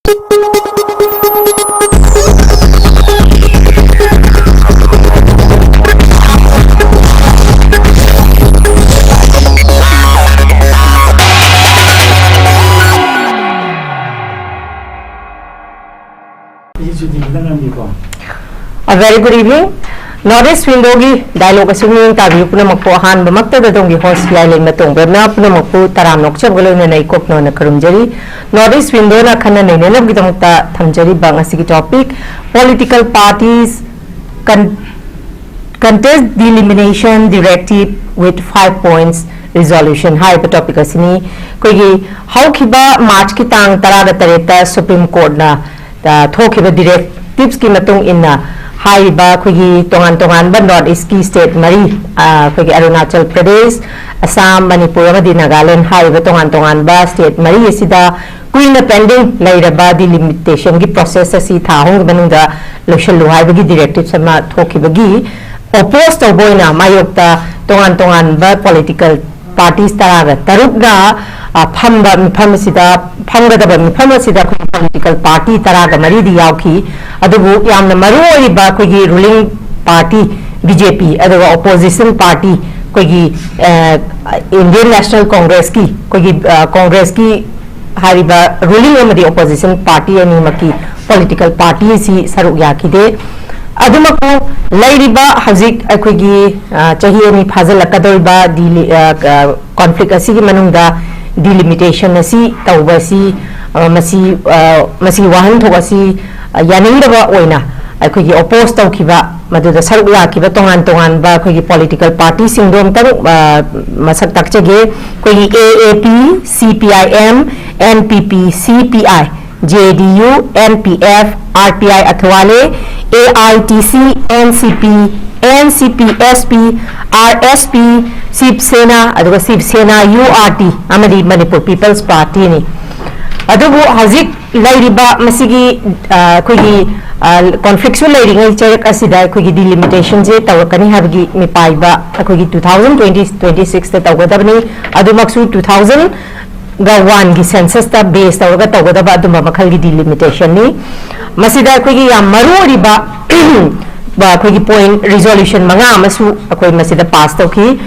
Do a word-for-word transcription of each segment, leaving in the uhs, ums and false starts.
A very good evening. North East Windowꯒꯤ dialogue ꯑꯁꯤ ꯃꯤꯠꯌꯦꯡ ꯇꯥꯕꯤꯌꯨ ꯄꯨꯝꯅꯃꯛꯄꯨ꯫ ꯑꯍꯥꯟꯕꯃꯛꯇꯗ ꯑꯗꯣꯝꯒꯤ host ꯌꯥꯏꯂꯩꯃ ꯇꯣꯡꯕ꯭ꯔꯦꯝꯅ ꯄꯨꯝꯅꯃꯛꯄꯨ ꯇꯔꯥꯝꯅ ꯑꯣꯛꯆꯕꯒ ꯂꯣꯏꯅꯅ ꯏꯀꯣꯛ ꯅꯧꯅ ꯈꯨꯔꯨꯝꯖꯔꯤ꯫ North East Windowꯅ ꯈꯟꯅ ꯅꯩꯅꯅꯕꯒꯤꯗꯃꯛꯇ ꯊꯝꯖꯔꯤꯕ ꯉꯁꯤꯒꯤ topic, political parties con-, contest delimitation directive with five points resolution ꯍꯥꯏꯔꯤꯕ topic ꯑꯁꯤꯅꯤ꯫ ꯑꯩꯈꯣꯏꯒꯤ ꯍꯧꯈꯤꯕ Marchꯀꯤ ꯇꯥꯡ ꯇꯔꯥꯒ ꯇꯔꯦꯠꯇ Supreme Courtꯅ, ꯑ, ꯊꯣꯛꯈꯤꯕ directivesꯀꯤ ꯃꯇꯨꯡ ꯏꯟꯅ ꯍꯥꯏꯔꯤꯕ ꯑꯩꯈꯣꯏꯒꯤ ꯇꯣꯉꯥꯟ ꯇꯣꯉꯥꯟꯕ North Eastꯀꯤ state ꯃꯔꯤ, ꯑ, ꯑꯩꯈꯣꯏꯒꯤ ꯑꯔꯨꯅꯥꯆꯜ ꯄ꯭ꯔꯗꯦꯁ, ꯑꯁꯥꯝ, ꯃꯅꯤꯄꯨꯔ ꯑꯃꯗꯤ ꯅꯥꯒꯥꯂꯦꯟ ꯍꯥꯏꯔꯤꯕ ꯇꯣꯉꯥꯟ ꯇꯣꯉꯥꯟꯕ state ꯃꯔꯤ ꯑꯁꯤꯗ ꯀꯨꯏꯅ pending ꯂꯩꯔꯕ delimitationꯒꯤ process ꯑꯁꯤ ꯊꯥ ꯑꯍꯨꯝꯒꯤ ꯃꯅꯨꯡꯗ ꯂꯣꯏꯁꯤꯜꯂꯨ ꯍꯥꯏꯕꯒꯤ directives ꯑꯃ ꯊꯣꯛꯈꯤꯕꯒꯤ oppose ꯇꯧꯕ ꯑꯣꯏꯅ ꯃꯥꯌꯣꯛꯇ ꯇꯣꯉꯥꯟ ꯇꯣꯉꯥꯟꯕ political parties ꯇꯔꯥꯒ ꯇꯔꯨꯛꯅ, ꯑ, ꯐꯝꯕ ꯃꯤꯐꯝ ꯑꯁꯤꯗ, ꯐꯝꯒꯗꯕ ꯃꯤꯐꯝ ꯑꯁꯤꯗ ꯑꯩꯈꯣꯏꯒꯤ political party ꯇꯔꯥꯒ ꯃꯔꯤꯗꯤ ꯌꯥꯎꯈꯤ꯫ ꯑꯗꯨꯕꯨ ꯌꯥꯝꯅ ꯃꯔꯨ ꯑꯣꯏꯔꯤꯕ ꯑꯩꯈꯣꯏꯒꯤ ruling party BJP, ꯑꯗꯨꯒ opposition party ꯑꯩꯈꯣꯏꯒꯤ, ꯑ, Indian National Congressꯀꯤ, ꯑꯩꯈꯣꯏꯒꯤ, ꯑ, Congressꯀꯤ ꯍꯥꯏꯔꯤꯕ ruling ꯑꯃꯗꯤ opposition party ꯑꯅꯤꯃꯛꯀꯤ political party ꯑꯁꯤ ꯁꯔꯨꯛ ꯌꯥꯈꯤꯗꯦ꯫ ꯑꯗꯨꯃꯛꯄꯨ ꯂꯩꯔꯤꯕ ꯍꯧꯖꯤꯛ ꯑꯩꯈꯣꯏꯒꯤ, ꯑ, ꯆꯍꯤ ꯑꯅꯤ ꯐꯥꯖꯤꯜꯂꯛꯀꯗꯧꯔꯤꯕ ꯗꯤꯂꯤ-, ꯑ, ꯑ, conflict ꯑꯁꯤꯒꯤ ꯃꯅꯨꯡꯗ delimitation ꯑꯁꯤ ꯇꯧꯕ ꯑꯁꯤ, ꯑ, ꯃꯁꯤ, ꯑ, ꯃꯁꯤꯒꯤ ꯋꯥꯍꯟꯊꯣꯛ ꯑꯁꯤ, ꯑ, ꯌꯥꯅꯤꯡꯗꯕ ꯑꯣꯏꯅ ꯑꯩꯈꯣꯏꯒꯤ oppose ꯇꯧꯈꯤꯕ, ꯃꯗꯨꯗ ꯁꯔꯨꯛ ꯌꯥꯈꯤꯕ ꯇꯣꯉꯥꯟ ꯇꯣꯉꯥꯟꯕ ꯑꯩꯈꯣꯏꯒꯤ political partyꯁꯤꯡꯗꯣ ꯑꯃꯨꯛꯇꯪ, ꯑ, ꯃꯁꯛ ꯇꯥꯛꯆꯒꯦ꯫ ꯑꯩꯈꯣꯏꯒꯤ AAP, CPIM, NPP, CPI, JDU, NPF, RPI ꯑꯊꯋꯥꯂꯦ, AITC, NCP, NCP, SP, RSP, ꯁꯤꯕ ꯁꯦꯅꯥ, ꯑꯗꯨꯒ ꯁꯤꯕ ꯁꯦꯅꯥ URT ꯑꯃꯗꯤ Manipur People's Partyꯅꯤ꯫ ꯑꯗꯨꯕꯨ ꯍꯧꯖꯤꯛ ꯂꯩꯔꯤꯕ ꯃꯁꯤꯒꯤ, ꯑ, ꯑꯩꯈꯣꯏꯒꯤ, ꯑ, conflictꯁꯨ ꯂꯩꯔꯤꯉꯩ ꯆꯩꯔꯛ ꯑꯁꯤꯗ ꯑꯩꯈꯣꯏꯒꯤ delimitationꯁꯦ ꯇꯧꯔꯛꯀꯅꯤ ꯍꯥꯏꯕꯒꯤ ꯃꯤꯄꯥꯏꯕ ꯑꯩꯈꯣꯏꯒꯤ two thousand twenty, twenty sixꯇ ꯇꯧꯒꯗꯕꯅꯤ꯫ ꯑꯗꯨꯃꯛꯁꯨ two thousand ꯒ ꯋꯥꯟꯒꯤ ꯁꯦꯟꯁꯁꯇ ꯕꯦꯁ ꯇꯧꯔꯒ ꯇꯧꯒꯗꯕ ꯑꯗꯨꯝꯕ ꯃꯈꯜꯒꯤ ꯗꯤꯂꯤꯃꯤꯇꯦꯁꯟꯅꯤ꯫ ꯃꯁꯤꯗ ꯑꯩꯈꯣꯏꯒꯤ ꯌꯥꯝ ꯃꯔꯨ ꯑꯣꯏꯔꯤꯕ ꯑꯩꯈꯣꯏꯒꯤ ꯄꯣꯏꯟ ꯔꯤꯖꯣꯂꯨꯁꯟ ꯃꯉꯥ ꯑꯃꯁꯨ ꯑꯩꯈꯣꯏ ꯃꯁꯤꯗ ꯄꯥꯁ ꯇꯧꯈꯤ꯫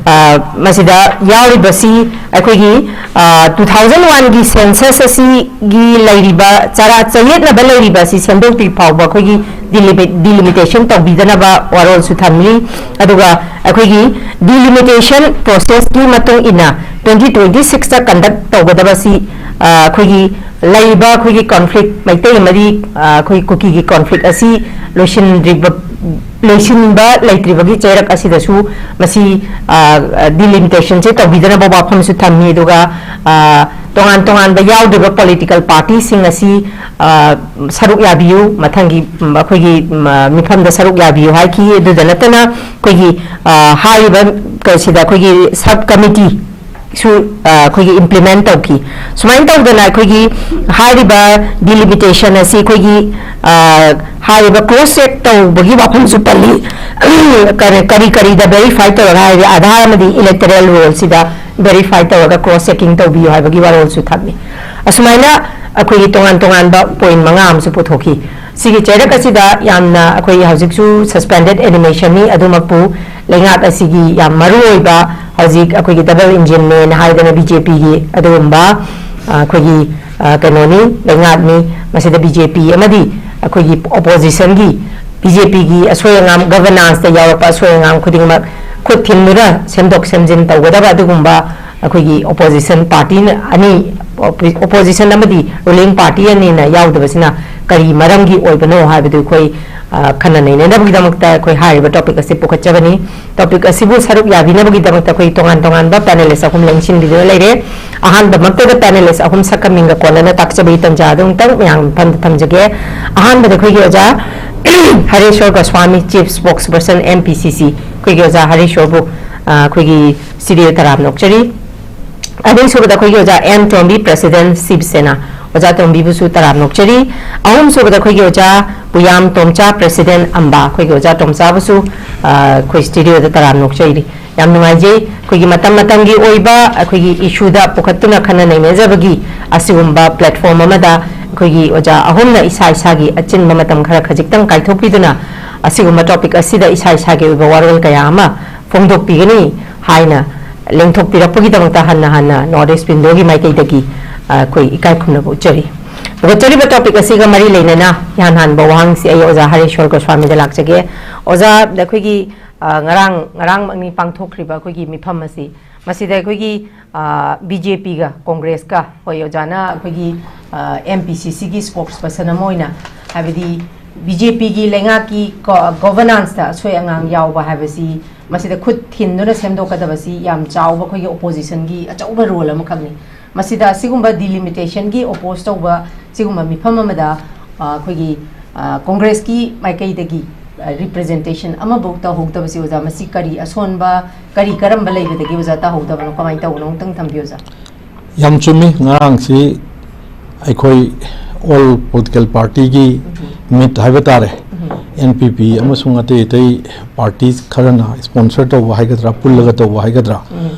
ꯑ, ꯃꯁꯤꯗ ꯌꯥꯎꯔꯤꯕꯁꯤ ꯑꯩꯈꯣꯏꯒꯤ, ꯑ, ꯇꯨ ꯊꯥꯎꯖꯟ ꯋꯥꯟꯒꯤ ꯁꯦꯟꯁꯁ ꯑꯁꯤꯒꯤ ꯂꯩꯔꯤꯕ ꯆꯔꯥ ꯆꯌꯦꯠꯅꯕ ꯂꯩꯔꯤꯕ ꯑꯁꯤ ꯁꯦꯝꯗꯣꯛꯇ꯭ꯔꯤ ꯐꯥꯎꯕ ꯑꯩꯈꯣꯏꯒꯤ ꯗꯤꯂꯤꯃꯤꯇꯦꯁꯟ ꯇꯧꯕꯤꯗꯅꯕ ꯋꯥꯔꯣꯜꯁꯨ ꯊꯝꯂꯤ꯫ ꯑꯗꯨꯒ ꯑꯩꯈꯣꯏꯒꯤ ꯗꯤꯂꯤꯃꯤꯇꯦꯁꯟ ꯄ꯭ꯔꯣꯁꯦꯁꯀꯤ ꯃꯇꯨꯡ ꯏꯟꯅ ꯇ꯭ꯋꯦꯟꯇꯤ ꯇ꯭ꯋꯦꯟꯇꯤ ꯁꯤꯛꯁꯇ ꯀꯟꯗꯛ ꯇꯧꯒꯗꯕꯁꯤ, ꯑ, ꯑꯩꯈꯣꯏꯒꯤ ꯂꯩꯔꯤꯕ ꯑꯩꯈꯣꯏꯒꯤ ꯀꯣꯟꯐ꯭ꯂꯤꯛ, ꯃꯩꯇꯩ ꯑꯃꯗꯤ, ꯑ, ꯑꯩꯈꯣꯏ ꯀꯨꯀꯤꯒꯤ ꯀꯣꯟꯐ꯭ꯂꯤꯛ ꯑꯁꯤ ꯂꯣꯏꯁꯤꯟꯗ꯭ꯔꯤꯕ, ꯂꯣꯏꯁꯤꯟꯕ ꯂꯩꯇ꯭ꯔꯤꯕꯒꯤ ꯆꯩꯔꯛ ꯑꯁꯤꯗꯁꯨ ꯃꯁꯤ, ꯑ, ꯗꯤꯂꯤꯃꯤꯇꯦꯁꯟꯁꯦ ꯇꯧꯕꯤꯗꯅꯕ ꯋꯥꯐꯝꯁꯨ ꯊꯝꯃꯤ꯫ ꯑꯗꯨꯒ, ꯑ, ꯇꯣꯉꯥꯟ ꯇꯣꯉꯥꯟꯕ ꯌꯥꯎꯗ꯭ꯔꯤꯕ ꯄꯣꯂꯤꯇꯤꯀꯦꯜ ꯄꯥꯔꯇꯤꯁꯤꯡ ꯑꯁꯤ, ꯑ, ꯁꯔꯨꯛ ꯌꯥꯕꯤꯌꯨ, ꯃꯊꯪꯒꯤ, ꯎꯝ, ꯑꯩꯈꯣꯏꯒꯤ, ꯎꯝ, ꯑ, ꯃꯤꯐꯝꯗ ꯁꯔꯨꯛ ꯌꯥꯕꯤꯌꯨ ꯍꯥꯏꯈꯤ꯫ ꯑꯗꯨꯗ ꯅꯠꯇꯅ ꯑꯩꯈꯣꯏꯒꯤ, ꯑ, ꯍꯥꯏꯔꯤꯕ ꯀꯩꯁꯤꯗ ꯑꯩꯈꯣꯏꯒꯤ ꯁꯕ ꯀꯃꯤꯇꯤ ꯁꯨ, ꯑ, ꯑꯩꯈꯣꯏꯒꯤ ꯏꯝꯄ꯭ꯂꯤꯃꯦꯟ ꯇꯧꯈꯤ꯫ ꯁꯨꯃꯥꯏꯅ ꯇꯧꯗꯅ ꯑꯩꯈꯣꯏꯒꯤ ꯍꯥꯏꯔꯤꯕ ꯗꯤꯂꯤꯃꯤꯇꯦꯁꯟ ꯑꯁꯤ ꯑꯩꯈꯣꯏꯒꯤ, ꯑ, ꯍꯥꯏꯔꯤꯕ ꯀ꯭ꯔꯣꯁ ꯆꯦꯛ ꯇꯧꯕꯒꯤ ꯋꯥꯐꯝꯁꯨ ꯄꯜꯂꯤ꯫ ꯀꯔꯤ, ꯀꯔꯤ ꯀꯔꯤꯗ ꯚꯦꯔꯤꯐꯥꯏ ꯇꯧꯔꯒ ꯍꯥꯏꯔꯗꯤ ꯑꯥꯙꯥꯔ ꯑꯃꯗꯤ ꯏꯂꯦꯛꯇꯔꯦꯜ ꯔꯣꯜꯁꯤꯗ ꯚꯦꯔꯤꯐꯥꯏ ꯇꯧꯔꯒ ꯀ꯭ꯔꯣꯁ ꯆꯦꯛꯀꯤꯡ ꯇꯧꯕꯤꯌꯨ ꯍꯥꯏꯕꯒꯤ ꯋꯥꯔꯣꯜꯁꯨ ꯊꯝꯃꯤ꯫ ꯑꯁꯨꯃꯥꯏꯅ ꯑꯩꯈꯣꯏꯒꯤ ꯇꯣꯉꯥꯟ ꯇꯣꯉꯥꯟꯕ ꯄꯣꯏꯟ ꯃꯉꯥ ꯑꯃꯁꯨ ꯄꯨꯊꯣꯛꯈꯤ꯫ ꯁꯤꯒꯤ ꯆꯩꯔꯛ ꯑꯁꯤꯗ ꯌꯥꯝꯅ ꯑꯩꯈꯣꯏ ꯍꯧꯖꯤꯛꯁꯨ ꯁꯁꯄꯦꯟꯗꯦꯗ ꯑꯦꯅꯤꯃꯦꯁꯟꯅꯤ, ꯑꯗꯨꯃꯛꯄꯨ ꯂꯩꯉꯥꯛ ꯑꯁꯤꯒꯤ ꯌꯥꯝ ꯃꯔꯨ ꯑꯣꯏꯕ ꯍꯧꯖꯤꯛ ꯑꯩꯈꯣꯏꯒꯤ ꯗꯕꯜ ꯏꯟꯖꯤꯟꯅꯦꯅ ꯍꯥꯏꯗꯅ ꯕꯤ ꯖꯦ ꯄꯤꯒꯤ ꯑꯗꯨꯒꯨꯝꯕ, ꯑ, ꯑꯩꯈꯣꯏꯒꯤ, ꯑ, ꯀꯩꯅꯣꯅꯤ, ꯂꯩꯉꯥꯛꯅꯤ꯫ ꯃꯁꯤꯗ ꯕꯤ ꯖꯦ ꯄꯤ ꯑꯃꯗꯤ ꯑꯩꯈꯣꯏꯒꯤ ꯑꯣꯄꯣꯖꯤꯁꯟꯒꯤ, ꯕꯤ ꯖꯦ ꯄꯤꯒꯤ ꯑꯁꯣꯏ ꯑꯉꯥꯝ, ꯒꯚꯔꯅꯥꯟꯁꯇ ꯌꯥꯎꯔꯛꯄ ꯑꯁꯣꯏ ꯑꯉꯥꯝ ꯈꯨꯗꯤꯡꯃꯛ ꯈꯨꯠ ꯊꯤꯟꯗꯨꯅ ꯁꯦꯝꯗꯣꯛ ꯁꯦꯝꯖꯤꯟ ꯇꯧꯒꯗꯕ ꯑꯗꯨꯒꯨꯝꯕ ꯑꯩꯈꯣꯏꯒꯤ ꯑꯣꯄꯣꯖꯤꯁꯟ ꯄꯥꯔꯇꯤ ꯑꯅꯤ, ꯑꯣꯄꯣ-, ꯑꯣꯄꯣꯖꯤꯁꯟ ꯑꯃꯗꯤ ꯔꯨꯂꯤꯡ ꯄꯥꯔꯇꯤ ꯑꯅꯤꯅ ꯌꯥꯎꯗꯕꯁꯤꯅ ꯀꯔꯤ ꯃꯔꯝꯒꯤ ꯑꯣꯏꯕꯅꯣ ꯍꯥꯏꯕꯗꯨ ꯑꯩꯈꯣꯏ, ꯑ, ꯈꯟꯅ ꯅꯩꯅꯅꯕꯒꯤꯗꯃꯛꯇ ꯑꯩꯈꯣꯏ ꯍꯥꯏꯔꯤꯕ ꯇꯣꯄꯤꯛ ꯑꯁꯤ ꯄꯨꯈꯠꯆꯕꯅꯤ꯫ ꯇꯣꯄꯤꯛ ꯑꯁꯤꯕꯨ ꯁꯔꯨꯛ ꯌꯥꯕꯤꯅꯕꯒꯤꯗꯃꯛꯇ ꯑꯩꯈꯣꯏ ꯇꯣꯉꯥꯟ ꯇꯣꯉꯥꯟꯕ ꯄꯦꯅꯦꯂꯤꯁ ꯑꯍꯨꯝ ꯂꯦꯡꯁꯤꯟꯕꯤꯗꯨꯅ ꯂꯩꯔꯦ꯫ ꯑꯍꯥꯟꯕꯃꯛꯇꯗ ꯄꯦꯅꯦꯂꯤꯁ ꯑꯍꯨꯝ ꯁꯛꯀ ꯃꯤꯡꯒ ꯀꯣꯟꯅꯅ ꯇꯥꯛꯆꯕꯒꯤ ꯇꯟꯖꯥ ꯑꯗꯨ ꯑꯃꯨꯛꯇꯪ ꯃꯌꯥꯝ ꯃꯐꯝꯗ ꯊꯝꯖꯒꯦ꯫ ꯑꯍꯥꯟꯕꯗ ꯑꯩꯈꯣꯏꯒꯤ ꯑꯣꯖꯥ ꯍꯔꯦꯁ꯭ꯋꯔ Goswami, chief ꯁ꯭ꯄꯣꯛꯁ person M P ꯁꯤ ꯁꯤ, ꯑꯩꯈꯣꯏꯒꯤ ꯑꯣꯖꯥ ꯍꯔꯦꯁ꯭ꯋꯔꯕꯨ, ꯑ, ꯑꯩꯈꯣꯏꯒꯤ ꯁ꯭ꯇꯨꯗꯤꯑꯣ ꯇꯔꯥꯝꯅ ꯑꯣꯛꯆꯔꯤ꯫ ꯑꯅꯤꯁꯨꯕꯗ ꯑꯩꯈꯣꯏꯒꯤ ꯑꯣꯖꯥ ꯑꯦꯝ ꯇꯣꯝꯕꯤ, ꯄ꯭ꯔꯦꯁꯤꯗꯦꯟꯠ ꯁꯤꯕ ꯁꯦꯅꯥ, ꯑꯣꯖꯥ ꯇꯣꯝꯕꯤꯕꯨꯁꯨ ꯇꯔꯥꯝꯅ ꯑꯣꯛꯆꯔꯤ꯫ ꯑꯍꯨꯝꯁꯨꯕꯗ ꯑꯩꯈꯣꯏꯒꯤ ꯑꯣꯖꯥ ꯄꯨꯌꯥꯝ ꯇꯣꯝꯆꯥ, ꯄ꯭ꯔꯦꯁꯤꯗꯦꯟꯠ ꯑꯝꯕꯥ, ꯑꯩꯈꯣꯏꯒꯤ ꯑꯣꯖꯥ ꯇꯣꯝꯆꯥꯕꯨꯁꯨ, ꯑ, ꯑꯩꯈꯣꯏ ꯁ꯭ꯇꯨꯗꯤꯑꯣꯗ ꯇꯔꯥꯝꯅ ꯑꯣꯛꯆꯔꯤ꯫ ꯌꯥꯝ ꯅꯨꯡꯉꯥꯏꯖꯩ꯫ ꯑꯩꯈꯣꯏꯒꯤ ꯃꯇꯝ ꯃꯇꯝꯒꯤ ꯑꯣꯏꯕ ꯑꯩꯈꯣꯏꯒꯤ ꯏꯁꯨꯗ ꯄꯨꯈꯠꯇꯨꯅ ꯈꯟꯅ ꯅꯩꯅꯖꯕꯒꯤ ꯑꯁꯤꯒꯨꯝꯕ ꯄ꯭ꯂꯦꯠꯐꯣꯝ ꯑꯃꯗ ꯑꯩꯈꯣꯏꯒꯤ ꯑꯣꯖꯥ ꯑꯍꯨꯝꯅ ꯏꯁꯥ ꯏꯁꯥꯒꯤ ꯑꯆꯤꯟꯕ ꯃꯇꯝ ꯈꯔ ꯈꯖꯤꯛꯇꯪ ꯀꯥꯏꯊꯣꯛꯄꯤꯗꯨꯅ ꯑꯁꯤꯒꯨꯝꯕ ꯇꯣꯄꯤꯛ ꯑꯁꯤꯗ ꯏꯁꯥ ꯏꯁꯥꯒꯤ ꯑꯣꯏꯕ ꯋꯥꯔꯣꯜ ꯀꯌꯥ ꯑꯃ ꯐꯣꯡꯗꯣꯛꯄꯤꯒꯅꯤ ꯍꯥꯏꯅ ꯂꯦꯡꯊꯣꯛꯄꯤꯔꯛꯄꯒꯤꯗꯃꯛꯇ ꯍꯟꯅ ꯍꯟꯅ ꯅꯣꯔꯠ ꯏꯁ ꯋꯤꯟꯗꯣꯒꯤ ꯃꯥꯏꯀꯩꯗꯒꯤ ꯑꯩꯈꯣꯏ ꯏꯀꯥꯏ ꯈꯨꯝꯅꯕ ꯎꯠꯆꯔꯤ꯫ ꯄꯨꯒꯠꯆꯔꯤꯕ ꯇꯣꯄꯤꯛ ꯑꯁꯤꯒ ꯃꯔꯤ ꯂꯩꯅꯅ ꯏꯍꯥꯟ ꯍꯥꯟꯕ ꯋꯥꯍꯪꯁꯤ ꯑꯩ ꯑꯣꯖꯥ ꯍꯔꯦꯁ꯭ꯋꯔ ꯒꯣꯁ꯭ꯋꯥꯃꯤꯗ ꯂꯥꯛꯆꯒꯦ꯫ ꯑꯣꯖꯥ, ꯑꯩꯈꯣꯏꯒꯤ ꯑ, ꯉꯔꯥꯡ, ꯉꯔꯥꯡꯃꯛꯅꯤ ꯄꯥꯡꯊꯣꯛꯈ꯭ꯔꯤꯕ ꯑꯩꯈꯣꯏꯒꯤ ꯃꯤꯐꯝ ꯑꯁꯤ꯫ ꯃꯁꯤꯗ ꯑꯩꯈꯣꯏꯒꯤ, ꯑ, ꯕꯤ ꯖꯦ ꯄꯤꯒ ꯀꯣꯡꯒ꯭ꯔꯦꯁꯀ, ꯍꯣꯏ, ꯑꯣꯖꯥꯅ ꯑꯩꯈꯣꯏꯒꯤ, ꯑ, ꯑꯦꯝ ꯄꯤ ꯁꯤ ꯁꯤꯒꯤ ꯁ꯭ꯄꯣꯛꯁ ꯄꯔꯁꯟ ꯑꯃ ꯑꯣꯏꯅ, ꯍꯥꯏꯕꯗꯤ ꯕꯤ ꯖꯦ ꯄꯤꯒꯤ ꯂꯩꯉꯥꯛꯀꯤ ꯒꯣ-, ꯒꯣꯚꯔꯅꯥꯟꯁꯇ ꯑꯁꯣꯏ ꯑꯉꯥꯝ ꯌꯥꯎꯕ ꯍꯥꯏꯕꯁꯤ, ꯃꯁꯤꯗ ꯈꯨꯠ ꯊꯤꯟꯗꯨꯅ ꯁꯦꯝꯗꯣꯛꯀꯗꯕꯁꯤ ꯌꯥꯝ ꯆꯥꯎꯕ ꯑꯩꯈꯣꯏꯒꯤ ꯑꯣꯄꯣꯖꯤꯁꯟꯒꯤ ꯑꯆꯧꯕ ꯔꯣꯜ ꯑꯃꯈꯛꯅꯤ꯫ ꯃꯁꯤꯗ ꯑꯁꯤꯒꯨꯝꯕ ꯗꯤꯂꯤꯃꯤꯇꯦꯁꯟꯒꯤ ꯑꯣꯄꯣꯖ ꯇꯧꯕ ꯁꯤꯒꯨꯝꯕ ꯃꯤꯐꯝ ꯑꯃꯗ, ꯑ, ꯑꯩꯈꯣꯏꯒꯤ, ꯑ, ꯀꯣꯡꯒ꯭ꯔꯦꯁꯀꯤ ꯃꯥꯏꯀꯩꯗꯒꯤ, ꯑ, ꯔꯤꯄ꯭ꯔꯖꯦꯟꯇꯦꯁꯟ ꯑꯃꯐꯧ ꯇꯧꯍꯧꯗꯕꯁꯤ, ꯑꯣꯖꯥ, ꯃꯁꯤ ꯀꯔꯤ ꯑꯁꯣꯟꯕ, ꯀꯔꯤ ꯀꯔꯝꯕ ꯂꯩꯕꯗꯒꯤ, ꯑꯣꯖꯥ, ꯇꯧꯍꯧꯗꯕꯅꯣ? ꯀꯃꯥꯏꯅ ꯇꯧꯕꯅꯣ? ꯑꯃꯨꯛꯇꯪ ꯊꯝꯕꯤꯌꯨ, ꯑꯣꯖꯥ꯫ ꯌꯥꯝ ꯆꯨꯝꯃꯤ꯫ ꯉꯔꯥꯡꯁꯤ ꯑꯩꯈꯣꯏ ꯑꯣꯜ ꯄꯣꯂꯤꯇꯤꯀꯦꯜ ꯄꯥꯔꯇꯤꯒꯤ ꯃꯤꯠ ꯍꯥꯏꯕ ꯇꯥꯔꯦ, ꯎꯝ꯫ ꯑꯦꯟ ꯄꯤ ꯄꯤ ꯑꯃꯁꯨꯡ ꯑꯇꯩ ꯑꯇꯩ ꯄꯥꯔꯇꯤ ꯈꯔꯅ ꯁ꯭ꯄꯣꯟꯁꯔ ꯇꯧꯕ ꯍꯥꯏꯒꯗ꯭ꯔꯥ, ꯄꯨꯜꯂꯒ ꯇꯧꯕ ꯍꯥꯏꯒꯗ꯭ꯔꯥ, ꯎꯝ꯫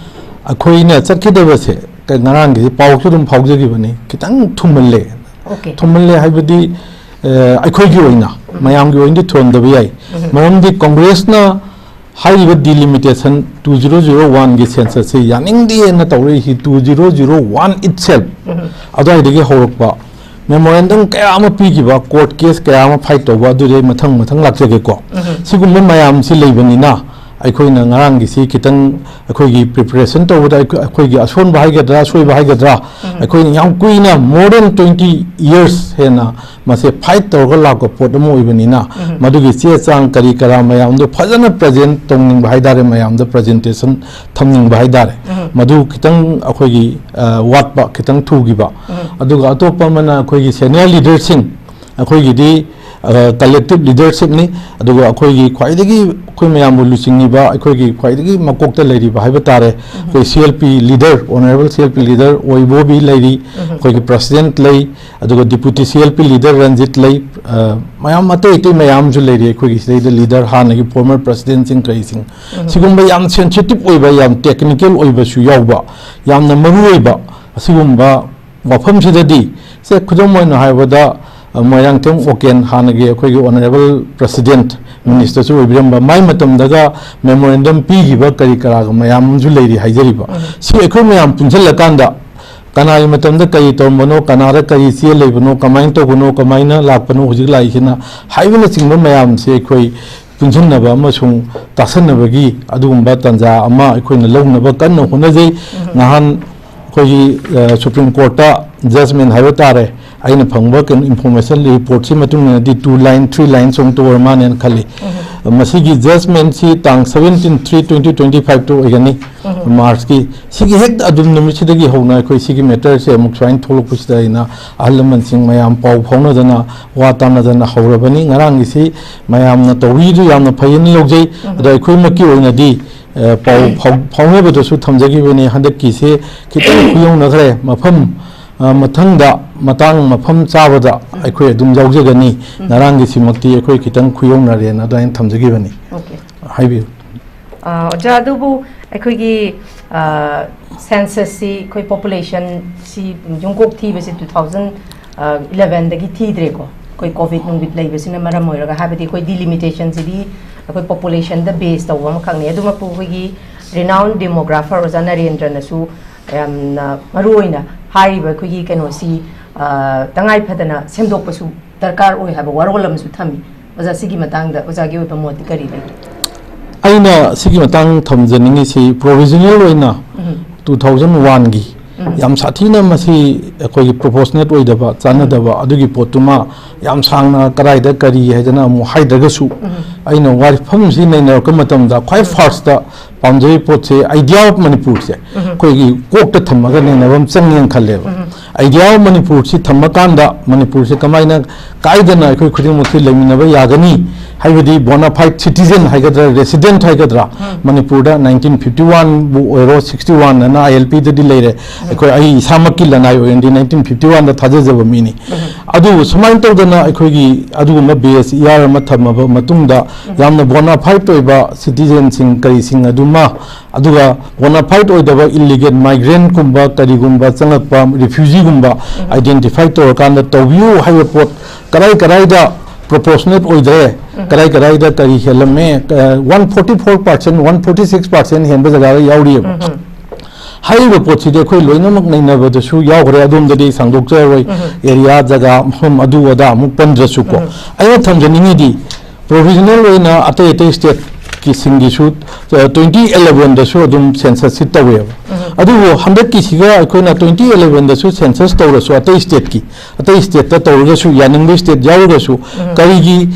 ꯑꯩꯈꯣꯏꯅ ꯆꯠꯀꯗꯕꯁꯦ, ꯀ-, ꯉꯔꯥꯡꯒꯤꯗꯤ ꯄꯥꯎꯁꯨ ꯑꯗꯨꯝ ꯐꯥꯎꯖꯈꯤꯕꯅꯤ, ꯈꯤꯇꯪ ꯊꯨꯝꯍꯜꯂꯦ꯫ ꯑꯣꯀꯦ꯫ ꯊꯨꯝꯍꯜꯂꯦ ꯍꯥꯏꯕꯗꯤ, ꯑ, ꯑꯩꯈꯣꯏꯒꯤ ꯑꯣꯏꯅ, ꯎꯝ꯫ ꯃꯌꯥꯝꯒꯤ ꯑꯣꯏꯅꯗꯤ ꯊꯨꯝꯍꯟꯗꯕ ꯌꯥꯏ꯫ ꯎꯝ꯫ ꯃꯔꯝꯗꯤ ꯀꯣꯡꯒ꯭ꯔꯦꯁꯅ ꯍꯥꯏꯔꯤꯕ delimitation two zero zero one ꯒꯤ ꯁꯦꯟꯁꯁꯁꯤ ꯌꯥꯅꯤꯡꯗꯦꯅ ꯇꯧꯔꯛꯏꯁꯤ two zero zero one itself ꯎꯝ꯫ ꯑꯗꯨꯋꯥꯏꯗꯒꯤ ꯍꯧꯔꯛꯄ ꯃꯦꯃꯣꯔꯦꯟꯗꯝ ꯀꯌꯥ ꯑꯃ ꯄꯤꯈꯤꯕ, ꯀꯣꯔꯠ ꯀꯦꯁ ꯀꯌꯥ ꯑꯃ ꯐꯥꯏꯠ ꯇꯧꯕ, ꯑꯗꯨꯗꯤ ꯑꯩ ꯃꯊꯪ ꯃꯊꯪ ꯂꯥꯛꯆꯒꯦꯀꯣ꯫ ꯎꯝ꯫ ꯁꯤꯒꯨꯝꯕ ꯃꯌꯥꯝꯁꯤ ꯂꯩꯕꯅꯤꯅ ꯑꯩꯈꯣꯏꯅ ꯉꯔꯥꯡꯒꯤꯁꯤ ꯈꯤꯇꯪ ꯑꯩꯈꯣꯏꯒꯤ ꯄ꯭ꯔꯤꯄꯦꯔꯦꯁꯟ ꯇꯧꯕꯗ ꯑꯩꯈꯣꯏ-, ꯑꯩꯈꯣꯏꯒꯤ ꯑꯁꯣꯟꯕ ꯍꯥꯏꯒꯗ꯭ꯔꯥ, ꯑꯁꯣꯏꯕ ꯍꯥꯏꯒꯗ꯭ꯔꯥ, ꯎꯝ꯫ ꯑꯩꯈꯣꯏꯅ ꯌꯥꯝ ꯀꯨꯏꯅ, more than twenty years ꯍꯦꯟꯅ ꯃꯁꯦ ꯐꯥꯏꯠ ꯇꯧꯔꯒ ꯂꯥꯛꯄ ꯄꯣꯠ ꯑꯃ ꯑꯣꯏꯕꯅꯤꯅ, ꯎꯝ꯫ ꯃꯗꯨꯒꯤ ꯆꯦ ꯆꯥꯡ ꯀꯔꯤ ꯀꯔꯥ ꯃꯌꯥꯝꯗꯣ ꯐꯖꯅ ꯄ꯭ꯔꯖꯦꯟ ꯇꯧꯅꯤꯡꯕ ꯍꯥꯏꯇꯥꯔꯦ, ꯃꯌꯥꯝꯗ ꯄ꯭ꯔꯖꯦꯟꯇꯦꯁꯟ ꯊꯝꯅꯤꯡꯕ ꯍꯥꯏꯇꯥꯔꯦ꯫ ꯎꯝ꯫ ꯃꯗꯨ ꯈꯤꯇꯪ ꯑꯩꯈꯣꯏꯒꯤ, ꯑ, ꯋꯥꯠꯄ, ꯈꯤꯇꯪ ꯊꯨꯈꯤꯕ꯫ ꯎꯝ꯫ ꯑꯗꯨꯒ ꯑꯇꯣꯞꯄ ꯑꯃꯅ ꯑꯩꯈꯣꯏꯒꯤ ꯁꯦꯅꯤꯌꯔ ꯂꯤꯗꯔꯁꯤꯡ ꯑꯩꯈꯣꯏꯒꯤꯗꯤ ꯀꯂꯦꯛꯇꯤꯚ ꯂꯤꯗꯔꯁꯤꯞꯅꯤ꯫ ꯑꯗꯨꯒ ꯑꯩꯈꯣꯏꯒꯤ ꯈ꯭ꯋꯥꯏꯗꯒꯤ, ꯑꯩꯈꯣꯏ ꯃꯌꯥꯝꯕꯨ ꯂꯨꯆꯤꯡꯉꯤꯕ, ꯑꯩꯈꯣꯏꯒꯤ ꯈ꯭ꯋꯥꯏꯗꯒꯤ ꯃꯀꯣꯛꯇ ꯂꯩꯔꯤꯕ ꯍꯥꯏꯕ ꯇꯥꯔꯦ, ꯑꯩꯈꯣꯏ C L P leader, honourable C L P leader ꯑꯣꯏꯕꯣꯕꯤ ꯂꯩꯔꯤ, ꯑꯩꯈꯣꯏꯒꯤ ꯄ꯭ꯔꯁꯤꯗꯦꯟꯠ ꯂꯩ, ꯑꯗꯨꯒ ꯗꯤꯄꯨꯇꯤ ꯁꯤ ꯑꯦꯜ ꯄꯤ ꯂꯤꯗꯔ ꯔꯟꯖꯤꯠ ꯂꯩ, ꯑ, ꯃꯌꯥꯝ ꯑꯇꯩ ꯑꯇꯩ ꯃꯌꯥꯝꯁꯨ ꯂꯩꯔꯤ ꯑꯩꯈꯣꯏꯒꯤ ꯁꯤꯗꯩꯗ, ꯂꯤꯗꯔ ꯍꯥꯟꯅꯒꯤ ꯐꯣꯔꯃꯔ ꯄ꯭ꯔꯁꯤꯗꯦꯟꯠꯁꯤꯡ ꯀꯔꯤꯁꯤꯡ꯫ ꯁꯤꯒꯨꯝꯕ ꯌꯥꯝ ꯁꯦꯟꯁꯤꯇꯤꯚ ꯑꯣꯏꯕ, ꯌꯥꯝ ꯇꯦꯛꯅꯤꯀꯦꯜ ꯑꯣꯏꯕꯁꯨ ꯌꯥꯎꯕ, ꯌꯥꯝꯅ ꯃꯔꯨ ꯑꯣꯏꯕ ꯑꯁꯤꯒꯨꯝꯕ ꯋꯥꯐꯝꯁꯤꯗꯗꯤ, ꯁꯦ, ꯈꯨꯗꯝ ꯑꯣꯏꯅ ꯍꯥꯏꯔꯕꯗ, ꯑ, ꯃꯣꯏꯔꯥꯡꯊꯦꯝ ꯑꯣꯀꯦꯟ, ꯍꯥꯟꯅꯒꯤ ꯑꯩꯈꯣꯏꯒꯤ ꯑꯣꯅꯔꯦꯕꯜ ꯄ꯭ꯔꯁꯤꯗꯦꯟꯠ, ꯃꯤꯅꯤꯁꯇꯔꯁꯨ ꯑꯣꯏꯕꯤꯔꯝꯕ, ꯃꯥꯏ ꯃꯇꯝꯗꯒ ꯃꯦꯃꯣꯔꯦꯟꯗꯝ ꯄꯤꯈꯤꯕ ꯀꯔꯤ ꯀꯔꯥꯒ ꯃꯌꯥꯝ ꯑꯃꯁꯨ ꯂꯩꯔꯤ ꯍꯥꯏꯖꯔꯤꯕ꯫ ꯁꯤ ꯑꯩꯈꯣꯏ ꯃꯌꯥꯝ ꯄꯨꯟꯁꯤꯜꯂꯀꯥꯟꯗ ꯀꯅꯥꯒꯤ ꯃꯇꯝꯗ ꯀꯔꯤ ꯇꯧꯔꯝꯕꯅꯣ, ꯀꯅꯥꯗ ꯀꯔꯤ ꯆꯦ ꯂꯩꯕꯅꯣ, ꯀꯃꯥꯏꯅ ꯇꯧꯕꯅꯣ, ꯀꯃꯥꯏꯅ ꯂꯥꯛꯄꯅꯣ ꯍꯧꯖꯤꯛ ꯂꯥꯛꯏꯁꯤꯅ ꯍꯥꯏꯕꯅꯆꯤꯡꯕ ꯃꯌꯥꯝꯁꯦ ꯑꯩꯈꯣꯏ ꯄꯨꯟꯁꯤꯟꯅꯕ ꯑꯃꯁꯨꯡ ꯇꯥꯁꯟꯅꯕꯒꯤ ꯑꯗꯨꯒꯨꯝꯕ ꯇꯥꯟꯖꯥ ꯑꯃ ꯑꯩꯈꯣꯏꯅ ꯂꯧꯅꯕ ꯀꯟꯅ ꯍꯣꯠꯅꯖꯩ꯫ ꯅꯍꯥꯟ ꯑꯩꯈꯣꯏꯒꯤ, ꯑ, ꯁꯨꯄ꯭ꯔꯤꯝ ꯀꯣꯔꯠꯇ ꯖꯖꯃꯦꯟ ꯍꯥꯏꯕ ꯇꯥꯔꯦ, ꯑꯩꯅ ꯐꯪꯕ ꯀꯩꯅꯣ ꯏꯟꯐꯣꯔꯃꯦꯁꯟ ꯔꯤꯄꯣꯔꯠꯁꯤ ꯃꯇꯨꯡ ꯏꯟꯅꯗꯤ two line, three lines ꯑꯃꯨꯛꯇ ꯑꯣꯏꯔ ꯃꯥꯜꯂꯦꯅ ꯈꯜꯂꯤ꯫ ꯃꯁꯤꯒꯤ ꯖꯖꯃꯦꯟꯁꯤ ꯇꯥꯡ seventeen three twenty twenty five ꯇ ꯑꯣꯏꯒꯅꯤ, ꯃꯥꯔꯆꯀꯤ꯫ ꯁꯤꯒꯤ ꯍꯦꯛ ꯑꯗꯨꯝ ꯅꯨꯃꯤꯠꯁꯤꯗꯒꯤ ꯍꯧꯅ ꯑꯩꯈꯣꯏ ꯁꯤꯒꯤ ꯃꯦꯇꯔꯁꯦ ꯑꯃꯨꯛ ꯁꯨꯃꯥꯏꯅ ꯊꯣꯛꯂꯛꯄꯁꯤꯗ ꯑꯩꯅ ꯑꯍꯜ ꯂꯃꯟꯁꯤꯡ ꯃꯌꯥꯝ ꯄꯥꯎ ꯐꯥꯎꯅꯗꯅ, ꯋꯥ ꯇꯥꯅꯗꯅ ꯍꯧꯔꯕꯅꯤ꯫ ꯉꯔꯥꯡꯒꯤꯁꯤ ꯃꯌꯥꯝꯅ ꯇꯧꯕꯤꯗꯨ ꯌꯥꯝꯅ ꯐꯩꯌꯦꯅ ꯂꯧꯖꯩ꯫ ꯑꯗꯣ ꯑꯩꯈꯣꯏꯃꯛꯀꯤ ꯑꯣꯏꯅꯗꯤ, ꯑ, ꯄꯥꯎ ꯐꯥꯎ-, ꯐꯥꯎꯅꯕꯗꯁꯨ ꯊꯝꯖꯈꯤꯕꯅꯤ, ꯍꯟꯗꯛꯀꯤꯁꯦ ꯈꯤꯇꯪ ꯈꯨꯌꯧꯅꯈ꯭ꯔꯦ꯫ ꯃꯐꯝ, ꯑ, ꯃꯊꯪꯗ ꯃꯇꯥꯡ ꯃꯐꯝ ꯆꯥꯕꯗ ꯑꯩꯈꯣꯏ ꯑꯗꯨꯝ ꯌꯥꯎꯖꯒꯅꯤ꯫ ꯉꯔꯥꯡꯒꯤꯁꯤꯃꯛꯇꯤ ꯑꯩꯈꯣꯏ ꯈꯤꯇꯪ ꯈꯨꯌꯧꯅꯔꯦꯅ ꯑꯗꯨꯃꯥꯏꯅ ꯊꯝꯖꯈꯤꯕꯅꯤ꯫ Okay꯫ ꯍꯥꯏꯕꯤꯌꯨ꯫ ꯑ, ꯑꯣꯖꯥ, ꯑꯗꯨꯕꯨ ꯑꯩꯈꯣꯏꯒꯤ, ꯑ, censusꯁꯤ, ꯑꯩꯈꯣꯏ populationꯁꯤ, ꯌꯨꯝꯀꯣꯛ ꯊꯤꯕꯁꯤ two thousand elevenꯗꯒꯤ ꯊꯤꯗ꯭ꯔꯦꯀꯣ꯫ ꯑꯩꯈꯣꯏ COVID ꯅꯨꯡꯕꯤꯠ ꯂꯩꯕꯁꯤꯅ ꯃꯔꯝ ꯑꯣꯏꯔꯒ, ꯍꯥꯏꯕꯗꯤ ꯑꯩꯈꯣꯏ delimitationꯁꯤꯗꯤ ꯑꯩꯈꯣꯏ populationꯗ base ꯇꯧꯕ ꯑꯃꯈꯛꯅꯤ꯫ ꯑꯗꯨꯃꯛꯄꯨ ꯑꯩꯈꯣꯏꯒꯤ renowned demographer ꯑꯣꯖꯥ ꯅꯔꯦꯟꯗ꯭ꯔꯅꯁꯨ ꯌꯥꯝꯅ ꯃꯔꯨ ꯑꯣꯏꯅ ꯍꯥꯏꯔꯤꯕ ꯑꯩꯈꯣꯏꯒꯤ ꯀꯩꯅꯣꯁꯤ, ꯑ, ꯇꯉꯥꯏ ꯐꯗꯅ ꯁꯦꯝꯗꯣꯛꯄꯁꯨ ꯗꯔꯀꯥꯔ ꯑꯣꯏ ꯍꯥꯏꯕ ꯋꯥꯔꯣꯜ ꯑꯃꯁꯨ ꯊꯝꯃꯤ꯫ ꯑꯣꯖꯥ, ꯁꯤꯒꯤ ꯃꯇꯥꯡꯗ ꯑꯣꯖꯥꯒꯤ ꯑꯣꯏꯕ ꯃꯣꯠꯇꯤ ꯀꯔꯤ ꯂꯩ? ꯑꯩꯅ ꯁꯤꯒꯤ ꯃꯇꯥꯡ ꯊꯝꯖꯅꯤꯡꯉꯤꯁꯤ, provisional ꯑꯣꯏꯅ ꯎꯝ꯫ two thousand oneꯒꯤ ꯎꯝ꯫ ꯌꯥꯝ ꯁꯥꯊꯤꯅ ꯃꯁꯤ ꯑꯩꯈꯣꯏꯒꯤ proportionate ꯑꯣꯏꯗꯕ, ꯆꯥꯟꯅꯗꯕ, ꯑꯗꯨꯒꯤ ꯄꯣꯠꯇꯨꯃ ꯌꯥꯝ ꯁꯥꯡꯅ ꯀꯗꯥꯏꯗ ꯀꯔꯤ ꯍꯥꯏꯗꯅ ꯑꯃꯨꯛ ꯍꯥꯏꯗ꯭ꯔꯒꯁꯨ, ꯎꯝ꯫ ꯑꯩꯅ ꯋꯥꯐꯝꯁꯤ ꯅꯩꯅꯔꯛꯄ ꯃꯇꯝꯗ ꯈ꯭ꯋꯥꯏ firstꯇ ꯄꯥꯝꯖꯔꯤꯕ ꯄꯣꯠꯁꯦ, idea of ꯃꯅꯤꯄꯨꯔꯁꯦ ꯎꯝ꯫ ꯑꯩꯈꯣꯏꯒꯤ ꯀꯣꯛꯇ ꯊꯝꯃꯒ ꯅꯩꯅꯕ ꯑꯃ ꯆꯪꯉꯦꯅ ꯈꯜꯂꯦꯕ꯫ ꯎꯝ꯫ Idea of ꯃꯅꯤꯄꯨꯔꯁꯤ ꯊꯝꯃꯀꯥꯟꯗ ꯃꯅꯤꯄꯨꯔꯁꯤ ꯀꯃꯥꯏꯅ ꯀꯥꯏꯗꯅ ꯑꯩꯈꯣꯏ ꯈꯨꯗꯤꯡꯃꯛꯁꯤ ꯂꯩꯃꯤꯟꯅꯕ ꯌꯥꯒꯅꯤ ꯍꯥꯏꯕꯗꯤ bona fide citizen ꯍꯥꯏꯒꯗ꯭ꯔꯥ, resident ꯍꯥꯏꯒꯗ꯭ꯔꯥ, ꯃꯅꯤꯄꯨꯔꯗ nineteen fifty one ꯕꯨ ꯑꯣꯏꯔꯣ, sixty one ꯑꯅ I L P ꯗꯗꯤ ꯂꯩꯔꯦ꯫ ꯑꯩꯈꯣꯏ, ꯑꯩ ꯏꯁꯥꯃꯛꯀꯤ ꯂꯅꯥꯏ ꯑꯣꯏꯅꯗꯤ nineteen fifty one ꯗ ꯊꯥꯖꯖꯕ ꯃꯤꯅꯤ꯫ ꯑꯗꯨꯕꯨ ꯁꯨꯃꯥꯏꯅ ꯇꯧꯗꯅ ꯑꯩꯈꯣꯏꯒꯤ ꯑꯗꯨꯒꯨꯝꯕ base ꯏꯌꯥꯔ ꯑꯃ ꯊꯝꯃꯕ ꯃꯇꯨꯡꯗ ꯌꯥꯝꯅ bona fide ꯑꯣꯏꯕ citizenꯁꯤꯡ ꯀꯔꯤꯁꯤꯡ ꯑꯗꯨꯃ, ꯑꯗꯨꯒ bona fide ꯑꯣꯏꯗꯕ illegal migrantꯀꯨꯝꯕ ꯀꯔꯤꯒꯨꯝꯕ ꯆꯪꯂꯛꯄ refugeeꯒꯨꯝꯕ identify ꯇꯧꯔꯀꯥꯟꯗ ꯇꯧꯕꯤꯌꯨ ꯍꯥꯏꯕ ꯄꯣꯠ ꯀꯗꯥꯏ ꯀꯗꯥꯏꯗ proportionate ꯑꯣꯏꯗ꯭ꯔꯦ, ꯀꯗꯥꯏ ꯀꯗꯥꯏꯗ ꯀꯔꯤ ꯍꯦꯜꯂꯝꯃꯦ, one forty four percent, one forty six percent ꯍꯦꯟꯕ ꯖꯒꯥꯗ ꯌꯥꯎꯔꯤꯑꯕ꯫ ꯍꯥꯏꯔꯤꯕ ꯄꯣꯠꯁꯤꯗꯤ ꯑꯩꯈꯣꯏ ꯂꯣꯏꯅꯃꯛ ꯅꯩꯅꯕꯗꯁꯨ ꯌꯥꯎꯈ꯭ꯔꯦ, ꯑꯗꯣꯝꯗꯗꯤ ꯁꯥꯡꯗꯣꯛꯆꯔꯔꯣꯏ, area ꯖꯒꯥ ꯃꯐꯝ ꯑꯗꯨ ꯑꯗꯥ ꯑꯃꯨꯛ ꯄꯟꯗ꯭ꯔꯁꯨꯀꯣ꯫ ꯑꯩꯅ ꯊꯝꯖꯅꯤꯡꯉꯤꯗꯤ provisional ꯑꯣꯏꯅ ꯑꯇꯩ ꯑꯇꯩ stateꯀꯤ ꯁꯤꯡꯒꯤꯁꯨ twenty elevenꯗꯁꯨ ꯑꯗꯨꯝ censusꯁꯤ ꯇꯧꯋꯦꯕ꯫ ꯑꯗꯨꯕꯨ ꯍꯟꯗꯛꯀꯤꯁꯤꯒ ꯑꯩꯈꯣꯏꯅ twenty elevenꯗꯁꯨ census ꯇꯧꯔꯁꯨ ꯑꯇꯩ stateꯀꯤ, ꯑꯇꯩ stateꯇ ꯇꯧꯔꯒꯁꯨ ꯌꯥꯅꯤꯡꯕ state ꯌꯥꯎꯔꯒꯁꯨ ꯀꯔꯤꯒꯤ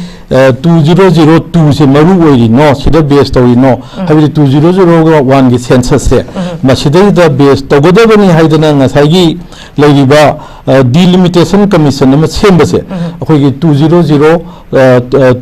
two zero zero twoꯁꯦ ꯃꯔꯨ ꯑꯣꯏꯔꯤꯅꯣ, ꯁꯤꯗ base ꯇꯧꯔꯤꯅꯣ? ꯍꯥꯏꯕꯗꯤ two zero zero oneꯒꯤ censusꯁꯦ ꯃꯁꯤꯗꯩꯗ base ꯇꯧꯒꯗꯕꯅꯤ ꯍꯥꯏꯗꯅ ꯉꯁꯥꯏꯒꯤ ꯂꯩꯔꯤꯕ delimitation commission ꯑꯃ ꯁꯦꯝꯕꯁꯦ ꯑꯩꯈꯣꯏꯒꯤ two zero zero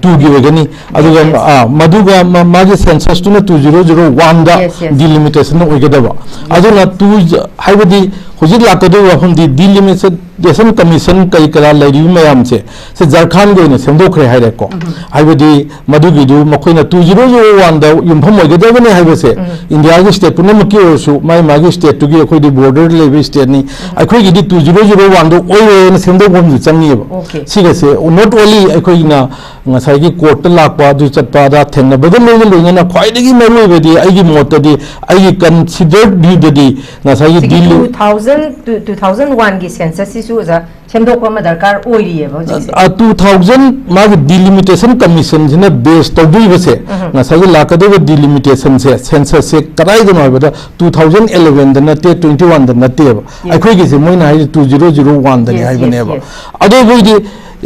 twoꯒꯤ ꯑꯣꯏꯒꯅꯤ꯫ ꯑꯗꯨꯒ ꯃꯗꯨꯒ ꯃꯥꯒꯤ censusꯇꯨꯅ two zero zero oneꯗ delimitation ꯑꯣꯏꯒꯗꯕ꯫ ꯑꯗꯨꯅ two, ꯍꯥꯏꯕꯗꯤ ꯍꯧꯖꯤꯛ ꯂꯥꯛꯀꯗꯧꯔꯤꯕ ꯋꯥꯐꯝꯗꯤ delimitation commission ꯀꯔꯤ ꯀꯔꯥ ꯂꯩꯔꯤꯕ ꯃꯌꯥꯝꯁꯦ, ꯁꯦ ꯖꯔꯈꯥꯟꯒꯤ ꯑꯣꯏꯅ ꯁꯦꯝꯗꯣꯛꯈ꯭ꯔꯦ ꯍꯥꯏꯔꯦꯀꯣ꯫ ꯍꯥꯏꯕꯗꯤ ꯃꯗꯨꯒꯤꯗꯨ ꯃꯈꯣꯏꯅ two zero zero oneꯗ ꯌꯨꯝꯐꯝ ꯑꯣꯏꯒꯗꯕꯅꯤ ꯍꯥꯏꯕꯁꯦ ꯏꯟꯗꯤꯌꯥꯒꯤ state ꯄꯨꯝꯅꯃꯛꯀꯤ ꯑꯣꯏꯔꯁꯨ ꯃꯥꯏ ꯃꯥꯒꯤ stateꯇꯨꯒꯤ, ꯑꯩꯈꯣꯏꯗꯤ border ꯂꯩꯕ stateꯅꯤ, ꯑꯩꯈꯣꯏꯒꯤꯗꯤ two zero zero oneꯗꯣ ꯑꯣꯏꯔꯣꯏꯅ ꯁꯦꯝꯗꯣꯛꯄ ꯑꯃꯁꯨ ꯆꯪꯉꯤꯑꯕ꯫ ꯁꯤꯒꯁꯦ not only ꯑꯩꯈꯣꯏꯅ ꯉꯁꯥꯏꯒꯤ courtꯇ ꯂꯥꯛꯄ, ꯑꯗꯨ ꯆꯠꯄ, ꯑꯗꯥ ꯊꯦꯡꯅꯕꯒ ꯂꯣꯏꯅ ꯂꯣꯏꯅꯅ ꯈ꯭ꯋꯥꯏꯗꯒꯤ ꯃꯔꯨꯑꯣꯏꯕꯗꯤ ꯑꯩꯒꯤ ꯃꯣꯠꯇꯗꯤ, ꯑꯩꯒꯤ considered viewꯗꯗꯤ ꯉꯁꯥꯏꯒꯤ ꯁꯤꯒꯤ Delhi two thousand, two thousand oneꯒꯤ censusꯁꯤꯁꯨ ꯑꯣꯖꯥ ꯁꯦꯝꯗꯣꯛꯄ ꯑꯃ ꯗꯔꯀꯥꯔ ꯑꯣꯏꯔꯤꯑꯕ ꯍꯧꯖꯤꯛꯁꯦ꯫ ꯇꯨ ꯊꯥꯎꯖꯟ ꯃꯥꯒꯤ ꯗꯤꯂꯤꯃꯤꯇꯦꯁꯟ ꯀꯃꯤꯁꯟꯁꯤꯅ ꯕꯦꯁ ꯇꯧꯗꯣꯏꯕꯁꯦ, ꯉꯁꯥꯏꯒꯤ ꯂꯥꯛꯀꯗꯧꯕ ꯗꯤꯂꯤꯃꯤꯇꯦꯁꯟꯁꯦ, ꯁꯦꯟꯁꯁꯁꯦ ꯀꯗꯥꯏꯗꯅꯣ ꯍꯥꯏꯕꯗ ꯇꯨ ꯊꯥꯎꯖꯟ ꯑꯦꯂꯦꯚꯦꯟꯗ ꯅꯠꯇꯦ, ꯇ꯭ꯋꯦꯟꯇꯤ ꯋꯥꯟꯗ ꯅꯠꯇꯦꯕ꯫ ꯑꯩꯈꯣꯏꯒꯤꯁꯦ ꯃꯣꯏꯅ ꯍꯥꯏꯁꯦ ꯇꯨ ꯖꯤꯔꯣ ꯖꯤꯔꯣ ꯋꯥꯟꯗꯅꯤ Yes, yes, ꯍꯥꯏꯕꯅꯦꯕ꯫ yes. ꯑꯗꯣ ꯑꯩꯈꯣꯏꯗꯤ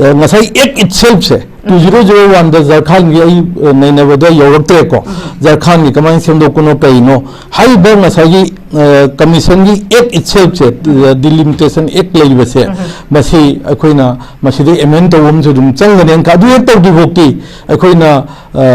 ꯑ, ꯉꯁꯥꯏ ꯑꯦꯛ ꯏꯠꯁꯦꯜꯐꯁꯦ, ꯇꯨ ꯖꯤꯔꯣ ꯖꯤꯔꯣ ꯋꯥꯟꯗ ꯖꯔꯈꯥꯟꯒꯤ ꯑꯩ ꯑ, ꯅꯩꯅꯕꯗ ꯌꯧꯔꯛꯇ꯭ꯔꯦꯀꯣ꯫ ꯖꯔꯈꯥꯟꯒꯤ ꯀꯃꯥꯏꯅ ꯁꯦꯝꯗꯣꯛꯄꯅꯣ ꯀꯩꯅꯣ ꯍꯥꯏꯔꯤꯕ ꯉꯁꯥꯏꯒꯤ ꯑ, ꯀꯃꯤꯁꯟꯒꯤ ꯑꯦꯛ ꯏꯠꯁꯦꯜꯐꯁꯦ, ꯗꯤꯂꯤꯃꯤꯇꯦꯁꯟ ꯑꯦꯛ ꯂꯩꯔꯤꯕꯁꯦ, ꯃꯁꯤ ꯑꯩꯈꯣꯏꯅ ꯃꯁꯤꯗ ꯑꯦꯃꯦꯟ ꯇꯧꯕ ꯑꯃꯁꯨ ꯑꯗꯨꯝ ꯆꯪꯒꯅꯦꯅ ꯈ-, ꯑꯗꯨ ꯍꯦꯛ ꯇꯧꯗ꯭ꯔꯤ ꯐꯥꯎꯗꯤ ꯑꯩꯈꯣꯏꯅ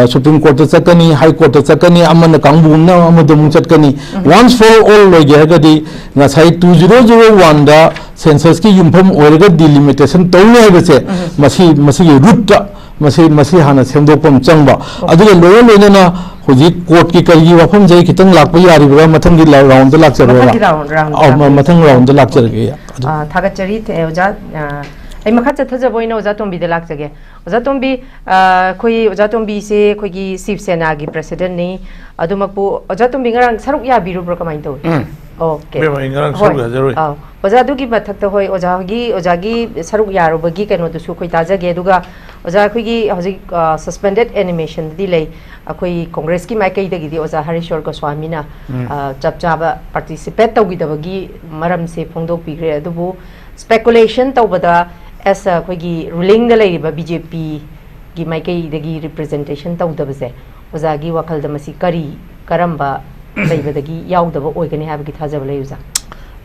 ꯁꯨꯄ꯭ꯔꯤꯝ ꯀꯣꯔꯠꯇ ꯆꯠꯀꯅꯤ, ꯍꯥꯏ ꯀꯣꯔꯠꯇ ꯆꯠꯀꯅꯤ, ꯑꯃꯅ ꯀꯥꯡꯕꯨ ꯑꯃꯅ ꯑꯃꯗ ꯑꯃꯨꯛ ꯆꯠꯀꯅꯤ꯫ Once for all ꯑꯣꯏꯒꯦ ꯍꯥꯏꯔꯒꯗꯤ ꯉꯁꯥꯏ ꯇꯨ ꯖꯤꯔꯣ ꯖꯤꯔꯣ ꯋꯥꯟꯗ ꯁꯦꯟꯁꯁꯀꯤ ꯌꯨꯝꯐꯝ ꯑꯣꯏꯔꯒ ꯗꯤꯂꯤꯃꯤꯇꯦꯁꯟ ꯇꯧꯅꯤ ꯍꯥꯏꯕꯁꯦ, ꯃꯁꯤ, ꯃꯁꯤꯒꯤ ꯔꯨꯠꯇ ꯃꯁꯤ, ꯃꯁꯤ ꯍꯥꯟꯅ ꯁꯦꯝꯗꯣꯛꯄ ꯑꯃ ꯆꯪꯕ꯫ ꯑꯗꯨꯒ ꯂꯣꯏꯅ ꯂꯣꯏꯅꯅ ꯍꯧꯖꯤꯛ ꯀꯣꯔꯠꯀꯤ ꯀꯔꯤꯒꯤ ꯋꯥꯐꯝꯁꯦ ꯑꯩ ꯈꯤꯇꯪ ꯂꯥꯛꯄ ꯌꯥꯔꯤꯕ꯭ꯔꯥ? ꯃꯊꯪꯒꯤ ꯂꯥ-, ꯔꯥꯎꯟꯗ ꯂꯥꯛꯆꯔꯣꯏꯔꯥ? ꯃꯊꯪꯒꯤ ꯔꯥꯎꯟ, ꯔꯥꯎꯟ, ꯑꯧ, ꯃ-, ꯔꯥꯎꯟ꯫ ꯃꯊꯪ ꯔꯥꯎꯟꯗ ꯂꯥꯛꯆꯔꯒꯦ꯫ ꯑꯗꯨ ꯑ, ꯊꯥꯒꯠꯆꯔꯤ, ꯊꯦ-, ꯑꯣꯖꯥ꯫ ꯑ, ꯑꯩ ꯃꯈꯥ ꯆꯠꯊꯖꯕ ꯑꯣꯏꯅ ꯑꯣꯖꯥ ꯇꯣꯝꯕꯤꯗ ꯂꯥꯛꯆꯒꯦ꯫ ꯑꯣꯖꯥ ꯇꯣꯝꯕꯤ, ꯑ, ꯑꯩꯈꯣꯏ ꯑꯣꯖꯥ ꯇꯣꯝꯕꯤꯁꯦ ꯑꯩꯈꯣꯏꯒꯤ ꯁꯤꯕ ꯁꯦꯅꯥꯒꯤ ꯄ꯭ꯔꯦꯁꯤꯗꯦꯟꯠꯅꯤ꯫ ꯑꯗꯨꯃꯛꯄꯨ ꯑꯣꯖꯥ ꯇꯣꯝꯕꯤ ꯉꯔꯥꯡ ꯁꯔꯨꯛ ꯌꯥꯕꯤꯔꯨꯕ꯭ꯔꯣ? ꯀꯃꯥꯏꯅ ꯇꯧꯏ? ꯎꯝ꯫ ꯑꯣꯀꯦ꯫ ꯏꯕꯦꯝꯃ, ꯑꯩ ꯉꯔꯥꯡ ꯍꯣꯏ꯫ ꯁꯔꯨꯛ ꯌꯥꯖꯔꯨꯏ꯫ ꯑꯥꯎ꯫ ꯑꯣꯖꯥ, ꯑꯗꯨꯒꯤ ꯃꯊꯛꯇ, ꯍꯣꯏ, ꯑꯣꯖꯥꯒꯤ, ꯑꯣꯖꯥꯒꯤ ꯁꯔꯨꯛ ꯌꯥꯔꯨꯕꯒꯤ ꯀꯩꯅꯣꯗꯨꯁꯨ ꯑꯩꯈꯣꯏ ꯇꯥꯖꯒꯦ꯫ ꯑꯗꯨꯒ ꯑꯣꯖꯥ, ꯑꯩꯈꯣꯏꯒꯤ ꯍꯧꯖꯤꯛ, ꯑ, suspended animationꯗꯗꯤ ꯂꯩ꯫ ꯑꯩꯈꯣꯏ ꯀꯣꯡꯒ꯭ꯔꯦꯁꯀꯤ ꯃꯥꯏꯀꯩꯗꯒꯤꯗꯤ ꯑꯣꯖꯥ ꯍꯔꯤꯁꯣꯔ ꯒꯣꯁ꯭ꯋꯥꯃꯤꯅ, ꯎꯝ꯫ ꯑ, ꯆꯞ ꯆꯥꯕ participate ꯇꯧꯈꯤꯗꯕꯒꯤ ꯃꯔꯝꯁꯦ ꯐꯣꯡꯗꯣꯛꯄꯤꯈ꯭ꯔꯦ꯫ ꯑꯗꯨꯕꯨ speculation ꯇꯧꯕꯗ, as a ꯑꯩꯈꯣꯏꯒꯤ rulingꯗ ꯂꯩꯔꯤꯕ BJPꯒꯤ ꯃꯥꯏꯀꯩꯗꯒꯤ representation ꯇꯧꯗꯕꯁꯦ, ꯑꯣꯖꯥꯒꯤ ꯋꯥꯈꯜꯗ ꯃꯁꯤ ꯀꯔꯤ, ꯀꯔꯝꯕ ꯂꯩꯕꯗꯒꯤ ꯌꯥꯎꯗꯕ ꯑꯣꯏꯒꯅꯤ ꯍꯥꯏꯕꯒꯤ ꯊꯥꯖꯕ ꯂꯩ, ꯑꯣꯖꯥ?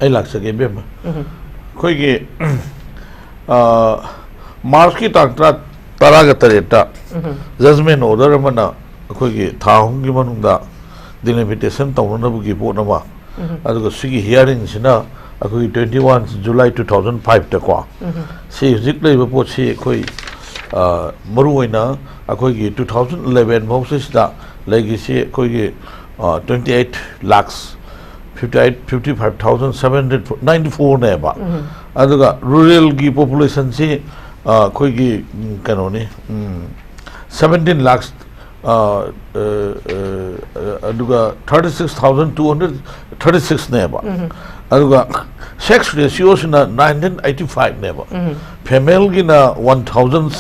ꯑꯩ ꯂꯥꯛꯆꯒꯦ, ꯏꯕꯦꯝꯃ꯫ ꯎꯝ꯫ ꯑꯩꯈꯣꯏꯒꯤ, ꯑ, ꯃꯥꯔꯆꯀꯤ ꯇꯥꯡ ꯇꯔꯥ, ꯇꯔꯥꯒ ꯇꯔꯦꯠꯇ ꯎꯝ꯫ Judgment order ꯑꯃꯅ ꯑꯩꯈꯣꯏꯒꯤ ꯊꯥ ꯑꯍꯨꯝꯒꯤ ꯃꯅꯨꯡꯗ delimitation ꯇꯧꯅꯅꯕꯒꯤ ꯄꯣꯠ ꯑꯃ, ꯎꯝ꯫ ꯑꯗꯨꯒ ꯁꯤꯒꯤ hearingꯁꯤꯅ ꯑꯩꯈꯣꯏꯒꯤ twenty one July two thousand fiveꯇꯀꯣ꯫ ꯎꯝ꯫ ꯁꯤ ꯍꯧꯖꯤꯛ ꯂꯩꯔꯤꯕ ꯄꯣꯠꯁꯤ ꯑꯩꯈꯣꯏ, ꯑ, ꯃꯔꯨꯑꯣꯏꯅ ꯑꯩꯈꯣꯏꯒꯤ two thousand eleven ꯐꯥꯎꯁꯤꯗ ꯂꯩꯈꯤꯁꯤ ꯑꯩꯈꯣꯏꯒꯤ, ꯑ, twenty eight lakhs fifty eight, fifty five thousand seven hundred ninety fourꯅꯦꯕ꯫ ꯎꯝ꯫ ꯑꯗꯨꯒ ruralꯒꯤ populationꯁꯤ, ꯑ, ꯑꯩꯈꯣꯏꯒꯤ, ꯎꯝ, ꯀꯩꯅꯣꯅꯤ, ꯎꯝ, seventeen lakhs, ꯑ, ꯑ, ꯑ, ꯑꯗꯨꯒ thirty six thousand two hundred thirty sixꯅꯦꯕ꯫ ꯎꯝ꯫ ꯑꯗꯨꯒ sex ratioꯁꯤꯅ nine hundred eighty fiveꯅꯦꯕ, femaleꯒꯤꯅ one thousand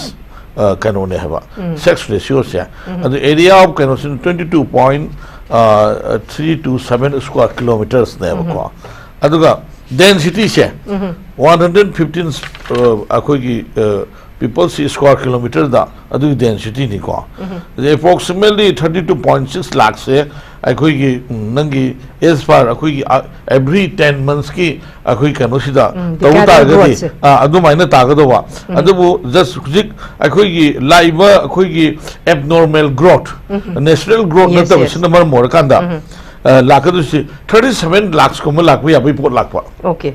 ꯀꯩꯅꯣꯅꯦ ꯍꯥꯏꯕ sex ratioꯁꯦ. ꯑꯗꯨ area of ꯀꯩꯅꯣꯁꯤꯅ twenty two point three two seven square kilometersꯅꯦꯕꯀꯣ. ꯑꯗꯨꯒ densityꯁꯦ one hundred fifteen ꯑꯩꯈꯣꯏꯒꯤ peopleꯁꯤ square kilometerꯗ ꯑꯗꯨꯒꯤ densityꯅꯤꯀꯣ. ꯑꯗꯩ approximately thirty two point six lakhꯁꯦ ꯑꯩꯈꯣꯏꯒꯤ ꯎꯝ, ꯅꯪꯒꯤ as per ꯑꯩꯈꯣꯏꯒꯤ every ten monthsꯀꯤ ꯑꯩꯈꯣꯏ ꯀꯩꯅꯣꯁꯤꯗ ꯇꯧꯕ ꯇꯥꯔꯒꯗꯤ ꯑꯗꯨꯃꯥꯏꯅ ꯇꯥꯒꯗꯧꯕ. ꯑꯗꯨꯕꯨ just ꯍꯧꯖꯤꯛ ꯑꯩꯈꯣꯏꯒꯤ ꯂꯥꯛꯏꯕ ꯑꯩꯈꯣꯏꯒꯤ abnormal growth, natural growth ꯅꯠꯇꯕꯁꯤꯅ ꯃꯔꯝ ꯑꯣꯏꯔꯀꯥꯟꯗ ꯂꯥꯛꯀꯗꯣꯏꯁꯤ thirty seven lakhsꯀꯨꯝꯕ ꯂꯥꯛꯄ ꯌꯥꯕꯒꯤ ꯄꯣꯠ ꯂꯥꯛꯄ. Okay.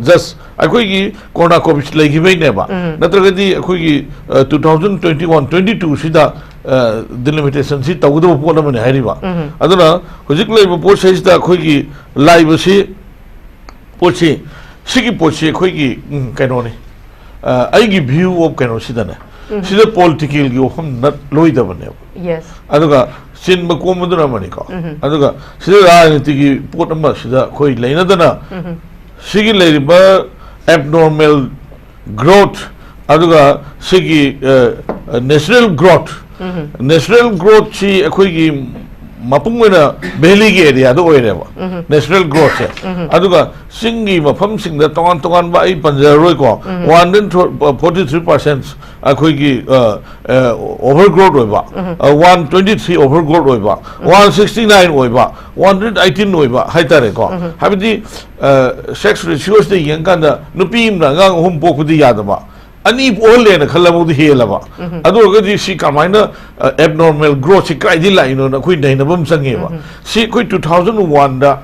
Just ꯑꯩꯈꯣꯏꯒꯤ corona covid ꯂꯩꯈꯤꯕꯩꯅꯦꯕ. ꯅꯠꯇ꯭ꯔꯒꯗꯤ ꯑꯩꯈꯣꯏꯒꯤ two thousand twenty one twenty twoꯁꯤꯗ delimitationꯁꯤ ꯇꯧꯒꯗꯕ ꯄꯣꯠ ꯑꯃꯅꯤ ꯍꯥꯏꯔꯤꯕ. ꯑꯗꯨꯅ ꯍꯧꯖꯤꯛ ꯂꯩꯔꯤꯕ ꯄꯣꯠꯁꯤꯗ ꯑꯩꯈꯣꯏꯒꯤ ꯂꯥꯛꯏꯕꯁꯤ ꯄꯣꯠꯁꯤ, ꯁꯤꯒꯤ ꯄꯣꯠꯁꯤ ꯑꯩꯈꯣꯏꯒꯤ ꯎꯝ, ꯀꯩꯅꯣꯅꯤ. ꯑꯩꯒꯤ view of ꯀꯩꯅꯣꯁꯤꯗꯅꯦ, ꯁꯤꯗ politicalꯒꯤ ꯋꯥꯐꯝ ꯅꯠꯂꯣꯏꯗꯕꯅꯦꯕ. Yes. ꯑꯗꯨꯒ ꯆꯤꯟꯕ ꯀꯣꯝꯕꯗꯨꯅ ꯑꯃꯅꯤꯀꯣ. ꯑꯗꯨꯒ ꯁꯤꯗ ꯔꯥꯖꯅꯤꯇꯤꯒꯤ ꯄꯣꯠ ꯑꯃ ꯁꯤꯗ ꯑꯩꯈꯣꯏ ꯂꯩꯅꯗꯅ ꯁꯤꯒꯤ ꯂꯩꯔꯤꯕ abnormal growth ꯑꯗꯨꯒ ꯁꯤꯒꯤ natural growth, natural growthꯁꯤ ꯑꯩꯈꯣꯏꯒꯤ ꯃꯄꯨꯡ ꯑꯣꯏꯅ valleyꯒꯤ areaꯗ ꯑꯣꯏꯔꯦꯕ natural growthꯁꯦ. ꯑꯗꯨꯒ ꯆꯤꯡꯒꯤ ꯃꯐꯝꯁꯤꯡꯗ ꯇꯣꯉꯥꯟ ꯇꯣꯉꯥꯟꯕ ꯑꯩ ꯄꯟꯖꯔꯔꯣꯏꯀꯣ, one hundred forty three percent ꯑꯩꯈꯣꯏꯒꯤ overgrowth ꯑꯣꯏꯕ, one twenty three overgrowth ꯑꯣꯏꯕ, one sixty nine ꯑꯣꯏꯕ, one hundred eighteen ꯑꯣꯏꯕ ꯍꯥꯏꯇꯥꯔꯦꯀꯣ. ꯍꯥꯏꯕꯗꯤ sex ratiosꯗ ꯌꯦꯡꯀꯥꯟꯗ ꯅꯨꯄꯤ ꯑꯃꯅ ꯑꯉꯥꯡ ꯑꯍꯨꯝ ꯄꯣꯛꯄꯗꯤ ꯌꯥꯗꯕ, ꯑꯅꯤ ꯄꯣꯛꯍꯜꯂꯦꯅ ꯈꯜꯂꯕꯨꯗꯤ ꯍꯦꯜꯂꯕ. ꯑꯗꯨ ꯑꯣꯏꯔꯒꯗꯤ ꯁꯤ ꯀꯃꯥꯏꯅ abnormal growthꯁꯤ ꯀꯗꯥꯏꯗꯒꯤ ꯂꯥꯛꯏꯅꯣꯅ ꯑꯩꯈꯣꯏ ꯅꯩꯅꯕ ꯑꯃ ꯆꯪꯉꯦꯕ. ꯁꯤ ꯑꯩꯈꯣꯏ two thousand oneꯗ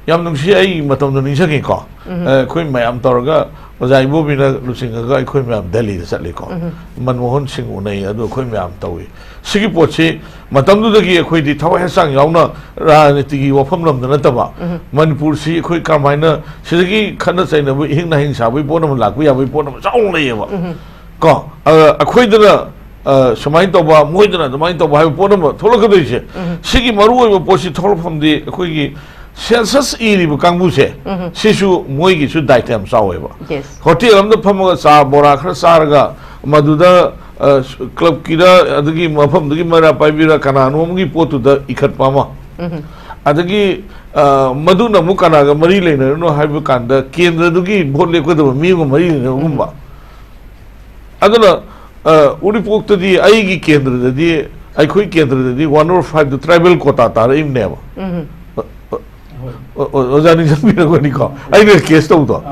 ꯌꯥꯝ ꯅꯨꯡꯁꯤ, ꯑꯩ ꯃꯇꯝꯗꯣ ꯅꯤꯡꯁꯤꯡꯉꯤꯀꯣ. ꯑꯩꯈꯣꯏ ꯃꯌꯥꯝ ꯇꯧꯔꯒ ꯑꯣꯖꯥ ꯏꯕꯣꯕꯤꯅ ꯂꯨꯆꯤꯡꯉꯒ ꯑꯩꯈꯣꯏ ꯃꯌꯥꯝ ꯗꯦꯜꯂꯤꯗ ꯆꯠꯂꯤꯀꯣ. ꯃꯟꯃꯣꯍꯟ ꯁꯤꯡ ꯎꯅꯩ, ꯑꯗꯨ ꯑꯩꯈꯣꯏ ꯃꯌꯥꯝ ꯇꯧꯏ. ꯁꯤꯒꯤ ꯄꯣꯠꯁꯤ ꯃꯇꯝꯗꯨꯗꯒꯤ ꯑꯩꯈꯣꯏꯗꯤ ꯊꯋꯥꯏ ꯍꯛꯆꯥꯡ ꯌꯥꯎꯅ ꯔꯥꯖꯅꯤꯇꯤꯒꯤ ꯋꯥꯐꯝ ꯂꯝꯗ ꯅꯠꯇꯕ, ꯃꯅꯤꯄꯨꯔꯁꯤ ꯑꯩꯈꯣꯏ ꯀꯔꯝꯍꯥꯏꯅ ꯁꯤꯗꯒꯤ ꯈꯠꯅ ꯆꯩꯅꯕ, ꯏꯍꯤꯡ ꯅꯥꯍꯤꯡ ꯁꯥꯕꯒꯤ ꯄꯣꯠ ꯑꯃ ꯂꯥꯛꯄ ꯌꯥꯕꯒꯤ ꯄꯣꯠ ꯑꯃ ꯆꯥꯎꯅ ꯂꯩꯌꯦꯕ. ꯀꯣ, ꯑ, ꯑꯩꯈꯣꯏꯗꯅ ꯑ, ꯁꯨꯃꯥꯏꯅ ꯇꯧꯕ, ꯃꯣꯏꯗꯅ ꯑꯗꯨꯃꯥꯏꯅ ꯇꯧꯕ ꯍꯥꯏꯕ ꯄꯣꯠ ꯑꯃ ꯊꯣꯛꯂꯛꯀꯗꯣꯏꯁꯦ. ꯁꯤꯒꯤ ꯃꯔꯨꯑꯣꯏꯕ ꯄꯣꯠꯁꯤ ꯊꯣꯛꯂꯛꯐꯝꯗꯤ ꯑꯩꯈꯣꯏꯒꯤ ꯁꯦꯟꯁꯁ ꯏꯔꯤꯕ ꯀꯥꯡꯕꯨꯁꯦ, ꯎꯝ꯫ ꯁꯤꯁꯨ ꯃꯣꯏꯒꯤꯁꯨ ꯗꯥꯏꯇ ꯌꯥꯝ ꯆꯥꯎꯋꯦꯕ꯫ Yes. ꯍꯣꯇꯦꯜ ꯑꯃꯗ ꯐꯝꯃꯒ ꯆꯥ ꯕꯣꯔꯥ ꯈꯔ ꯆꯥꯔꯒ ꯃꯗꯨꯗ, ꯑ, ꯀ꯭ꯂꯕꯀꯤꯔ ꯑꯗꯒꯤ ꯃꯐꯝꯗꯨꯒꯤ ꯃꯩꯔꯥ ꯄꯥꯏꯕꯤꯔ ꯀꯅꯥꯅꯣ ꯑꯃꯒꯤ ꯄꯣꯠꯇꯨꯗ ꯏꯈꯠꯄ ꯑꯃ, ꯎꯝ꯫ ꯑꯗꯒꯤ, ꯑ, ꯃꯗꯨꯅ ꯑꯃꯨꯛ ꯀꯅꯥꯒ ꯃꯔꯤ ꯂꯩꯅꯔꯤꯅꯣ ꯍꯥꯏꯕ ꯀꯥꯟꯗ ꯀꯦꯟꯗ꯭ꯔꯗꯨꯒꯤ ꯚꯣꯠ ꯂꯦꯞꯀꯗꯕ ꯃꯤ ꯑꯃꯒ ꯃꯔꯤ ꯂꯩꯅꯕꯒꯨꯝꯕ꯫ ꯑꯗꯨꯅ, ꯑ, ꯎꯔꯤꯄꯣꯛꯇꯗꯤ, ꯑꯩꯒꯤ ꯀꯦꯟꯗ꯭ꯔꯗꯗꯤ, ꯑꯩꯈꯣꯏ ꯀꯦꯟꯗ꯭ꯔꯗꯗꯤ one over five ꯗ tribal quota ꯇꯥꯔꯛꯏꯕꯅꯦꯕ꯫ ꯎꯝ꯫ ꯑ, ꯑ, ꯑ, ꯑꯣꯖꯥ ꯅꯤꯡꯁꯤꯡꯕꯤꯔꯝꯒꯅꯤꯀꯣ, ꯑꯩꯅ ꯀꯦꯁ ꯇꯧꯕꯗꯣ꯫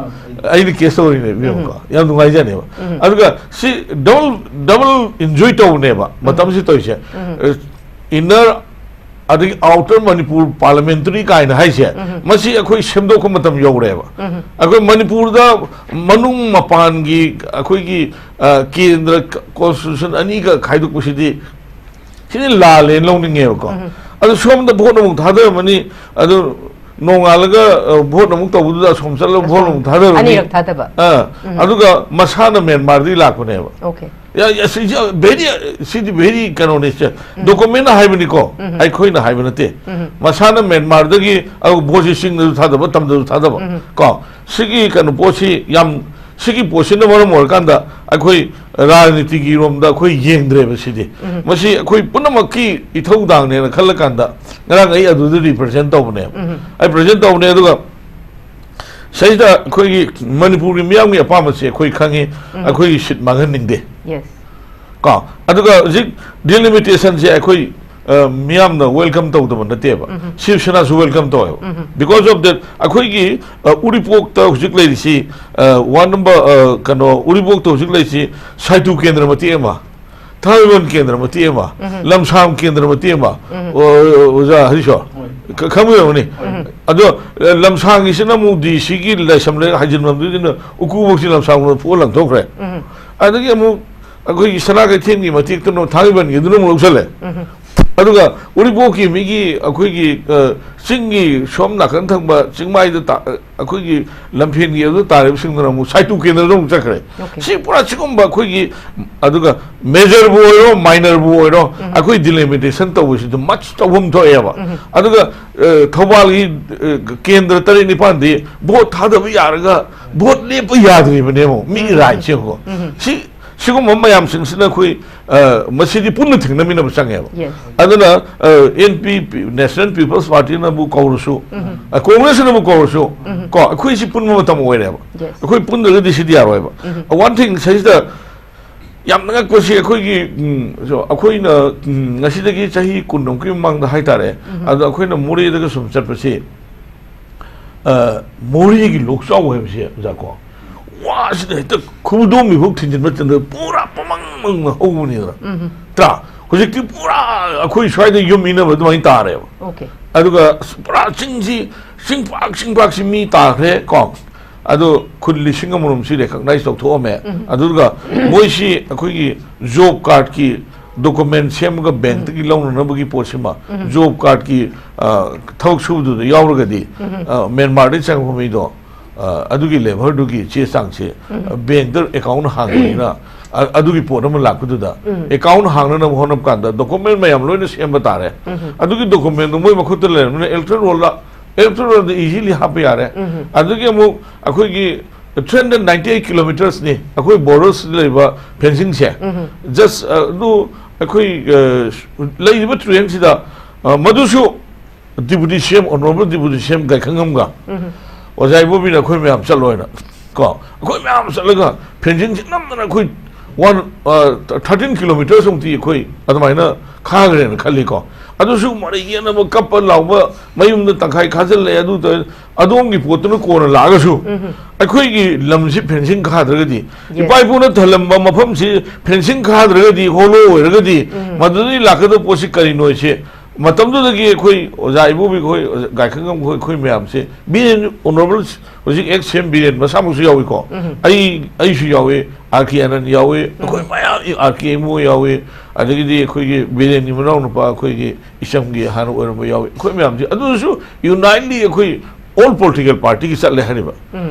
ꯑꯩꯅ ꯀꯦꯁ ꯇꯧꯔꯤꯅꯦ, ꯏꯕꯦꯝꯃꯀꯣ꯫ ꯌꯥꯝ ꯅꯨꯡꯉꯥꯏꯖꯅꯦꯕ꯫ ꯑꯗꯨꯒ ꯁꯤ double, double enjoy ꯇꯧꯕꯅꯦꯕ ꯃꯇꯝꯁꯤ ꯇꯧꯔꯤꯁꯦ꯫ ꯑ, inner ꯑꯗꯒꯤ outer ꯃꯅꯤꯄꯨꯔ parliamentary ꯀꯥꯏꯅ ꯍꯥꯏꯁꯦ, ꯃꯁꯤ ꯑꯩꯈꯣꯏ ꯁꯦꯝꯗꯣꯛꯄ ꯃꯇꯝ ꯌꯧꯔꯦꯕ꯫ ꯑꯩꯈꯣꯏ ꯃꯅꯤꯄꯨꯔꯗ ꯃꯅꯨꯡ ꯃꯄꯥꯟꯒꯤ ꯑꯩꯈꯣꯏꯒꯤ, ꯑ, ꯀꯦꯟꯗ꯭ꯔ constitution ꯑꯅꯤꯒ ꯈꯥꯏꯗꯣꯛꯄꯁꯤꯗꯤ, ꯁꯤꯗꯤ ꯂꯥꯜꯂꯦꯅ ꯂꯧꯅꯤꯡꯉꯦꯕꯀꯣ꯫ ꯑꯗꯨ ꯁꯣꯝꯗ ꯚꯣꯠ ꯑꯃꯨꯛ ꯊꯥꯗꯔꯝꯃꯅꯤ, ꯑꯗꯨ ꯅꯣꯡꯉꯥꯜꯂꯒ, ꯑ, ꯚꯣꯠ ꯑꯃꯨꯛ ꯇꯧꯕꯗꯨꯗ ꯑꯁꯣꯝ ꯆꯠꯂꯒ ꯚꯣꯠ ꯑꯃꯨꯛ ꯊꯥꯗꯔꯝꯃꯅꯤ꯫ ꯑꯅꯤꯔꯛ ꯊꯥꯗꯕ꯫ ꯑ, ꯑꯗꯨꯒ ꯃꯁꯥꯅ ꯃ꯭ꯌꯥꯟꯃꯥꯔꯗꯒꯤ ꯂꯥꯛꯄꯅꯦꯕ꯫ Okay. ꯌꯥ, ꯌꯥ, ꯁꯤ, ꯁꯤ very, ꯁꯤꯗꯤ very ꯀꯩꯅꯣꯅꯤ, ꯁꯦ, document ꯍꯥꯏꯕꯅꯤꯀꯣ, ꯑꯩꯈꯣꯏꯅ ꯍꯥꯏꯕ ꯅꯠꯇꯦ꯫ ꯃꯁꯥꯅ ꯃ꯭ꯌꯥꯟꯃꯥꯔꯗꯒꯤ, ꯑꯗꯨꯒ ꯚꯣꯠꯁꯤ ꯆꯤꯡꯗꯁꯨ ꯊꯥꯗꯕ, ꯇꯝꯗꯁꯨ ꯊꯥꯗꯕ꯫ ꯀꯣ, ꯁꯤꯒꯤ ꯀꯩꯅꯣ ꯄꯣꯠꯁꯤ ꯌꯥꯝ, ꯁꯤꯒꯤ ꯄꯣꯠꯁꯤꯅ ꯃꯔꯝ ꯑꯣꯏꯔꯀꯥꯟꯗ ꯑꯩꯈꯣꯏ ꯔꯥꯖꯅꯤꯇꯤꯒꯤ ꯔꯣꯝꯗ ꯑꯩꯈꯣꯏ ꯌꯦꯡꯗ꯭ꯔꯦꯕ ꯁꯤꯗꯤ꯫ ꯃꯁꯤ ꯑꯩꯈꯣꯏ ꯄꯨꯝꯅꯃꯛꯀꯤ ꯏꯊꯧꯗꯥꯡꯅꯦꯅ ꯈꯜꯂꯀꯥꯟꯗ ꯉꯔꯥꯡ ꯑꯩ ꯑꯗꯨꯗ represent ꯇꯧꯕꯅꯦꯕ꯫ ꯑꯩ present ꯇꯧꯕꯅꯦ, ꯑꯗꯨꯒ ꯁꯤꯗ ꯑꯩꯈꯣꯏꯒꯤ ꯃꯅꯤꯄꯨꯔꯒꯤ ꯃꯤꯌꯥꯝꯒꯤ ꯑꯄꯥꯝꯕꯁꯦ ꯑꯩꯈꯣꯏ ꯈꯪꯉꯤ, ꯑꯩꯈꯣꯏꯒꯤ seat ꯃꯥꯡꯍꯟꯅꯤꯡꯗꯦ꯫ Yes. ꯀꯣ, ꯑꯗꯨꯒ ꯍꯧꯖꯤꯛ delimitation ꯁꯦ ꯑꯩꯈꯣꯏ, ꯑ, ꯃꯤꯌꯥꯝꯅ welcome ꯇꯧꯗꯕ ꯅꯠꯇꯦꯕ꯫ ꯁꯤꯕ ꯁꯦꯅꯥꯁꯨ welcome ꯇꯧꯋꯦꯕ꯫ Because of that, ꯑꯩꯈꯣꯏꯒꯤ, ꯑ, ꯎꯔꯤꯄꯣꯛꯇ ꯍꯧꯖꯤꯛ ꯂꯩꯔꯤꯁꯤ, ꯑ, ward number, ꯑ, ꯀꯩꯅꯣ, ꯎꯔꯤꯄꯣꯛꯇ ꯍꯧꯖꯤꯛ ꯂꯩꯔꯤꯁꯤ ꯁꯥꯏꯇꯨ ꯀꯦꯟꯗ꯭ꯔ ꯃꯇꯦꯛ ꯑꯃ, ꯊꯥꯡꯃꯩꯕꯟ ꯀꯦꯟꯗ꯭ꯔ ꯃꯇꯦꯛ ꯑꯃ, ꯂꯝꯁꯥꯡ ꯀꯦꯟꯗ꯭ꯔ ꯃꯇꯦꯛ ꯑꯃ, ꯑꯣ, ꯑꯣꯖꯥ ꯍꯔꯤꯁꯣ, ꯈ-, ꯈꯪꯕꯤꯔꯝꯒꯅꯤ꯫ ꯑꯗꯣ, ꯑ, ꯂꯝꯁꯥꯡꯒꯤꯁꯤꯅ ꯑꯃꯨꯛ ꯗꯤ ꯁꯤꯒꯤ ꯂꯥꯏꯁ꯭ꯔꯝ ꯂꯩꯔꯛ ꯍꯥꯏꯖꯤꯟꯐꯝꯗꯨꯒꯤꯅ ꯎꯀꯨꯕꯣꯛꯁꯤ ꯂꯝꯁꯥꯡ ꯂꯣꯝꯗ ꯐꯨꯛꯑ ꯂꯪꯊꯣꯛꯈ꯭ꯔꯦ꯫ ꯑꯗꯒꯤ ꯑꯃꯨꯛ ꯑꯩꯈꯣꯏꯒꯤ ꯁꯅꯥ ꯀꯩꯊꯦꯜꯒꯤ ꯃꯇꯦꯛꯇꯨꯅ ꯊꯥꯡꯃꯩꯕꯟꯒꯤꯗꯨꯅ ꯑꯃꯨꯛ ꯂꯧꯁꯜꯂꯦ꯫ ꯑꯗꯨꯒ ꯎꯔꯤꯄꯣꯛꯀꯤ ꯃꯤꯒꯤ ꯑꯩꯈꯣꯏꯒꯤ, ꯑ, ꯆꯤꯡꯒꯤ ꯁꯣꯝ ꯅꯥꯀꯟ ꯊꯪꯕ ꯆꯤꯡꯃꯥꯏꯗ ꯇꯥ-, ꯑ, ꯑꯩꯈꯣꯏꯒꯤ ꯂꯝꯐꯦꯟꯒꯤ ꯑꯗꯨ ꯇꯥꯔꯤꯕꯁꯤꯡꯗꯨꯅ ꯑꯃꯨꯛ ꯁꯥꯏꯇꯨ ꯀꯦꯟꯗ꯭ꯔꯗ ꯑꯃꯨꯛ ꯆꯠꯈ꯭ꯔꯦ꯫ Okay. ꯁꯤ ꯄꯨꯔꯥ ꯁꯤꯒꯨꯝꯕ ꯑꯩꯈꯣꯏꯒꯤ, ꯑꯗꯨꯒ majorꯕꯨ ꯑꯣꯏꯔꯣ, minorꯕꯨ ꯑꯣꯏꯔꯣ, ꯑꯩꯈꯣꯏ delimitation ꯇꯧꯕꯁꯤꯗ much ꯇꯧꯐꯝ ꯊꯣꯛꯑꯦꯕ꯫ ꯑꯗꯨꯒ, ꯑ, ꯊꯧꯕꯥꯜꯒꯤ, ꯑ, ꯀꯦꯟꯗ꯭ꯔ ꯇꯔꯦꯠ ꯅꯤꯄꯥꯟꯗꯤ vote ꯊꯥꯗꯕ ꯌꯥꯔꯒ vote ꯂꯦꯞꯄ ꯌꯥꯗ꯭ꯔꯤꯕꯅꯦꯕ, ꯃꯤꯒꯤ rightꯁꯦ ꯌꯦꯡꯉꯣ꯫ ꯁꯤ, ꯁꯤꯒꯨꯝꯕ ꯃꯌꯥꯝꯁꯤꯡꯁꯤꯅ ꯑꯩꯈꯣꯏ, ꯑ, ꯃꯁꯤꯗꯤ ꯄꯨꯟꯅ ꯊꯦꯡꯅꯃꯤꯟꯅꯕ ꯆꯪꯉꯦꯕ꯫ Yes. ꯑꯗꯨꯅ, ꯑ, NPP, National People's Partyꯅꯕꯨ ꯀꯧꯔꯁꯨ, ꯑ, Congressꯅꯕꯨ ꯀꯧꯔꯁꯨ, ꯀꯣ, ꯑꯩꯈꯣꯏꯁꯤ ꯄꯨꯟꯕ ꯃꯇꯝ ꯑꯣꯏꯔꯦꯕ꯫ Yes. ꯑꯩꯈꯣꯏ ꯄꯨꯟꯗ꯭ꯔꯒꯗꯤ ꯁꯤꯗꯤ ꯌꯥꯔꯣꯏꯕ꯫ One thing ꯁꯤꯗ ꯌꯥꯝꯅ ꯉꯛꯄꯁꯤ ꯑꯩꯈꯣꯏꯒꯤ, ꯎꯝ, so, ꯑꯩꯈꯣꯏꯅ, ꯎꯝ, ꯉꯁꯤꯗꯒꯤ ꯆꯍꯤ ꯀꯨꯟꯃꯨꯛꯀꯤ ꯃꯃꯥꯡꯗ ꯍꯥꯏꯇꯥꯔꯦ, ꯑꯗꯣ ꯑꯩꯈꯣꯏꯅ ꯃꯣꯔꯦꯗꯒ ꯁꯨꯝ ꯆꯠꯄꯁꯤ, ꯑ, ꯃꯣꯔꯦꯒꯤ ꯂꯣꯛꯆꯥꯎ ꯍꯥꯏꯕꯁꯦ, ꯑꯣꯖꯥ ꯀꯣ, ꯋꯥꯁꯤꯗ ꯍꯦꯛꯇ ꯈꯨꯗꯣꯝꯕꯤꯐꯥꯎ ꯊꯤꯟꯖꯤꯟꯕ ꯆꯟꯗ ꯄꯨꯔꯥ ꯄꯃꯪ ꯃꯪꯅ ꯍꯧꯕꯅꯤꯗꯅ꯫ ꯅꯠꯇ꯭ꯔꯥ? ꯍꯧꯖꯤꯛꯇꯤ ꯄꯨꯔꯥ ꯑꯩꯈꯣꯏ ꯁ꯭ꯋꯥꯏꯗ ꯌꯨꯝ ꯏꯅꯕ ꯑꯗꯨꯃꯥꯏꯅ ꯇꯥꯔꯦꯕ꯫ Okay. ꯑꯗꯨꯒ ꯑꯁ, ꯄꯨꯔꯥ ꯆꯤꯡꯁꯤ, ꯆꯤꯡꯄꯥꯛ, ꯆꯤꯡꯄꯥꯛꯁꯤ ꯃꯤ ꯇꯥꯈ꯭ꯔꯦ ꯀꯣ꯫ ꯑꯗꯣ ꯈꯨꯟ ꯂꯤꯁꯤꯡ ꯑꯃꯔꯣꯝꯁꯤ recognize ꯇꯧꯊꯣꯛꯑꯝꯃꯦ꯫ ꯑꯗꯨꯒ ꯃꯣꯏꯁꯤ ꯑꯩꯈꯣꯏꯒꯤ job cardꯀꯤ document ꯁꯦꯝꯃꯒ bankꯇꯒꯤ ꯂꯧꯅꯅꯕꯒꯤ ꯄꯣꯠꯁꯤꯃ, job cardꯀꯤ, ꯑ, ꯊꯕꯛ ꯁꯨꯕꯗꯨꯗ ꯌꯥꯎꯔꯒꯗꯤ, ꯑ, Myanmarꯗꯒꯤ ꯆꯪꯉꯛꯄ ꯃꯤꯗꯣ, ꯑ, ꯑꯗꯨꯒꯤ labourꯗꯨꯒꯤ ꯆꯦ ꯆꯥꯡꯁꯦ, ꯑ, bankꯇ account ꯍꯥꯡꯕꯅꯤꯅ, ꯑ, ꯑꯗꯨꯒꯤ ꯄꯣꯠ ꯑꯃ ꯂꯥꯛꯄꯗꯨꯗ account ꯍꯥꯡꯅꯅꯕ ꯍꯣꯠꯅꯕ ꯀꯥꯟꯗ document ꯃꯌꯥꯝ ꯂꯣꯏꯅ ꯁꯦꯝꯕ ꯇꯥꯔꯦ꯫ ꯑꯗꯨꯒꯤ documentꯗꯨ ꯃꯣꯏ ꯃꯈꯨꯠꯇ ꯂꯩꯔꯕꯅꯤꯅ electoral rollꯗ, electoral rollꯗ easily ꯍꯥꯞꯄ ꯌꯥꯔꯦ꯫ ꯑꯗꯨꯒꯤ ꯑꯃꯨꯛ ꯑꯩꯈꯣꯏꯒꯤ three hundred ninety eight kilometersꯅꯤ ꯑꯩꯈꯣꯏ borders ꯂꯩꯕ fencingꯁꯦ꯫ Just, ꯑ, ꯑꯗꯨ ꯑꯩꯈꯣꯏ, ꯑ, ꯂꯩꯔꯤꯕ terrainꯁꯤꯗ, ꯑ, ꯃꯗꯨꯁꯨ Deputy CM, Honourable Deputy CM ꯒꯥꯏꯈꯪꯉꯝꯒ ꯑꯣꯖꯥ ꯏꯕꯣꯕꯤꯅ ꯑꯩꯈꯣꯏ ꯃꯌꯥꯝ ꯆꯠꯂꯣꯏꯅ ꯀꯣ, ꯑꯩꯈꯣꯏ ꯃꯌꯥꯝ ꯆꯠꯂꯒ fencingꯁꯤ ꯅꯝꯗꯅ ꯑꯩꯈꯣꯏ one, ꯑ, thirteen kilometres ꯃꯨꯛꯇꯤ ꯑꯩꯈꯣꯏ ꯑꯗꯨꯃꯥꯏꯅ ꯈꯥꯈ꯭ꯔꯦꯅ ꯈꯜꯂꯤꯀꯣ꯫ ꯑꯗꯨꯁꯨ ꯃꯔꯩ ꯌꯦꯠꯅꯕ, ꯀꯞꯄ ꯂꯥꯎꯕ, ꯃꯌꯨꯝꯗ ꯇꯪꯈꯥꯏ ꯈꯥꯖꯤꯜꯂꯦ, ꯑꯗꯨ ꯇꯧꯋꯦ, ꯑꯗꯣꯝꯒꯤ ꯄꯣꯠꯇꯨꯅ ꯀꯣꯟꯅ ꯂꯥꯛꯑꯒꯁꯨ ꯑꯩꯈꯣꯏꯒꯤ ꯂꯝꯁꯤ fencing ꯈꯥꯗ꯭ꯔꯒꯗꯤ, Yes. ꯏꯄꯥ ꯏꯄꯨꯅ ꯊꯜꯂꯝꯕ ꯃꯐꯝꯁꯤ fencing ꯈꯥꯗ꯭ꯔꯒꯗꯤ, hollow ꯑꯣꯏꯔꯒꯗꯤ, ꯃꯗꯨꯗꯒꯤ ꯂꯥꯛꯀꯗꯕ ꯄꯣꯠꯁꯤ ꯀꯔꯤꯅꯣ ꯁꯤ ꯃꯇꯝꯗꯨꯗꯒꯤ ꯑꯩꯈꯣꯏ ꯑꯣꯖꯥ ꯏꯕꯣꯕꯤ ꯈꯣꯏ, ꯑꯣꯖꯥ ꯒꯥꯏꯈꯪꯉꯝ ꯈꯣꯏ, ꯑꯩꯈꯣꯏ ꯃꯌꯥꯝꯁꯦ, ꯕꯤꯔꯦꯟ, ꯑꯣꯅꯔꯦꯕꯜ ꯍꯧꯖꯤꯛ ꯑꯦꯛꯁ ꯁꯤ ꯑꯦꯝ ꯕꯤꯔꯦꯟ ꯃꯁꯥꯃꯛꯁꯨ ꯌꯥꯎꯏꯀꯣ꯫ ꯑꯩ, ꯑꯩꯁꯨ ꯌꯥꯎꯏ, ꯑꯥꯔ ꯀꯦ ꯑꯅꯟ ꯌꯥꯎꯏ, ꯑꯩꯈꯣꯏ ꯃꯌꯥꯝ, ꯑꯥꯔ ꯀꯦ ꯏꯃꯣ ꯌꯥꯎꯏ, ꯑꯗꯒꯤꯗꯤ ꯑꯩꯈꯣꯏꯒꯤ ꯕꯤꯔꯦꯟꯒꯤ ꯃꯅꯥꯎꯅꯨꯄꯥ ꯑꯩꯈꯣꯏꯒꯤ ꯏꯆꯝꯒꯤ ꯍꯥꯟꯅ ꯑꯣꯏꯔꯝꯕ ꯌꯥꯎꯏ, ꯑꯩꯈꯣꯏ ꯃꯌꯥꯝꯁꯦ꯫ ꯑꯗꯨꯁꯨ ꯌꯨꯅꯥꯏꯠꯂꯤ ꯑꯩꯈꯣꯏ ꯑꯣꯜ ꯄꯣꯂꯤꯇꯤꯀꯦꯜ ꯄꯥꯔꯇꯤꯒꯤ ꯆꯠꯂꯦ ꯍꯥꯏꯔꯤꯕ꯫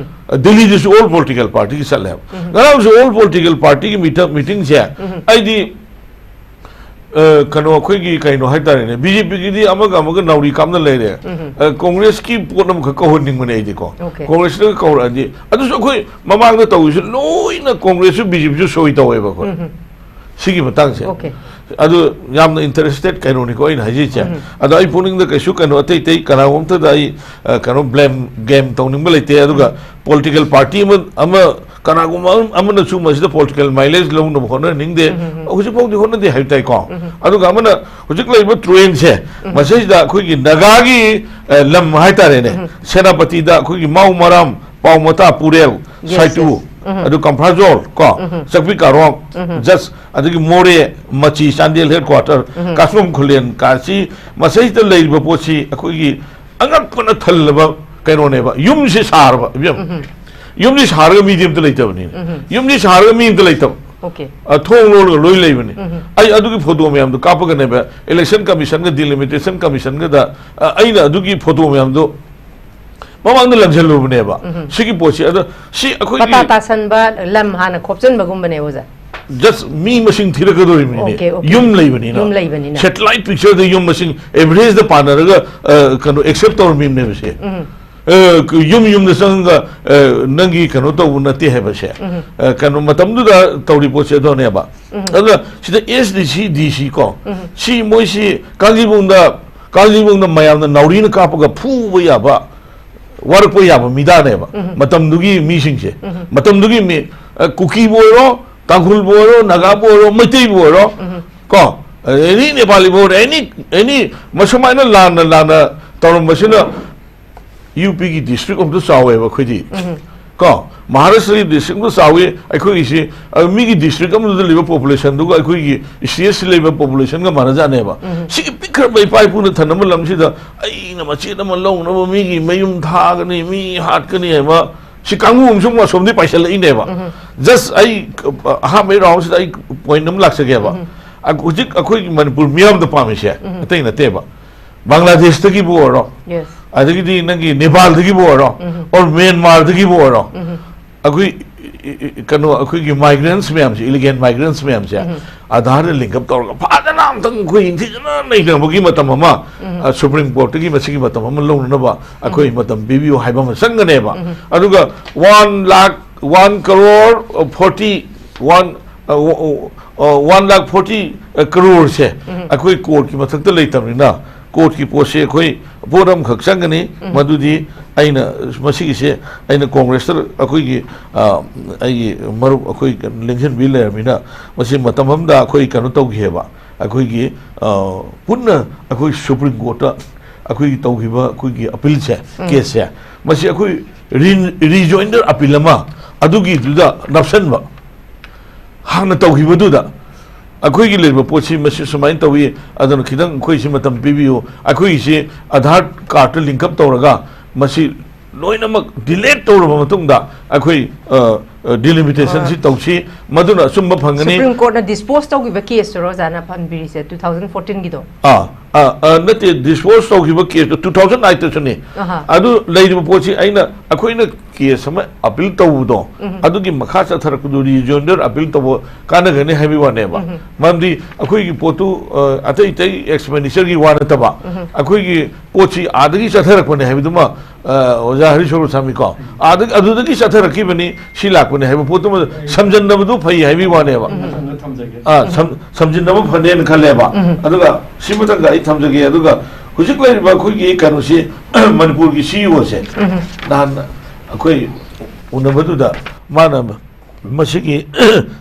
ꯗꯤꯜꯂꯤꯗꯁꯨ ꯑꯣꯜ ꯄꯣꯂꯤꯇꯤꯀꯦꯜ ꯄꯥꯔꯇꯤꯒꯤ ꯆꯠꯂꯦ ꯍꯥꯏꯕ꯫ ꯉꯔꯥꯡꯁꯨ ꯑꯣꯜ ꯄꯣꯂꯤꯇꯤꯀꯦꯜ ꯄꯥꯔꯇꯤꯒꯤ ꯃꯤꯇ-, ꯃꯤꯇꯤꯡꯁꯦ ꯑꯩꯗꯤ ꯑ, ꯀꯩꯅꯣ, ꯑꯩꯈꯣꯏꯒꯤ ꯀꯩꯅꯣ ꯍꯥꯏꯇꯥꯔꯦꯅꯦ, ꯕꯤ ꯖꯦ ꯄꯤꯒꯤꯗꯤ ꯑꯃꯒ ꯑꯃꯒ ꯅꯥꯎꯔꯤ ꯀꯥꯞꯅ ꯂꯩꯔꯦ꯫ ꯑ, ꯀꯣꯡꯒ꯭ꯔꯦꯁꯀꯤ ꯄꯣꯠ ꯑꯃꯈꯛ ꯀꯧꯍꯟꯅꯤꯡꯕꯅꯦ ꯑꯩꯗꯤꯀꯣ꯫ ꯑꯣꯀꯦ꯫ ꯀꯣꯡꯒ꯭ꯔꯦꯁꯅꯒ ꯀꯧꯔꯛꯑꯗꯤ, ꯑꯗꯨꯁꯨ ꯑꯩꯈꯣꯏ ꯃꯃꯥꯡꯗ ꯇꯧꯔꯤꯁꯦ ꯂꯣꯏꯅ ꯀꯣꯡꯒ꯭ꯔꯦꯁꯁꯨ ꯕꯤ ꯖꯦ ꯄꯤꯁꯨ ꯁꯣꯏ ꯇꯧꯋꯦꯕ ꯑꯩꯈꯣꯏ꯫ ꯁꯤꯒꯤ ꯃꯇꯥꯡꯁꯦ꯫ ꯑꯣꯀꯦ꯫ ꯑꯗꯨ ꯌꯥꯝꯅ ꯏꯟꯇꯔꯦꯁꯇꯦꯠ ꯀꯩꯅꯣꯅꯤꯀꯣ ꯑꯩꯅ ꯍꯥꯏꯖꯔꯤꯁꯦ꯫ ꯑꯗꯣ ꯑꯩ ꯄꯨꯛꯅꯤꯡꯗ ꯀꯩꯁꯨ ꯀꯩꯅꯣ ꯑꯇꯩ ꯑꯇꯩ ꯀꯅꯥꯒꯨꯝꯕ ꯑꯝꯇꯗ ꯑꯩ, ꯑ, ꯀꯩꯅꯣ ꯕ꯭ꯂꯦꯝ ꯒꯦꯝ ꯇꯧꯅꯤꯡꯕ ꯂꯩꯇꯦ꯫ ꯑꯗꯨꯒ ꯄꯣꯂꯤꯇꯤꯀꯦꯜ ꯄꯥꯔꯇꯤ ꯑꯃ, ꯑꯃ ꯀꯅꯥꯒꯨꯝꯕ ꯑꯃ-, ꯑꯃꯅꯁꯨ ꯃꯁꯤꯗ ꯄꯣꯂꯤꯇꯤꯀꯦꯜ ꯃꯥꯏꯂꯦꯖ ꯂꯧꯅꯕ ꯍꯣꯠꯅꯅꯤꯡꯗꯦ꯫ ꯍꯧꯖꯤꯛ ꯐꯥꯎꯗꯤ ꯍꯣꯠꯅꯗꯦ ꯍꯥꯏꯕ ꯇꯥꯏꯀꯣ꯫ ꯑꯗꯨꯒ ꯑꯃꯅ ꯍꯧꯖꯤꯛ ꯂꯩꯔꯤꯕ ꯇ꯭ꯔꯦꯟꯁꯦ, ꯃꯁꯤꯗ ꯑꯩꯈꯣꯏꯒꯤ ꯅꯥꯒꯥꯒꯤ, ꯑ, ꯂꯝ ꯍꯥꯏꯇꯥꯔꯦꯅꯦ, ꯁꯦꯅꯥꯄꯇꯤꯗ ꯑꯩꯈꯣꯏꯒꯤ ꯃꯥꯎ ꯃꯔꯥꯝ, ꯄꯥꯎ ꯃꯇꯥ, ꯄꯨꯔꯦꯜ, ꯌꯦꯁ, ꯁꯥꯏꯇꯨ, ꯌꯦꯁ꯫ ꯑꯗꯨ ꯀꯝꯐꯥꯖꯣꯜ ꯀꯣ, ꯆꯥꯛꯄꯤ ꯀꯥꯔꯣꯡ, ꯖꯁ, ꯑꯗꯒꯤ ꯃꯣꯔꯦ, ꯃꯆꯤ, ꯆꯥꯟꯗꯦꯜ ꯍꯦꯗ ꯀ꯭ꯋꯥꯇꯔ, ꯀꯥꯁꯃꯝ ꯈꯨꯂꯦꯟ, ꯀꯥꯁꯤ, ꯃꯁꯤꯗ ꯂꯩꯔꯤꯕ ꯄꯣꯠꯁꯤ ꯑꯩꯈꯣꯏꯒꯤ ꯑꯉꯛꯄꯅ ꯊꯜꯂꯕ ꯀꯩꯅꯣꯅꯦꯕ, ꯌꯨꯝꯁꯤ ꯁꯥꯔꯕ, ꯏꯕꯦꯝ꯫ ꯌꯨꯝꯁꯤ ꯁꯥꯔꯒ ꯃꯤꯗꯤ ꯑꯝꯇ ꯂꯩꯇꯕꯅꯤꯅꯦ꯫ ꯌꯨꯝꯁꯤ ꯁꯥꯔꯒ ꯃꯤ ꯑꯝꯇ ꯂꯩꯇꯕ꯫ ꯑꯣꯀꯦ꯫ ꯑ, ꯊꯣꯡ ꯂꯣꯜꯂꯒ ꯂꯣꯏ ꯂꯩꯕꯅꯤ꯫ ꯑꯩ ꯑꯗꯨꯒꯤ ꯐꯣꯇꯣ ꯃꯌꯥꯝꯗꯣ ꯀꯥꯞꯄꯒꯅꯦꯕ, ꯏꯂꯦꯛꯁꯟ ꯀꯃꯤꯁꯟꯒ ꯗꯤꯂꯤꯃꯤꯇꯦꯁꯟ ꯀꯃꯤꯁꯟꯒꯗ, ꯑ, ꯑꯩꯅ ꯑꯗꯨꯒꯤ ꯐꯣꯇꯣ ꯃꯌꯥꯝꯗꯣ ꯃꯃꯥꯡꯗ ꯂꯪꯁꯤꯜꯂꯨꯕꯅꯦꯕ꯫ ꯁꯤꯒꯤ ꯄꯣꯠꯁꯤ, ꯑꯗꯣ ꯁꯤ ꯑꯩꯈꯣꯏꯒꯤ ꯄꯇꯥ ꯇꯥꯁꯟꯕ, ꯂꯝ ꯍꯥꯟꯅ ꯈꯣꯞꯆꯤꯟꯕꯒꯨꯝꯕꯅꯦ, ꯑꯣꯖꯥ꯫ ꯖꯁ ꯃꯤ ꯃꯁꯤꯡ ꯊꯤꯔꯛꯀꯗꯧꯔꯤꯕꯅꯤꯅꯦ꯫ Okay, okay. ꯌꯨꯝ ꯂꯩꯕꯅꯤꯅ꯫ ꯌꯨꯝ ꯂꯩꯕꯅꯤꯅ꯫ ꯁꯦꯇꯦꯂꯥꯏꯠ ꯄꯤꯛꯆꯔꯗ ꯌꯨꯝ ꯃꯁꯤꯡ ꯑꯦꯚꯔꯦꯖꯇ ꯄꯥꯟꯅꯔꯒ, ꯑ, ꯀꯩꯅꯣ, ꯑꯦꯛꯁꯦꯞ ꯇꯧꯔꯝꯃꯤꯕꯅꯦꯕ ꯁꯦ꯫ ꯑ, ꯀ-, ꯌꯨꯝ ꯌꯨꯝꯗ ꯆꯪꯉꯒ, ꯑ, ꯅꯪꯒꯤ ꯀꯩꯅꯣ ꯇꯧꯕ ꯅꯠꯇꯦ ꯍꯥꯏꯕꯁꯦ꯫ ꯑ, ꯀꯩꯅꯣ, ꯃꯇꯝꯗꯨꯗ ꯇꯧꯔꯤ ꯄꯣꯠꯁꯦ ꯑꯗꯨꯅꯦꯕ꯫ ꯑꯗꯨꯅ ꯁꯤꯗ ꯑꯦꯁ ꯗꯤ ꯁꯤ, ꯗꯤ ꯁꯤ ꯀꯣ, ꯁꯤ ꯃꯣꯏꯁꯤ ꯀꯥꯡꯖꯩꯕꯨꯡꯗ, ꯀꯥꯡꯖꯩꯕꯨꯡꯗ ꯃꯌꯥꯝꯅ ꯅꯥꯎꯔꯤꯅ ꯀꯥꯞꯄꯒ ꯐꯨꯕ ꯌꯥꯕ, ꯋꯥꯔꯛꯄ ꯌꯥꯕ ꯃꯤꯗꯥꯅꯦꯕ꯫ ꯃꯇꯝꯗꯨꯒꯤ ꯃꯤꯁꯤꯡꯁꯦ, ꯃꯇꯝꯗꯨꯒꯤ ꯃꯤ, ꯑ, ꯀꯨꯀꯤꯕꯨ ꯑꯣꯏꯔꯣ, ꯇꯥꯡꯈꯨꯜꯕꯨ ꯑꯣꯏꯔꯣ, ꯅꯥꯒꯥꯕꯨ ꯑꯣꯏꯔꯣ, ꯃꯩꯇꯩꯕꯨ ꯑꯣꯏꯔꯣ, ꯀꯣ, ꯑꯦꯅꯤ ꯅꯦꯄꯥꯂꯤꯕꯨ ꯑꯣꯏꯔꯣ, ꯑꯦꯅꯤ, ꯑꯦꯅꯤ, ꯃꯁꯨꯃꯥꯏꯅ ꯂꯥꯟꯅ, ꯂꯥꯟꯅ ꯇꯧꯔꯝꯕꯁꯤꯅ ꯌꯨ ꯄꯤꯒꯤ ꯗꯤꯁꯇ꯭ꯔꯤꯛ ꯑꯃꯗ ꯆꯥꯎꯋꯦꯕ ꯑꯩꯈꯣꯏꯗꯤ꯫ ꯀꯣ, ꯃꯍꯥꯔꯥꯁꯇ꯭ꯔꯒꯤ ꯗꯤꯁꯇ꯭ꯔꯤꯛ ꯑꯃ ꯆꯥꯎꯏ, ꯑꯩꯈꯣꯏꯒꯤꯁꯤ, ꯑ, ꯃꯤꯒꯤ ꯗꯤꯁꯇ꯭ꯔꯤꯛ ꯑꯃꯗꯨꯗ ꯂꯩꯕ ꯄꯣꯄꯨꯂꯦꯁꯟꯗꯨꯒ ꯑꯩꯈꯣꯏꯒꯤ ꯁ꯭ꯇꯦꯠꯁꯤ ꯂꯩꯕ ꯄꯣꯄꯨꯂꯦꯁꯟꯒ ꯃꯥꯟꯅꯖꯥꯠꯅꯦꯕ꯫ ꯎꯝ꯫ ꯁꯤꯒꯤ ꯄꯤꯛꯈ꯭ꯔꯕ ꯏꯄꯥ ꯏꯄꯨꯅ ꯊꯝꯅꯕ ꯂꯝꯁꯤꯗ ꯑꯩꯅ ꯃꯆꯦꯠ ꯑꯃ ꯂꯧꯅꯕ ꯃꯤꯒꯤ ꯃꯌꯨꯝ ꯊꯥꯒꯅꯤ, ꯃꯤ ꯍꯥꯠꯀꯅꯤ ꯍꯥꯏꯕ, ꯁꯤ ꯀꯥꯡꯕꯨ ꯑꯃꯁꯨ ꯑꯃꯨꯛ ꯑꯁꯣꯝꯗꯒꯤ ꯄꯥꯏꯁꯜꯂꯛꯏꯅꯦꯕ꯫ ꯎꯝ꯫ Just ꯑꯩ, ꯑ, ꯑꯍꯥꯟꯕꯒꯤ ꯔꯥꯎꯟꯁꯤꯗ ꯑꯩ ꯄꯣꯏꯟ ꯑꯃ ꯂꯥꯛꯆꯒꯦꯕ꯫ ꯎꯝ꯫ ꯑ, ꯍꯧꯖꯤꯛ ꯑꯩꯈꯣꯏꯒꯤ ꯃꯅꯤꯄꯨꯔ ꯃꯤꯌꯥꯝꯗ ꯄꯥꯝꯃꯤꯁꯦ, ꯎꯝ꯫ ꯑꯇꯩ ꯅꯠꯇꯦꯕ꯫ ꯕꯪꯒ꯭ꯂꯥꯗꯦꯁꯇꯒꯤꯕꯨ ꯑꯣꯏꯔꯣ, Yes. ꯑꯗꯒꯤꯗꯤ ꯅꯪꯒꯤ ꯅꯦꯄꯥꯜꯗꯒꯤꯕꯨ ꯑꯣꯏꯔꯣ, ꯎꯝ꯫ Or ꯃ꯭ꯌꯥꯟꯃꯥꯔꯗꯒꯤꯕꯨ ꯑꯣꯏꯔꯣ, ꯎꯝ꯫ ꯑꯩꯈꯣꯏ, ꯏ-, ꯏ-, ꯏ-, ꯀꯩꯅꯣ, ꯑꯩꯈꯣꯏꯒꯤ migrants ꯃꯌꯥꯝꯁꯦ, illegal migrants ꯃꯌꯥꯝꯁꯦ, ꯎꯝ꯫ ꯑꯥꯙꯥꯔꯗ link up ꯇꯧꯔꯒ ꯐꯖꯅ ꯑꯝꯇꯪ ꯑꯩꯈꯣꯏ ꯅꯤꯡꯊꯤꯖꯅ ꯅꯩꯅꯕꯒꯤ ꯃꯇꯝ ꯑꯃ, ꯎꯝ꯫ ꯑ, ꯁꯨꯄ꯭ꯔꯤꯝ ꯀꯣꯔꯠꯇꯒꯤ ꯃꯁꯤꯒꯤ ꯃꯇꯝ ꯑꯃ ꯂꯧꯅꯅꯕ ꯑꯩꯈꯣꯏ ꯎꯝ꯫ ꯃꯇꯝ ꯄꯤꯕꯤꯌꯨ ꯍꯥꯏꯕ ꯑꯃ ꯆꯪꯒꯅꯦꯕ꯫ ꯎꯝ꯫ ꯑꯗꯨꯒ one lakh, one crore forty, one, ꯑ, ꯑ, one lakh forty crore ꯁꯦ ꯎꯝ꯫ ꯑꯩꯈꯣꯏ ꯀꯣꯔꯠꯀꯤ ꯃꯊꯛꯇ ꯂꯩꯇꯕꯅꯤꯅ, ꯀꯣꯔꯠꯀꯤ ꯄꯣꯠꯁꯦ ꯑꯩꯈꯣꯏ ꯄꯣꯠ ꯑꯃꯈꯛ ꯆꯪꯒꯅꯤ, ꯎꯝ꯫ ꯃꯗꯨꯗꯤ ꯑꯩꯅ ꯃꯁꯤꯒꯤꯁꯦ ꯑꯩꯅ ꯀꯣꯡꯒ꯭ꯔꯦꯁꯇ ꯑꯩꯈꯣꯏꯒꯤ, ꯑ, ꯑꯩꯒꯤ ꯃꯔꯨꯞ ꯑꯩꯈꯣꯏ ꯂꯦꯡꯁꯤꯟꯕꯤ ꯂꯩꯔꯕꯅꯤꯅ, ꯃꯁꯤ ꯃꯇꯝ ꯑꯃꯗ ꯑꯩꯈꯣꯏ ꯀꯩꯅꯣ ꯇꯧꯈꯤꯑꯕ, ꯑꯩꯈꯣꯏꯒꯤ, ꯑ, ꯄꯨꯟꯅ ꯑꯩꯈꯣꯏ ꯁꯨꯄ꯭ꯔꯤꯝ ꯀꯣꯔꯠꯇ ꯑꯩꯈꯣꯏꯒꯤ ꯇꯧꯈꯤꯕ ꯑꯩꯈꯣꯏꯒꯤ ꯑꯄꯤꯜꯁꯦ, ꯎꯝ꯫ Case ꯁꯦ, ꯃꯁꯤ ꯑꯩꯈꯣꯏ ꯔꯤ-, rejoinder appeal ꯑꯃ ꯑꯗꯨꯒꯤꯗꯨꯗ ꯅꯞꯁꯟꯕ꯫ ꯍꯥꯟꯅ ꯇꯧꯈꯤꯕꯗꯨꯗ ꯑꯩꯈꯣꯏꯒꯤ ꯂꯩꯔꯤꯕ ꯄꯣꯠꯁꯤ ꯃꯁꯤ ꯁꯨꯃꯥꯏꯅ ꯇꯧꯏ, ꯑꯗꯨꯅ ꯈꯤꯇꯪ ꯑꯩꯈꯣꯏꯁꯤ ꯃꯇꯝ ꯄꯤꯕꯤꯌꯨ, ꯑꯩꯈꯣꯏꯒꯤꯁꯤ ꯑꯥꯙꯥꯔ ꯀꯥꯔꯠꯇ link up ꯇꯧꯔꯒ ꯃꯁꯤ ꯂꯣꯏꯅꯃꯛ delete ꯇꯧꯔꯕ ꯃꯇꯨꯡꯗ ꯑꯩꯈꯣꯏ, ꯑ, ꯑ, delimitation ꯁꯤ ꯑ, ꯇꯧꯁꯤ, ꯃꯗꯨꯅ ꯑꯆꯨꯝꯕ ꯐꯪꯒꯅꯤ꯫ ꯁꯨꯄ꯭ꯔꯤꯝ ꯀꯣꯔꯠꯅ dispose ꯇꯧꯈꯤꯕ case ꯇꯨꯔꯣ ꯑꯣꯖꯥꯅ ꯄꯟꯕꯤꯔꯤꯁꯦ, two thousand fourteen ꯒꯤꯗꯣ? ꯑꯥ, ꯑ, ꯑ, ꯅꯠꯇꯦ, dispose ꯇꯧꯈꯤꯕ case ꯇꯣ two thousand eight ꯇꯁꯨꯅꯤ꯫ ꯑꯍꯥ꯫ ꯑꯗꯨ ꯂꯩꯔꯤꯕ ꯄꯣꯠꯁꯤ ꯑꯩꯅ, ꯑꯩꯈꯣꯏꯅ case ꯑꯃ appeal ꯇꯧꯕꯗꯣ, ꯎꯝ꯫ ꯑꯗꯨꯒꯤ ꯃꯈꯥ ꯆꯠꯊꯔꯛꯄꯗꯨ rejoinder appeal ꯇꯧꯕ ꯀꯥꯟꯅꯒꯅꯤ ꯍꯥꯏꯕꯒꯤ ꯋꯥꯅꯦꯕ꯫ ꯎꯝ꯫ ꯃꯔꯝꯗꯤ ꯑꯩꯈꯣꯏꯒꯤ ꯄꯣꯠꯇꯨ, ꯑ, ꯑꯇꯩ ꯑꯇꯩ expenditure ꯒꯤ ꯋꯥ ꯅꯠꯇꯕ, ꯎꯝ꯫ ꯑꯩꯈꯣꯏꯒꯤ ꯄꯣꯠꯁꯤ ꯑꯥꯗꯒꯤ ꯆꯠꯊꯔꯛꯄꯅꯦ ꯍꯥꯏꯕꯗꯨꯃ, ꯑ, ꯑꯣꯖꯥ ꯍꯔꯤꯁꯣꯔ ꯁꯥꯃꯤꯀꯣ, ꯑꯥꯗ-, ꯑꯗꯨꯗꯒꯤ ꯆꯠꯊꯔꯛꯈꯤꯕꯅꯤ, ꯁꯤ ꯂꯥꯛꯄꯅꯤ ꯍꯥꯏꯕ ꯄꯣꯠꯇꯨꯃ ꯁꯝꯖꯟꯅꯕꯗꯨ ꯐꯩ ꯍꯥꯏꯕꯒꯤ ꯋꯥꯅꯦꯕ꯫ ꯎꯝ꯫ ꯃꯊꯪꯗ ꯊꯝꯖꯒꯦ꯫ ꯑꯥ, ꯁꯝ-, ꯁꯝꯖꯤꯟꯅꯕ ꯐꯅꯦꯅ ꯈꯜꯂꯦꯕ꯫ ꯎꯝ꯫ ꯑꯗꯨꯒ ꯁꯤ ꯃꯊꯪꯗ ꯑꯩ ꯊꯝꯖꯒꯦ꯫ ꯑꯗꯨꯒ ꯍꯧꯖꯤꯛ ꯂꯩꯔꯤꯕ ꯑꯩꯈꯣꯏꯒꯤ ꯀꯩꯅꯣꯁꯤ, ꯃꯅꯤꯄꯨꯔꯒꯤ C E O ꯁꯦ, ꯎꯝ꯫ ꯅꯍꯥꯟ ꯑꯩꯈꯣꯏ ꯎꯅꯕꯗꯨꯗ ꯃꯥꯅ ꯃꯁꯤꯒꯤ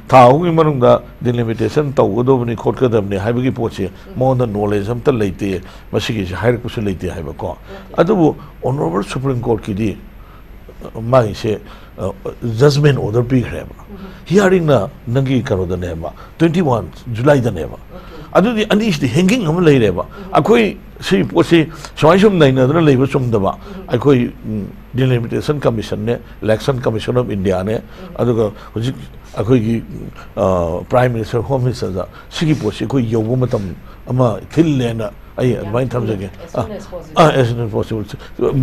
ꯊꯥ ꯑꯍꯨꯝꯒꯤ ꯃꯅꯨꯡꯗ delimitation ꯇꯧꯒꯗꯕꯅꯤ, ꯈꯣꯠꯀꯗꯕꯅꯤ ꯍꯥꯏꯕꯒꯤ ꯄꯣꯠꯁꯦ ꯃꯉꯣꯟꯗ knowledge ꯑꯝꯇ ꯂꯩꯇꯦ, ꯃꯁꯤꯒꯤꯁꯤ ꯍꯥꯏꯔꯛꯄꯁꯨ ꯂꯩꯇꯦ ꯍꯥꯏꯕꯀꯣ꯫ ꯑꯗꯨꯕꯨ Honourable Supreme Court ꯀꯤꯗꯤ ꯃꯥꯒꯤꯁꯦ ꯖꯖꯃꯦꯟ ꯑꯣꯔꯗꯔ ꯄꯤꯈ꯭ꯔꯦꯕ꯫ ꯍꯤꯌꯥꯔꯤꯡꯅ ꯅꯪꯒꯤ ꯀꯩꯅꯣꯗꯅꯦꯕ, ꯇ꯭ꯋꯦꯟꯇꯤ ꯋꯥꯟ ꯖꯨꯂꯥꯏꯗꯅꯦꯕ꯫ ꯑꯗꯨꯗꯤ ꯑꯅꯤꯁꯤꯗꯤ ꯍꯦꯡꯒꯤꯡ ꯑꯃ ꯂꯩꯔꯦꯕ꯫ ꯑꯩꯈꯣꯏ ꯁꯤ ꯄꯣꯠꯁꯤ ꯁꯨꯃꯥꯏ ꯁꯨꯝ ꯅꯩꯅꯗꯅ ꯂꯩꯕ ꯆꯨꯝꯗꯕ꯫ ꯑꯩꯈꯣꯏ ꯗꯤꯂꯤꯃꯤꯇꯦꯁꯟ ꯀꯃꯤꯁꯟꯅꯦ, ꯏꯂꯦꯛꯁꯟ ꯀꯃꯤꯁꯟ ꯑꯣꯐ ꯏꯟꯗꯤꯌꯥꯅꯦ, ꯑꯗꯨꯒ ꯍꯧꯖꯤꯛ ꯑꯩꯈꯣꯏꯒꯤ ꯄ꯭ꯔꯥꯏꯝ ꯃꯤꯅꯤꯁꯇꯔ, ꯍꯣꯝ ꯃꯤꯅꯤꯁꯇꯔꯗ ꯁꯤꯒꯤ ꯄꯣꯠꯁꯤ ꯑꯩꯈꯣꯏ ꯌꯧꯕ ꯃꯇꯝ ꯑꯃ ꯊꯤꯜꯂꯦꯅ ꯑꯩ ꯑꯗꯨꯃꯥꯏꯅ ꯊꯝꯖꯒꯦ꯫ As soon as possible.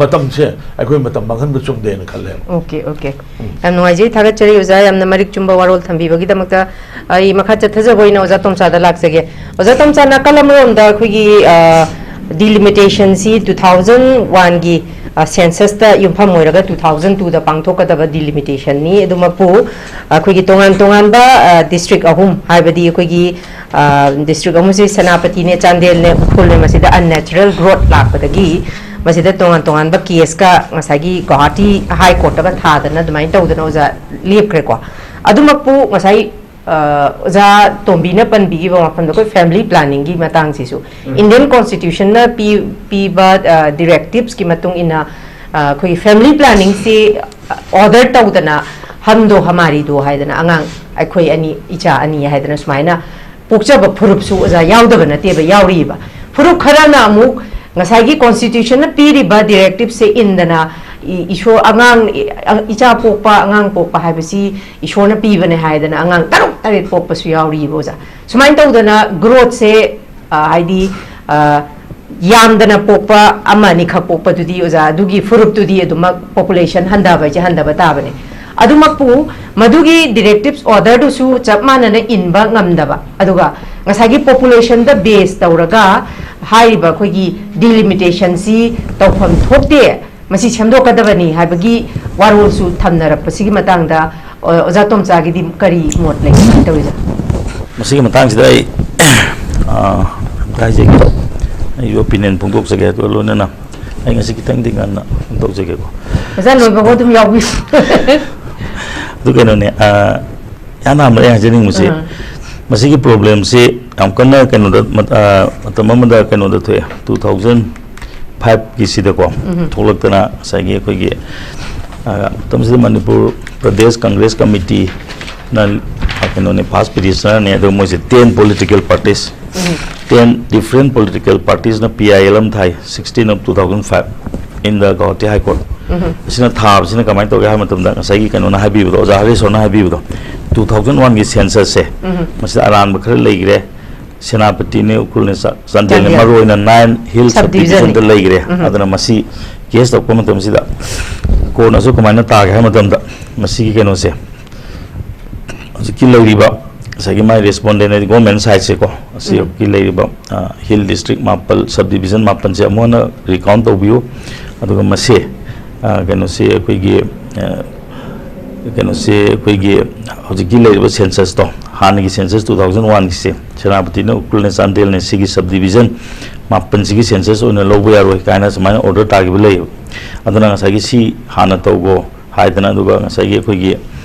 ꯃꯇꯝꯁꯦ ꯑꯩꯈꯣꯏ ꯃꯇꯝ ꯃꯥꯡꯍꯟꯕ ꯆꯨꯝꯗꯦꯅ ꯈꯜꯂꯦꯕ꯫ Okay, okay. ꯌꯥꯝ ꯅꯨꯡꯉꯥꯏꯖꯩ, ꯊꯥꯒꯠꯆꯔꯤ ꯑꯣꯖꯥ, ꯌꯥꯝꯅ ꯃꯔꯤꯛ ꯆꯨꯝꯕ ꯋꯥꯔꯣꯜ ꯊꯝꯕꯤꯕꯒꯤꯗꯃꯛꯇ꯫ ꯑꯩ ꯃꯈꯥ ꯆꯠꯊꯖꯕ ꯑꯣꯏꯅ ꯑꯣꯖꯥ ꯇꯣꯝꯆꯥꯗ ꯂꯥꯛꯆꯒꯦ꯫ ꯑꯣꯖꯥ ꯇꯣꯝꯆꯥ, ꯅꯥꯀꯜ ꯑꯃꯔꯣꯝꯗ ꯑꯩꯈꯣꯏꯒꯤ ꯗꯤꯂꯤꯃꯤꯇꯦꯁꯟꯁꯤ ꯇꯨ ꯊꯥꯎꯖꯟ ꯋꯥꯟꯒꯤ ꯁꯦꯟꯁꯁꯇ ꯌꯨꯝꯐꯝ ꯑꯣꯏꯔꯒ ꯇꯨ ꯊꯥꯎꯖꯟ ꯇꯨꯗ ꯄꯥꯡꯊꯣꯛꯀꯗꯕ ꯗꯤꯂꯤꯃꯤꯇꯦꯁꯟꯅꯤ꯫ ꯑꯗꯨꯃꯛꯄꯨ ꯑꯩꯈꯣꯏꯒꯤ ꯇꯣꯉꯥꯟ ꯇꯣꯉꯥꯟꯕ ꯗꯤꯁꯇ꯭ꯔꯤꯛ ꯑꯍꯨꯝ, ꯍꯥꯏꯕꯗꯤ ꯑꯩꯈꯣꯏꯒꯤ ꯗꯤꯁꯇ꯭ꯔꯤꯛ ꯑꯃꯁꯤ ꯁꯦꯅꯥꯄꯇꯤꯅꯦ, ꯆꯥꯟꯗꯦꯜꯅꯦ, ꯎꯈ꯭ꯔꯨꯜꯅꯦ, ꯃꯁꯤꯗ ꯑꯟꯅꯦꯆꯔꯦꯜ ꯒ꯭ꯔꯣꯠ ꯂꯥꯛꯄꯗꯒꯤ ꯃꯁꯤꯗ ꯇꯣꯉꯥꯟ ꯇꯣꯉꯥꯟꯕ ꯀꯦꯁꯀ ꯉꯁꯥꯏꯒꯤ ꯒꯧꯍꯥꯇꯤ ꯍꯥꯏ ꯀꯣꯔꯠꯇꯒ ꯊꯥꯗꯅ ꯑꯗꯨꯃꯥꯏꯅ ꯇꯧꯗꯅ ꯑꯣꯖꯥ ꯂꯦꯞꯈ꯭ꯔꯦꯀꯣ꯫ ꯑꯗꯨꯃꯛꯄꯨ ꯉꯁꯥꯏ ꯑꯣꯖꯥ ꯇꯣꯝꯕꯤꯅ ꯄꯟꯕꯤꯈꯤꯕ ꯋꯥꯐꯝꯗꯣ, ꯑꯩꯈꯣꯏ ꯐꯦꯃꯤꯂꯤ ꯄ꯭ꯂꯥꯅꯤꯡꯒꯤ ꯃꯇꯥꯡꯁꯤꯁꯨ ꯏꯟꯗꯤꯌꯟ ꯀꯣꯟꯁꯇꯤꯇ꯭ꯌꯨꯁꯟꯅ ꯄꯤ ꯄꯤꯕ ꯗꯤꯔꯦꯛꯇꯤꯞꯁꯀꯤ ꯃꯇꯨꯡ ꯏꯟꯅ ꯑꯩꯈꯣꯏꯒꯤ ꯐꯦꯃꯤꯂꯤ ꯄ꯭ꯂꯥꯅꯤꯡꯁꯤ ꯑꯣꯔꯗꯔ ꯇꯧꯗꯅ ꯍꯝꯗꯣ ꯍꯃꯥꯔꯤꯗꯣ ꯍꯥꯏꯗꯅ ꯑꯉꯥꯡ ꯑꯩꯈꯣꯏ ꯑꯅꯤ, ꯏꯆꯥ ꯑꯅꯤ ꯍꯥꯏꯗꯅ ꯁꯨꯃꯥꯏꯅ ꯄꯣꯛꯆꯕ ꯐꯨꯔꯨꯞꯁꯨ ꯑꯣꯖꯥ ꯌꯥꯎꯗꯕ ꯅꯠꯇꯦꯕ, ꯌꯥꯎꯔꯤꯕ꯫ ꯐꯨꯔꯨꯞ ꯈꯔꯅ ꯑꯃꯨꯛ ꯉꯁꯥꯏꯒꯤ ꯀꯣꯟꯁꯇꯤꯇ꯭ꯌꯨꯁꯟꯅ ꯄꯤꯔꯤꯕ ꯗꯤꯔꯦꯛꯇꯤꯞꯁꯦ ꯏꯟꯗꯅ ꯏꯁꯣꯔ ꯑꯉꯥꯡ, ꯏꯆꯥ ꯄꯣꯛꯄ, ꯑꯉꯥꯡ ꯄꯣꯛꯄ ꯍꯥꯏꯕꯁꯤ ꯏꯁꯣꯔꯅ ꯄꯤꯕꯅꯦ ꯍꯥꯏꯗꯅ ꯑꯉꯥꯡ ꯇꯔꯨꯛ ꯇꯔꯦꯠ ꯄꯣꯛꯄꯁꯨ ꯌꯥꯎꯔꯤꯕ ꯑꯣꯖꯥ꯫ ꯁꯨꯃꯥꯏꯅ ꯇꯧꯗꯅ ꯒ꯭ꯔꯣꯠꯁꯦ ꯍꯥꯏꯗꯤ ꯌꯥꯝꯗꯅ ꯄꯣꯛꯄ ꯑꯃ ꯑꯅꯤꯈꯛ ꯄꯣꯛꯄꯗꯨꯗꯤ ꯑꯣꯖꯥ, ꯑꯗꯨꯒꯤ ꯐꯨꯔꯨꯞꯇꯨꯗꯤ ꯑꯗꯨꯃꯛ ꯄꯣꯄꯨꯂꯦꯁꯟ ꯍꯟꯊꯕ ꯍꯥꯏꯁꯦ ꯍꯟꯊꯕ ꯇꯥꯕꯅꯦ꯫ ꯑꯗꯨꯃꯛꯄꯨ ꯃꯗꯨꯒꯤ ꯗꯤꯔꯦꯛꯇꯤꯞꯁ ꯑꯣꯔꯗꯔꯗꯨꯁꯨ ꯆꯞ ꯃꯥꯟꯅꯅ ꯏꯟꯕ ꯉꯝꯗꯕ, ꯑꯗꯨꯒ ꯉꯁꯥꯏꯒꯤ ꯄꯣꯄꯨꯂꯦꯁꯟꯗ ꯕꯦꯁ ꯇꯧꯔꯒ ꯍꯥꯏꯔꯤꯕ ꯑꯩꯈꯣꯏꯒꯤ ꯗꯤꯂꯤꯃꯤꯇꯦꯁꯟꯁꯤ ꯇꯧꯐꯝ ꯊꯣꯛꯇꯦ, ꯃꯁꯤ ꯁꯦꯝꯗꯣꯛꯀꯗꯕꯅꯤ ꯍꯥꯏꯕꯒꯤ ꯋꯥꯔꯣꯜꯁꯨ ꯊꯝꯅꯔꯛꯄꯁꯤꯒꯤ ꯃꯇꯥꯡꯗ ꯑꯣꯖꯥ ꯇꯣꯝꯆꯥꯒꯤꯗꯤ ꯀꯔꯤ ꯃꯣꯠ ꯂꯩ? ꯀꯃꯥꯏꯅ ꯇꯧꯔꯤꯖꯥꯠꯅꯣ? ꯃꯁꯤꯒꯤ ꯃꯇꯥꯡꯁꯤꯗ ꯑꯩ ꯑꯝꯇ ꯍꯥꯏꯖꯒꯦ꯫ ꯑꯩꯒꯤ ꯑꯣꯄꯤꯅꯤꯌꯟ ꯐꯣꯡꯗꯣꯛꯆꯒꯦ꯫ ꯑꯗꯨꯒ ꯂꯣꯏꯅꯅ ꯑꯩ ꯉꯁꯤ ꯈꯤꯇꯪꯗꯤ ꯉꯟꯅ ꯐꯣꯡꯗꯣꯛꯆꯒꯦꯀꯣ꯫ ꯑꯣꯖꯥ ꯂꯣꯏꯕꯐꯥꯎ ꯑꯗꯨꯝ ꯌꯥꯎꯕꯤꯌꯨ꯫ ꯑꯗꯨ ꯀꯩꯅꯣꯅꯦ, ꯏꯍꯥꯟ ꯑꯍꯥꯟꯕꯗ ꯑꯩ ꯍꯥꯏꯖꯅꯤꯡꯕꯁꯤ, ꯃꯁꯤꯒꯤ ꯄ꯭ꯔꯣꯕ꯭ꯂꯦꯝꯁꯤ ꯌꯥꯝ ꯀꯟꯅ ꯀꯩꯅꯣꯗ, ꯃꯇꯝ ꯑꯃꯗ ꯀꯩꯅꯣꯗ ꯊꯣꯛꯑꯦ, ꯇꯨ ꯊꯥꯎꯖꯟ ꯐꯥꯏꯚꯀꯤꯁꯤꯗꯀꯣ ꯊꯣꯛꯂꯛꯇꯅ ꯉꯁꯥꯏꯒꯤ ꯑꯩꯈꯣꯏꯒꯤ ꯑ, ꯃꯇꯝꯁꯤꯗ ꯃꯅꯤꯄꯨꯔ ꯄ꯭ꯔꯗꯦꯁ ꯀꯪꯒ꯭ꯔꯦꯁ ꯀꯃꯤꯇꯤꯅ, ꯑ, ꯀꯩꯅꯣꯅꯦ, ꯐꯥꯔꯁ ꯄꯤꯇꯤꯁꯅꯔꯅꯦ, ꯑꯗꯨꯒ ꯃꯣꯏꯁꯦ ten political parties, ten different political ꯄꯥꯔꯇꯤꯁꯅ ꯄꯤ ꯑꯥꯏ ꯑꯦꯜ ꯑꯃ ꯊꯥꯏ, sixteen of two thousand five, in the Guwahati High Court. ꯑꯁꯤꯅ ꯊꯥꯕꯁꯤꯅ ꯀꯃꯥꯏꯅ ꯇꯧꯒꯦ ꯍꯥꯏꯕ ꯃꯇꯝꯗ, ꯉꯁꯥꯏꯒꯤ ꯀꯩꯅꯣꯅ ꯍꯥꯏꯕꯤꯕꯗꯣ, ꯑꯣꯖꯥ ꯍꯔꯤꯁꯣꯔꯅ ꯍꯥꯏꯕꯤꯕꯗꯣ, ꯇꯨ ꯊꯥꯎꯖꯟ ꯋꯥꯟꯒꯤ ꯁꯦꯟꯁꯁꯁꯦ, ꯃꯁꯤꯗ ꯑꯔꯥꯟꯕ ꯈꯔ ꯂꯩꯈ꯭ꯔꯦ, ꯁꯦꯅꯥꯄꯇꯤꯅꯦ, ꯎꯈ꯭ꯔꯨꯜꯅꯦ, ꯆꯥ-, ꯆꯥꯟꯗꯦꯜꯅꯦ, ꯆꯥꯟꯗꯦꯜ꯫ ꯃꯔꯨ ꯑꯣꯏꯅ ꯅꯥꯏꯟ ꯍꯤꯜ ꯁꯕ ꯗꯤꯕꯤꯖꯟꯅꯤ꯫ ꯁꯕ ꯗꯤꯕꯤꯖꯟꯗ ꯂꯩꯈ꯭ꯔꯦ꯫ ꯑꯗꯨꯅ ꯃꯁꯤ ꯀꯦꯁ ꯇꯧꯔꯛꯄ ꯃꯇꯝꯁꯤꯗ ꯀꯣꯔꯠꯅꯁꯨ ꯀꯃꯥꯏꯅ ꯇꯥꯒꯦ ꯍꯥꯏꯕ ꯃꯇꯝꯗ, ꯃꯁꯤꯒꯤ ꯀꯩꯅꯣꯁꯦ, ꯍꯧꯖꯤꯛꯀꯤ ꯂꯩꯔꯤꯕ ꯉꯁꯥꯏꯒꯤ ꯃꯥꯏ ꯔꯦꯁꯄꯣꯟꯗꯦꯟ ꯍꯥꯏꯗꯤ ꯒꯣꯔꯃꯦꯟ ꯁꯥꯏꯠꯁꯦꯀꯣ, ꯑꯁꯤ ꯍꯧꯖꯤꯛꯀꯤ ꯂꯩꯔꯤꯕ, ꯑ, ꯍꯤꯜ ꯗꯤꯁꯇ꯭ꯔꯤꯛ ꯃꯥꯄꯜ, ꯁꯕ ꯗꯤꯕꯤꯖꯟ ꯃꯥꯄꯜꯁꯦ ꯑꯃꯨꯛ ꯍꯟꯅ ꯔꯤꯀꯥꯎꯟ ꯇꯧꯕꯤꯌꯨ꯫ ꯑꯗꯨꯒ ꯃꯁꯤ, ꯑ, ꯀꯩꯅꯣꯁꯤ ꯑꯩꯈꯣꯏꯒꯤ, ꯑ, ꯀꯩꯅꯣꯁꯤ ꯑꯩꯈꯣꯏꯒꯤ ꯍꯧꯖꯤꯛꯀꯤ ꯂꯩꯔꯤꯕ ꯁꯦꯟꯁꯁꯇꯣ, ꯍꯥꯟꯅꯒꯤ ꯁꯦꯟꯁꯁ ꯇꯨ ꯊꯥꯎꯖꯟ ꯋꯥꯟꯒꯤꯁꯦ, ꯁꯦꯅꯥꯄꯇꯤꯅ, ꯎꯈ꯭ꯔꯨꯜꯅꯦ, ꯆꯥꯟꯗꯦꯜꯅꯦ, ꯁꯤꯒꯤ ꯁꯕ ꯗꯤꯕꯤꯖꯟ ꯃꯥꯄꯜꯁꯤꯒꯤ ꯁꯦꯟꯁꯁ ꯑꯣꯏꯅ ꯂꯧꯕ ꯌꯥꯔꯣꯏ ꯀꯥꯏꯅ ꯁꯨꯃꯥꯏꯅ ꯑꯣꯔꯗꯔ ꯇꯥꯈꯤꯕ ꯂꯩꯌꯦꯕ꯫ ꯑꯗꯨꯅ ꯉꯁꯥꯏꯒꯤ ꯁꯤ ꯍꯥꯟꯅ ꯇꯧꯒꯣ ꯍꯥꯏꯗꯅ, ꯑꯗꯨꯒ ꯉꯁꯥꯏꯒꯤ ꯑꯩꯈꯣꯏꯒꯤ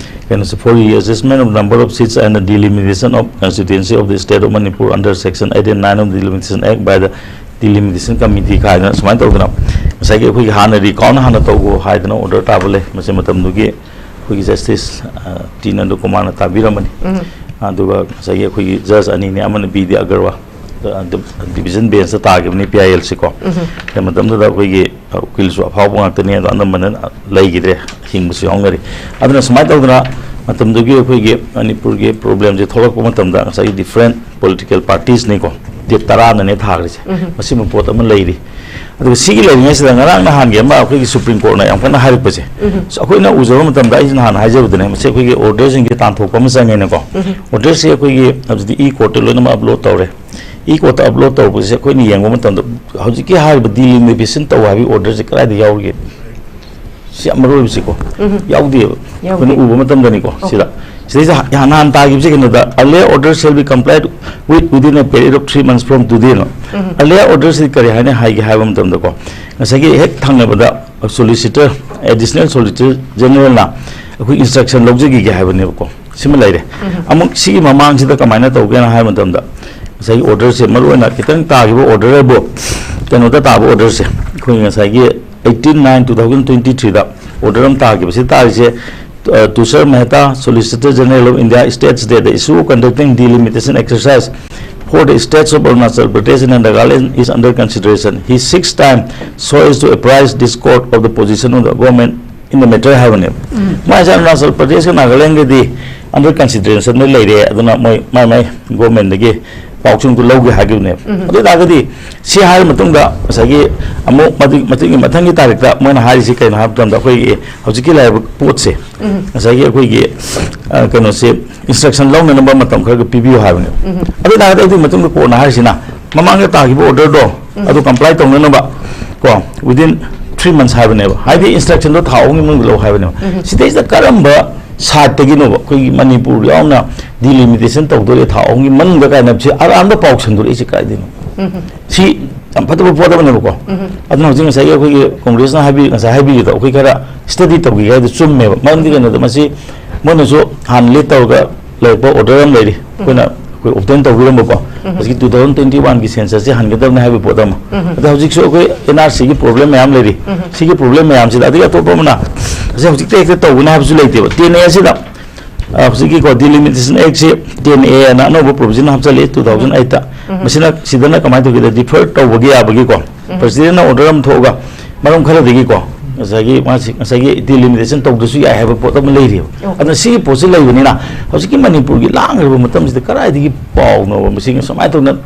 ꯀꯩꯅꯣꯁꯦ, for reassessment of number of seats and the delimitation of constituency of the state of Manipur under section eight and nine of the Delimitation Act by the Delimitation Committee ꯍꯥꯏꯗꯅ ꯁꯨꯃꯥꯏꯅ ꯇꯧꯗꯅ, ꯉꯁꯥꯏꯒꯤ ꯑꯩꯈꯣꯏꯒꯤ ꯍꯥꯟꯅ ꯔꯤꯀꯥꯎꯟ ꯍꯥꯟꯅ ꯇꯧꯒꯣ ꯍꯥꯏꯗꯅ ꯑꯣꯔꯗꯔ ꯇꯥꯕ ꯂꯩ꯫ ꯃꯁꯤ ꯃꯇꯝꯗꯨꯒꯤ ꯑꯩꯈꯣꯏꯒꯤ ꯖꯁꯇꯤꯁ, ꯑ, ꯇꯤ ꯅꯟꯗꯀꯨꯃꯥꯔꯅ ꯇꯥꯕꯤꯔꯝꯕꯅꯤ꯫ ꯑꯗꯨꯒ ꯉꯁꯥꯏꯒꯤ ꯑꯩꯈꯣꯏꯒꯤ ꯖꯁ ꯑꯅꯤꯅꯤ, ꯑꯃꯅ ꯕꯤ ꯗꯤ ꯑꯒꯔꯋꯥꯜ, ꯑ, ꯗꯤꯕꯤꯖꯟ ꯕꯦꯟꯁꯇ ꯇꯥꯈꯤꯕꯅꯤ, ꯄꯤ ꯑꯥꯏ ꯑꯦꯜꯁꯤꯀꯣ꯫ ꯃꯇꯝꯗꯨꯗ ꯑꯩꯈꯣꯏꯒꯤ, ꯑ, ꯎꯀꯤꯜꯁꯨ ꯑꯐꯥꯎꯕ ꯉꯥꯛꯇꯅꯤ, ꯑꯗꯣ ꯑꯅꯝꯕꯅ ꯂꯩꯈꯤꯗ꯭ꯔꯦ, ꯍꯤꯡꯕꯁꯨ ꯌꯥꯎꯅꯔꯤ꯫ ꯑꯗꯨꯅ ꯁꯨꯃꯥꯏꯅ ꯇꯧꯗꯅ ꯃꯇꯝꯗꯨꯒꯤ ꯑꯩꯈꯣꯏꯒꯤ ꯃꯅꯤꯄꯨꯔꯒꯤ ꯄ꯭ꯔꯣꯕ꯭ꯂꯦꯝꯁꯦ ꯊꯣꯛꯂꯛꯄ ꯃꯇꯝꯗ ꯉꯁꯥꯏꯒꯤ ꯗꯤꯐ꯭ꯔꯦꯟ ꯄꯣꯂꯤꯇꯤꯀꯦꯜ ꯄꯥꯔꯇꯤꯁꯅꯤꯀꯣ, ꯗꯦꯠ ꯇꯔꯥꯅꯅꯦ ꯊꯥꯈ꯭ꯔꯤꯁꯦ, ꯃꯁꯤꯃ ꯄꯣꯠ ꯑꯃ ꯂꯩꯔꯤ꯫ ꯑꯗꯨꯒ ꯁꯤꯒꯤ ꯂꯩꯔꯤꯉꯩꯁꯤꯗ ꯉꯔꯥꯡ ꯅꯍꯥꯟꯒꯤ ꯑꯃ ꯑꯩꯈꯣꯏꯒꯤ ꯁꯨꯄ꯭ꯔꯤꯝ ꯀꯣꯔꯠꯅ ꯌꯥꯝ ꯀꯟꯅ ꯍꯥꯏꯔꯛꯄꯁꯦ, ꯑꯩꯈꯣꯏꯅ ꯎꯖꯕ ꯃꯇꯝꯗ, ꯑꯩꯁꯦ ꯅꯍꯥꯟ ꯍꯥꯏꯖꯕꯗꯨꯅꯦ, ꯃꯁꯤ ꯑꯩꯈꯣꯏꯒꯤ ꯑꯣꯔꯗꯔꯁꯤꯡꯁꯦ ꯇꯥꯟꯊꯣꯛꯄ ꯑꯃ ꯆꯪꯉꯦꯅꯀꯣ꯫ ꯑꯣꯔꯗꯔꯁꯤ ꯑꯩꯈꯣꯏꯒꯤ ꯍꯧꯖꯤꯛꯇꯤ ꯏ ꯀꯣꯔꯠꯇ ꯂꯣꯏꯅꯃꯛ ꯑꯞꯂꯣꯗ ꯇꯧꯔꯦ꯫ ꯏ ꯀꯣꯔꯠꯇ ꯑꯞꯂꯣꯗ ꯇꯧꯕꯁꯦ ꯑꯩꯈꯣꯏꯅ ꯌꯦꯡꯕ ꯃꯇꯝꯗ, ꯍꯧꯖꯤꯛꯀꯤ ꯍꯥꯏꯔꯤꯕ ꯗꯤꯂꯤꯃꯤꯇꯦꯁꯟ ꯇꯧ ꯍꯥꯏꯕꯒꯤ ꯑꯣꯔꯗꯔꯁꯦ ꯀꯗꯥꯏꯗ ꯌꯥꯎꯔꯤꯒꯦ? ꯁꯤ ꯌꯥꯝ ꯃꯔꯨ ꯑꯣꯏꯕꯁꯤꯀꯣ꯫ ꯌꯥꯎꯗꯦꯕ꯫ ꯌꯥꯎꯗꯦ꯫ ꯑꯩꯈꯣꯏꯅ ꯎꯕ ꯃꯇꯝꯗꯅꯤꯀꯣ, ꯑꯣꯀꯦ꯫ ꯁꯤꯗ, ꯁꯤꯗꯩꯁꯤꯗ ꯍꯥ-, ꯅꯍꯥꯟ ꯇꯥꯈꯤꯕꯁꯦ ꯀꯩꯅꯣꯗ, "Earlier order shall be complied with within a period of three months from today"ꯅ꯫ Earlier order ꯁꯤ ꯀꯔꯤ ꯍꯥꯏꯅ ꯍꯥꯏꯒꯦ ꯍꯥꯏꯕ ꯃꯇꯝꯗꯀꯣ, ꯉꯁꯥꯏꯒꯤ ꯍꯦꯛ ꯊꯪꯅꯕꯗ ꯁꯣꯂꯤꯁꯤꯇꯔ, ꯑꯦꯗꯤꯁꯅꯦꯜ ꯁꯣꯂꯤꯁꯤꯇꯔ ꯖꯦꯅꯔꯦꯜꯅ ꯑꯩꯈꯣꯏ ꯏꯟꯁꯇ꯭ꯔꯛꯁꯟ ꯂꯧꯖꯈꯤꯒꯦ ꯍꯥꯏꯕꯅꯦꯕꯀꯣ꯫ ꯁꯤꯃ ꯂꯩꯔꯦ꯫ ꯑꯃꯨꯛ ꯁꯤꯒꯤ ꯃꯃꯥꯡꯁꯤꯗ ꯀꯃꯥꯏꯅ ꯇꯧꯒꯦꯅ ꯍꯥꯏꯕ ꯃꯇꯝꯗ, ꯉꯁꯥꯏꯒꯤ ꯑꯣꯔꯗꯔꯁꯦ, ꯃꯔꯨꯑꯣꯏꯅ ꯈꯤꯇꯪ ꯇꯥꯈꯤꯕ ꯑꯣꯔꯗꯔ ꯍꯥꯏꯕꯨ ꯀꯩꯅꯣꯗ ꯇꯥꯕ ꯑꯣꯔꯗꯔꯁꯦ, ꯑꯩꯈꯣꯏ ꯉꯁꯥꯏꯒꯤ eighteen nine two thousand twenty threeꯗ ꯑꯣꯔꯗꯔ ꯑꯃ ꯇꯥꯈꯤꯕꯁꯤ ꯇꯥꯔꯤꯁꯦ, uh, Tushar Mehta, Solicitor General of India, states that the issue of conducting delimitation exercise for the states of Arunachal Pradesh and Nagaland is under consideration. He seeks time so as to apprise this court of the position of the government in the matter ꯍꯥꯏꯕꯅꯦꯕ꯫ ꯃꯥꯏꯁꯦ Arunachal ꯄ꯭ꯔꯗꯦꯁꯀ ꯅꯥꯒꯥꯂꯦꯟꯒꯗꯤ under consideration ꯗ ꯂꯩꯔꯦ, ꯑꯗꯨꯅ ꯃꯣꯏ ꯃꯥꯏ ꯃꯥꯏ ꯒꯣꯔꯃꯦꯟꯗꯒꯤ ꯄꯥꯎꯁꯤꯡꯗꯨ ꯂꯧꯒꯦ ꯍꯥꯏꯈꯤꯕꯅꯦꯕ꯫ ꯑꯗꯨ ꯑꯣꯏꯇꯥꯔꯒꯗꯤ ꯁꯤ ꯍꯥꯏꯔ ꯃꯇꯨꯡꯗ ꯉꯁꯥꯏꯒꯤ ꯑꯃꯨꯛ ꯃꯗꯨꯒꯤ ꯃꯊꯪꯒꯤ ꯇꯥꯔꯤꯛꯇ ꯃꯣꯏꯅ ꯍꯥꯏꯔꯤꯁꯤ ꯀꯩꯅꯣ ꯍꯥꯏꯕ ꯃꯇꯝꯗ ꯑꯩꯈꯣꯏꯒꯤ ꯍꯧꯖꯤꯛꯀꯤ ꯂꯩꯔꯤꯕ ꯄꯣꯠꯁꯦ, ꯉꯁꯥꯏꯒꯤ ꯑꯩꯈꯣꯏꯒꯤ, ꯑ, ꯀꯩꯅꯣꯁꯦ, instruction ꯂꯧꯅꯅꯕ ꯃꯇꯝ ꯈꯔꯒ ꯄꯤꯕꯤꯌꯨ ꯍꯥꯏꯕꯅꯦꯕ꯫ ꯑꯗꯨ ꯑꯣꯏꯇꯥꯔꯒꯗꯤ ꯑꯗꯨꯒꯤ ꯃꯇꯨꯡꯗ ꯀꯣꯟꯅ ꯍꯥꯏꯔꯤꯁꯤꯅ ꯃꯃꯥꯡꯗ ꯇꯥꯈꯤꯕ order ꯗꯣ ꯑꯗꯨ comply ꯇꯧꯅꯅꯕ ꯀꯣ, within three months ꯍꯥꯏꯕꯅꯦꯕ, ꯍꯥꯏꯗꯤ instruction ꯗꯣ ꯊꯥ ꯑꯍꯨꯝꯒꯤ ꯃꯅꯨꯡꯗ ꯂꯧ ꯍꯥꯏꯕꯅꯦꯕ꯫ ꯁꯤꯗꯩꯁꯤꯗ ꯀꯔꯝꯕ side ꯇꯒꯤꯅꯣꯕ ꯑꯩꯈꯣꯏꯒꯤ ꯃꯅꯤꯄꯨꯔ ꯌꯥꯎꯅ delimitation ꯇꯧꯗꯣꯔꯦ ꯊꯥ ꯑꯍꯨꯝꯒꯤ ꯃꯅꯨꯡꯗ ꯀꯥꯏꯅ ꯁꯤ ꯑꯔꯥꯟꯕ ꯄꯥꯎ ꯁꯟꯗꯣꯔꯛꯏꯁꯦ ꯀꯥꯏꯗꯩꯅꯣ? ꯁꯤ ꯌꯥꯝ ꯐꯠꯇꯕ ꯄꯣꯠ ꯑꯃꯅꯦꯕꯀꯣ꯫ ꯑꯗꯨꯅ ꯍꯧꯖꯤꯛ ꯉꯁꯥꯏꯒꯤ ꯑꯩꯈꯣꯏꯒꯤ ꯀꯣꯡꯒ꯭ꯔꯦꯁꯅ ꯍꯥꯏꯕꯤ-, ꯉꯁꯥꯏ ꯍꯥꯏꯕꯤꯔꯤꯗꯣ ꯑꯩꯈꯣꯏ ꯈꯔ study ꯇꯧꯈꯤꯒꯦ ꯍꯥꯏꯗꯣ ꯆꯨꯝꯃꯦꯕ꯫ ꯃꯔꯝꯗꯤ ꯀꯩꯅꯣꯗ ꯃꯁꯤ ꯃꯣꯏꯅꯁꯨ ꯍꯥꯟꯅ lead ꯇꯧꯔꯒ ꯂꯩꯔꯛꯄ order ꯑꯃ ꯂꯩꯔꯤ, ꯑꯩꯈꯣꯏꯅ ꯑꯩꯈꯣꯏ obtain ꯇꯧꯕꯤꯔꯝꯕꯀꯣ꯫ ꯍꯧꯖꯤꯛꯀꯤ two thousand twenty one ꯒꯤ census ꯁꯦ ꯍꯟꯒꯗꯕꯅꯤ ꯍꯥꯏꯕꯒꯤ ꯄꯣꯠ ꯑꯃ꯫ ꯑꯗ ꯍꯧꯖꯤꯛꯁꯨ ꯑꯩꯈꯣꯏ N R C ꯒꯤ problem ꯃꯌꯥꯝ ꯂꯩꯔꯤ꯫ ꯁꯤꯒꯤ problem ꯃꯌꯥꯝꯁꯤꯗ ꯑꯗꯒꯤ ꯑꯇꯣꯞꯄ ꯑꯃꯅ ꯉꯁꯥꯏ ꯍꯧꯖꯤꯛꯇ ꯍꯦꯛꯇ ꯇꯧꯒꯅꯤ ꯍꯥꯏꯕꯁꯨ ꯂꯩꯇꯦꯕ꯫ T N A ꯁꯤꯗ, ꯑ, ꯍꯧꯖꯤꯛꯀꯤꯀꯣ delimitation act ꯁꯤ T N A ꯑꯅ ꯑꯅꯧꯕ provision ꯍꯥꯞꯆꯜꯂꯤ two thousand eight ꯇ꯫ ꯃꯁꯤꯅ ꯁꯤꯗꯅ ꯀꯃꯥꯏꯅ ꯇꯧꯒꯦꯗ defer ꯇꯧꯕꯒꯤ ꯌꯥꯕꯒꯤꯀꯣ, president ꯅ order ꯑꯃ ꯊꯣꯛꯑꯒ ꯃꯔꯝ ꯈꯔꯗꯒꯤꯀꯣ ꯉꯁꯥꯏꯒꯤ ꯃꯥꯁꯤ, ꯉꯁꯥꯏꯒꯤ delimitation ꯇꯧꯗ꯭ꯔꯁꯨ ꯌꯥꯏ ꯍꯥꯏꯕ ꯄꯣꯠ ꯑꯃ ꯂꯩꯔꯤꯕ꯫ ꯑꯗꯨꯅ ꯁꯤꯒꯤ ꯄꯣꯠꯁꯤ ꯂꯩꯕꯅꯤꯅ ꯍꯧꯖꯤꯛꯀꯤ ꯃꯅꯤꯄꯨꯔꯒꯤ ꯂꯥꯡꯈ꯭ꯔꯕ ꯃꯇꯝꯁꯤꯗ ꯀꯗꯥꯏꯗꯒꯤ ꯄꯥꯎꯅꯣꯕ ꯃꯁꯤ ꯁꯨꯃꯥꯏꯅ ꯇꯧꯅ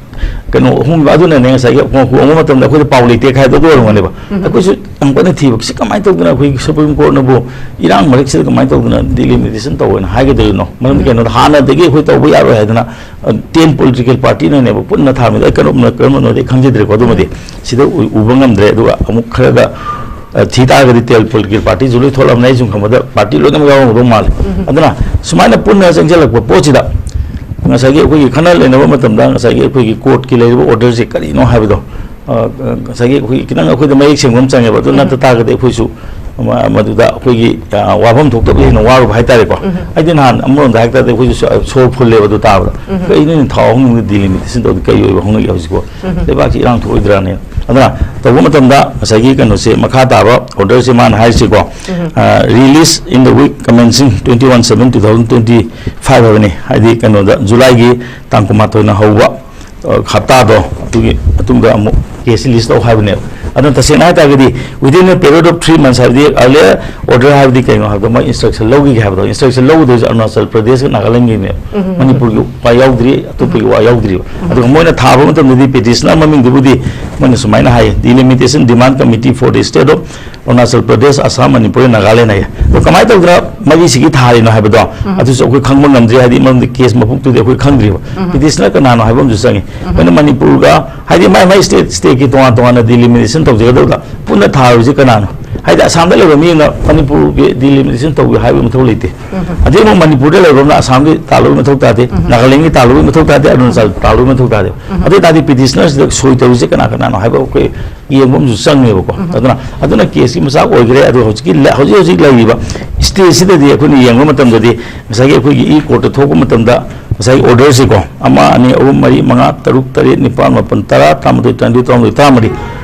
ꯀꯩꯅꯣ ꯑꯍꯨꯝ? ꯑꯗꯨꯅꯅꯦ ꯉꯁꯥꯏꯒꯤ ꯈꯣꯡ ꯍꯣꯡꯕ ꯃꯇꯝꯗ ꯑꯩꯈꯣꯏꯗ ꯄꯥꯎ ꯂꯩꯇꯦ ꯍꯥꯏꯗꯣ ꯑꯗꯨ ꯑꯣꯏꯔꯝꯒꯅꯦꯕ꯫ ꯑꯩꯈꯣꯏꯁꯨ ꯌꯥꯝ ꯀꯟꯅ ꯊꯤꯕ, ꯁꯤ ꯀꯃꯥꯏꯅ ꯇꯧꯗꯅ ꯑꯩꯈꯣꯏꯒꯤ Supreme Court ꯅꯕꯨ ꯏꯔꯥꯡ ꯃꯔꯛꯁꯤꯗ ꯀꯃꯥꯏꯅ ꯇꯧꯗꯅ delimitation ꯇꯧꯋꯦꯅ ꯍꯥꯏꯒꯗꯣꯏꯅꯣ? ꯃꯔꯝꯗꯤ ꯀꯩꯅꯣꯗ ꯍꯥꯟꯅꯗꯒꯤ ꯑꯩꯈꯣꯏ ꯇꯧꯕ ꯌꯥꯔꯣꯏ ꯍꯥꯏꯗꯅ, ꯑ, ten political party ꯅꯅꯦꯕ ꯄꯨꯟꯅ ꯊꯥꯔꯝꯃꯤꯗꯣ꯫ ꯑꯩ ꯀꯔꯝꯕꯅ ꯀꯔꯝꯕꯅꯣꯗꯤ ꯑꯩ ꯈꯪꯖꯗ꯭ꯔꯦꯀꯣ꯫ ꯑꯗꯨꯃꯗꯤ ꯁꯤꯗ ꯎ-, ꯎꯕ ꯉꯝꯗ꯭ꯔꯦ꯫ ꯑꯗꯨꯒ ꯑꯃꯨꯛ ꯈꯔꯒ, ꯑ, ꯊꯤ ꯇꯥꯔꯒꯗꯤ ten political party ꯁꯨ ꯂꯣꯏ ꯊꯣꯛꯂꯝꯃꯦ꯫ ꯑꯩ ꯁꯨꯝ ꯈꯟꯕꯗ party ꯂꯣꯏꯅꯃꯛ ꯌꯥꯎꯔꯝꯒꯗꯧ ꯃꯥꯜꯂꯦ꯫ ꯑꯗꯨꯅ ꯁꯨꯃꯥꯏꯅ ꯄꯨꯟꯅ ꯆꯪꯁꯤꯜꯂꯛꯄ ꯄꯣꯠꯁꯤꯗ ꯉꯁꯥꯏꯒꯤ ꯑꯩꯈꯣꯏꯒꯤ ꯈꯟꯅ ꯅꯩꯅꯕ ꯃꯇꯝꯗ ꯉꯁꯥꯏꯒꯤ ꯑꯩꯈꯣꯏꯒꯤ court ꯀꯤ ꯂꯩꯔꯤꯕ order ꯁꯦ ꯀꯔꯤꯅꯣ ꯍꯥꯏꯕꯗꯣ, ꯑ, ꯑ, ꯉꯁꯥꯏꯒꯤ ꯑꯩꯈꯣꯏꯒꯤ ꯈꯤꯇꯪ ꯑꯩꯈꯣꯏꯗ ꯃꯌꯦꯛ ꯁꯦꯡꯕ ꯑꯃ ꯆꯪꯉꯦꯕ꯫ ꯑꯗꯨ ꯅꯠꯇ ꯇꯥꯔꯒꯗꯤ ꯑꯩꯈꯣꯏꯁꯨ ꯃ-, ꯃꯗꯨꯗ ꯑꯩꯈꯣꯏꯒꯤ, ꯑ, ꯋꯥꯐꯝ ꯊꯣꯛꯇꯕ ꯍꯦꯟꯅ ꯋꯥꯔꯨꯕ ꯍꯥꯏꯇꯥꯔꯦꯀꯣ꯫ ꯎꯝ꯫ ꯑꯩꯗꯤ ꯅꯍꯥꯟ ꯑꯃꯔꯣꯝꯗ ꯍꯥꯏ ꯇꯥꯔꯗꯤ ꯑꯩꯈꯣꯏꯁꯨ ꯁꯣ-, ꯁꯣꯔ ꯐꯨꯜꯂꯦꯕ ꯑꯗꯨ ꯇꯥꯕꯗ꯫ ꯎꯝ꯫ ꯀꯩꯅꯣꯅꯦ, ꯊꯥ ꯑꯍꯨꯝꯒꯤ ꯗꯤꯂꯤꯃꯤꯇꯦꯁꯟ ꯇꯧꯗꯤ ꯀꯩ ꯑꯣꯏꯕ ꯍꯧꯅꯒꯦ ꯍꯧꯖꯤꯛꯄꯣ? ꯎꯝ꯫ ꯂꯩꯕꯥꯛꯁꯤ ꯏꯔꯥꯡ ꯊꯣꯛꯑꯣꯏꯗ꯭ꯔꯥꯅꯦ? ꯑꯗꯨꯅ ꯇꯧꯕ ꯃꯇꯝꯗ ꯉꯁꯥꯏꯒꯤ ꯀꯩꯅꯣꯁꯦ, ꯃꯈꯥ ꯇꯥꯕ ꯑꯣꯔꯗꯔꯁꯦ ꯃꯥꯅ ꯍꯥꯏꯔꯤꯁꯤꯀꯣ, ꯎꯝ꯫ ꯑ, "Release in the week commencing twenty-one seven two thousand twenty-five" ꯍꯥꯏꯕꯅꯤ꯫ ꯍꯥꯏꯗꯤ ꯀꯩꯅꯣꯗ, ꯖꯨꯂꯥꯏꯒꯤ ꯇꯥꯡ ꯀꯨꯟꯃꯥꯊꯣꯏꯅ ꯍꯧꯕ, ꯑ, ꯍꯞꯇꯥꯗꯣ, ꯑꯗꯨꯒꯤ ꯃꯇꯨꯡꯗ ꯑꯃꯨꯛ ꯀꯦꯁꯁꯤ ꯂꯤꯁ ꯇꯧ ꯍꯥꯏꯕꯅꯦꯕ꯫ ꯑꯗꯨꯅ ꯇꯁꯦꯡꯅ ꯍꯥꯏ ꯇꯥꯔꯒꯗꯤ, within a period of three months ꯍꯥꯏꯕꯗꯤ, earlier order ꯍꯥꯏꯕꯗꯤ ꯀꯩꯅꯣ ꯍꯥꯏꯕꯗ, ꯃꯣꯏ instruction ꯂꯧꯈꯤꯒꯦ ꯍꯥꯏꯕꯗꯣ, instruction ꯂꯧꯒꯗꯣꯏꯁꯦ ꯑꯔꯨꯅꯥꯆꯜ ꯄ꯭ꯔꯗꯦꯁꯀ ꯅꯥꯒꯥꯂꯦꯟꯒꯤꯅꯦꯕ꯫ ꯎꯝ, ꯎꯝ, ꯎꯝ꯫ ꯃꯅꯤꯄꯨꯔꯒꯤ ꯋꯥ ꯌꯥꯎꯗ꯭ꯔꯤ, ꯑꯇꯣꯞꯄꯒꯤ ꯋꯥ ꯌꯥꯎꯗ꯭ꯔꯤꯕ꯫ ꯎꯝ꯫ ꯑꯗꯨꯒ ꯃꯣꯏꯅ ꯊꯥꯕ ꯃꯇꯝꯗꯗꯤ petitioner ꯃꯃꯤꯡꯗꯨꯕꯨꯗꯤ ꯃꯣꯏꯅ ꯁꯨꯃꯥꯏꯅ ꯍꯥꯏ, "Delimitation Demand Committee for the State of Arunachal Pradesh, Assam, Manipur, Nagaland" ꯍꯥꯏꯌꯦ꯫ ꯑꯗꯣ ꯀꯃꯥꯏꯅ ꯇꯧꯗꯅ ꯃꯔꯤꯁꯤꯒꯤ ꯊꯥꯔꯤꯅꯣ ꯍꯥꯏꯕꯗꯣ, ꯎꯝ꯫ ꯑꯗꯨꯁꯨ ꯑꯩꯈꯣꯏ ꯈꯪꯕ ꯉꯝꯗ꯭ꯔꯤ, ꯍꯥꯏꯗꯤ ꯃꯔꯝꯗꯤ ꯀꯦꯁ ꯃꯄꯨꯛꯇꯨꯗꯤ ꯑꯩꯈꯣꯏ ꯈꯪꯗ꯭ꯔꯤꯕ꯫ ꯎꯝ꯫ Petitioner ꯀꯅꯥꯅꯣ ꯍꯥꯏꯕ ꯑꯃꯁꯨ ꯆꯪꯉꯤ꯫ ꯎꯝ꯫ ꯑꯩꯈꯣꯏꯅ ꯃꯅꯤꯄꯨꯔꯒ, ꯍꯥꯏꯗꯤ ꯃꯥꯏ ꯃꯥꯏ state, state ꯀꯤ ꯇꯣꯉꯥꯟ ꯇꯣꯉꯥꯟꯅ delimitation ꯇꯧꯖꯒꯗꯧꯕꯗ ꯄꯨꯟꯅ ꯊꯥꯔꯨꯔꯤꯁꯤ ꯀꯅꯥꯅꯣ? ꯍꯥꯏꯗꯤ ꯑꯁꯥꯝꯗ ꯂꯩꯕ ꯃꯤ ꯑꯃꯅ ꯃꯅꯤꯄꯨꯔꯒꯤ delimitation ꯇꯧꯒꯦ ꯍꯥꯏꯕꯒꯤ ꯃꯊꯧ ꯂꯩꯇꯦ꯫ ꯎꯝ꯫ ꯑꯗꯩ ꯑꯃꯨꯛ ꯃꯅꯤꯄꯨꯔꯗ ꯂꯩꯕ ꯑꯃꯅ ꯑꯁꯥꯝꯒꯤ ꯇꯥꯜꯂꯨꯕꯒꯤ ꯃꯊꯧ ꯇꯥꯗꯦ, ꯎꯝ꯫ ꯅꯥꯒꯥꯂꯦꯟꯒꯤ ꯇꯥꯜꯂꯨꯕꯒꯤ ꯃꯊꯧ ꯇꯥꯗꯦ, ꯑꯔꯨꯅꯥꯆꯜ ꯇꯥꯜꯂꯨꯕꯒꯤ ꯃꯊꯧ ꯇꯥꯗꯦ꯫ ꯎꯝ꯫ ꯑꯗꯨ ꯑꯣꯏ ꯇꯥꯔꯗꯤ petitioner ꯁꯤꯗ ꯁꯣꯏ ꯇꯧꯔꯤꯁꯦ ꯀꯅꯥ ꯀꯅꯥꯅꯣ ꯍꯥꯏꯕ ꯑꯩꯈꯣꯏ ꯌꯦꯡꯕ ꯑꯃꯁꯨ ꯆꯪꯉꯦꯕꯀꯣ꯫ ꯎꯝ꯫ ꯑꯗꯨꯅ, ꯑꯗꯨꯅ ꯀꯦꯁꯀꯤ ꯃꯆꯥꯛ ꯑꯣꯏꯈ꯭ꯔꯦ꯫ ꯑꯗꯣ ꯍꯧꯖꯤꯛꯀꯤ ꯂ-, ꯍꯧꯖꯤꯛ ꯍꯧꯖꯤꯛ ꯂꯩꯔꯤꯕ state ꯁꯤꯗꯗꯤ ꯑꯩꯈꯣꯏꯅ ꯌꯦꯡꯕ ꯃꯇꯝꯗꯗꯤ ꯉꯁꯥꯏꯒꯤ ꯑꯩꯈꯣꯏꯒꯤ ꯏ ꯀꯣꯔꯠꯇ ꯊꯣꯛꯄ ꯃꯇꯝꯗ ꯉꯁꯥꯏꯒꯤ order ꯁꯤꯀꯣ, ꯑꯃ, ꯑꯅꯤ, ꯑꯍꯨꯝ, ꯃꯔꯤ, ꯃꯉꯥ, ꯇꯔꯨꯛ, ꯇꯔꯦꯠ, ꯅꯤꯄꯥꯜ, ꯃꯥꯄꯜ, ꯇꯔꯥ, ꯇꯔꯥꯃꯥꯊꯣꯏ, ꯇꯔꯥꯅꯤꯊꯣꯏ, ꯇꯔꯥꯃꯥꯊꯣꯏ, ꯇꯔꯥꯃꯔꯤ,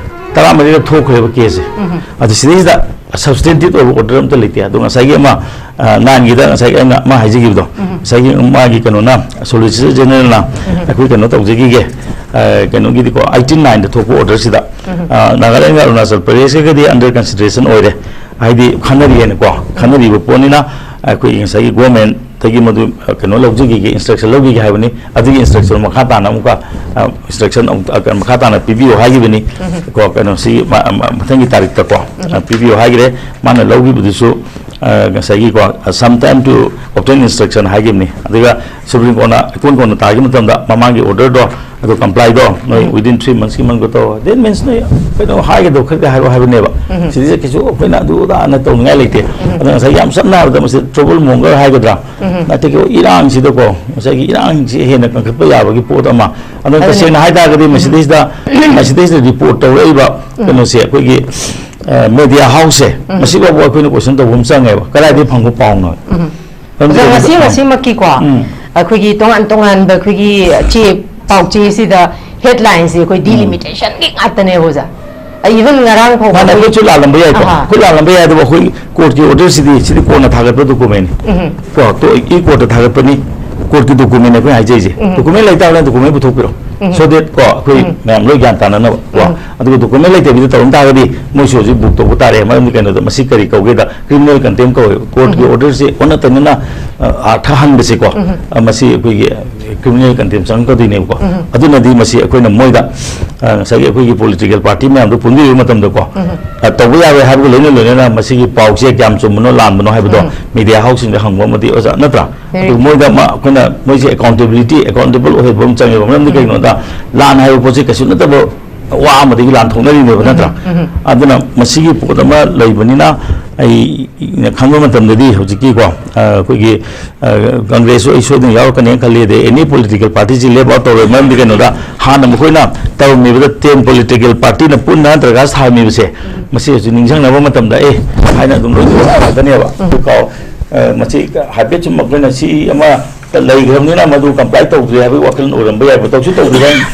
ꯇꯔꯥꯃꯔꯤꯔꯛ ꯊꯣꯛꯈ꯭ꯔꯦꯕ ꯀꯦꯁꯁꯦ꯫ ꯎꯝ꯫ ꯑꯗꯨ ꯁꯤꯗꯩꯁꯤꯗ substantive ꯑꯣꯏꯕ order ꯑꯝꯇ ꯂꯩꯇꯦ꯫ ꯑꯗꯣ ꯉꯁꯥꯏꯒꯤ ꯑꯃ, ꯑ, ꯅꯍꯥꯟꯒꯤꯗ ꯉꯁꯥꯏꯒꯤ ꯑꯩꯅ ꯑꯃ ꯍꯥꯏꯖꯈꯤꯕꯗꯣ, ꯎꯝ꯫ ꯉꯁꯥꯏꯒꯤ ꯃꯥꯒꯤ ꯀꯩꯅꯣꯅ, Solicitor Generalꯅ ꯎꯝ꯫ ꯑꯩꯈꯣꯏ ꯀꯩꯅꯣ ꯇꯧꯖꯈꯤꯒꯦ, ꯑ, ꯀꯩꯅꯣꯒꯤꯗꯤꯀꯣ, eighteen nineꯗ ꯊꯣꯛꯄ order ꯁꯤꯗ, ꯎꯝ꯫ ꯑ, ꯅꯥꯒꯥꯂꯦꯟꯒ ꯑꯔꯨꯅꯥꯆꯜ ꯄ꯭ꯔꯗꯦꯁꯀꯒꯗꯤ under consideration ꯑꯣꯏꯔꯦ꯫ ꯍꯥꯏꯗꯤ ꯈꯟꯅꯔꯤꯑꯅꯀꯣ, ꯎꯝ꯫ ꯈꯟꯅꯔꯤꯕ ꯄꯣꯠꯅꯤꯅ ꯑꯩꯈꯣꯏꯒꯤ ꯉꯁꯥꯏꯒꯤ governmentꯇꯒꯤ ꯃꯗꯨ, ꯑ, ꯀꯩꯅꯣ ꯂꯧꯖꯈꯤꯒꯦ, instruction ꯂꯧꯈꯤꯒꯦ ꯍꯥꯏꯕꯅꯤ꯫ ꯑꯗꯨꯒꯤ instruction ꯃꯈꯥ ꯇꯥꯅ ꯑꯃꯨꯛꯀ, ꯑ, instruction ꯑꯃꯨꯛ, ꯑ, ꯀꯩꯅꯣ ꯃꯈꯥ ꯇꯥꯅ ꯄꯤꯕꯤꯌꯨ ꯍꯥꯏꯈꯤꯕꯅꯤ꯫ ꯎꯝ꯫ ꯀꯣ, ꯀꯩꯅꯣꯁꯤ ꯃ-, ꯃ-, ꯃꯊꯪꯒꯤ ꯇꯥꯔꯤꯛꯇꯀꯣ, ꯎꯝ꯫ ꯑ, ꯄꯤꯕꯤꯌꯨ ꯍꯥꯏꯈ꯭ꯔꯦ꯫ ꯃꯥꯅ ꯂꯧꯈꯤꯕꯗꯨꯁꯨ, ꯑ, ꯉꯁꯥꯏꯒꯤꯀꯣ, ꯑ, "Some time to obtain instruction" ꯍꯥꯏꯈꯤꯕꯅꯤ꯫ ꯑꯗꯨꯒ Supreme Courtꯅ ꯏꯀꯣꯟ ꯀꯣꯟꯅ ꯇꯥꯈꯤꯕ ꯃꯇꯝꯗ ꯃꯃꯥꯡꯒꯤ orderꯗꯣ ꯑꯗꯨ complyꯗꯣ ꯅꯣꯏ ꯎꯝ꯫ Within three monthsꯀꯤ ꯃꯅꯨꯡꯗ ꯇꯧꯔꯣ꯫ That means ꯅꯣꯏ ꯀꯩꯅꯣ ꯍꯥꯏꯒꯗꯧ ꯈꯔꯗꯤ ꯍꯥꯏꯔꯣ ꯍꯥꯏꯕꯅꯦꯕ꯫ ꯎꯝ꯫ ꯁꯤꯗꯩꯁꯤꯗ ꯀꯩꯁꯨ ꯑꯩꯈꯣꯏꯅ ꯑꯗꯨ ꯑꯗꯥꯅ ꯇꯧꯅꯤꯡꯉꯥꯏ ꯂꯩꯇꯦ꯫ ꯎꯝ꯫ ꯑꯗꯣ ꯉꯁꯥꯏ ꯌꯥꯝ ꯁꯝꯅ ꯍꯥꯏꯔꯕꯗ ꯃꯁꯤ trouble monger ꯍꯥꯏꯒꯗ꯭ꯔꯥ? ꯎꯝ꯫ ꯅꯠꯇꯦ, ꯏꯔꯥꯡꯁꯤꯗꯀꯣ, ꯉꯁꯥꯏꯒꯤ ꯏꯔꯥꯡꯁꯤ ꯍꯦꯟꯅ ꯀꯟꯈꯠꯄ ꯌꯥꯕꯒꯤ ꯄꯣꯠ ꯑꯃ꯫ ꯑꯗꯣ ꯑꯗꯨꯅꯦ꯫ ꯇꯁꯦꯡꯅ ꯍꯥꯏ ꯇꯥꯔꯒꯗꯤ ꯎꯝ꯫ ꯃꯁꯤꯗꯩꯁꯤꯗ, ꯃꯁꯤꯗꯩꯁꯤꯗ report ꯇꯧꯔꯛꯏꯕ ꯎꯝ꯫ ꯀꯩꯅꯣꯁꯦ ꯑꯩꯈꯣꯏꯒꯤ ꯃꯦꯗꯤꯌꯥ ꯍꯥꯎꯁꯁꯦ, ꯃꯁꯤꯐꯥꯎꯕ ꯑꯩꯈꯣꯏꯅ ꯀꯣꯏꯁꯟ ꯇꯧꯕ ꯑꯃ ꯆꯪꯉꯦꯕ, ꯀꯗꯥꯏꯗꯒꯤ ꯐꯪꯕ ꯄꯥꯎꯅꯣ? ꯃꯔꯝꯗꯤ ꯑꯗꯣ ꯉꯁꯤ ꯀꯩꯅꯣ, ꯉꯁꯤꯃꯛꯀꯤꯀꯣ, ꯎꯝ꯫ ꯑꯩꯈꯣꯏꯒꯤ ꯇꯣꯉꯥꯟ ꯇꯣꯉꯥꯟꯕ ꯑꯩꯈꯣꯏꯒꯤ ꯆꯦ, ꯄꯥꯎꯆꯦꯁꯤꯗ ꯍꯦꯗꯂꯥꯏꯟꯁꯦ ꯑꯩꯈꯣꯏ ꯎꯝ꯫ ꯗꯤꯂꯤꯃꯤꯇꯦꯁꯟꯒꯤ ꯉꯥꯛꯇꯅꯦ ꯑꯣꯖꯥ꯫ ꯏꯚꯟ ꯉꯔꯥꯡ ꯐꯥꯎꯕ ꯃꯥꯅꯦ, ꯑꯩꯈꯣꯏ ꯑꯩꯈꯣꯏꯁꯨ ꯂꯥꯜꯂꯝꯕ ꯌꯥꯏꯀꯣ꯫ ꯑꯍꯥ꯫ ꯑꯩꯈꯣꯏ ꯂꯥꯜꯂꯝꯕ ꯌꯥꯏ, ꯑꯗꯨꯕꯨ ꯑꯩꯈꯣꯏ ꯀꯣꯔꯠꯀꯤ ꯑꯣꯔꯗꯔꯁꯤꯗꯤ, ꯁꯤꯗꯤ ꯀꯣꯟꯅ ꯊꯥꯒꯠꯄ ꯗꯣꯀꯨꯃꯦꯟꯅꯤ꯫ ꯎꯝ꯫ ꯀꯣ, ꯇꯣ-, ꯏ ꯀꯣꯔꯠꯇ ꯊꯥꯒꯠꯄꯅꯤ, ꯀꯣꯔꯠꯀꯤ ꯗꯣꯀꯨꯃꯦꯟ ꯑꯩꯈꯣꯏ ꯍꯥꯏꯖꯩꯁꯦ꯫ ꯎꯝ꯫ ꯗꯣꯀꯨꯃꯦꯟ ꯂꯩꯇꯥꯕꯅ ꯗꯣꯀꯨꯃꯦꯟ ꯄꯨꯊꯣꯛꯄꯤꯔꯣ꯫ ꯎꯝ꯫ So that ꯀꯣ, ꯑꯩꯈꯣꯏ ꯎꯝ꯫ ꯃꯌꯥꯝ ꯂꯣꯏ ꯒ꯭ꯌꯥꯟ ꯇꯥꯅꯅꯕ ꯀꯣ꯫ ꯎꯝ꯫ ꯑꯗꯨꯒ ꯗꯣꯀꯨꯃꯦꯟ ꯂꯩꯇꯕꯤꯗ ꯇꯧꯔꯝ ꯇꯥꯔꯒꯗꯤ ꯃꯣꯏꯁꯨ ꯍꯧꯖꯤꯛ ꯕꯨꯛ ꯇꯧꯕ ꯇꯥꯔꯦ꯫ ꯃꯔꯝꯗꯤ ꯀꯩꯅꯣꯗ, ꯃꯁꯤ ꯀꯔꯤ ꯀꯧꯒꯦꯗ, ꯀ꯭ꯔꯤꯃꯤꯅꯦꯜ ꯀꯟꯇꯦꯝ ꯀꯧꯋꯦ꯫ ꯀꯣꯔꯠꯀꯤ ꯎꯝ꯫ ꯑꯣꯔꯗꯔꯁꯦ ꯑꯣꯟꯅ ꯇꯩꯅꯅ, ꯑ, ꯑꯥꯔꯊ ꯍꯟꯕꯁꯦꯀꯣ, ꯎꯝ꯫ ꯑ, ꯃꯁꯤ ꯑꯩꯈꯣꯏꯒꯤ ꯀ꯭ꯔꯤꯃꯤꯅꯦꯜ ꯀꯟꯇꯦꯝ ꯆꯪꯉꯛꯀꯗꯣꯏꯅꯦꯕꯀꯣ꯫ ꯎꯝ꯫ ꯑꯗꯨꯅꯗꯤ ꯃꯁꯤ ꯑꯩꯈꯣꯏꯅ ꯃꯣꯏꯗ, ꯑ, ꯉꯁꯥꯏꯒꯤ ꯑꯩꯈꯣꯏꯒꯤ ꯄꯣꯂꯤꯇꯤꯀꯦꯜ ꯄꯥꯔꯇꯤ ꯃꯌꯥꯝꯗꯣ ꯄꯨꯟꯕꯤꯕ ꯃꯇꯝꯗꯀꯣ, ꯎꯝ꯫ ꯑ, ꯇꯧꯕ ꯌꯥꯔꯣꯏ ꯍꯥꯏꯕꯒ ꯂꯣꯏꯅ ꯂꯣꯏꯅꯅ ꯃꯁꯤꯒꯤ ꯄꯥꯎꯁꯦ ꯀꯌꯥꯝ ꯆꯨꯝꯕꯅꯣ ꯂꯥꯟꯕꯅꯣ ꯍꯥꯏꯕꯗꯣ ꯎꯝ꯫ ꯃꯦꯗꯤꯌꯥ ꯍꯥꯎꯁꯁꯤꯡꯗ ꯍꯪꯕ ꯑꯃꯗꯤ ꯑꯣꯖꯥ ꯅꯠꯇ꯭ꯔꯥ? ꯎꯝ꯫ ꯑꯗꯨ ꯃꯣꯏꯗ ꯑꯃ ꯑꯩꯈꯣꯏꯅ ꯃꯣꯏꯁꯦ ꯑꯦꯀꯥꯎꯟꯇꯦꯕꯤꯂꯤꯇꯤ, ꯑꯦꯀꯥꯎꯟꯇꯦꯕꯜ ꯑꯣꯏꯍꯟꯕ ꯑꯃ ꯆꯪꯉꯦꯕ꯫ ꯃꯔꯝꯗꯤ ꯎꯝ꯫ ꯀꯩꯒꯤꯅꯣꯗ, ꯂꯥꯟ ꯍꯥꯏꯕ ꯄꯣꯠꯁꯦ ꯀꯩꯁꯨ ꯅꯠꯇꯕ ꯋꯥ ꯑꯃꯗꯒꯤ ꯂꯥꯟꯊꯣꯛꯅꯔꯤꯅꯦꯕ, ꯎꯝ, ꯅꯠꯇ꯭ꯔꯥ? ꯎꯝ꯫ ꯑꯗꯨꯅ ꯃꯁꯤꯒꯤ ꯄꯣꯠ ꯑꯃ ꯂꯩꯕꯅꯤꯅ, ꯑꯩꯅ ꯈꯪꯕ ꯃꯇꯝꯗꯗꯤ ꯍꯧꯖꯤꯛꯀꯤꯀꯣ, ꯑ, ꯑꯩꯈꯣꯏꯒꯤ, ꯑ, ꯀꯪꯒ꯭ꯔꯦꯁꯁꯨ ꯑꯩ ꯁꯣꯏꯗꯅ ꯌꯥꯎꯔꯛꯀꯅꯦꯅ ꯈꯜꯂꯤ, ꯑꯗꯩ ꯑꯦꯅꯤ ꯄꯣꯂꯤꯇꯤꯀꯦꯜ ꯄꯥꯔꯇꯤꯁꯤ ꯂꯦꯞ ꯑꯥꯎꯠ ꯇꯧꯔꯣꯏ꯫ ꯃꯔꯝꯗꯤ ꯀꯩꯅꯣꯗ, ꯍꯥꯟꯅ ꯃꯈꯣꯏꯅ ꯇꯧꯔꯝꯃꯤꯕꯗ ꯇꯦꯟ ꯄꯣꯂꯤꯇꯤꯀꯦꯜ ꯄꯥꯔꯇꯤꯅ ꯄꯨꯟꯅ ꯗꯔꯈꯥꯁ ꯊꯥꯔꯝꯃꯤꯕꯁꯦ, ꯃꯁꯤ ꯍꯧꯖꯤꯛ ꯅꯤꯡꯁꯤꯡꯅꯕ ꯃꯇꯝꯗ, ꯑꯦ, ꯍꯥꯏꯅ ꯑꯗꯨꯝ ꯂꯣꯏꯅ ꯂꯥꯛꯀꯅꯦꯕ꯫ ꯎꯝ꯫ ꯑꯗꯨ ꯀꯥꯎ-, ꯑ, ꯃꯁꯤ ꯍꯥꯏꯐꯦꯠ ꯁꯨꯝ ꯑꯩꯈꯣꯏꯅ ꯁꯤ ꯑꯃ ꯂꯩꯈ꯭ꯔꯕꯅꯤꯅ ꯃꯗꯨ ꯀꯝꯄ꯭ꯂꯥꯏ ꯇꯧꯗ꯭ꯔꯤ ꯍꯥꯏꯕꯒꯤ ꯋꯥꯈꯜ ꯑꯣꯏꯔꯝꯕ ꯌꯥꯏ꯫ ꯇꯧꯁꯨ ꯇꯧꯗ꯭ꯔꯤꯕ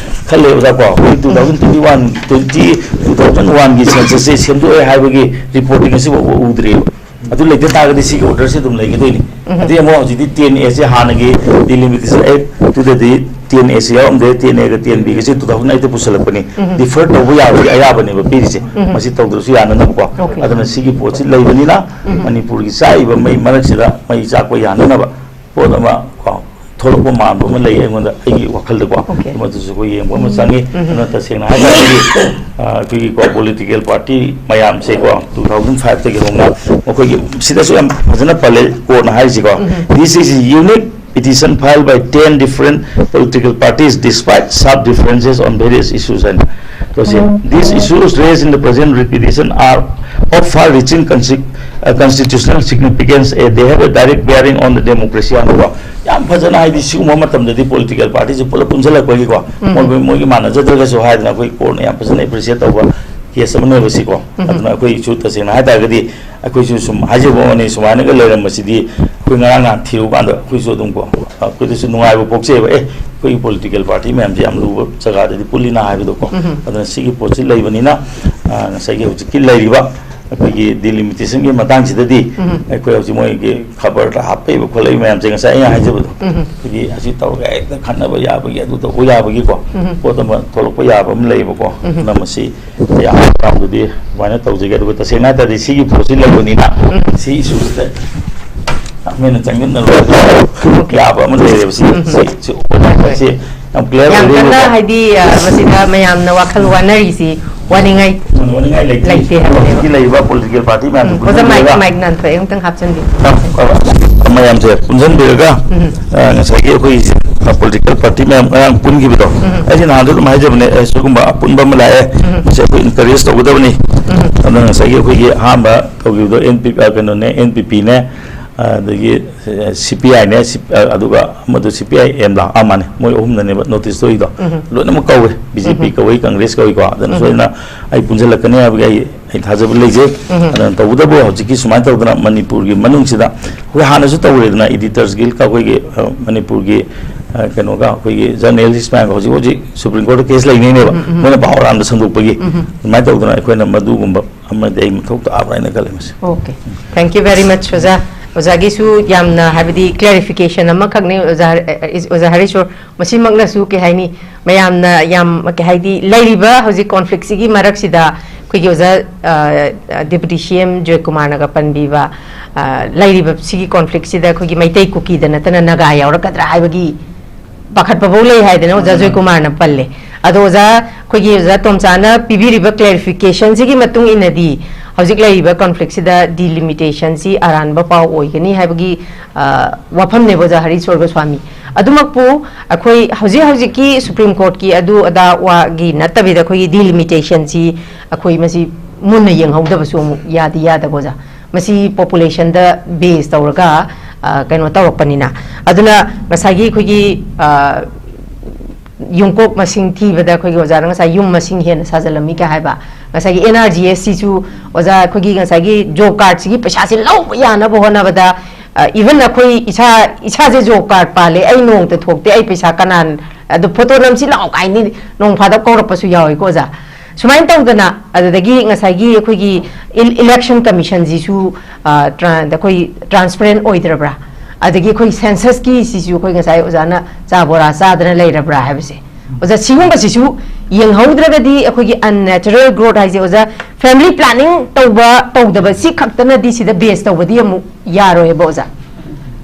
ꯈꯜꯂꯦ ꯑꯣꯖꯥ ꯀꯣ꯫ ꯑꯩꯈꯣꯏ ꯎꯝ꯫ Two thousand twenty one, twenty, two thousand one ꯒꯤ ꯁꯦꯟꯁꯁꯁꯦ ꯁꯦꯝꯗꯣꯛꯑꯦ ꯍꯥꯏꯕꯒꯤ ꯔꯤꯄꯣꯔꯠꯇꯤ ꯉꯁꯤ ꯐꯥꯎꯕ ꯎꯗ꯭ꯔꯤꯕ꯫ ꯑꯗꯨ ꯂꯩꯇ ꯇꯥꯔꯒꯗꯤ ꯁꯤꯒꯤ ꯑꯣꯔꯗꯔꯁꯤ ꯑꯗꯨꯝ ꯂꯩꯒꯗꯣꯏꯅꯤ꯫ ꯎꯝ꯫ ꯑꯗꯩ ꯑꯃꯨꯛ ꯍꯧꯖꯤꯛꯇꯤ ꯇꯦꯟ ꯑꯦꯁꯦ ꯍꯥꯟꯅꯒꯤ ꯗꯤꯂꯤꯃꯤꯇꯦꯁꯟ ꯑꯦꯛꯇꯨꯗꯗꯤ ꯇꯦꯟ ꯑꯦꯁꯦ ꯌꯥꯎꯔꯝꯗꯦ, ꯇꯦꯟ ꯑꯦꯒ ꯇꯦꯟ ꯕꯤꯒꯁꯦ two thousand eight ꯇ ꯄꯨꯁꯜꯂꯛꯄꯅꯤ꯫ ꯎꯝ꯫ ꯗꯤꯐꯔ ꯇꯧꯕ ꯌꯥꯕꯒꯤ ꯑꯌꯥꯕꯅꯦꯕ ꯄꯤꯔꯤꯁꯦ꯫ ꯎꯝ꯫ ꯃꯁꯤ ꯇꯧꯗ꯭ꯔꯁꯨ ꯌꯥꯅꯅꯕꯀꯣ꯫ ꯑꯣꯀꯦ꯫ ꯑꯗꯨꯅ ꯁꯤꯒꯤ ꯄꯣꯠꯁꯤ ꯂꯩꯕꯅꯤꯅ ꯎꯝ꯫ ꯃꯅꯤꯄꯨꯔꯒꯤ ꯆꯥꯛꯏꯕ ꯃꯩ ꯃꯔꯛꯁꯤꯗ ꯃꯩ ꯆꯥꯛꯄ ꯌꯥꯅꯅꯕ ꯄꯣꯠ ꯑꯃ ꯀꯣ, ꯊꯣꯛꯂꯛꯄ ꯃꯥꯟꯕ ꯑꯃ ꯂꯩ ꯑꯩꯉꯣꯟꯗ, ꯑꯩꯒꯤ ꯋꯥꯈꯜꯗꯀꯣ꯫ ꯑꯣꯀꯦ꯫ ꯃꯗꯨꯁꯨ ꯑꯩꯈꯣꯏ ꯌꯦꯡꯕ ꯑꯃ ꯎꯝ꯫ ꯆꯪꯉꯤ꯫ ꯎꯝ꯫ ꯑꯗꯨꯅ ꯇꯁꯦꯡꯅ ꯍꯥꯏꯔꯒꯗꯤ, ꯑ, ꯑꯩꯈꯣꯏꯒꯤ ꯀꯣ, ꯄꯣꯂꯤꯇꯤꯀꯦꯜ ꯄꯥꯔꯇꯤ ꯃꯌꯥꯝꯁꯦꯀꯣ, two thousand five ꯇꯒꯤ ꯍꯧꯅ ꯃꯈꯣꯏꯒꯤ ꯁꯤꯗꯁꯨ ꯌꯥꯝ ꯐꯖꯅ ꯄꯜꯂꯦ ꯀꯣꯔꯠꯅ ꯍꯥꯏꯔꯤꯁꯤꯀꯣ꯫ ꯎꯝ꯫ This is a unique petition filed by ten different political parties despite sharp differences on various issues ꯍꯥꯏꯅ꯫ ꯇꯧꯁꯦ꯫ ꯎꯝ꯫ These issues raised in the present petition are of far-reaching conse-, uh, constitutional significance, and they have a direct bearing on the democracy ꯍꯥꯏꯅꯀꯣ꯫ ꯌꯥꯝ ꯐꯖꯅ, ꯍꯥꯏꯗꯤ, ꯁꯤꯒꯨꯝꯕ ꯃꯇꯝꯗꯗꯤ political ꯄꯥꯔꯇꯤꯁꯤ ꯄꯨꯂꯞ ꯄꯨꯟꯁꯤꯜꯂꯛꯄꯒꯤꯀꯣ, ꯎꯝ꯫ ꯃꯣꯏ, ꯃꯣꯏꯒꯤ ꯃꯥꯟꯅꯖꯗ꯭ꯔꯒꯁꯨ ꯍꯥꯏꯗꯅ ꯑꯩꯈꯣꯏ ꯀꯣꯔꯠꯅ ꯌꯥꯝ ꯐꯖꯅ ꯑꯦꯄ꯭ꯔꯤꯁꯤꯌꯦꯠ ꯇꯧꯕ ꯀꯦꯁ ꯑꯃꯅꯦꯕ ꯁꯤꯀꯣ꯫ ꯎꯝ꯫ ꯑꯗꯨꯅ ꯑꯩꯈꯣꯏꯁꯨ ꯇꯁꯦꯡꯅ ꯍꯥꯏ ꯇꯥꯔꯒꯗꯤ ꯑꯩꯈꯣꯏꯁꯨ ꯁꯨꯝ ꯍꯥꯏꯖꯕ ꯋꯥꯅꯤ, ꯁꯨꯃꯥꯏꯅꯒ ꯂꯩꯔꯝꯕꯁꯤꯗꯤ ꯑꯩꯈꯣꯏ ꯉꯔꯥꯡ ꯅꯍꯥꯟ ꯊꯤꯔꯨꯀꯥꯟꯗ ꯑꯩꯈꯣꯏꯁꯨ ꯑꯗꯨꯝ ꯀꯣ, ꯑꯩꯈꯣꯏꯗꯁꯨ ꯅꯨꯡꯉꯥꯏꯕ ꯄꯣꯛꯆꯩꯑꯕ꯫ ꯑꯦ, ꯑꯩꯈꯣꯏꯒꯤ ꯄꯣꯂꯤꯇꯤꯀꯦꯜ ꯄꯥꯔꯇꯤ ꯃꯌꯥꯝꯁꯦ ꯌꯥꯝ ꯂꯨꯕ ꯖꯒꯥꯗꯗꯤ ꯄꯨꯜꯂꯤꯅ ꯍꯥꯏꯕꯗꯣꯀꯣ꯫ ꯎꯝ꯫ ꯑꯗꯨꯅ ꯁꯤꯒꯤ ꯄꯣꯠꯁꯤ ꯂꯩꯕꯅꯤꯅ, ꯑ, ꯉꯁꯥꯏꯒꯤ ꯍꯧꯖꯤꯛꯀꯤ ꯂꯩꯔꯤꯕ ꯑꯩꯈꯣꯏꯒꯤ ꯗꯤꯂꯤꯃꯤꯇꯦꯁꯟꯒꯤ ꯃꯇꯥꯡꯁꯤꯗꯗꯤ ꯎꯝ꯫ ꯑꯩꯈꯣꯏ ꯍꯧꯖꯤꯛ ꯃꯣꯏꯒꯤ ꯈꯕꯔꯗ ꯍꯥꯞꯄꯛꯏꯕ ꯈꯣꯠꯂꯛꯏꯕ ꯃꯌꯥꯝꯁꯦ, ꯉꯁꯥꯏ ꯑꯩꯅ ꯍꯥꯏꯖꯕꯗꯣ, ꯎꯝ꯫ ꯑꯩꯈꯣꯏꯒꯤ ꯑꯁꯤ ꯇꯧꯔꯒ ꯍꯦꯛꯇ ꯈꯠꯅꯕ ꯌꯥꯕꯒꯤ, ꯑꯗꯨ ꯇꯧꯕ ꯌꯥꯕꯒꯤꯀꯣ, ꯎꯝ꯫ ꯄꯣꯠ ꯑꯃ ꯊꯣꯛꯂꯛꯄ ꯌꯥꯕ ꯑꯃ ꯂꯩꯌꯦꯕꯀꯣ꯫ ꯎꯝ꯫ ꯑꯗꯨꯅ ꯃꯁꯤ ꯌꯥꯝ ꯌꯥꯝꯗꯗꯤ ꯑꯗꯨꯃꯥꯏꯅ ꯇꯧꯖꯒꯦ꯫ ꯑꯗꯨꯒ ꯇꯁꯦꯡꯅ ꯍꯥꯏ ꯇꯥꯔꯗꯤ ꯁꯤꯒꯤ ꯄꯣꯠꯁꯤ ꯂꯩꯕꯅꯤꯅ ꯎꯝ꯫ ꯁꯤ ꯏꯁꯨꯁꯤꯗ ꯌꯥꯝ ꯍꯦꯟꯅ ꯆꯪꯁꯤꯟꯅꯔꯨꯔꯒ ꯎꯝ꯫ ꯌꯥꯕ ꯑꯃ ꯂꯩꯔꯦꯕ꯫ ꯁꯤ, ꯎꯝ꯫ ꯁꯤ, ꯁꯤ, ꯍꯣꯏ, ꯍꯣꯏ꯫ ꯁꯤ ꯌꯥꯝ ꯀ꯭ꯂꯤꯌꯥꯔ ꯌꯥꯝ ꯀꯟꯅ ꯑꯣꯏꯔꯦꯕꯀꯣ꯫ ꯍꯥꯏꯗꯤ, ꯑ, ꯃꯁꯤꯗ ꯃꯌꯥꯝꯅ ꯋꯥꯈꯜ ꯋꯥꯅꯔꯤꯁꯤ ꯋꯥꯅꯤꯡꯉꯥꯏ ꯋꯥꯅꯤꯡꯉꯥꯏ ꯂꯩꯇꯦ꯫ ꯂꯩꯇꯦ ꯍꯥꯏꯕꯅꯦꯕ꯫ ꯍꯧꯖꯤꯛꯀꯤ ꯂꯩꯔꯤꯕ ꯄꯣꯂꯤꯇꯤꯀꯦꯜ ꯄꯥꯔꯇꯤ ꯃꯌꯥꯝꯁꯦ ꯎꯝ꯫ ꯑꯣꯖꯥ, ꯃꯥꯏꯛ, ꯄꯨꯟꯁꯤꯟꯕꯤꯔꯒ ꯃꯥꯏꯛ ꯅꯥꯟꯊꯣꯛꯑꯦ, ꯑꯃꯨꯛꯇꯪ ꯍꯥꯞꯆꯤꯟꯕꯤꯌꯨ꯫ ꯃꯌꯥꯝꯁꯦ ꯄꯨꯟꯁꯤꯟꯕꯤꯔꯒ, ꯎꯝ꯫ ꯑ, ꯉꯁꯥꯏꯒꯤ ꯑꯩꯈꯣꯏ ꯄꯣꯂꯤꯇꯤꯀꯦꯜ ꯄꯥꯔꯇꯤ ꯃꯌꯥꯝ ꯉꯔꯥꯡ ꯄꯨꯟꯈꯤꯕꯗꯣ, ꯎꯝ꯫ ꯑꯩꯁꯦ ꯅꯍꯥꯟꯁꯨ ꯑꯗꯨꯝ ꯍꯥꯏꯖꯕꯅꯦ, ꯑꯦ, ꯁꯤꯒꯨꯝꯕ ꯑꯄꯨꯟꯕ ꯑꯃ ꯂꯥꯛꯑꯦ, ꯎꯝ꯫ ꯃꯁꯤ ꯑꯩꯈꯣꯏ ꯏꯟꯀꯔꯦꯖ ꯇꯧꯒꯗꯕꯅꯤ꯫ ꯎꯝ꯫ ꯑꯗꯨꯅ ꯉꯁꯥꯏꯒꯤ ꯑꯩꯈꯣꯏꯒꯤ ꯑꯍꯥꯟꯕ ꯇꯧꯈꯤꯕꯗꯣ ꯑꯦꯟ ꯄꯤ, ꯑ, ꯀꯩꯅꯣꯅꯦ, ꯑꯦꯟ ꯄꯤ ꯄꯤꯅꯦ, ꯑꯗꯒꯤ ꯁꯤ ꯄꯤ ꯑꯥꯏꯅꯦ, ꯁꯤ-, ꯑ, ꯑꯗꯨꯒ ꯑꯃꯗꯨ ꯁꯤ ꯄꯤ ꯑꯥꯏ ꯑꯦꯝ ꯂꯥ, ꯑꯥ, ꯃꯥꯅꯦ, ꯃꯣꯏ ꯑꯍꯨꯝꯅꯅꯦꯕ ꯅꯣꯇꯤꯁ ꯊꯣꯛꯏꯗꯣ꯫ ꯎꯝ꯫ ꯂꯣꯏꯅꯃꯛ ꯀꯧꯋꯦ, ꯕꯤ ꯖꯦ ꯄꯤ ꯎꯝ꯫ ꯀꯧꯋꯤ, ꯀꯪꯒ꯭ꯔꯦꯁ ꯀꯧꯋꯤꯀꯣ꯫ ꯑꯗꯨꯅ ꯎꯝ꯫ ꯁꯣꯏꯗꯅ ꯑꯩ ꯄꯨꯟꯁꯤꯜꯂꯛꯀꯅꯤ ꯍꯥꯏꯕꯒꯤ ꯑꯩ, ꯑꯩ ꯊꯥꯖꯕ ꯂꯩꯖꯩ꯫ ꯎꯝ꯫ ꯑꯗꯨꯅ ꯇꯧꯕꯇꯕꯨ ꯍꯧꯖꯤꯛꯀꯤ ꯁꯨꯃꯥꯏꯅ ꯇꯧꯗꯅ ꯃꯅꯤꯄꯨꯔꯒꯤ ꯃꯅꯨꯡꯁꯤꯗ ꯑꯩꯈꯣꯏ ꯍꯥꯟꯅꯁꯨ ꯇꯧꯔꯦꯗꯅ, ꯏꯗꯤꯇꯔꯁ ꯒꯤꯜꯒ ꯑꯩꯈꯣꯏꯒꯤ, ꯑ, ꯃꯅꯤꯄꯨꯔꯒꯤ, ꯑ, ꯀꯩꯅꯣꯒ ꯑꯩꯈꯣꯏꯒꯤ ꯖꯔꯅꯦꯂꯤꯁ ꯃꯌꯥꯝꯒ ꯍꯧꯖꯤꯛ ꯍꯧꯖꯤꯛ ꯁꯨꯄ꯭ꯔꯤꯝ ꯀꯣꯔꯠꯇ ꯀꯦꯁ ꯂꯩꯅꯩꯅꯦꯕ꯫ ꯎꯝ, ꯎꯝ꯫ ꯃꯣꯏꯅ ꯄꯥꯎ ꯑꯔꯥꯟꯕ ꯁꯟꯗꯣꯛꯄꯒꯤ꯫ ꯎꯝ꯫ ꯑꯗꯨꯃꯥꯏꯅ ꯇꯧꯗꯅ ꯑꯩꯈꯣꯏꯅ ꯃꯗꯨꯒꯨꯝꯕ ꯑꯃꯗꯤ ꯑꯩ ꯃꯊꯧ ꯇꯥꯕ꯭ꯔꯥ ꯍꯥꯏꯅ ꯈꯜꯂꯦ ꯃꯁꯤ꯫ Okay, thank you very much, ꯑꯣꯖꯥ꯫ ꯑꯣꯖꯥꯒꯤꯁꯨ ꯌꯥꯝꯅ ꯍꯥꯏꯕꯗꯤ clarification ꯑꯃꯈꯛꯅꯤ, ꯑꯣꯖꯥ ꯍꯔ-, ꯑ, ꯑ, ꯑꯣꯖꯥ ꯍꯔꯤꯁꯣꯔ꯫ ꯃꯁꯤꯃꯛꯅꯁꯨ ꯀꯩ ꯍꯥꯏꯅꯤ, ꯃꯌꯥꯝꯅ ꯌꯥꯝ, ꯀꯩ ꯍꯥꯏꯗꯤ, ꯂꯩꯔꯤꯕ ꯍꯧꯖꯤꯛ conflict ꯁꯤꯒꯤ ꯃꯔꯛꯁꯤꯗ ꯑꯩꯈꯣꯏꯒꯤ ꯑꯣꯖꯥ, ꯑ, ꯑ, ꯗꯦꯄꯨꯇꯤ ꯁꯤ ꯑꯦꯝ ꯖꯣꯏꯀꯨꯃꯥꯔꯅꯒ ꯄꯟꯕꯤꯕ, ꯑ, ꯂꯩꯔꯤꯕ ꯁꯤꯒꯤ conflict ꯁꯤꯗ ꯑꯩꯈꯣꯏꯒꯤ ꯃꯩꯇꯩ ꯀꯨꯀꯤꯗ ꯅꯠꯇꯅ ꯅꯥꯒꯥ ꯌꯥꯎꯔꯛꯀꯗ꯭ꯔꯥ ꯍꯥꯏꯕꯒꯤ ꯄꯥꯈꯠꯄꯐꯧ ꯂꯩ ꯍꯥꯏꯗꯅ ꯑꯣꯖꯥ ꯎꯝ꯫ ꯖꯣꯏꯀꯨꯃꯥꯔꯅ ꯄꯜꯂꯦ꯫ ꯑꯗꯣ ꯑꯣꯖꯥ, ꯑꯩꯈꯣꯏꯒꯤ ꯑꯣꯖꯥ ꯇꯣꯝꯆꯥꯅ ꯄꯤꯕꯤꯔꯤꯕ clarification ꯁꯤꯒꯤ ꯃꯇꯨꯡ ꯏꯟꯅꯗꯤ ꯍꯧꯖꯤꯛ ꯂꯩꯔꯤꯕ conflict ꯁꯤꯗ delimitation ꯁꯤ ꯑꯔꯥꯟꯕ ꯄꯥꯎ ꯑꯣꯏꯒꯅꯤ ꯍꯥꯏꯕꯒꯤ, ꯑ, ꯋꯥꯐꯝꯅꯦꯕ ꯑꯣꯖꯥ ꯍꯔꯤꯁꯣꯔ ꯒꯣꯁ꯭ꯋꯥꯃꯤ꯫ ꯑꯗꯨꯃꯛꯄꯨ ꯑꯩꯈꯣꯏ ꯍꯧꯖꯤꯛ ꯍꯧꯖꯤꯛꯀꯤ ꯁꯨꯄ꯭ꯔꯤꯝ ꯀꯣꯔꯠꯀꯤ ꯑꯗꯨ ꯑꯗꯥ ꯋꯥꯒꯤ ꯅꯠꯇꯕꯤꯗ ꯑꯩꯈꯣꯏꯒꯤ delimitation ꯁꯤ ꯑꯩꯈꯣꯏ ꯃꯁꯤ ꯃꯨꯟꯅ ꯌꯦꯡꯍꯧꯗꯕꯁꯨ ꯑꯃꯨꯛ ꯌꯥꯗꯤ ꯌꯥꯗꯕ ꯑꯣꯖꯥ꯫ ꯃꯁꯤ population ꯗ base ꯇꯧꯔꯒ, ꯑ, ꯀꯩꯅꯣ ꯇꯧꯔꯛꯄꯅꯤꯅ꯫ ꯑꯗꯨꯅ ꯉꯁꯥꯏꯒꯤ ꯑꯩꯈꯣꯏꯒꯤ, ꯑ, ꯌꯨꯝꯀꯣꯛ ꯃꯁꯤꯡ ꯊꯤꯕꯗ ꯑꯩꯈꯣꯏꯒꯤ ꯑꯣꯖꯥꯅ ꯉꯁꯥꯏ ꯌꯨꯝ ꯃꯁꯤꯡ ꯍꯦꯟꯅ ꯁꯥꯖꯜꯂꯝꯃꯤ ꯀꯥꯏ ꯍꯥꯏꯕ, ꯉꯁꯥꯏꯒꯤ ꯑꯦꯟ ꯑꯥꯔ ꯖꯤ ꯑꯦꯁ ꯁꯤꯁꯨ ꯑꯣꯖꯥ, ꯑꯩꯈꯣꯏꯒꯤ ꯉꯁꯥꯏꯒꯤ ꯖꯣꯕ ꯀꯥꯔꯗꯁꯤꯒꯤ ꯄꯩꯁꯥꯁꯦ ꯂꯧꯕ ꯌꯥꯅꯕ ꯍꯣꯠꯅꯕꯗ, ꯏꯚꯟ ꯑꯩꯈꯣꯏ ꯏꯁꯥ, ꯏꯁꯥꯁꯦ ꯖꯣꯕ ꯀꯥꯔꯗ ꯄꯥꯜꯂꯦ, ꯑꯩ ꯅꯣꯡꯃꯇ ꯊꯣꯛꯇꯦ, ꯑꯩ ꯄꯩꯁꯥ ꯀꯅꯥ, ꯑꯗꯣ ꯐꯣꯇꯣ ꯅꯝꯁꯤ ꯂꯥꯛꯑꯣ ꯀꯥꯏꯅ ꯅꯣꯡ ꯐꯥꯗꯣꯛ ꯀꯧꯔꯛꯄꯁꯨ ꯌꯥꯎꯏꯀꯣ ꯑꯣꯖꯥ꯫ ꯁꯨꯃꯥꯏꯅ ꯇꯧꯗꯅ, ꯑꯗꯨꯗꯒꯤ ꯉꯁꯥꯏꯒꯤ ꯑꯩꯈꯣꯏꯒꯤ ꯏꯜ-, ꯏꯂꯦꯛꯁꯟ ꯀꯃꯤꯁꯟꯁꯤꯁꯨ, ꯑ, ꯇ꯭ꯔꯥ-, ꯑꯩꯈꯣꯏ ꯇ꯭ꯔꯥꯟꯁꯄꯔꯦꯟ ꯑꯣꯏꯗ꯭ꯔꯕ꯭ꯔꯥ? ꯑꯗꯒꯤ ꯑꯩꯈꯣꯏ ꯁꯦꯟꯁꯁꯀꯤ ꯁꯤꯁꯨ ꯑꯩꯈꯣꯏ ꯉꯁꯥꯏ ꯑꯣꯖꯥꯅ ꯆꯥ ꯕꯣꯔꯥ ꯆꯥꯗꯅ ꯂꯩꯔꯕ꯭ꯔꯥ ꯍꯥꯏꯕꯁꯦ꯫ ꯑꯣꯖꯥ, ꯁꯤꯒꯨꯝꯕꯁꯤꯁꯨ ꯌꯦꯡꯍꯧꯗ꯭ꯔꯒꯗꯤ ꯑꯩꯈꯣꯏꯒꯤ unnatural growth ꯍꯥꯏꯁꯦ ꯑꯣꯖꯥ, ꯐꯦꯃꯤꯂꯤ ꯄ꯭ꯂꯥꯅꯤꯡ ꯇꯧꯕ ꯇꯧꯗꯕ ꯁꯤ ꯈꯛꯇꯅꯗꯤ ꯁꯤꯗ ꯕꯦꯁ ꯇꯧꯕꯗꯤ ꯑꯃꯨꯛ ꯌꯥꯔꯣꯏꯕ ꯑꯣꯖꯥ꯫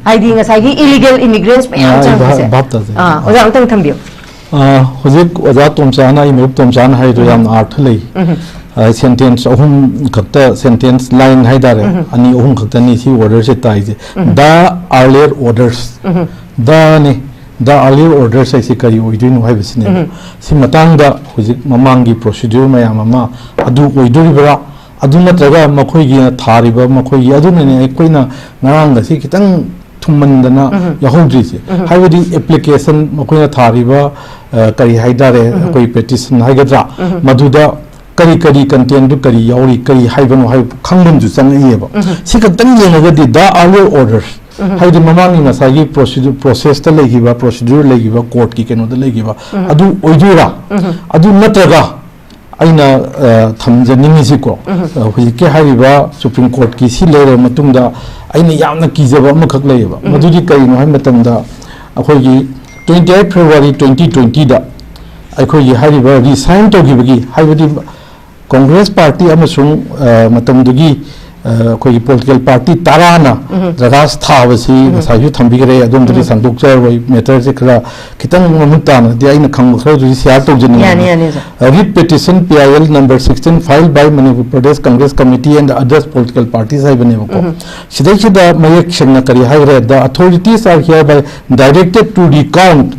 ꯍꯥꯏꯗꯤ ꯉꯁꯥꯏꯒꯤ ꯏꯂꯤꯒꯦꯜ ꯏꯃꯤꯒ꯭ꯔꯦꯟꯠꯁ ꯃꯌꯥꯝ ꯑꯥ, ꯑꯩ ꯆꯪꯕꯁꯦ꯫ ꯚꯥꯞ ꯇꯥꯖꯩ꯫ ꯑꯥ, ꯑꯣꯖꯥ ꯑꯝꯇꯪ ꯊꯝꯕꯤꯌꯨ꯫ ꯑꯥ, ꯍꯧꯖꯤꯛ ꯑꯣꯖꯥ ꯇꯣꯝꯆꯥꯅ, ꯑꯩ ꯃꯔꯨꯞ ꯇꯣꯝꯆꯥꯅ ꯍꯥꯏꯗꯣ ꯎꯝ꯫ ꯌꯥꯝꯅ ꯑꯥꯔꯊ ꯂꯩ꯫ ꯎꯝ꯫ ꯑꯥ, ꯁꯦꯟꯇꯦꯟꯁ ꯑꯍꯨꯝ ꯈꯛꯇ, ꯁꯦꯟꯇꯦꯟꯁ ꯂꯥꯏꯟ ꯍꯥꯏꯇꯥꯔꯦ, ꯎꯝ꯫ ꯑꯅꯤ ꯑꯍꯨꯝ ꯈꯛꯇꯅꯤ ꯁꯤ ꯑꯣꯔꯗꯔꯁꯦ ꯇꯥꯏꯁꯦ꯫ ꯎꯝ꯫ The earlier orders꯫ Um. ꯗꯅꯤ꯫ The earlier orders ꯍꯥꯏꯁꯦ ꯀꯔꯤ ꯑꯣꯏꯗꯣꯏꯅꯣ ꯍꯥꯏꯕꯁꯤꯅꯦꯕ꯫ ꯎꯝ꯫ ꯁꯤ ꯃꯇꯥꯡꯗ ꯍꯧꯖꯤꯛ ꯃꯃꯥꯡꯒꯤ ꯄ꯭ꯔꯣꯁꯤꯗ꯭ꯌꯨꯔ ꯃꯌꯥꯝ ꯑꯃ ꯑꯗꯨ ꯑꯣꯏꯗꯣꯔꯤꯕ꯭ꯔꯥ? ꯑꯗꯨ ꯅꯠꯇ꯭ꯔꯒ ꯃꯈꯣꯏꯒꯤ ꯊꯥꯔꯤꯕ, ꯃꯈꯣꯏꯒꯤ, ꯑꯗꯨꯅꯅꯦ ꯑꯩꯈꯣꯏꯅ ꯉꯔꯥꯡꯒꯁꯤ ꯈꯤꯇꯪ ꯊꯨꯝꯃꯟꯗꯅ ꯎꯝ꯫ ꯌꯥꯎꯍꯧꯗ꯭ꯔꯤꯁꯦ꯫ ꯎꯝ꯫ ꯍꯥꯏꯕꯗꯤ ꯑꯦꯄ꯭ꯂꯤꯀꯦꯁꯟ ꯃꯈꯣꯏꯅ ꯊꯥꯔꯤꯕ, ꯑ, ꯀꯔꯤ ꯍꯥꯏꯇꯥꯔꯦ, ꯎꯝ꯫ ꯑꯩꯈꯣꯏ ꯄꯦꯇꯤꯁꯟ ꯍꯥꯏꯒꯗ꯭ꯔꯥ, ꯎꯝ꯫ ꯃꯗꯨꯗ ꯀꯔꯤ ꯀꯔꯤ ꯀꯟꯇꯦꯟꯗꯨ ꯀꯔꯤ ꯌꯥꯎꯔꯤ, ꯀꯔꯤ ꯍꯥꯏꯕꯅꯣ ꯍꯥꯏꯕ ꯈꯪꯕ ꯑꯃꯁꯨ ꯆꯪꯉꯛꯏꯑꯕ꯫ ꯎꯝ꯫ ꯁꯤ ꯈꯛꯇꯪ ꯌꯦꯡꯉꯒꯗꯤ the earlier orders, ꯎꯝ꯫ ꯍꯥꯏꯕꯗꯤ ꯃꯃꯥꯡꯒꯤ ꯉꯁꯥꯏꯒꯤ ꯄ꯭ꯔꯣꯁꯤꯗꯨ-, ꯄ꯭ꯔꯣꯁꯦꯁꯇ ꯂꯩꯈꯤꯕ, ꯄ꯭ꯔꯣꯁꯤꯗ꯭ꯌꯨꯔ ꯂꯩꯈꯤꯕ, ꯀꯣꯔꯠꯀꯤ ꯀꯩꯅꯣꯗ ꯂꯩꯈꯤꯕ, ꯎꯝ꯫ ꯑꯗꯨ ꯑꯣꯏꯗꯣꯏꯔꯥ? ꯎꯝ꯫ ꯑꯗꯨ ꯅꯠꯇ꯭ꯔꯒ ꯑꯩꯅ, ꯑ, ꯊꯝꯖꯅꯤꯡꯉꯤꯁꯤꯀꯣ, ꯎꯝ꯫ ꯑ, ꯍꯧꯖꯤꯛꯀꯤ ꯍꯥꯏꯔꯤꯕ ꯁꯨꯄ꯭ꯔꯤꯝ ꯀꯣꯔꯠꯀꯤ ꯁꯤ ꯂꯩꯔꯕ ꯃꯇꯨꯡꯗ ꯑꯩꯅ ꯌꯥꯝꯅ ꯀꯤꯖꯕ ꯑꯃꯈꯛ ꯂꯩꯌꯦꯕ꯫ ꯎꯝ꯫ ꯃꯗꯨꯗꯤ ꯀꯔꯤꯅꯣ ꯍꯥꯏꯕ ꯃꯇꯝꯗ, ꯑꯩꯈꯣꯏꯒꯤ twenty eight February twenty twenty ꯗ ꯑꯩꯈꯣꯏꯒꯤ ꯍꯥꯏꯔꯤꯕ ꯔꯤꯁꯥꯏꯟ ꯇꯧꯈꯤꯕꯒꯤ, ꯍꯥꯏꯕꯗꯤ ꯀꯣꯡꯒ꯭ꯔꯦꯁ ꯄꯥꯔꯇꯤ ꯑꯃꯁꯨꯡ, ꯑ, ꯃꯇꯝꯗꯨꯒꯤ, ꯑ, ꯑꯩꯈꯣꯏꯒꯤ ꯄꯣꯂꯤꯇꯤꯀꯦꯜ ꯄꯥꯔꯇꯤ ꯇꯔꯥꯅ ꯎꯝ꯫ ꯗ꯭ꯔꯒꯥꯁ ꯊꯥꯕꯁꯤ ꯎꯝ꯫ ꯉꯁꯥꯏꯁꯨ ꯊꯝꯕꯤꯈ꯭ꯔꯦ, ꯑꯗꯣꯝꯗꯗꯤ ꯎꯝ꯫ ꯁꯟꯗꯣꯛꯆꯔꯔꯣꯏ꯫ ꯃꯦꯇꯔꯁꯦ ꯈꯔ ꯈꯤꯇꯪ ꯃꯃꯨꯠ ꯇꯥꯅꯗꯤ ꯑꯩꯅ ꯈꯪꯕ ꯈꯔꯗꯨꯗꯤ ꯁꯤꯌꯥꯔ ꯇꯧꯖꯅꯤꯡꯉꯤ꯫ ꯌꯥꯅꯤ, ꯌꯥꯅꯤ, ꯁꯥꯔ꯫ Writ petition P I L number sixteen filed by Manipur Pradesh Congress Committee and others political parties ꯍꯥꯏꯕꯅꯦꯕꯀꯣ꯫ ꯎꯝ꯫ ꯁꯤꯗꯩꯁꯤꯗ ꯃꯌꯦꯛ ꯁꯦꯡꯅ ꯀꯔꯤ ꯍꯥꯏꯈ꯭ꯔꯦ? The authorities are hereby directed to recount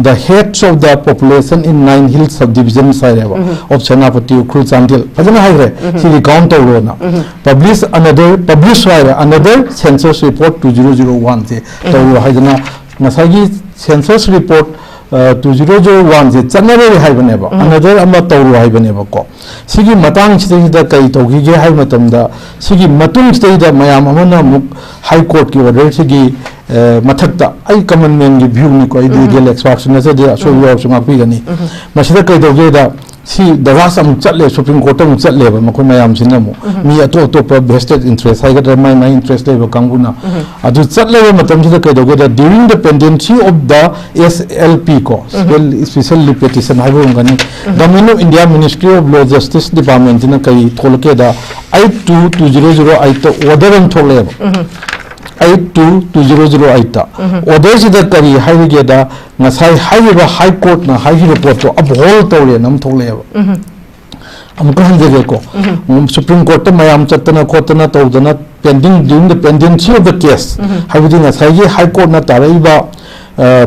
the heads of the population in nine hill subdivisions ꯍꯥꯏꯔꯦꯕ, um. of Senapati, Ukhrul, Chandel, ꯐꯖꯅ ꯍꯥꯏꯈ꯭ꯔꯦ꯫ ꯎꯝ꯫ ꯁꯤ ꯔꯤꯀꯥꯎꯟ ꯇꯧꯔꯣꯅ꯫ ꯎꯝ꯫ Publish another, publish ꯍꯥꯏꯔꯦ, another census report two zero zero one ꯁꯦ ꯎꯝ꯫ ꯇꯧꯔꯣ ꯍꯥꯏꯗꯅ ꯉꯁꯥꯏꯒꯤ census report two zero zero ꯋꯥꯟꯁꯦ ꯆꯠꯅꯔꯣꯏ ꯍꯥꯏꯕꯅꯦꯕ, ꯑꯅꯗꯔ ꯑꯃ ꯇꯧꯔꯣ ꯍꯥꯏꯕꯅꯦꯕꯀꯣ꯫ ꯁꯤꯒꯤ ꯃꯇꯥꯡꯁꯤꯗꯩꯁꯤꯗ ꯀꯔꯤ ꯇꯧꯈꯤꯒꯦ ꯍꯥꯏꯕ ꯃꯇꯝꯗ, ꯁꯤꯒꯤ ꯃꯇꯨꯡꯁꯤꯗꯩꯗ ꯃꯌꯥꯝ ꯑꯃꯅ ꯑꯃꯨꯛ ꯍꯥꯏ ꯀꯣꯔꯠꯀꯤ ꯑꯣꯔꯗꯔꯁꯤꯒꯤ ꯃꯊꯛꯇ, ꯑꯩ ꯀꯃꯟ ꯃꯦꯟꯒꯤ ꯚ꯭ꯌꯨꯅꯤꯀꯣ, ꯑꯩꯗꯤ ꯂꯤꯒꯦꯜ ꯑꯦꯛꯁꯄꯥꯔꯠꯁꯨ ꯅꯠꯆꯗꯦ, ꯑꯁꯣꯏꯕ ꯌꯥꯎꯔꯁꯨ ꯉꯥꯛꯄꯤꯒꯅꯤ꯫ ꯃꯁꯤꯗ ꯀꯩꯗꯧꯒꯦꯗ, ꯁꯤ ꯗꯔꯥꯁ ꯑꯃꯨꯛ ꯆꯠꯂꯦ, ꯁꯨꯄ꯭ꯔꯤꯝ ꯀꯣꯔꯠꯇ ꯑꯃꯨꯛ ꯆꯠꯂꯦꯕ, ꯃꯈꯣꯏ ꯃꯌꯥꯝꯁꯤꯅ ꯑꯃꯨꯛ ꯃꯤ ꯑꯇꯣꯞ ꯑꯇꯣꯞꯄ ꯚꯦꯁꯇꯦꯠ ꯏꯟꯇꯔꯦꯁ ꯍꯥꯏꯒꯗ꯭ꯔꯥ, ꯃꯥꯏ ꯃꯥꯏ ꯏꯟꯇꯔꯦꯁ ꯂꯩꯕ ꯀꯥꯡꯕꯨꯅ꯫ ꯑꯗꯨ ꯆꯠꯂꯕ ꯃꯇꯝꯁꯤꯗ ꯀꯩꯗꯧꯒꯦꯗ, during the pendency of the S L P ꯀꯣ, ꯁꯤꯗ special leave petition ꯍꯥꯏꯕ ꯑꯣꯏꯔꯝꯒꯅꯤ, Government of India Ministry of Law Justice Departmentꯁꯤꯅ ꯀꯔꯤ ꯊꯣꯛꯂꯛꯀꯦꯗ, eight two two zero zero eight order ꯑꯃ ꯊꯣꯛꯂꯛꯑꯦꯕ꯫ Eight two two zero zero eight orderꯁꯤꯗ ꯀꯔꯤ ꯍꯥꯏꯔꯤꯒꯦꯗ, ꯉꯁꯥꯏ ꯍꯥꯏꯔꯤꯕ ꯍꯥꯏ ꯀꯣꯔꯠꯅ ꯍꯥꯏꯈꯤꯕ ꯄꯣꯠꯇꯣ uphold ꯇꯧꯔꯦꯅ ꯑꯃ ꯊꯣꯛꯂꯛꯑꯦꯕ꯫ ꯑꯃꯨꯛꯀ ꯍꯟꯖꯒꯦꯀꯣ, ꯁꯨꯄ꯭ꯔꯤꯝ ꯀꯣꯔꯠꯇ ꯃꯌꯥꯝ ꯆꯠꯇꯅ ꯈꯣꯠꯇꯅ ꯇꯧꯗꯅ, pending, during the pendency of the case, ꯍꯥꯏꯕꯗꯤ ꯉꯁꯥꯏꯒꯤ ꯍꯥꯏ ꯀꯣꯔꯠꯅ ꯇꯥꯔꯛꯏꯕ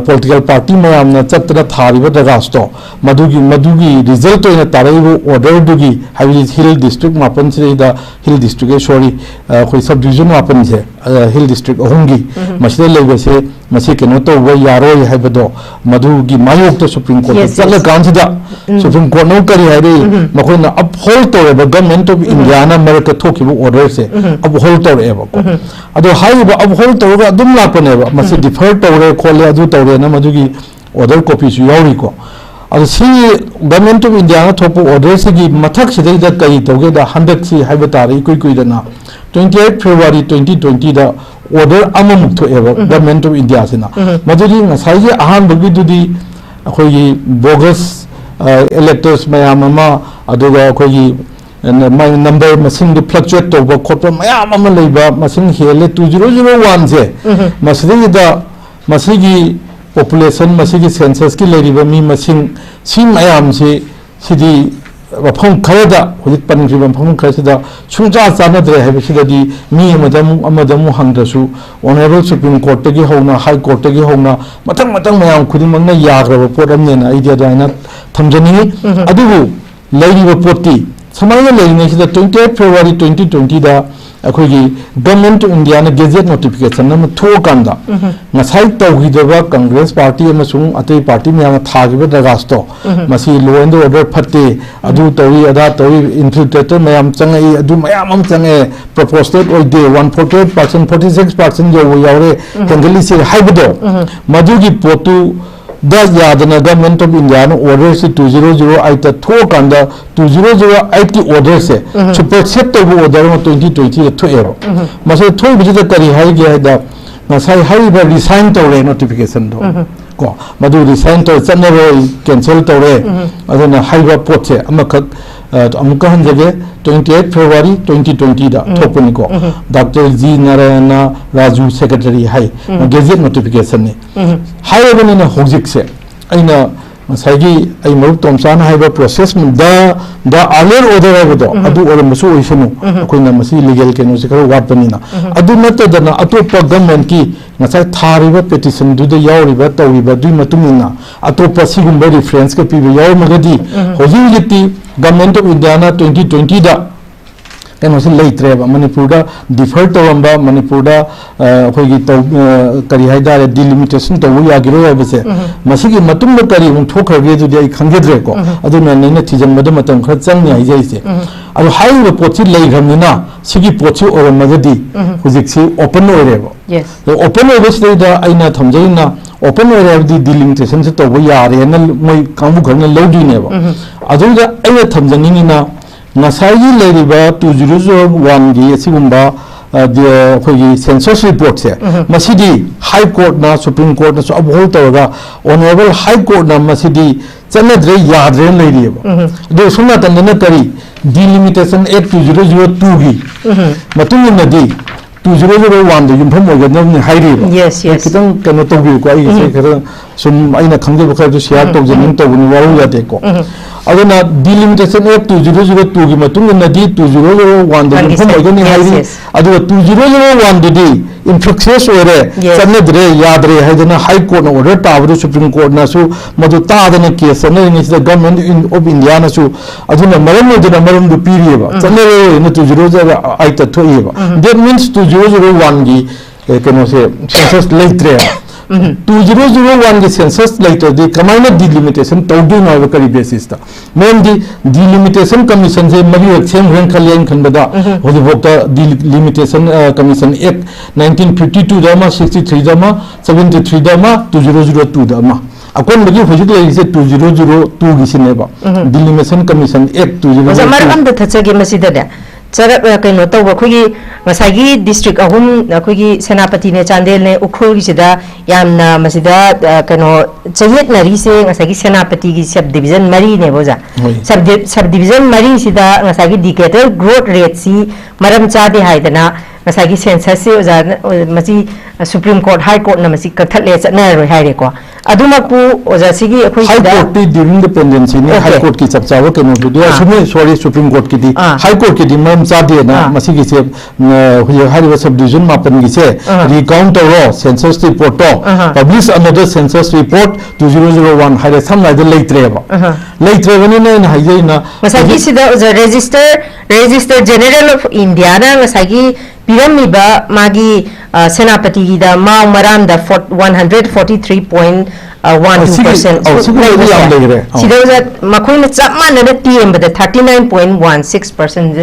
ꯄꯣꯂꯤꯇꯤꯀꯦꯜ ꯄꯥꯔꯇꯤ ꯃꯌꯥꯝꯅ ꯆꯠꯇꯅ ꯊꯥꯔꯤꯕ ꯗꯔꯈꯥꯁꯇꯣ, ꯃꯗꯨꯒꯤ, ꯃꯗꯨꯒꯤ ꯔꯤꯖꯜꯠ ꯑꯣꯏꯅ ꯇꯥꯔꯛꯏꯕ ꯑꯣꯔꯗꯔꯗꯨꯒꯤ, ꯍꯥꯏꯕꯗꯤ ꯍꯤꯜ ꯗꯤꯁꯇ꯭ꯔꯤꯛ ꯃꯥꯄꯟꯁꯤꯗꯩꯗ, ꯍꯤꯜ ꯗꯤꯁꯇ꯭ꯔꯤꯛ, ꯁꯣꯔꯤ, ꯑꯩꯈꯣꯏ ꯁꯕ ꯗꯤꯕꯤꯖꯟ ꯃꯥꯄꯟꯁꯦ, ꯍꯤꯜ ꯗꯤꯁꯇ꯭ꯔꯤꯛ ꯑꯍꯨꯝꯒꯤ ꯃꯁꯤꯗ ꯂꯩꯕꯁꯦ, ꯃꯁꯤ ꯀꯩꯅꯣ ꯇꯧꯕ ꯌꯥꯔꯣꯏ ꯍꯥꯏꯕꯗꯣ, ꯃꯗꯨꯒꯤ ꯃꯥꯌꯣꯛꯇ ꯁꯨꯄ꯭ꯔꯤꯝ ꯀꯣꯔꯠꯇ Yes, yes. ꯆꯠꯂꯀꯥꯟꯁꯤꯗ, ꯁꯨꯄ꯭ꯔꯤꯝ ꯀꯣꯔꯠꯅ ꯀꯔꯤ ꯍꯥꯏꯔꯛꯏ? ꯃꯈꯣꯏꯅ uphold ꯇꯧꯔꯕ, Government of Indiaꯅ ꯃꯔꯛꯇ ꯊꯣꯛꯈꯤꯕ ꯑꯣꯔꯗꯔꯁꯦ uphold ꯇꯧꯔꯛꯑꯦꯕꯀꯣ꯫ ꯑꯗꯣ ꯍꯥꯏꯔꯤꯕ uphold ꯇꯧꯔꯒ ꯑꯗꯨꯝ ꯂꯥꯛꯄꯅꯦꯕ, ꯃꯁꯤ defer ꯇꯧꯔꯦ ꯈꯣꯠꯂꯦ ꯑꯗꯨ ꯇꯧꯔꯦꯅ ꯃꯗꯨꯒꯤ ꯑꯣꯔꯗꯔ ꯀꯣꯄꯤꯁꯨ ꯌꯥꯎꯔꯤꯀꯣ꯫ ꯑꯗꯣ ꯁꯤ Government of Indiaꯅ ꯊꯣꯛꯄ ꯑꯣꯔꯗꯔꯁꯤꯒꯤ ꯃꯊꯛꯁꯤꯗꯩꯗ ꯀꯔꯤ ꯇꯧꯒꯦꯗ, ꯍꯟꯗꯛꯁꯤ ꯍꯥꯏꯕ ꯇꯥꯔꯦ, ꯏꯀꯨꯏ ꯀꯨꯏꯗꯅ twenty eight February twenty twentyꯗ order ꯑꯃꯃꯨꯛ ꯊꯣꯛꯑꯦꯕ Government of Indiaꯁꯤꯅ꯫ ꯃꯗꯨꯗꯤ ꯉꯁꯥꯏꯒꯤ ꯑꯍꯥꯟꯕꯒꯤꯗꯨꯗꯤ ꯑꯩꯈꯣꯏꯒꯤ bogus electors ꯃꯌꯥꯝ ꯑꯃ, ꯑꯗꯨꯒ ꯑꯩꯈꯣꯏꯒꯤ number ꯃꯁꯤꯡꯗꯨ fluctuate ꯇꯧꯕ ꯈꯣꯠꯄ ꯃꯌꯥꯝ ꯑꯃ ꯂꯩꯕ, ꯃꯁꯤꯡ ꯍꯦꯜꯂꯦ, two zero zero oneꯁꯦ꯫ ꯃꯁꯤꯗꯩꯗ ꯃꯁꯤꯒꯤ population, ꯃꯁꯤꯒꯤ censusꯀꯤ ꯂꯩꯔꯤꯕ ꯃꯤ ꯃꯁꯤꯡ, ꯁꯤ ꯃꯌꯥꯝꯁꯤ, ꯁꯤꯗꯤ ꯃꯐꯝ ꯈꯔꯗ, ꯍꯧꯖꯤꯛ ꯄꯟꯈ꯭ꯔꯤꯕ ꯃꯐꯝ ꯈꯔꯁꯤꯗ ꯁꯨꯡꯆꯥ ꯆꯥꯟꯅꯗ꯭ꯔꯦ ꯍꯥꯏꯕꯁꯤꯗꯗꯤ ꯃꯤ ꯑꯃꯗ ꯑꯃꯨꯛ, ꯑꯃꯗ ꯑꯃꯨꯛ ꯍꯪꯗ꯭ꯔꯁꯨ, Honourable Supreme Courtꯇꯒꯤ ꯍꯧꯅ, High Courtꯇꯒꯤ ꯍꯧꯅ, ꯃꯊꯪ ꯃꯊꯪ ꯃꯌꯥꯝ ꯈꯨꯗꯤꯡꯃꯛꯅ ꯌꯥꯈ꯭ꯔꯕ ꯄꯣꯠ ꯑꯃꯅꯦꯅ ꯑꯩꯗꯤ ꯑꯗꯨꯃꯥꯏꯅ ꯊꯝꯖꯅꯤꯡꯉꯤ꯫ ꯑꯗꯨꯕꯨ ꯂꯩꯔꯤꯕ ꯄꯣꯠꯇꯤ ꯁꯨꯃꯥꯏꯅ ꯂꯩꯔꯤꯉꯩꯁꯤꯗ twenty eight February twenty twenty ꯗ ꯑꯩꯈꯣꯏꯒꯤ Government of India ꯅ Gazette notification ꯑꯃ ꯊꯣꯛꯑꯀꯥꯟꯗ, ꯉꯁꯥꯏ ꯇꯧꯈꯤꯗꯕ Congress party ꯑꯃꯁꯨꯡ ꯑꯇꯩ party ꯃꯌꯥꯝꯅ ꯊꯥꯈꯤꯕ ꯗꯔꯈꯥꯁꯇꯣ, ꯃꯁꯤ law and order ꯐꯠꯇꯦ, ꯑꯗꯨ ꯇꯧꯏ, ꯑꯗꯥ ꯇꯧꯏ, infiltrator ꯃꯌꯥꯝ ꯆꯪꯉꯛꯏ, ꯑꯗꯨ ꯃꯌꯥꯝ ꯑꯃ ꯆꯪꯉꯛꯑꯦ, proportionate ꯑꯣꯏꯗꯦ, one forty eight percent, forty six percent ꯌꯧꯕ ꯌꯥꯎꯔꯦ, ꯍꯦꯟꯒꯠꯂꯤꯁꯦ ꯍꯥꯏꯕꯗꯣ, ꯃꯗꯨꯒꯤ ꯄꯣꯠꯇꯨ ꯗ ꯌꯥꯗꯅ Government of India ꯅ order ꯁꯤ two zero zero eight ꯊꯣꯛꯑꯀꯥꯟꯗ, two zero zero eight ꯀꯤ order ꯁꯦ supersede ꯇꯧꯕ order ꯑꯃ twenty twenty ꯗ ꯊꯣꯛꯑꯦꯕ꯫ ꯃꯁꯤ ꯊꯣꯛꯏꯕꯁꯤꯗ ꯀꯔꯤ ꯍꯥꯏꯒꯦ ꯍꯥꯏꯗ, ꯉꯁꯥꯏ ꯍꯥꯏꯔꯤꯕ resign ꯇꯧꯔꯦ notification ꯗꯣ, ꯀꯣ, ꯃꯗꯨ resign ꯇꯧꯔꯦ, ꯆꯠꯅꯔꯣꯏ, cancel ꯇꯧꯔꯦ꯫ ꯑꯗꯨꯅ ꯍꯥꯏꯕ ꯄꯣꯠꯁꯦ ꯑꯃꯈꯛ, ꯑ, ꯑꯃꯨꯛꯀ ꯍꯟꯖꯒꯦ, twenty eight February twenty twenty ꯗ ꯊꯣꯛꯄꯅꯤꯀꯣ꯫ Doctor G Narayana Raju, secretary ꯍꯥꯏ, gazette notification ꯅꯤ꯫ ꯍꯥꯏꯔꯕꯅꯤꯅ ꯍꯧꯖꯤꯛꯁꯦ ꯑꯩꯅ ꯉꯁꯥꯏꯒꯤ ꯑꯩ ꯃꯔꯨꯞ ꯇꯣꯝꯆꯥꯅ ꯍꯥꯏꯕ process ꯗ, ꯗ earlier order ꯍꯥꯏꯕꯗꯣ, ꯑꯗꯨ ꯑꯣꯏꯔꯝꯕꯁꯨ ꯑꯣꯏꯁꯅꯨ꯫ ꯑꯩꯈꯣꯏꯅ ꯃꯁꯤ legal ꯀꯩꯅꯣꯁꯦ ꯈꯔ ꯋꯥꯠꯄꯅꯤꯅ꯫ ꯑꯗꯨ ꯅꯠꯇꯗꯅ ꯑꯇꯣꯞꯄ government ꯀꯤ ꯉꯁꯥꯏ ꯊꯥꯔꯤꯕ petition ꯗꯨꯗ ꯌꯥꯎꯔꯤꯕ, ꯇꯧꯔꯤꯕ ꯑꯗꯨꯒꯤ ꯃꯇꯨꯡ ꯏꯟꯅ ꯑꯇꯣꯞꯄ ꯁꯤꯒꯨꯝꯕ reference ꯀ ꯄꯤꯕ ꯌꯥꯎꯔꯝꯃꯒꯗꯤ, ꯍꯧꯖꯤꯛ ꯍꯧꯖꯤꯛꯇꯤ Government of India ꯅ twenty twenty ꯗ ꯀꯩꯅꯣꯁꯤ ꯂꯩꯇ꯭ꯔꯦꯕ꯫ ꯃꯅꯤꯄꯨꯔꯗ defer ꯇꯧꯔꯝꯕ, ꯃꯅꯤꯄꯨꯔꯗ, ꯑ, ꯑꯩꯈꯣꯏꯒꯤ ꯇꯧ-, ꯑ, ꯀꯔꯤ ꯍꯥꯏꯇꯥꯔꯦ, delimitation ꯇꯧꯕ ꯌꯥꯈꯤꯔꯣꯏ ꯍꯥꯏꯕꯁꯦ, ꯃꯁꯤꯒꯤ ꯃꯇꯨꯡꯗ ꯀꯔꯤ ꯑꯃꯨꯛ ꯊꯣꯛꯈ꯭ꯔꯒꯦ ꯑꯗꯨꯗꯤ ꯑꯩ ꯈꯪꯖꯗ꯭ꯔꯦꯀꯣ꯫ ꯑꯗꯨꯅ ꯑꯩꯅ ꯊꯤꯖꯤꯟꯕꯗ ꯃꯇꯝ ꯈꯔ ꯆꯪꯅꯤ ꯍꯥꯏꯖꯔꯤꯁꯦ꯫ ꯑꯗꯣ ꯍꯥꯏꯔꯤꯕ ꯄꯣꯠꯁꯤ ꯂꯩꯈ꯭ꯔꯕꯅꯤꯅ ꯁꯤꯒꯤ ꯄꯣꯠꯁꯤ ꯑꯣꯏꯔꯝꯃꯒꯗꯤ ꯍꯧꯖꯤꯛꯁꯤ open ꯑꯣꯏꯔꯦꯕ꯫ Yes. ꯑꯗꯣ open ꯑꯣꯏꯕꯁꯤꯗꯩꯗ ꯑꯩꯅ ꯊꯝꯖꯔꯤꯅ, open ꯑꯣꯏꯔꯦ ꯍꯥꯏꯕꯗꯤ delimitation ꯁꯦ ꯇꯧꯕ ꯌꯥꯔꯦꯅ ꯃꯣꯏ ꯀꯥꯡꯕꯨ ꯈꯔꯅ ꯂꯧꯗꯣꯏꯅꯦꯕ꯫ ꯑꯗꯨꯗ ꯑꯩꯅ ꯊꯝꯖꯅꯤꯡꯉꯤꯅ, ꯉꯁꯥꯏꯒꯤ ꯂꯩꯔꯤꯕ two zero zero one ꯒꯤ ꯑꯁꯤꯒꯨꯝꯕ, ꯑ, ꯗꯤ-, ꯑꯩꯈꯣꯏꯒꯤ census report ꯁꯦ, ꯃꯁꯤꯗꯤ High Court ꯅ, Supreme Court ꯅꯁꯨ uphold ꯇꯧꯔꯒ, Honorable High Court ꯅ ꯃꯁꯤꯗꯤ ꯆꯠꯅꯗ꯭ꯔꯦ, ꯌꯥꯗ꯭ꯔꯦꯅ ꯂꯩꯔꯤꯑꯕ꯫ ꯑꯗꯣ ꯁꯣꯝ ꯅꯥꯀꯟꯗꯅ ꯀꯔꯤ, Delimitation Act two zero zero two ꯒꯤ ꯃꯇꯨꯡ ꯏꯟꯅꯗꯤ two zero zero one ꯗ ꯌꯨꯝꯐꯝ ꯑꯣꯏꯒꯗꯕꯅꯤ ꯍꯥꯏꯔꯤꯑꯕ꯫ Yes, yes. ꯈꯤꯇꯪ ꯀꯩꯅꯣ ꯇꯧꯕꯤꯌꯨꯀꯣ, ꯑꯩꯒꯤꯁꯦ ꯈꯤꯇꯪ ꯁꯨꯝ ꯑꯩꯅ ꯈꯪꯖꯕ ꯈꯔꯗꯨ share ꯇꯧꯖꯅꯤꯡ ꯇꯧꯕꯅꯤ, ꯋꯥꯔꯧ ꯌꯥꯗꯦꯀꯣ꯫ ꯑꯗꯨꯅ Delimitation Act two zero zero two ꯒꯤ ꯃꯇꯨꯡ ꯏꯟꯅꯗꯤ two zero zero one ꯗ ꯌꯨꯝꯐꯝ ꯑꯣꯏꯒꯅꯤ ꯍꯥꯏꯔꯤ꯫ ꯑꯗꯨꯒ two zero zero one ꯗꯨꯗꯤ infructuous ꯑꯣꯏꯔꯦ, ꯆꯠꯅꯗ꯭ꯔꯦ, ꯌꯥꯗ꯭ꯔꯦ ꯍꯥꯏꯗꯅ High Court ꯅ order ꯇꯥꯕꯗꯨ Supreme Court ꯅꯁꯨ ꯃꯗꯨ ꯇꯥꯗꯅ case ꯆꯠꯅꯔꯤꯉꯩꯁꯤꯗ Government of India ꯅꯁꯨ ꯑꯗꯨꯅ ꯃꯔꯝ ꯑꯣꯏꯗꯅ ꯃꯔꯝꯗꯨ ꯄꯤꯔꯤꯑꯕ꯫ ꯆꯠꯅꯔꯣꯏꯅ two zero zero eight ꯊꯣꯛꯏꯑꯕ꯫ That means two zero zero one ꯒꯤ, ꯑꯦ, ꯀꯩꯅꯣꯁꯦ, census ꯂꯩꯇ꯭ꯔꯦꯕ꯫ Two zero zero one ꯒꯤ census ꯂꯩꯇ꯭ꯔꯗꯤ ꯀꯃꯥꯏꯅ delimitation ꯇꯧꯗꯣꯏꯅꯣ ꯍꯥꯏꯕ, ꯀꯔꯤ basis ꯇ? ꯃꯔꯝꯗꯤ Delimitation Commission ꯁꯦ ꯃꯔꯤꯔꯛ ꯁꯦꯝꯈ꯭ꯔꯦꯅ ꯈꯜꯂꯦ, ꯑꯩꯅ ꯈꯟꯕꯗ ꯍꯧꯖꯤꯛꯐꯥꯎꯗ Delimitation, ꯑ, Commission Act nineteen fifty two ꯗ ꯑꯃ, sixty three ꯗ ꯑꯃ, seventy three ꯗ ꯑꯃ, two zero zero two ꯗ ꯑꯃ꯫ ꯑꯀꯣꯟꯕꯒꯤ ꯍꯧꯖꯤꯛ ꯂꯩꯔꯤꯁꯦ two zero zero two ꯒꯤꯁꯤꯅꯦꯕ꯫ Delimitation Commission Act two zero zero two꯫ ꯑꯣꯖꯥ, ꯃꯔꯛ ꯑꯝꯇ ꯊꯠꯆꯒꯦ ꯃꯁꯤꯗꯅꯦ꯫ ꯆꯔꯛ-, ꯑ, ꯀꯩꯅꯣ ꯇꯧꯕ, ꯑꯩꯈꯣꯏꯒꯤ ꯉꯁꯥꯏꯒꯤ district ꯑꯍꯨꯝ, ꯑꯩꯈꯣꯏꯒꯤ ꯁꯦꯅꯥꯄꯇꯤꯅꯦ, ꯆꯥꯟꯗꯦꯜꯅꯦ, ꯎꯈ꯭ꯔꯨꯜꯒꯤꯁꯤꯗ ꯌꯥꯝꯅ ꯃꯁꯤꯗ, ꯑ, ꯀꯩꯅꯣ ꯆꯌꯦꯠꯅꯔꯤꯁꯦ ꯉꯁꯥꯏꯒꯤ ꯁꯦꯅꯥꯄꯇꯤꯒꯤ sub division ꯃꯔꯤꯅꯦꯕ, ꯑꯣꯖꯥ꯫ ꯍꯣꯏ꯫ Sub di-, sub division ꯃꯔꯤꯁꯤꯗ ꯉꯁꯥꯏꯒꯤ decadal growth rate ꯁꯤ ꯃꯔꯝ ꯆꯥꯗꯦ ꯍꯥꯏꯗꯅ ꯉꯁꯥꯏꯒꯤ census ꯁꯤ, ꯑꯣꯖꯥ, ꯑ, ꯃꯁꯤ Supreme Court, High Court ꯅ ꯃꯁꯤ ꯀꯛꯊꯠꯂꯦ, ꯆꯠꯅꯔꯔꯣꯏ ꯍꯥꯏꯔꯦꯀꯣ꯫ ꯑꯗꯨꯃꯛꯄꯨ ꯑꯣꯖꯥ ꯁꯤꯒꯤ ꯑꯩꯈꯣꯏ High ꯁꯤꯗ Court T during the pendency ꯅꯤ, OK꯫ High Court ꯀꯤ ꯆꯞ ꯆꯥꯕ ꯀꯩꯅꯣꯗꯨꯗꯤ, ꯑꯥ꯫ ꯑ, ꯁꯨꯝꯃꯦ, sorry, Supreme Court ꯀꯤꯗꯤ꯫ ꯑꯥ꯫ High Court ꯀꯤꯗꯤ ꯃꯔꯝ ꯆꯥꯗꯦꯅ ꯑꯥ꯫ ꯃꯁꯤꯒꯤꯁꯦ, ꯑ, ꯍꯧꯖꯤꯛ ꯍꯥꯏꯔꯤꯕ sub division ꯃꯥꯄꯟꯒꯤꯁꯦ ꯑꯥ꯫ Recount ꯇꯧꯔꯣ, census report ꯇꯣ, ꯑꯍꯥ꯫ Publish another census report two zero zero one ꯍꯥꯏꯔꯦ, ꯁꯝꯅ ꯍꯥꯏꯔꯕꯗ ꯂꯩꯇ꯭ꯔꯦꯕ꯫ ꯑꯍꯥ꯫ ꯂꯩꯇ꯭ꯔꯕꯅꯤꯅ ꯑꯩꯅ ꯍꯥꯏꯖꯩꯅ ꯉꯁꯥꯏꯒꯤ ꯍꯧꯖꯤꯛ ꯁꯤꯗ ꯑꯣꯖꯥ, register, Register General of India ꯅ ꯉꯁꯥꯏꯒꯤ ꯄꯤꯔꯝꯃꯤꯕ ꯃꯥꯒꯤ, ꯑ, ꯁꯦꯅꯥꯄꯇꯤꯒꯤꯗ ꯃꯥꯎ ꯃꯔꯥꯝꯗ four-, one hundred forty three point one two percent ꯑ, ꯁꯤꯒꯤ, ꯑꯧ, ꯁꯤꯒꯨꯝꯕꯗꯤ ꯌꯥꯝ ꯂꯩꯈ꯭ꯔꯦ꯫ ꯑꯧ꯫ ꯁꯤꯗ ꯑꯣꯖꯥ, ꯃꯈꯣꯏꯅ ꯆꯞ ꯃꯥꯟꯅꯅ ꯇꯦꯝꯕꯗ thirty nine point one six percent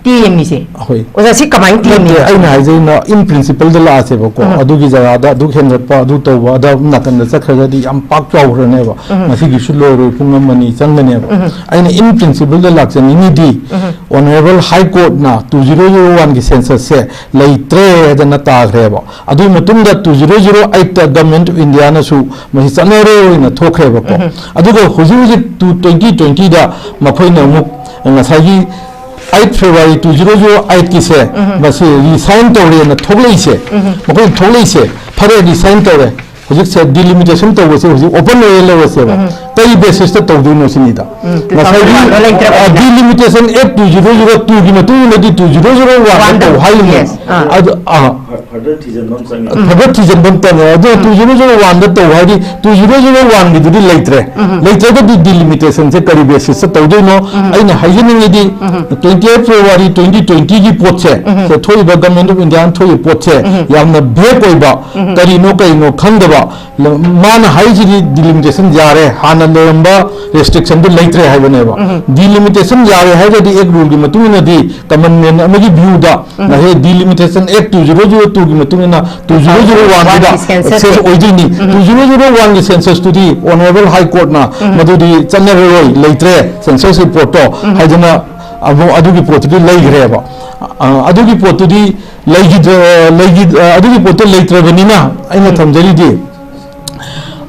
ꯇꯦꯝꯃꯤꯁꯦ꯫ ꯍꯣꯏ꯫ ꯑꯣꯖꯥ, ꯁꯤ ꯀꯃꯥꯏꯅ ꯅꯠꯇꯦ, ꯇꯦꯝꯃꯤꯅꯣ? ꯑꯩꯅ ꯍꯥꯏꯖꯩꯅ in principle ꯗ ꯂꯥꯛꯑꯁꯦꯕꯀꯣ, ꯎꯝ꯫ ꯑꯗꯨꯒꯤ ꯖꯒꯥꯗ ꯑꯗꯨꯛ ꯍꯦꯟꯒꯠꯄ, ꯑꯗꯨ ꯇꯧꯕ, ꯑꯗ ꯅꯥꯀꯟꯗ ꯆꯠꯈ꯭ꯔꯒꯗꯤ ꯌꯥꯝ ꯄꯥꯛ ꯆꯥꯎꯈ꯭ꯔꯅꯦꯕ꯫ ꯎꯝ꯫ ꯉꯁꯤꯒꯤꯁꯨ ꯂꯣꯏꯔꯣꯏ, ꯄꯨꯡ ꯑꯃ ꯑꯅꯤ ꯆꯪꯒꯅꯦꯕ꯫ ꯎꯝ꯫ ꯑꯩꯅ in principle the ꯂꯥꯛꯆꯅꯤꯡꯉꯤꯗꯤ, um. Honourable High Court ꯅ two zero zero one ꯒꯤ census ꯁꯦ ꯂꯩꯇ꯭ꯔꯦ ꯍꯥꯏꯗꯅ ꯇꯥꯈ꯭ꯔꯦꯕ꯫ ꯑꯗꯨꯒꯤ ꯃꯇꯨꯡꯗ two zero zero eight ꯇ Government of India ꯅꯁꯨ ꯃꯁꯤ ꯆꯠꯅꯔꯣꯏꯅ ꯊꯣꯛꯈ꯭ꯔꯦꯕꯀꯣ꯫ ꯎꯝ꯫ ꯑꯗꯨꯒ ꯍꯧꯖꯤꯛ ꯍꯧꯖꯤꯛ ꯇꯨ-, twenty twenty ꯗ ꯃꯈꯣꯏꯅ ꯑꯃꯨꯛ ꯉꯁꯥꯏꯒꯤ eight February two zero zero eight ꯀꯤꯁꯦ, ꯎꯝ꯫ ꯃꯁꯤ resign ꯇꯧꯔꯦꯅ ꯊꯣꯛꯂꯛꯏꯁꯦ, ꯎꯝ꯫ ꯃꯈꯣꯏꯅ ꯊꯣꯛꯂꯛꯏꯁꯦ, ꯐꯔꯦ, resign ꯇꯧꯔꯦ, ꯍꯧꯖꯤꯛꯁꯦ ꯗꯤꯂꯤꯃꯤꯇꯦꯁꯟ ꯇꯧꯕꯁꯦ ꯍꯧꯖꯤꯛ ꯑꯣꯄꯟ ꯑꯣꯏꯔ ꯂꯧꯔꯁꯦꯕ꯫ ꯎꯝ꯫ ꯀꯔꯤ ꯕꯦꯁꯤꯁꯇ ꯇꯧꯗꯣꯏꯅꯣ ꯁꯤꯅꯤꯗ꯫ ꯎꯝ, ꯉꯁꯥꯏꯒꯤ, two thousand one ꯗ ꯂꯩꯇ꯭ꯔꯕꯅꯤꯅ꯫ ꯑ, ꯗꯤꯂꯤꯃꯤꯇꯦꯁꯟ ꯑꯦꯛ two zero zero two ꯒꯤ ꯃꯇꯨꯡ ꯏꯟꯅꯗꯤ two zero zero one ꯗ ꯇꯧ ꯍꯥꯏꯔꯤꯅꯦ꯫ Yes, ꯑꯥ꯫ ꯑꯗꯨ, ꯑꯥ꯫ ꯐꯔꯗꯔ ꯊꯤꯖꯤꯟꯕ ꯑꯃ ꯆꯪꯉꯦ꯫ ꯐꯔꯗꯔ ꯊꯤꯖꯤꯟꯕ ꯑꯃ ꯆꯪꯉꯦ꯫ ꯑꯗꯨꯅ two zero zero one ꯗ ꯇꯧ ꯍꯥꯏꯗꯤ two zero zero one ꯒꯤꯗꯨꯗꯤ ꯂꯩꯇ꯭ꯔꯦ꯫ ꯎꯝ꯫ ꯂꯩꯇ꯭ꯔꯒꯗꯤ ꯗꯤꯂꯤꯃꯤꯇꯦꯁꯟꯁꯦ ꯀꯔꯤ ꯕꯦꯁꯤꯁꯇ ꯇꯧꯗꯣꯏꯅꯣ? ꯎꯝ꯫ ꯑꯩꯅ ꯍꯥꯏꯖꯅꯤꯡꯉꯤꯗꯤ ꯎꯝ꯫ twenty eight February twenty twenty ꯒꯤ ꯄꯣꯠꯁꯦ, ꯎꯝ꯫ ꯁꯦ ꯊꯣꯛꯏꯕ Government of India ꯊꯣꯛꯏꯕ ꯄꯣꯠꯁꯦ ꯎꯝ꯫ ꯌꯥꯝꯅ ꯚꯦꯒ ꯑꯣꯏꯕ, ꯎꯝ꯫ ꯀꯔꯤꯅꯣ ꯀꯔꯤꯅꯣ ꯈꯪꯗꯕ, ꯂ-, ꯃꯥꯅ ꯍꯥꯏꯔꯤꯁꯤꯗꯤ ꯗꯤꯂꯤꯃꯤꯇꯦꯁꯟ ꯌꯥꯔꯦ, ꯍꯥꯟꯅ ꯂꯩꯔꯝꯕ ꯔꯦꯁꯇ꯭ꯔꯤꯛꯁꯟꯗꯨ ꯂꯩꯇ꯭ꯔꯦ ꯍꯥꯏꯕꯅꯦꯕ꯫ ꯎꯝ꯫ ꯗꯤꯂꯤꯃꯤꯇꯦꯁꯟ ꯌꯥꯔꯦ ꯍꯥꯏꯔꯒꯗꯤ ꯑꯦꯛ ꯔꯨꯜꯒꯤ ꯃꯇꯨꯡ ꯏꯟꯅꯗꯤ ꯀꯃꯟ ꯃꯦꯟ ꯑꯃꯒꯤ ꯚ꯭ꯌꯨꯗ ꯎꯝ꯫ ꯉꯁꯥꯏ ꯗꯤꯂꯤꯃꯤꯇꯦꯁꯟ ꯑꯦꯛ two zero zero two ꯒꯤ ꯃꯇꯨꯡ ꯏꯟꯅ two zero zero one ꯒꯤꯗ ꯒꯤ ꯁꯦꯟꯁꯁꯁꯦ꯫ ꯑꯦꯛꯁꯦꯁ ꯑꯣꯏꯗꯣꯏꯅꯤ꯫ ꯎꯝ꯫ Two zero zero one ꯒꯤ ꯁꯦꯟꯁꯁꯇꯨꯗꯤ ꯑꯣꯅꯔꯦꯕꯜ ꯍꯥꯏ ꯀꯣꯔꯠꯅ ꯎꯝ꯫ ꯃꯗꯨꯗꯤ ꯆꯠꯅꯔꯔꯣꯏ, ꯂꯩꯇ꯭ꯔꯦ ꯁꯦꯟꯁꯁ ꯔꯤꯄꯣꯔꯠꯇꯣ ꯎꯝ꯫ ꯍꯥꯏꯗꯅ ꯑꯃꯨꯛ ꯑꯗꯨꯒꯤ ꯄꯣꯠꯇꯨꯗꯤ ꯂꯩꯈ꯭ꯔꯦꯕ꯫ ꯑ, ꯑꯗꯨꯒꯤ ꯄꯣꯠꯇꯨꯗꯤ ꯂꯩꯈꯤꯗ-, ꯂꯩꯈꯤ-, ꯑ, ꯑꯗꯨꯒꯤ ꯄꯣꯠꯇꯣ ꯂꯩꯇ꯭ꯔꯕꯅꯤꯅ ꯑꯩꯅ ꯎꯝ꯫ ꯊꯝꯖꯔꯤꯗꯤ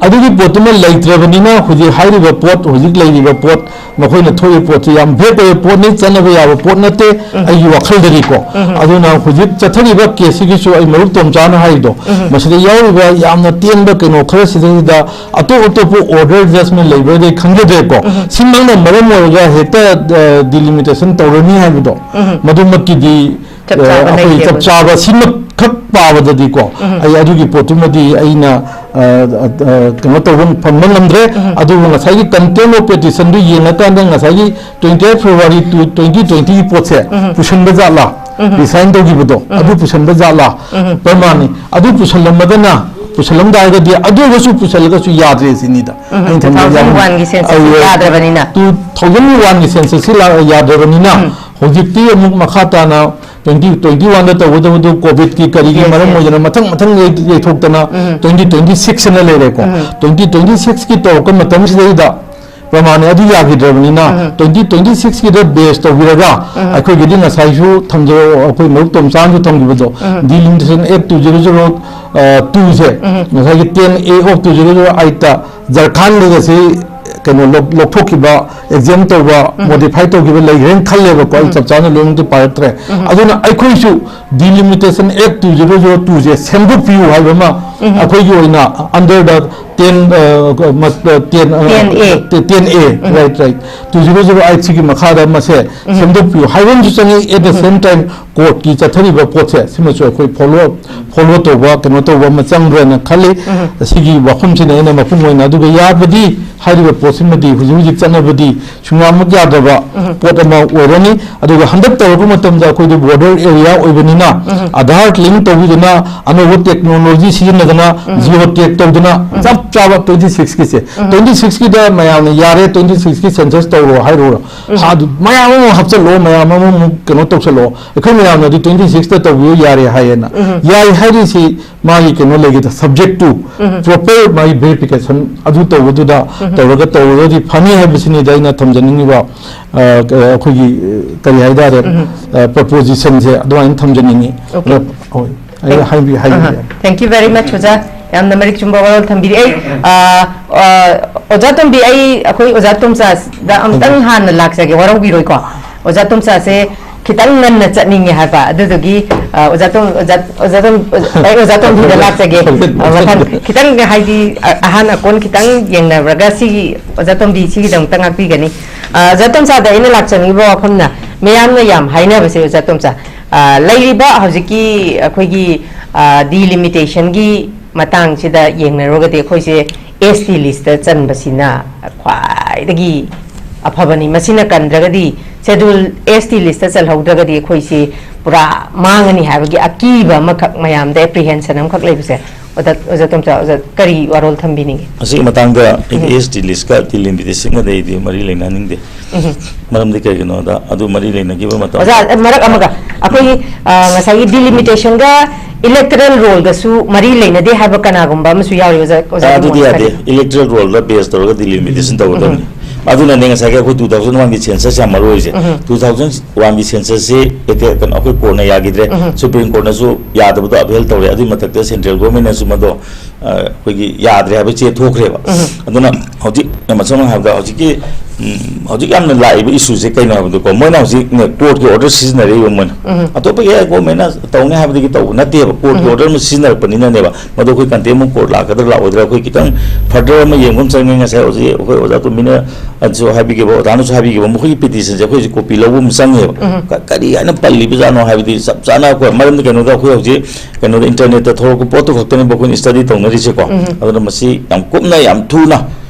ꯑꯗꯨꯒꯤ ꯄꯣꯠꯇꯨꯃ ꯂꯩꯇ꯭ꯔꯕꯅꯤꯅ ꯍꯧꯖꯤꯛ ꯍꯥꯏꯔꯤꯕ ꯄꯣꯠ, ꯍꯧꯖꯤꯛ ꯂꯩꯔꯤꯕ ꯄꯣꯠ, ꯃꯈꯣꯏꯅ ꯊꯣꯛꯏꯕ ꯄꯣꯠꯁꯤ ꯌꯥꯝ ꯚꯦꯒ ꯑꯣꯏꯕ ꯄꯣꯠꯅꯤ, ꯆꯠꯅꯕ ꯌꯥꯕ ꯄꯣꯠ ꯅꯠꯇꯦ, ꯎꯝ꯫ ꯑꯩꯒꯤ ꯋꯥꯈꯜꯗꯗꯤꯀꯣ꯫ ꯎꯝ꯫ ꯑꯗꯨꯅ ꯍꯧꯖꯤꯛ ꯆꯠꯊꯔꯤꯕ ꯀꯦꯁꯁꯤꯒꯤꯁꯨ ꯑꯩ ꯃꯔꯨꯞ ꯇꯣꯝꯆꯥꯅ ꯍꯥꯏꯔꯤꯗꯣ, ꯎꯝ꯫ ꯃꯁꯤꯗ ꯌꯥꯎꯔꯤꯕ ꯌꯥꯝꯅ ꯇꯦꯟꯕ ꯀꯩꯅꯣ ꯈꯔꯁꯤꯗꯩꯗ ꯑꯇꯣꯞ ꯑꯇꯣꯞꯄ ꯑꯣꯔꯗꯔ ꯖꯁꯃꯦꯟ ꯂꯩꯕ꯭ꯔꯗꯤ ꯈꯪꯖꯗ꯭ꯔꯦꯀꯣ꯫ ꯎꯝ꯫ ꯁꯤꯃꯛꯅ ꯃꯔꯝ ꯑꯣꯏꯔꯒ ꯍꯦꯛꯇ, ꯑ, ꯗꯤꯂꯤꯃꯤꯇꯦꯁꯟ ꯇꯧꯔꯅꯤ ꯍꯥꯏꯕꯗꯣ, ꯎꯝ꯫ ꯃꯗꯨꯃꯛꯀꯤꯗꯤ ꯆꯞ ꯆꯥꯕ ꯑ, ꯑꯩꯈꯣꯏ ꯂꯩꯇꯦ ꯆꯞ ꯍꯧꯖꯤꯛ꯫ ꯆꯥꯕ ꯁꯤꯃꯈꯛ ꯄꯥꯕꯗꯗꯤꯀꯣ, ꯎꯝ꯫ ꯑꯩ ꯑꯗꯨꯒꯤ ꯄꯣꯠꯇꯨꯃꯗꯤ ꯑꯩꯅ, ꯑ, ꯑ, ꯑ, ꯀꯩꯅꯣ ꯇꯧꯕ ꯐꯪꯕ ꯉꯝꯗ꯭ꯔꯦ꯫ ꯎꯝ꯫ ꯑꯗꯨꯕꯨ ꯉꯁꯥꯏꯒꯤ contempt of petitionꯗꯨ ꯌꯦꯡꯉꯀꯥꯟꯗ ꯉꯁꯥꯏꯒꯤ twenty eight February two, twenty twentyꯒꯤ ꯄꯣꯠꯁꯦ ꯎꯝ꯫ ꯄꯨꯁꯟꯕ ꯖꯥꯠꯂꯥ? ꯎꯝ꯫ Resign ꯇꯧꯈꯤꯕꯗꯣ, ꯎꯝ꯫ ꯑꯗꯨ ꯄꯨꯁꯟꯕ ꯖꯥꯠꯂꯥ? ꯎꯝ꯫ ꯄ꯭ꯔꯃꯥꯟꯅꯤ꯫ ꯑꯗꯨ ꯄꯨꯁꯜꯂꯝꯃꯒꯅ, ꯄꯨꯁꯜꯂꯝ ꯇꯥꯔꯒꯗꯤ ꯑꯗꯨ ꯑꯣꯏꯔꯒꯁꯨ ꯄꯨꯁꯜꯂꯒꯁꯨ ꯌꯥꯗ꯭ꯔꯦ ꯁꯤꯅꯤꯗ꯫ ꯎꯝ꯫ ꯑꯩꯅ ꯊꯝꯖꯅꯤꯡꯕ two thousand one ꯒꯤ census ꯑꯩ ꯌꯥꯗ꯭ꯔꯕꯅꯤꯅ꯫ Two thousand one ꯒꯤ censusꯁꯤ ꯂꯥꯛ-, ꯌꯥꯗ꯭ꯔꯕꯅꯤꯅ ꯎꯝ꯫ ꯍꯧꯖꯤꯛꯇꯤ ꯑꯃꯨꯛ ꯃꯈꯥ ꯇꯥꯅ twenty twenty-oneꯗ ꯇꯧꯒꯗꯕꯗꯨ COVIDꯀꯤ ꯀꯔꯤꯒꯤ Yes, ꯃꯔꯝ yes. ꯑꯣꯏꯗꯅ ꯃꯊꯪ ꯃꯊꯪ ꯌꯩ-, ꯌꯩꯊꯣꯛꯇꯅ ꯎꯝ꯫ Twenty twenty-six ꯑꯅ ꯂꯩꯔꯦꯀꯣ꯫ ꯎꯝ꯫ Twenty twenty-sixꯀꯤ ꯇꯧꯔꯛꯄ ꯃꯇꯝꯁꯤꯗꯩꯗ ꯄ꯭ꯔꯃꯥꯟꯅꯤ ꯑꯗꯨ ꯌꯥꯈꯤꯗ꯭ꯔꯕꯅꯤꯅ ꯎꯝ꯫ Twenty twenty-sixꯀꯤꯗ base ꯇꯧꯕꯤꯔꯒ ꯎꯝ꯫ ꯑꯩꯈꯣꯏꯒꯤꯗꯤ ꯉꯁꯥꯏꯁꯨ ꯊꯝꯖ-, ꯑꯩꯈꯣꯏ ꯃꯔꯨꯞ ꯇꯣꯝꯆꯥꯅꯁꯨ ꯊꯝꯈꯤꯕꯗꯣ ꯎꯝ꯫ Delimitation Act two zero zero two ꯁꯦ ꯎꯝ꯫ ꯉꯁꯥꯏꯒꯤ ten A of two zero zero eightꯇ ꯖꯔꯈꯥꯟꯗꯒꯁꯤ ꯀꯩꯅꯣ ꯂꯧ-, ꯂꯧꯊꯣꯛꯈꯤꯕ, exempt ꯇꯧꯕ, ꯎꯝ꯫ Modify ꯇꯧꯈꯤꯕ ꯂꯩꯈ꯭ꯔꯦꯅ ꯈꯜꯂꯦꯕꯀꯣ꯫ ꯑꯩ ꯎꯝ꯫ ꯆꯞ ꯆꯥꯅ ꯂꯣꯏꯅꯃꯛꯇꯤ ꯄꯥꯔꯛꯇ꯭ꯔꯦ꯫ ꯎꯝ꯫ ꯑꯗꯨꯅ ꯑꯩꯈꯣꯏꯁꯨ Delimitation Act two zero zero two ꯁꯦ ꯁꯦꯝꯗꯣꯛꯄꯤꯌꯨ ꯍꯥꯏꯕ ꯑꯃ ꯑꯩꯈꯣꯏꯒꯤ ꯑꯣꯏꯅ under the ten, uh, ꯃꯠ-, uh, ten, uh, ten A. Ten A, right, right, two zero zero eight ꯁꯤꯒꯤ ꯃꯈꯥꯗ ꯃꯁꯦ ꯁꯦꯝꯗꯣꯛꯄꯤꯌꯨ ꯍꯥꯏꯕ ꯑꯃꯁꯨ ꯆꯪꯉꯤ꯫ At the same time, courtꯀꯤ ꯆꯠꯊꯔꯤꯕ ꯄꯣꯠꯁꯦ ꯁꯤꯃꯁꯨ ꯑꯩꯈꯣꯏ follow, follow ꯇꯧꯕ, ꯀꯩꯅꯣ ꯇꯧꯕ ꯑꯃ ꯆꯪꯕ꯭ꯔꯅ ꯈꯜꯂꯤ꯫ ꯁꯤꯒꯤ ꯋꯥꯐꯝꯁꯤꯅ ꯑꯩꯅ ꯃꯄꯨꯡ ꯑꯣꯏꯅ, ꯑꯗꯨꯒ ꯌꯥꯕꯗꯤ ꯍꯥꯏꯔꯤꯕ ꯄꯣꯠꯁꯤꯃꯗꯤ ꯍꯧꯖꯤꯛ ꯍꯧꯖꯤꯛ ꯆꯠꯅꯕꯗꯤ ꯁꯨꯡꯌꯥꯃꯛ ꯌꯥꯗꯕ ꯄꯣꯠ ꯑꯃ ꯑꯣꯏꯔꯅꯤ꯫ ꯑꯗꯨꯒ ꯍꯟꯗꯛ ꯇꯧꯔꯛꯄ ꯃꯇꯝꯗ ꯑꯩꯈꯣꯏꯗꯤ border area ꯑꯣꯏꯕꯅꯤꯅ, Aadhaar link ꯇꯧꯕꯤꯗꯨꯅ, ꯑꯅꯧꯕ technology ꯁꯤꯖꯤꯟꯅꯗꯅ, geo tag ꯇꯧꯗꯅ, ꯆꯞ ꯆꯥꯕ twenty six ꯀꯤꯁꯦ꯫ Twenty six ꯀꯤꯗ ꯃꯌꯥꯝꯅ ꯌꯥꯔꯦ, twenty six ꯀꯤ census ꯇꯧꯔꯣ ꯍꯥꯏꯔꯨꯔ꯫ ꯑꯗꯨ ꯃꯌꯥꯝ ꯑꯃ ꯍꯥꯞꯆꯜꯂꯣ, ꯃꯌꯥꯝ ꯑꯃꯃꯨꯛ ꯀꯩꯅꯣ ꯇꯧꯁꯜꯂꯣ꯫ ꯑꯩꯈꯣꯏ ꯃꯌꯥꯝꯅꯗꯤ twenty six ꯇ ꯇꯧꯕꯤꯌꯨ ꯌꯥꯔꯦ ꯍꯥꯏꯌꯦꯅ꯫ ꯌꯥꯏ ꯍꯥꯏꯔꯤꯁꯤ ꯃꯥꯒꯤ ꯀꯩꯅꯣ ꯂꯩꯒꯦꯗ, subject to proper ꯃꯥꯒꯤ verification ꯑꯗꯨ ꯇꯧꯕꯗꯨꯗ ꯇꯧꯔꯒ ꯇꯧꯔꯒꯗꯤ ꯐꯅꯤ ꯍꯥꯏꯕꯁꯤꯅꯤꯗ ꯑꯩꯅ ꯊꯝꯖꯅꯤꯡꯉꯤꯕ, ꯑ, ꯀ-, ꯑꯩꯈꯣꯏꯒꯤ, ꯑ, ꯀꯔꯤ ꯍꯥꯏꯇꯥꯔꯦ, ꯑ, proposition ꯁꯦ ꯑꯗꯨꯃꯥꯏꯅ ꯊꯝꯖꯅꯤꯡꯉꯤ꯫ Okay. ꯑꯗꯣ, ꯍꯣꯏ, ꯑꯩ ꯍꯥꯏꯕꯤ-, ꯍꯥꯏꯕꯤꯕ ꯌꯥꯏ꯫ Thank you very much, ꯑꯣꯖꯥ꯫ ꯌꯥꯝꯅ ꯃꯔꯤꯛ ꯆꯨꯝꯕ ꯋꯥꯔꯣꯜ ꯊꯝꯕꯤꯔꯛꯑꯦ꯫ ꯑ, ꯑ, ꯑꯣꯖꯥ ꯇꯣꯝꯕꯤ, ꯑꯩ, ꯑꯩꯈꯣꯏ ꯑꯣꯖꯥ ꯇꯣꯝꯆꯥꯁꯗ ꯑꯃꯨꯛꯇꯪ ꯍꯥꯟꯅ ꯂꯥꯛꯆꯒꯦ, ꯋꯥꯔꯧꯕꯤꯔꯣꯏꯀꯣ? ꯑꯣꯖꯥ ꯇꯣꯝꯆꯥꯁꯦ ꯈꯤꯇꯪ ꯉꯟꯅ ꯆꯠꯅꯤꯡꯉꯦ ꯍꯥꯏꯕ, ꯑꯗꯨꯗꯨꯒꯤ, ꯑ, ꯑꯣꯖꯥ ꯇꯣꯝ-, ꯑꯣꯖꯥ, ꯑꯣꯖꯥ ꯇꯣꯝ-, ꯑꯩ ꯑꯣꯖꯥ ꯇꯣꯝꯕꯤꯗ ꯂꯥꯛꯆꯒꯦ꯫ ꯑ, ꯃꯊꯪ ꯈꯤꯇꯪ, ꯍꯥꯏꯗꯤ, ꯑ-, ꯑꯍꯥꯟ ꯑꯀꯣꯟ ꯈꯤꯇꯪ ꯌꯦꯡꯅꯔꯒ ꯁꯤꯒꯤ ꯑꯣꯖꯥ ꯇꯣꯝꯕꯤ ꯁꯤꯒꯤꯗꯃꯛꯇ ꯉꯥꯛꯄꯤꯒꯅꯤ꯫ ꯑ, ꯑꯣꯖꯥ ꯇꯣꯝꯆꯥꯗ ꯑꯩꯅ ꯂꯥꯛꯆꯅꯤꯡꯉꯤꯕ ꯋꯥꯐꯝꯅ, ꯃꯤꯌꯥꯝꯅ ꯌꯥꯝ ꯍꯥꯏꯅꯕꯁꯦ, ꯑꯣꯖꯥ ꯇꯣꯝꯆꯥ, ꯑ, ꯂꯩꯔꯤꯕ ꯍꯧꯖꯤꯛꯀꯤ ꯑꯩꯈꯣꯏꯒꯤ, ꯑ, delimitation ꯒꯤ ꯃꯇꯥꯡꯁꯤꯗ ꯌꯦꯡꯅꯔꯨꯔꯒꯗꯤ ꯑꯩꯈꯣꯏꯁꯦ S T list ꯇ ꯆꯟꯕꯁꯤꯅ ꯈ꯭ꯋꯥꯏꯗꯒꯤ ꯑꯐꯕꯅꯤ꯫ ꯃꯁꯤꯅ ꯀꯟꯗ꯭ꯔꯒꯗꯤ, Schedule S T list ꯇ ꯆꯜꯍꯧꯗ꯭ꯔꯒꯗꯤ ꯑꯩꯈꯣꯏꯁꯤ ꯄꯨꯔꯥ ꯃꯥꯡꯉꯅꯤ ꯍꯥꯏꯕꯒꯤ ꯑꯀꯤꯕ ꯑꯃꯈꯛ, ꯃꯌꯥꯝꯗ apprehension ꯑꯃꯈꯛ ꯂꯩꯕꯁꯦ, ꯑꯣꯖꯥ, ꯑꯣꯖꯥ ꯇꯣꯝꯆꯥ, ꯑꯣꯖꯥ ꯀꯔꯤ ꯋꯥꯔꯣꯜ ꯊꯝꯕꯤꯅꯤꯡꯉꯤ? ꯃꯁꯤꯒꯤ ꯃꯇꯥꯡꯗ ꯑꯩꯗꯤ S T list ꯀ delimitation ꯒꯗꯤ ꯑꯩꯗꯤ ꯃꯔꯤ ꯂꯩꯅꯍꯟꯅꯤꯡꯗꯦ꯫ ꯃꯔꯝꯗꯤ ꯀꯩꯒꯤꯅꯣꯗ, ꯑꯗꯨ ꯃꯔꯤ ꯂꯩꯅꯈꯤꯕ ꯃꯇꯝꯗ ꯑꯣꯖꯥ, ꯃꯔꯛ ꯑꯃꯒ, ꯑꯩꯈꯣꯏꯒꯤ, ꯑ, ꯉꯁꯥꯏꯒꯤ delimitation ꯒ electoral roll ꯒꯁꯨ ꯃꯔꯤ ꯂꯩꯅꯗꯦ ꯍꯥꯏꯕ ꯀꯅꯥꯒꯨꯝꯕ ꯑꯃꯁꯨ ꯌꯥꯎꯔꯤ, ꯑꯣꯖꯥ, ꯑꯣꯖꯥ ꯑꯗꯨꯗꯤ ꯃꯣꯍꯟ ꯌꯥꯗꯦ꯫ ꯀꯔꯤ? Electoral roll ꯗ base ꯇꯧꯔꯒ delimitation ꯇꯧꯒꯗꯕꯅꯤ꯫ ꯑꯗꯨꯅꯅꯦ ꯉꯁꯥꯏꯒꯤ ꯑꯩꯈꯣꯏ two thousand one ꯒꯤ census ꯌꯥꯝ ꯃꯔꯨ ꯑꯣꯏꯔꯤꯁꯦ꯫ Two thousand one ꯒꯤ census ꯁꯦ ꯑꯩꯈꯣꯏ, ꯀꯩꯅꯣ, ꯑꯩꯈꯣꯏ court ꯅ ꯌꯥꯈꯤꯗ꯭ꯔꯦ, Supreme Court ꯅꯁꯨ ꯌꯥꯗꯕꯗꯣ upheld ꯇꯧꯔꯦ, ꯑꯗꯨꯒꯤ ꯃꯊꯛꯇ central government ꯅꯁꯨ ꯃꯗꯣ, ꯑ, ꯑꯩꯈꯣꯏꯒꯤ ꯌꯥꯗ꯭ꯔꯦ ꯍꯥꯏꯕ ꯆꯦ ꯊꯣꯛꯈ꯭ꯔꯦꯕ꯫ ꯑꯗꯨꯅ ꯍꯧꯖꯤꯛ ꯌꯥꯝ ꯁꯝꯅ ꯍꯥꯏꯔꯕꯗ ꯍꯧꯖꯤꯛꯀꯤ, ꯎꯝ, ꯍꯧꯖꯤꯛ ꯌꯥꯝꯅ ꯂꯥꯛꯏꯕ issue ꯁꯦ ꯀꯩꯅꯣ ꯍꯥꯏꯕꯗꯀꯣ, ꯃꯣꯏꯅ ꯍꯧꯖꯤꯛꯅꯦ court ꯀꯤ order ꯁꯤꯖꯤꯟꯅꯔꯛꯏꯕ ꯃꯣꯏꯅ꯫ ꯎꯝ꯫ ꯑꯇꯣꯞꯄꯒꯤ ꯍꯦꯛ government ꯅ ꯇꯧꯅꯤ ꯍꯥꯏꯕꯗꯒꯤ ꯇꯧꯕ ꯅꯠꯇꯦꯕ, court ꯀꯤ ꯎꯝ꯫ Order ꯑꯃ ꯁꯤꯖꯤꯟꯅꯔꯛꯄꯅꯤꯅꯅꯦꯕ꯫ ꯃꯗꯨ ꯑꯩꯈꯣꯏ contempt of court ꯂꯥꯛꯀꯗ꯭ꯔꯥ ꯂꯥꯛꯑꯣꯏꯗ꯭ꯔꯥ ꯑꯩꯈꯣꯏ ꯈꯤꯇꯪ further ꯑꯃ ꯌꯦꯡꯕ ꯑꯃ ꯆꯪꯉꯦ꯫ ꯉꯁꯥꯏ ꯍꯧꯖꯤꯛ ꯑꯩꯈꯣꯏ ꯑꯣꯖꯥ ꯇꯣꯝꯕꯤꯅꯁꯨ ꯍꯥꯏꯕꯤꯈꯤꯕ, ꯑꯣꯖꯥꯅꯁꯨ ꯍꯥꯏꯕꯤꯈꯤꯕ, ꯃꯈꯣꯏꯒꯤ petition ꯁꯦ ꯑꯩꯈꯣꯏ ꯍꯧꯖꯤꯛ copy ꯂꯧꯕ ꯑꯃ ꯆꯪꯉꯦꯕ꯫ ꯎꯝ꯫ ꯀ-, ꯀꯔꯤ ꯍꯥꯏꯅ ꯄꯜꯂꯤꯕꯖꯥꯠꯅꯣ ꯍꯥꯏꯕꯗꯤ ꯆꯞ ꯆꯥꯅ ꯑꯩꯈꯣꯏ, ꯃꯔꯝꯗꯤ ꯀꯩꯅꯣꯗ ꯑꯩꯈꯣꯏ ꯍꯧꯖꯤꯛ ꯀꯩꯅꯣꯗ internet ꯇ ꯊꯣꯛꯂꯛꯄ ꯄꯣꯠꯇꯨ ꯈꯛꯇꯅꯦꯕ ꯑꯩꯈꯣꯏꯅ study ꯇꯧꯅꯔꯤꯁꯦꯀꯣ꯫ ꯎꯝ꯫ ꯑꯗꯨꯅ ꯃꯁꯤ ꯌꯥꯝ ꯀꯨꯞꯅ, ꯌꯥꯝ ꯊꯨꯅ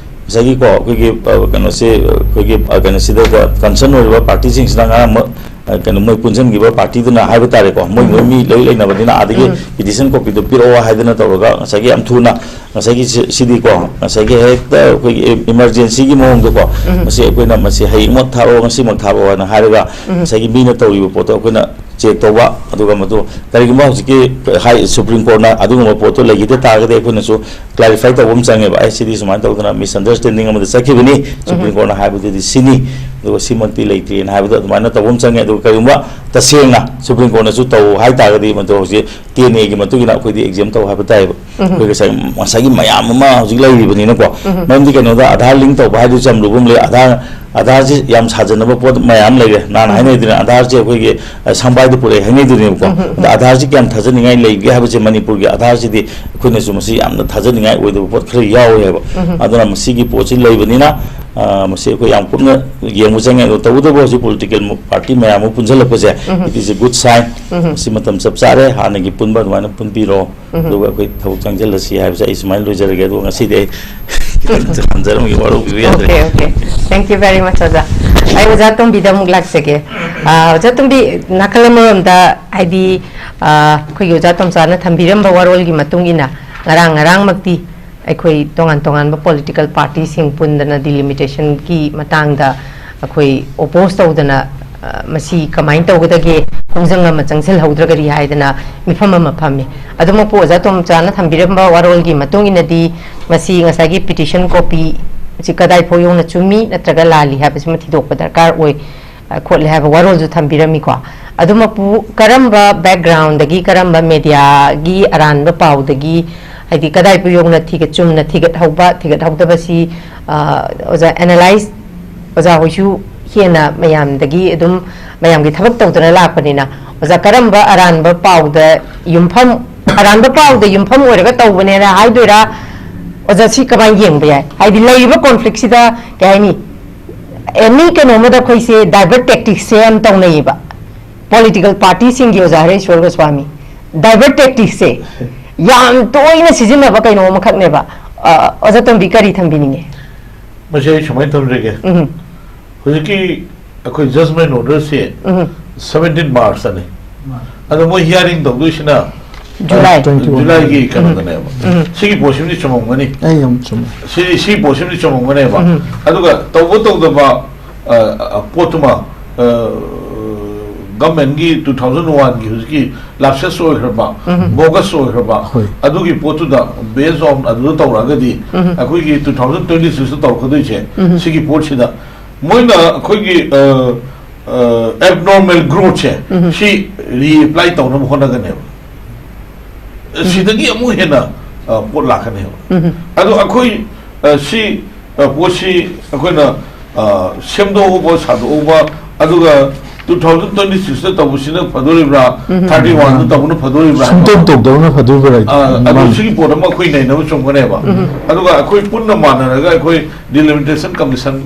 ꯉꯁꯥꯏꯒꯤꯀꯣ, ꯑꯩꯈꯣꯏꯒꯤ, ꯑ, ꯀꯩꯅꯣꯁꯦ, ꯑꯩꯈꯣꯏꯒꯤ, ꯑ, ꯀꯩꯅꯣꯁꯤꯗ concern ꯑꯣꯏꯔꯤꯕ party ꯁꯤꯡꯁꯤꯅ ꯉꯔꯥꯡ ꯃ-, ꯑ, ꯀꯩꯅꯣ, ꯃꯣꯏ ꯄꯨꯟꯁꯤꯟꯈꯤꯕ party ꯗꯨꯅ ꯍꯥꯏꯕ ꯇꯥꯔꯦꯀꯣ, ꯃꯣꯏ, ꯃꯣꯏ ꯎꯝ꯫ ꯃꯤ ꯂꯣꯏ ꯂꯩꯅꯕꯅꯤꯅ ꯑꯥꯗꯒꯤ ꯎꯝ꯫ Petition copy ꯗꯨ ꯄꯤꯔꯛꯑꯣ ꯍꯥꯏꯗꯅ ꯇꯧꯔꯒ ꯉꯁꯥꯏꯒꯤ ꯌꯥꯝ ꯊꯨꯅ, ꯉꯁꯥꯏꯒꯤ ꯁꯤ-, ꯁꯤꯗꯤꯀꯣ, ꯉꯁꯥꯏꯒꯤ ꯍꯦꯛꯇ ꯑꯩꯈꯣꯏꯒꯤ emergency ꯒꯤ ꯃꯑꯣꯡꯗꯀꯣ, ꯎꯝ꯫ ꯃꯁꯤ ꯑꯩꯈꯣꯏꯅ ꯃꯁꯤ ꯍꯌꯦꯡꯃꯛ ꯊꯥꯔꯛꯑꯣ, ꯉꯁꯤꯃꯛ ꯊꯥꯔꯛꯑꯣ ꯍꯥꯏꯅ ꯍꯥꯏꯔꯒ, ꯎꯝ꯫ ꯉꯁꯥꯏꯒꯤ ꯃꯤꯅ ꯇꯧꯔꯤꯕ ꯄꯣꯠꯇꯣ ꯑꯩꯈꯣꯏꯅ check ꯇꯧꯕ, ꯑꯗꯨꯒ ꯃꯗꯨ ꯀꯔꯤꯒꯨꯝꯕ ꯍꯧꯖꯤꯛꯀꯤ ꯍꯥꯏ, Supreme Court ꯅ ꯑꯗꯨꯒꯨꯝꯕ ꯄꯣꯠꯇꯣ ꯂꯩꯈꯤꯗ ꯇꯥꯔꯒꯗꯤ ꯑꯩꯈꯣꯏꯅꯁꯨ clarify ꯇꯧꯕ ꯑꯃ ꯆꯪꯉꯦꯕ, "ꯑꯩ ꯁꯤꯗꯤ ꯁꯨꯃꯥꯏꯅ ꯇꯧꯗꯅ misunderstanding ꯑꯃꯗ ꯆꯠꯈꯤꯕꯅꯤ, Supreme ꯎꯝ꯫ Court ꯅ ꯍꯥꯏꯕꯗꯨꯗꯤ ꯁꯤꯅꯤ, ꯑꯗꯨꯒ ꯁꯤꯃꯛꯇꯤ ꯂꯩꯇ꯭ꯔꯤꯅ" ꯍꯥꯏꯕꯗꯣ ꯑꯗꯨꯃꯥꯏꯅ ꯇꯧꯕ ꯑꯃ ꯆꯪꯉꯦ꯫ ꯑꯗꯨꯒ ꯀꯔꯤꯒꯨꯝꯕ ꯇꯁꯦꯡꯅ Supreme Court ꯅꯁꯨ ꯇꯧ ꯍꯥꯏ ꯇꯥꯔꯒꯗꯤ ꯃꯗꯨ ꯍꯧꯖꯤꯛ T N A ꯒꯤ ꯃꯇꯨꯡ ꯏꯟꯅ ꯑꯩꯈꯣꯏꯗꯤ exam ꯇꯧ ꯍꯥꯏꯕ ꯇꯥꯏꯌꯦꯕ꯫ ꯎꯝ꯫ ꯑꯩꯈꯣꯏ ꯉꯁꯥꯏ, ꯉꯁꯥꯏꯒꯤ ꯃꯌꯥꯝ ꯑꯃ ꯍꯧꯖꯤꯛ ꯂꯩꯔꯤꯕꯅꯤꯅꯀꯣ, ꯎꯝ꯫ ꯃꯔꯝꯗꯤ ꯀꯩꯅꯣꯗ Aadhaar link ꯇꯧꯕ ꯍꯥꯏꯗꯨꯁꯨ ꯌꯥꯝ ꯂꯨꯕ ꯑꯃ ꯂꯩ꯫ Aadhaar, Aadhaar ꯁꯤ ꯌꯥꯝ ꯁꯥꯖꯟꯅꯕ ꯄꯣꯠ ꯃꯌꯥꯝ ꯂꯩꯔꯦ꯫ ꯅꯍꯥꯟ ꯎꯝ꯫ ꯍꯥꯏꯅꯔꯤꯗꯨꯅ Aadhaar ꯁꯦ ꯑꯩꯈꯣꯏꯒꯤ, ꯑ, ꯁꯪꯕꯥꯏꯗ ꯄꯨꯔꯛꯑꯦ ꯍꯥꯏꯅꯩꯗꯨꯅꯦꯕꯀꯣ꯫ ꯎꯝ, ꯎꯝ, ꯑꯗ ꯎꯝ꯫ Aadhaar ꯁꯤ ꯀꯌꯥꯝ ꯊꯥꯖꯅꯤꯡꯉꯥꯏ ꯂꯩꯒꯦ ꯍꯥꯏꯕꯁꯦ ꯃꯅꯤꯄꯨꯔꯒꯤ Aadhaar ꯁꯤꯗꯤ ꯑꯩꯈꯣꯏꯅꯁꯨ ꯃꯁꯤ ꯌꯥꯝꯅ ꯊꯥꯖꯅꯤꯡꯉꯥꯏ ꯑꯣꯏꯗꯕ ꯄꯣꯠ ꯈꯔ ꯌꯥꯎꯔꯦꯕ꯫ ꯎꯝ꯫ ꯑꯗꯨꯅ ꯃꯁꯤꯒꯤ ꯄꯣꯠꯁꯤ ꯂꯩꯕꯅꯤꯅ, ꯑ, ꯃꯁꯤ ꯑꯩꯈꯣꯏ ꯌꯥꯝ ꯀꯨꯞꯅ ꯌꯦꯡꯕ ꯆꯪꯉꯦ꯫ ꯑꯗꯣ ꯇꯧꯕꯇꯕꯨ ꯍꯧꯖꯤꯛ political party ꯃꯌꯥꯝ ꯑꯃ ꯄꯨꯟꯁꯤꯜꯂꯛꯄꯁꯦ, ꯎꯝ꯫ It is a good sign꯫ ꯎꯝ꯫ ꯃꯁꯤ ꯃꯇꯝ ꯆꯞ ꯆꯥꯔꯦ꯫ ꯍꯥꯟꯅꯒꯤ ꯄꯨꯟꯕ ꯑꯗꯨꯃꯥꯏꯅ ꯄꯨꯟꯕꯤꯔꯣ꯫ ꯎꯝ꯫ ꯑꯗꯨꯒ ꯑꯩꯈꯣꯏ ꯊꯕꯛ ꯆꯪꯁꯤꯜꯂꯁꯤ ꯍꯥꯏꯕꯁꯦ ꯑꯩ ꯁꯨꯃꯥꯏꯅ ꯂꯣꯏꯖꯔꯒꯦ꯫ ꯑꯗꯨꯒ ꯉꯁꯤꯗꯤ ꯑꯩ ꯍꯟꯖꯔꯝꯒꯦ, ꯋꯥꯔꯧꯕꯤꯕ ꯌꯥꯗ꯭ꯔꯦ꯫ Okay, okay. Thank you very much, ꯑꯣꯖꯥ꯫ ꯑꯩ ꯑꯣꯖꯥ ꯇꯣꯝꯕꯤꯗ ꯑꯃꯨꯛ ꯂꯥꯛꯆꯒꯦ꯫ ꯑꯥ, ꯑꯣꯖꯥ ꯇꯣꯝꯕꯤ, ꯅꯥꯀꯜ ꯑꯃꯔꯣꯝꯗ ꯍꯥꯏꯗꯤ, ꯑꯥ, ꯑꯩꯈꯣꯏꯒꯤ ꯑꯣꯖꯥ ꯇꯣꯝꯆꯥꯅ ꯊꯝꯕꯤꯔꯝꯕ ꯋꯥꯔꯣꯜꯒꯤ ꯃꯇꯨꯡ ꯏꯟꯅ ꯉꯔꯥꯡ, ꯉꯔꯥꯡꯃꯛꯇꯤ ꯑꯩꯈꯣꯏ ꯇꯣꯉꯥꯟ ꯇꯣꯉꯥꯟꯕ political party ꯁꯤꯡ ꯄꯨꯟꯗꯅ delimitation ꯒꯤ ꯃꯇꯥꯡꯗ ꯑꯩꯈꯣꯏ oppose ꯇꯧꯗꯅ, ꯑ, ꯃꯁꯤ ꯀꯃꯥꯏꯅ ꯇꯧꯒꯗꯒꯦ, ꯈꯣꯡꯖꯪ ꯑꯃ ꯆꯪꯁꯤꯜꯍꯧꯗ꯭ꯔꯒꯗꯤ ꯍꯥꯏꯗꯅ ꯃꯤꯐꯝ ꯑꯃ ꯐꯝꯃꯤ꯫ ꯑꯗꯨꯃꯛꯄꯨ ꯑꯣꯖꯥ ꯇꯣꯝꯆꯥꯅ ꯊꯝꯕꯤꯔꯝꯕ ꯋꯥꯔꯣꯜꯒꯤ ꯃꯇꯨꯡ ꯏꯟꯅꯗꯤ ꯃꯁꯤ ꯉꯁꯥꯏꯒꯤ petition copy ꯑꯁꯤ ꯀꯗꯥꯏ ꯐꯥꯎ ꯌꯧꯅ ꯆꯨꯝꯃꯤ ꯅꯠꯇ꯭ꯔꯒ ꯂꯥꯜꯂꯤ ꯍꯥꯏꯕꯁꯤꯃ ꯊꯤꯗꯣꯛꯄ ꯗꯔꯀꯥꯔ ꯑꯣꯏ, ꯑ, ꯈꯣꯠꯂꯦ ꯍꯥꯏꯕ ꯋꯥꯔꯣꯜꯁꯨ ꯊꯝꯕꯤꯔꯝꯃꯤꯀꯣ꯫ ꯑꯗꯨꯃꯛꯄꯨ ꯀꯔꯝꯕ background ꯗꯒꯤ, ꯀꯔꯝꯕ media ꯒꯤ ꯑꯔꯥꯟꯕ ꯄꯥꯎꯗꯒꯤ, ꯍꯥꯏꯗꯤ ꯀꯗꯥꯏ ꯐꯥꯎ ꯌꯧꯅ ꯊꯤꯒꯠ-, ꯆꯨꯝꯅ ꯊꯤꯒꯠꯍꯧꯕ, ꯊꯤꯒꯠꯍꯧꯗꯕꯁꯤ ꯑ, ꯑꯣꯖꯥ, ꯑꯦꯅꯥꯂꯥꯏꯁ, ꯑꯣꯖꯥ ꯍꯣꯏꯁꯨ ꯍꯦꯟꯅ ꯃꯌꯥꯝꯗꯒꯤ ꯑꯗꯨꯝ, ꯃꯌꯥꯝꯒꯤ ꯊꯕꯛ ꯇꯧꯗꯨꯅ ꯂꯥꯛꯄꯅꯤꯅ, ꯑꯣꯖꯥ, ꯀꯔꯝꯕ ꯑꯔꯥꯟꯕ ꯄꯥꯎꯗ ꯌꯨꯝꯐꯝ, ꯑꯔꯥꯟꯕ ꯄꯥꯎꯗ ꯌꯨꯝꯐꯝ ꯑꯣꯏꯔꯒ ꯇꯧꯕꯅꯦꯅ ꯍꯥꯏꯗꯣꯏꯔꯥ? ꯑꯣꯖꯥ, ꯁꯤ ꯀꯃꯥꯏꯅ ꯌꯦꯡꯕ ꯌꯥꯏ? ꯍꯥꯏꯗꯤ, ꯂꯩꯔꯤꯕ ꯀꯣꯟꯐ꯭ꯂꯤꯛꯁꯤꯗ, ꯀꯩ ꯍꯥꯏꯅꯤ, ꯑꯦꯅꯤ ꯀꯩꯅꯣ ꯑꯃꯗ ꯑꯩꯈꯣꯏꯁꯦ ꯗꯥꯏꯚꯔꯠ ꯇꯦꯛꯇꯤꯛꯁꯦ ꯌꯥꯝ ꯇꯧꯅꯩꯌꯦꯕ꯫ ꯄꯣꯂꯤꯇꯤꯀꯦꯜ ꯄꯥꯔꯇꯤꯁꯤꯡꯒꯤ, ꯑꯣꯖꯥ ꯍꯔꯦꯁ꯭ꯋꯔ ꯒꯣꯁ꯭ꯋꯥꯃꯤ, ꯗꯥꯏꯚꯔꯠ ꯇꯦꯛꯇꯤꯛꯁꯦ ꯌꯥꯝ ꯇꯣꯏꯅ ꯁꯤꯖꯤꯟꯅꯕ ꯀꯩꯅꯣ ꯑꯃꯈꯛꯅꯦꯕ꯫ ꯑ, ꯑꯣꯖꯥ ꯇꯣꯝꯕꯤ, ꯀꯔꯤ ꯊꯝꯕꯤꯅꯤꯡꯉꯦ? ꯃꯁꯤ ꯑꯩ ꯁꯨꯃꯥꯏꯅ ꯊꯝꯖꯒꯦ꯫ ꯎꯝ, ꯍꯧꯖꯤꯛꯀꯤ ꯑꯩꯈꯣꯏ ꯖꯖꯃꯦꯟ ꯑꯣꯔꯗꯔꯁꯦ ꯎꯝ, ꯁꯕꯦꯟꯇꯤꯟ ꯃꯥꯔꯆꯇꯅꯤ꯫ ꯑꯗꯣ ꯃꯣꯏ ꯍꯤꯌꯥꯔꯤꯡ ꯇꯧꯗꯣꯏꯁꯤꯅ ꯖꯨꯂꯥꯏ꯫ Twenty one. ꯖꯨꯂꯥꯏꯒꯤ ꯀꯩꯅꯣꯗꯅꯦꯕ꯫ ꯎꯝ꯫ ꯁꯤꯒꯤ ꯄꯣꯠꯁꯤꯃꯗꯤ ꯆꯨꯝꯃꯝꯒꯅꯤ꯫ ꯑꯩ ꯌꯥꯝ ꯆꯨꯝꯃꯦ꯫ ꯁꯤ ꯁꯤꯒꯤ ꯄꯣꯠꯁꯤꯃꯗꯤ ꯆꯨꯝꯃꯝꯒꯅꯦꯕ꯫ ꯎꯝ꯫ ꯑꯗꯨꯒ ꯇꯧꯕ ꯇꯧꯗꯕ, ꯑ, ꯑ, ꯄꯣꯠꯇꯨꯃ, ꯑ, ꯒꯚꯔꯟꯃꯦꯟꯒꯤ ꯇꯨ ꯊꯥꯎꯖꯟ ꯋꯥꯟꯒꯤ ꯍꯧꯖꯤꯛꯀꯤ ꯂꯥꯞꯁꯦꯁ ꯑꯣꯏꯈ꯭ꯔꯕ, ꯎꯝ꯫ ꯕꯣꯒꯁ ꯑꯣꯏꯈ꯭ꯔꯕ, ꯍꯣꯏ꯫ ꯑꯗꯨꯒꯤ ꯄꯣꯠꯇꯨꯗ ꯕꯦꯁ ꯑꯣꯟ ꯑꯗꯨꯗ ꯇꯧꯔꯛꯑꯒꯗꯤ ꯎꯝ꯫ ꯑꯩꯈꯣꯏꯒꯤ ꯇꯨ ꯊꯥꯎꯖꯟ ꯇ꯭ꯋꯦꯟꯇꯤ ꯁꯤꯛꯁꯇ ꯇꯧꯔꯛꯀꯗꯣꯏꯁꯦ꯫ ꯎꯝ꯫ ꯁꯤꯒꯤ ꯄꯣꯠꯁꯤꯗ ꯃꯣꯏꯅ ꯑꯩꯈꯣꯏꯒꯤ, ꯑ, ꯑ, ꯑꯦꯕꯅꯣꯔꯃꯦꯜ ꯒ꯭ꯔꯣꯠꯁꯦ ꯎꯝ꯫ ꯁꯤ ꯔꯤꯑꯦꯄ꯭ꯂꯥꯏ ꯇꯧꯅꯕ ꯍꯣꯠꯅꯒꯅꯦꯕ꯫ ꯁꯤꯗꯒꯤ ꯑꯃꯨꯛ ꯍꯦꯟꯅ, ꯑ, ꯄꯣꯠ ꯂꯥꯛꯀꯅꯦꯕ꯫ ꯎꯝ꯫ ꯑꯗꯣ ꯑꯩꯈꯣꯏ, ꯑ, ꯁꯤ, ꯑ, ꯄꯣꯠꯁꯤ ꯑꯩꯈꯣꯏꯅ, ꯑ, ꯁꯦꯝꯗꯣꯛꯎꯕ, ꯁꯥꯗꯣꯛꯎꯕ, ꯑꯗꯨꯒ ꯇꯨ ꯊꯥꯎꯖꯟ ꯇ꯭ꯋꯦꯟꯇꯤ ꯁꯤꯛꯁꯇ ꯇꯧꯕꯁꯤꯅ ꯐꯗꯣꯔꯤꯕ꯭ꯔꯥ, ꯎꯝ꯫ ꯊꯥꯔꯇꯤ ꯋꯥꯟꯗ ꯇꯧꯕꯅ ꯐꯗꯣꯔꯤꯕ꯭ꯔꯥ ꯍꯥꯏꯕ꯫ ꯁꯨꯡꯇꯧ ꯇꯧꯗꯕꯅ ꯐꯗꯣꯏꯕ꯭ꯔꯥ? ꯑ, ꯑꯗꯨ ꯃꯥꯅꯤ꯫ ꯁꯤꯒꯤ ꯄꯣꯠ ꯑꯃ ꯑꯩꯈꯣꯏ ꯅꯩꯅꯕ ꯆꯨꯝꯒꯅꯦꯕ꯫ ꯎꯝ꯫ ꯑꯗꯨꯒ ꯑꯩꯈꯣꯏ ꯄꯨꯟꯅ ꯃꯥꯟꯅꯔꯒ ꯑꯩꯈꯣꯏ ꯗꯤꯂꯤꯃꯤꯇꯦꯁꯟ ꯀꯃꯤꯁꯟ,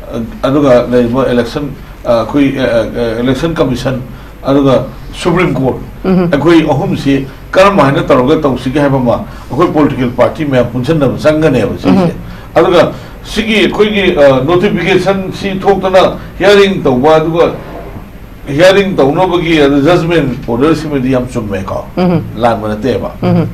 ꯑ, ꯑꯗꯨꯒ ꯂꯩꯔꯤꯕ ꯏꯂꯦꯛꯁꯟ, ꯑ, ꯑꯩꯈꯣꯏ, ꯑ, ꯑ, ꯏꯂꯦꯛꯁꯟ ꯀꯃꯤꯁꯟ, ꯑꯗꯨꯒ ꯁꯨꯄ꯭ꯔꯤꯝ ꯀꯣꯔꯠ, ꯎꯝ꯫ ꯑꯩꯈꯣꯏ ꯑꯍꯨꯝꯁꯤ ꯀꯔꯝ ꯍꯥꯏꯅ ꯇꯧꯔꯒ ꯇꯧꯁꯤꯒꯦ ꯍꯥꯏꯕ ꯑꯃ ꯑꯩꯈꯣꯏ ꯄꯣꯂꯤꯇꯤꯀꯦꯜ ꯄꯥꯔꯇꯤ ꯃꯌꯥꯝ ꯄꯨꯟꯁꯤꯟꯅꯕ ꯆꯪꯒꯅꯦꯕ ꯁꯤꯁꯦ꯫ ꯎꯝ꯫ ꯑꯗꯨꯒ ꯁꯤꯒꯤ ꯑꯩꯈꯣꯏꯒꯤ, ꯑ, ꯅꯣꯇꯤꯐꯤꯀꯦꯁꯟꯁꯤ ꯊꯣꯛꯇꯅ ꯍꯤꯌꯥꯔꯤꯡ ꯇꯧꯕ, ꯑꯗꯨꯒ ꯍꯤꯌꯥꯔꯤꯡ ꯇꯧꯅꯕꯒꯤ ꯑꯗꯨ ꯖꯖꯃꯦꯟ ꯑꯣꯔꯗꯔꯁꯤꯃꯗꯤ ꯌꯥꯝ ꯆꯨꯝꯃꯦꯀꯣ, ꯎꯝ꯫ ꯂꯥꯟꯕ ꯅꯠꯇꯦꯕ꯫ ꯎꯝ꯫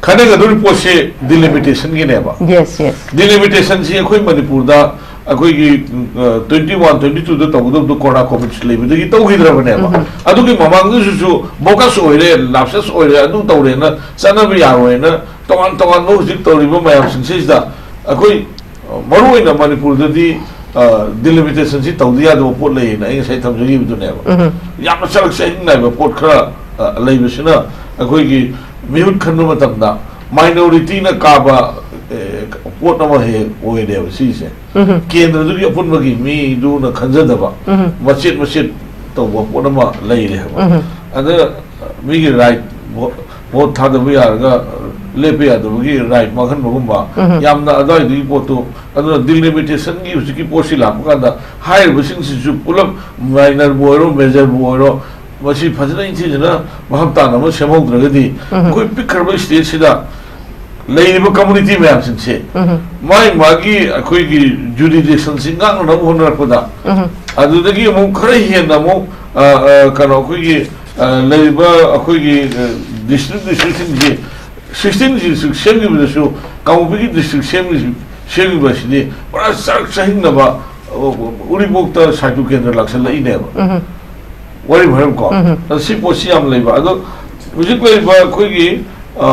ꯈꯟꯅꯒꯗꯧꯔꯤꯕ ꯄꯣꯠꯁꯦ ꯗꯤꯂꯤꯃꯤꯇꯦꯁꯟꯒꯤꯅꯦꯕ꯫ Yes, yes. ꯗꯤꯂꯤꯃꯤꯇꯦꯁꯟꯁꯤ ꯑꯩꯈꯣꯏ ꯃꯅꯤꯄꯨꯔꯗ ꯑꯩꯈꯣꯏꯒꯤ, ꯑ, ꯇ꯭ꯋꯦꯟꯇꯤ ꯋꯥꯟ, ꯇ꯭ꯋꯦꯟꯇꯤ ꯇꯨꯗ ꯇꯧꯒꯗꯕꯗꯣ ꯀꯣꯔꯣꯅꯥ ꯀꯣꯚꯤꯗ ꯂꯩꯕꯗꯒꯤ ꯇꯧꯈꯤꯗ꯭ꯔꯕꯅꯦꯕ꯫ ꯎꯝ꯫ ꯑꯗꯨꯒꯤ ꯃꯃꯥꯡꯗꯁꯨ ꯕꯣꯀꯁ ꯑꯣꯏꯔꯦ, ꯂꯥꯞꯁꯦꯁ ꯑꯣꯏꯔꯦ, ꯑꯗꯨ ꯇꯧꯔꯦꯅ ꯆꯠꯅꯕ ꯌꯥꯔꯣꯏꯅ ꯇꯣꯉꯥꯟ ꯇꯣꯉꯥꯟꯕ ꯍꯧꯖꯤꯛ ꯇꯧꯔꯤꯕ ꯃꯌꯥꯝꯁꯤꯡꯁꯤꯗ ꯑꯩꯈꯣꯏ, ꯑ, ꯃꯔꯨꯑꯣꯏꯅ ꯃꯅꯤꯄꯨꯔꯗꯗꯤ, ꯑ, ꯗꯤꯂꯤꯃꯤꯇꯦꯁꯟꯁꯤ ꯇꯧꯗ ꯌꯥꯗꯕ ꯄꯣꯠ ꯂꯩꯌꯦꯅ ꯑꯩ ꯉꯁꯥꯏ ꯊꯝꯖꯈꯤꯕꯗꯨꯅꯦꯕ꯫ ꯎꯝ꯫ ꯌꯥꯝꯅ ꯆꯔꯛ ꯆꯍꯤꯡ ꯅꯥꯏꯕ ꯄꯣꯠ ꯈꯔ, ꯑ, ꯂꯩꯕꯁꯤꯅ ꯑꯩꯈꯣꯏꯒꯤ ꯃꯤꯍꯨꯠ ꯈꯟꯕ ꯃꯇꯝꯗ ꯃꯥꯏꯅꯣꯔꯤꯇꯤꯅ ꯀꯥꯕ, ꯑ, ꯄꯣꯠ ꯑꯃ ꯍꯦꯛ ꯑꯣꯏꯔꯦꯕ ꯁꯤꯁꯦ꯫ ꯎꯝ꯫ ꯀꯦꯟꯗ꯭ꯔꯗꯨꯒꯤ ꯑꯄꯨꯟꯕꯒꯤ ꯃꯤꯗꯨꯅ ꯈꯟꯖꯗꯕ, ꯎꯝ꯫ ꯃꯆꯦꯠ ꯃꯆꯦꯠ ꯇꯧꯕ ꯄꯣꯠ ꯑꯃ ꯂꯩꯔꯦꯕ꯫ ꯎꯝ꯫ ꯑꯗ ꯃꯤꯒꯤ ꯔꯥꯏꯠ, ꯚꯣꯠ ꯊꯥꯗꯕ ꯌꯥꯔꯒ ꯂꯦꯞꯄ ꯌꯥꯗꯕꯒꯤ ꯔꯥꯏꯠ ꯃꯥꯡꯍꯟꯕꯒꯨꯝꯕ, ꯎꯝ꯫ ꯌꯥꯝꯅ ꯑꯗꯨꯋꯥꯏꯗꯨꯒꯤ ꯄꯣꯠꯇꯨ, ꯑꯗꯨꯅ ꯗꯤꯂꯤꯃꯤꯇꯦꯁꯟꯒꯤ ꯍꯧꯖꯤꯛꯀꯤ ꯄꯣꯠꯁꯤ ꯂꯥꯛꯄ ꯀꯥꯟꯗ ꯍꯥꯏꯔꯤꯕꯁꯤꯡꯁꯤꯁꯨ ꯄꯨꯂꯞ ꯃꯥꯏꯅꯔꯕꯨ ꯑꯣꯏꯔꯣ, ꯃꯦꯖꯔꯕꯨ ꯑꯣꯏꯔꯣ, ꯃꯁꯤ ꯐꯖꯅ ꯏꯟꯊꯤꯖꯅ ꯃꯐꯝ ꯇꯥꯅ ꯑꯃ ꯁꯦꯝꯍꯧꯗ꯭ꯔꯒꯗꯤ, ꯎꯝ꯫ ꯑꯩꯈꯣꯏ ꯄꯤꯛꯈ꯭ꯔꯕ ꯁ꯭ꯇꯦꯠꯁꯤꯗ ꯂꯩꯔꯤꯕ ꯀꯝꯃꯨꯅꯤꯇꯤ ꯃꯌꯥꯝꯁꯤꯡꯁꯦ, ꯎꯝ꯫ ꯃꯥꯒꯤ ꯃꯥꯒꯤ ꯑꯩꯈꯣꯏꯒꯤ ꯖꯨꯔꯤꯗꯤꯛꯁꯟꯁꯤ ꯉꯥꯛꯅꯅꯕ ꯍꯣꯠꯅꯔꯛꯄꯗ, ꯎꯝ꯫ ꯑꯗꯨꯗꯒꯤ ꯑꯃꯨꯛ ꯈꯔ ꯍꯦꯟꯅ ꯑꯃꯨꯛ, ꯑ, ꯑ, ꯀꯩꯅꯣ, ꯑꯩꯈꯣꯏꯒꯤ, ꯑ, ꯂꯩꯔꯤꯕ ꯑꯩꯈꯣꯏꯒꯤ, ꯑ, ꯗꯤꯁꯇ꯭ꯔꯤꯛ ꯗꯤꯁꯇ꯭ꯔꯤꯛꯁꯤꯡꯁꯤ, ꯁꯤꯛꯁꯇꯤꯟ ꯗꯤꯁꯇ꯭ꯔꯤꯛ ꯁꯦꯝꯈꯤꯕꯗꯁꯨ ꯀꯥꯡꯄꯣꯛꯄꯤꯒꯤ ꯗꯤꯁꯇ꯭ꯔꯤꯛ ꯁꯦꯝꯈꯤꯕ, ꯁꯦꯝꯈꯤꯕ ꯑꯁꯤꯗꯤ ꯄꯨꯔꯥ ꯆꯔꯛ ꯆꯍꯤꯡꯅꯕ, ꯑ, ꯎꯔꯤꯄꯣꯛꯇ ꯁꯥꯏꯇꯨ ꯀꯦꯟꯗ꯭ꯔ ꯂꯥꯛꯁꯜꯂꯛꯏꯅꯦꯕ꯫ ꯎꯝ꯫ ꯋꯥꯔꯤ ꯐꯔꯦꯀꯣ? ꯎꯝ꯫ ꯑꯗꯣ ꯁꯤ ꯄꯣꯠꯁꯤ ꯌꯥꯝ ꯂꯩꯕ꯫ ꯑꯗꯣ ꯍꯧꯖꯤꯛ ꯂꯩꯔꯤꯕ ꯑꯩꯈꯣꯏꯒꯤ, ꯑ,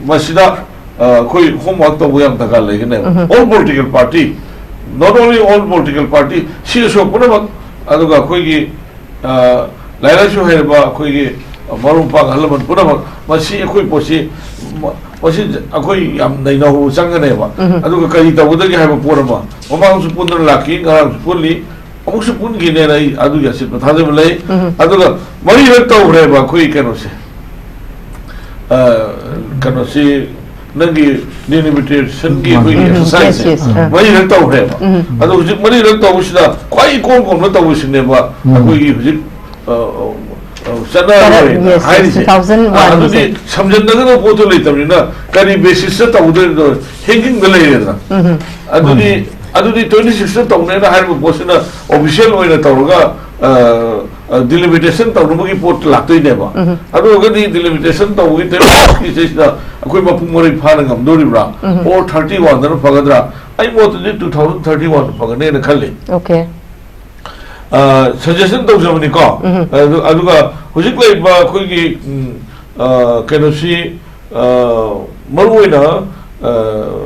ꯃꯁꯤꯗ, ꯑ, ꯑꯩꯈꯣꯏ ꯍꯣꯝꯋꯥꯔꯛ ꯇꯧꯕ ꯌꯥꯝ ꯗꯔꯀꯥꯔ ꯂꯩꯒꯅꯦꯕ꯫ ꯎꯝ꯫ All political party, not only all political party, ꯁꯤ ꯑꯁꯣꯛ ꯄꯨꯝꯅꯃꯛ, ꯑꯗꯨꯒ ꯑꯩꯈꯣꯏꯒꯤ, ꯑ, ꯂꯥꯏꯔꯤꯛ ꯂꯥꯏꯁꯨ ꯍꯩꯔꯕ ꯑꯩꯈꯣꯏꯒꯤ ꯃꯔꯨꯞ ꯃꯄꯥꯡ ꯑꯍꯜ ꯂꯃꯟ ꯄꯨꯝꯅꯃꯛ ꯃꯁꯤ ꯑꯩꯈꯣꯏ ꯄꯣꯠꯁꯤ, ꯃ-, ꯃꯁꯤ ꯑꯩꯈꯣꯏ ꯌꯥꯝ ꯅꯩꯅꯍꯧꯕ ꯆꯪꯒꯅꯦꯕ꯫ ꯎꯝ꯫ ꯑꯗꯨꯒ ꯀꯔꯤ ꯇꯧꯒꯗꯒꯦ ꯍꯥꯏꯕ ꯄꯣꯠ ꯑꯃ, ꯃꯃꯥꯡꯁꯨ ꯄꯨꯟꯗꯨꯅ ꯂꯥꯛꯈꯤ, ꯉꯔꯥꯡꯁꯨ ꯄꯨꯜꯂꯤ, ꯑꯃꯨꯛꯁꯨ ꯄꯨꯟꯈꯤꯅꯦꯅ ꯑꯩ ꯑꯗꯨꯒꯤ ꯑꯆꯦꯠꯄ ꯊꯥꯖꯕ ꯂꯩ꯫ ꯎꯝ꯫ ꯑꯗꯨꯒ ꯃꯔꯤꯔꯛ ꯇꯧꯈ꯭ꯔꯦꯕ ꯑꯩꯈꯣꯏ ꯀꯩꯅꯣꯁꯦ, ꯑ, ꯀꯩꯅꯣꯁꯤ, ꯅꯪꯒꯤ ꯗꯤꯂꯤꯃꯤꯇꯦꯁꯟꯒꯤ ꯑꯩꯈꯣꯏꯒꯤ ꯎꯝ, ꯎꯝ, ꯑꯦꯛꯁꯔꯁꯥꯏꯁꯁꯦ, ꯌꯦꯁ, ꯌꯦꯁ, ꯑ꯫ ꯃꯔꯤꯔꯛ ꯇꯧꯈ꯭ꯔꯦꯕ꯫ ꯎꯝ꯫ ꯑꯗꯣ ꯍꯧꯖꯤꯛ ꯃꯔꯤꯔꯛ ꯇꯧꯕꯁꯤꯗ ꯈ꯭ꯋꯥꯏ ꯏꯀꯣꯟ ꯀꯣꯟꯕ ꯇꯧꯕꯁꯤꯅꯦꯕ ꯎꯝ꯫ ꯑꯩꯈꯣꯏꯒꯤ ꯍꯧꯖꯤꯛ, ꯑ, ꯑ, ꯆꯠꯅꯔꯣꯏꯅ ꯌꯦꯁ, ꯌꯦꯁ, ꯍꯥꯏꯔꯤꯁꯦ꯫ ꯇꯨ ꯊꯥꯎꯖꯟ ꯋꯥꯟꯒꯤꯁꯦ꯫ ꯑ, ꯑꯗꯨꯗꯤ ꯁꯝꯖꯟꯅꯒꯗꯕ ꯄꯣꯠꯇꯨ ꯂꯩꯇꯕꯅꯤꯅ ꯀꯔꯤ ꯕꯦꯁꯤꯁꯇ ꯇꯧꯗꯣꯏꯅꯣ? ꯍꯦꯡꯒꯤꯡꯗ ꯂꯩꯔꯦꯗꯅ꯫ ꯎꯝ꯫ ꯑꯗꯨꯗꯤ, ꯎꯝ꯫ ꯑꯗꯨꯗꯤ ꯇ꯭ꯋꯦꯟꯇꯤ ꯁꯤꯛꯁꯇ ꯇꯧꯅꯦꯅ ꯍꯥꯏꯔꯤꯕ ꯄꯣꯠꯁꯤꯅ ꯑꯣꯐꯤꯁꯤꯌꯦꯜ ꯑꯣꯏꯅ ꯇꯧꯔꯒ, ꯑ, ꯑ, ꯗꯤꯂꯤꯃꯤꯇꯦꯁꯟ ꯇꯧꯅꯕꯒꯤ ꯄꯣꯠ ꯂꯥꯛꯇꯣꯏꯅꯦꯕ꯫ ꯎꯝ꯫ ꯑꯗꯨ ꯑꯣꯏꯔꯒꯗꯤ ꯗꯤꯂꯤꯃꯤꯇꯦꯁꯟ ꯇꯧꯕꯒꯤ ꯇ꯭ꯋꯦꯟꯇꯤ ꯁꯤꯛꯁꯀꯤꯁꯤꯗ ꯑꯩꯈꯣꯏ ꯃꯄꯨꯡ ꯃꯔꯩ ꯐꯥꯅ ꯉꯝꯗꯣꯔꯤꯕ꯭ꯔꯥ? ꯎꯝ꯫ ꯑꯣꯔ ꯊꯥꯔꯇꯤ ꯋꯥꯟꯗꯅ ꯐꯒꯗ꯭ꯔꯥ? ꯑꯩ ꯃꯣꯠꯇꯗꯤ ꯇꯨ ꯊꯥꯎꯖꯟ ꯊꯥꯔꯇꯤ ꯋꯥꯟ ꯐꯒꯅꯦꯅ ꯈꯜꯂꯤ꯫ ꯑꯣꯀꯦ꯫ ꯑ, ꯁꯖꯦꯁꯟ ꯇꯧꯖꯕꯅꯤꯀꯣ꯫ ꯎꯝ꯫ ꯑꯗꯨ-, ꯑꯗꯨꯒ ꯍꯧꯖꯤꯛ ꯂꯩꯔꯤꯕ ꯑꯩꯈꯣꯏꯒꯤ, ꯎꯝ, ꯑ, ꯀꯩꯅꯣꯁꯤ, ꯑ, ꯃꯔꯨꯑꯣꯏꯅ, ꯑ,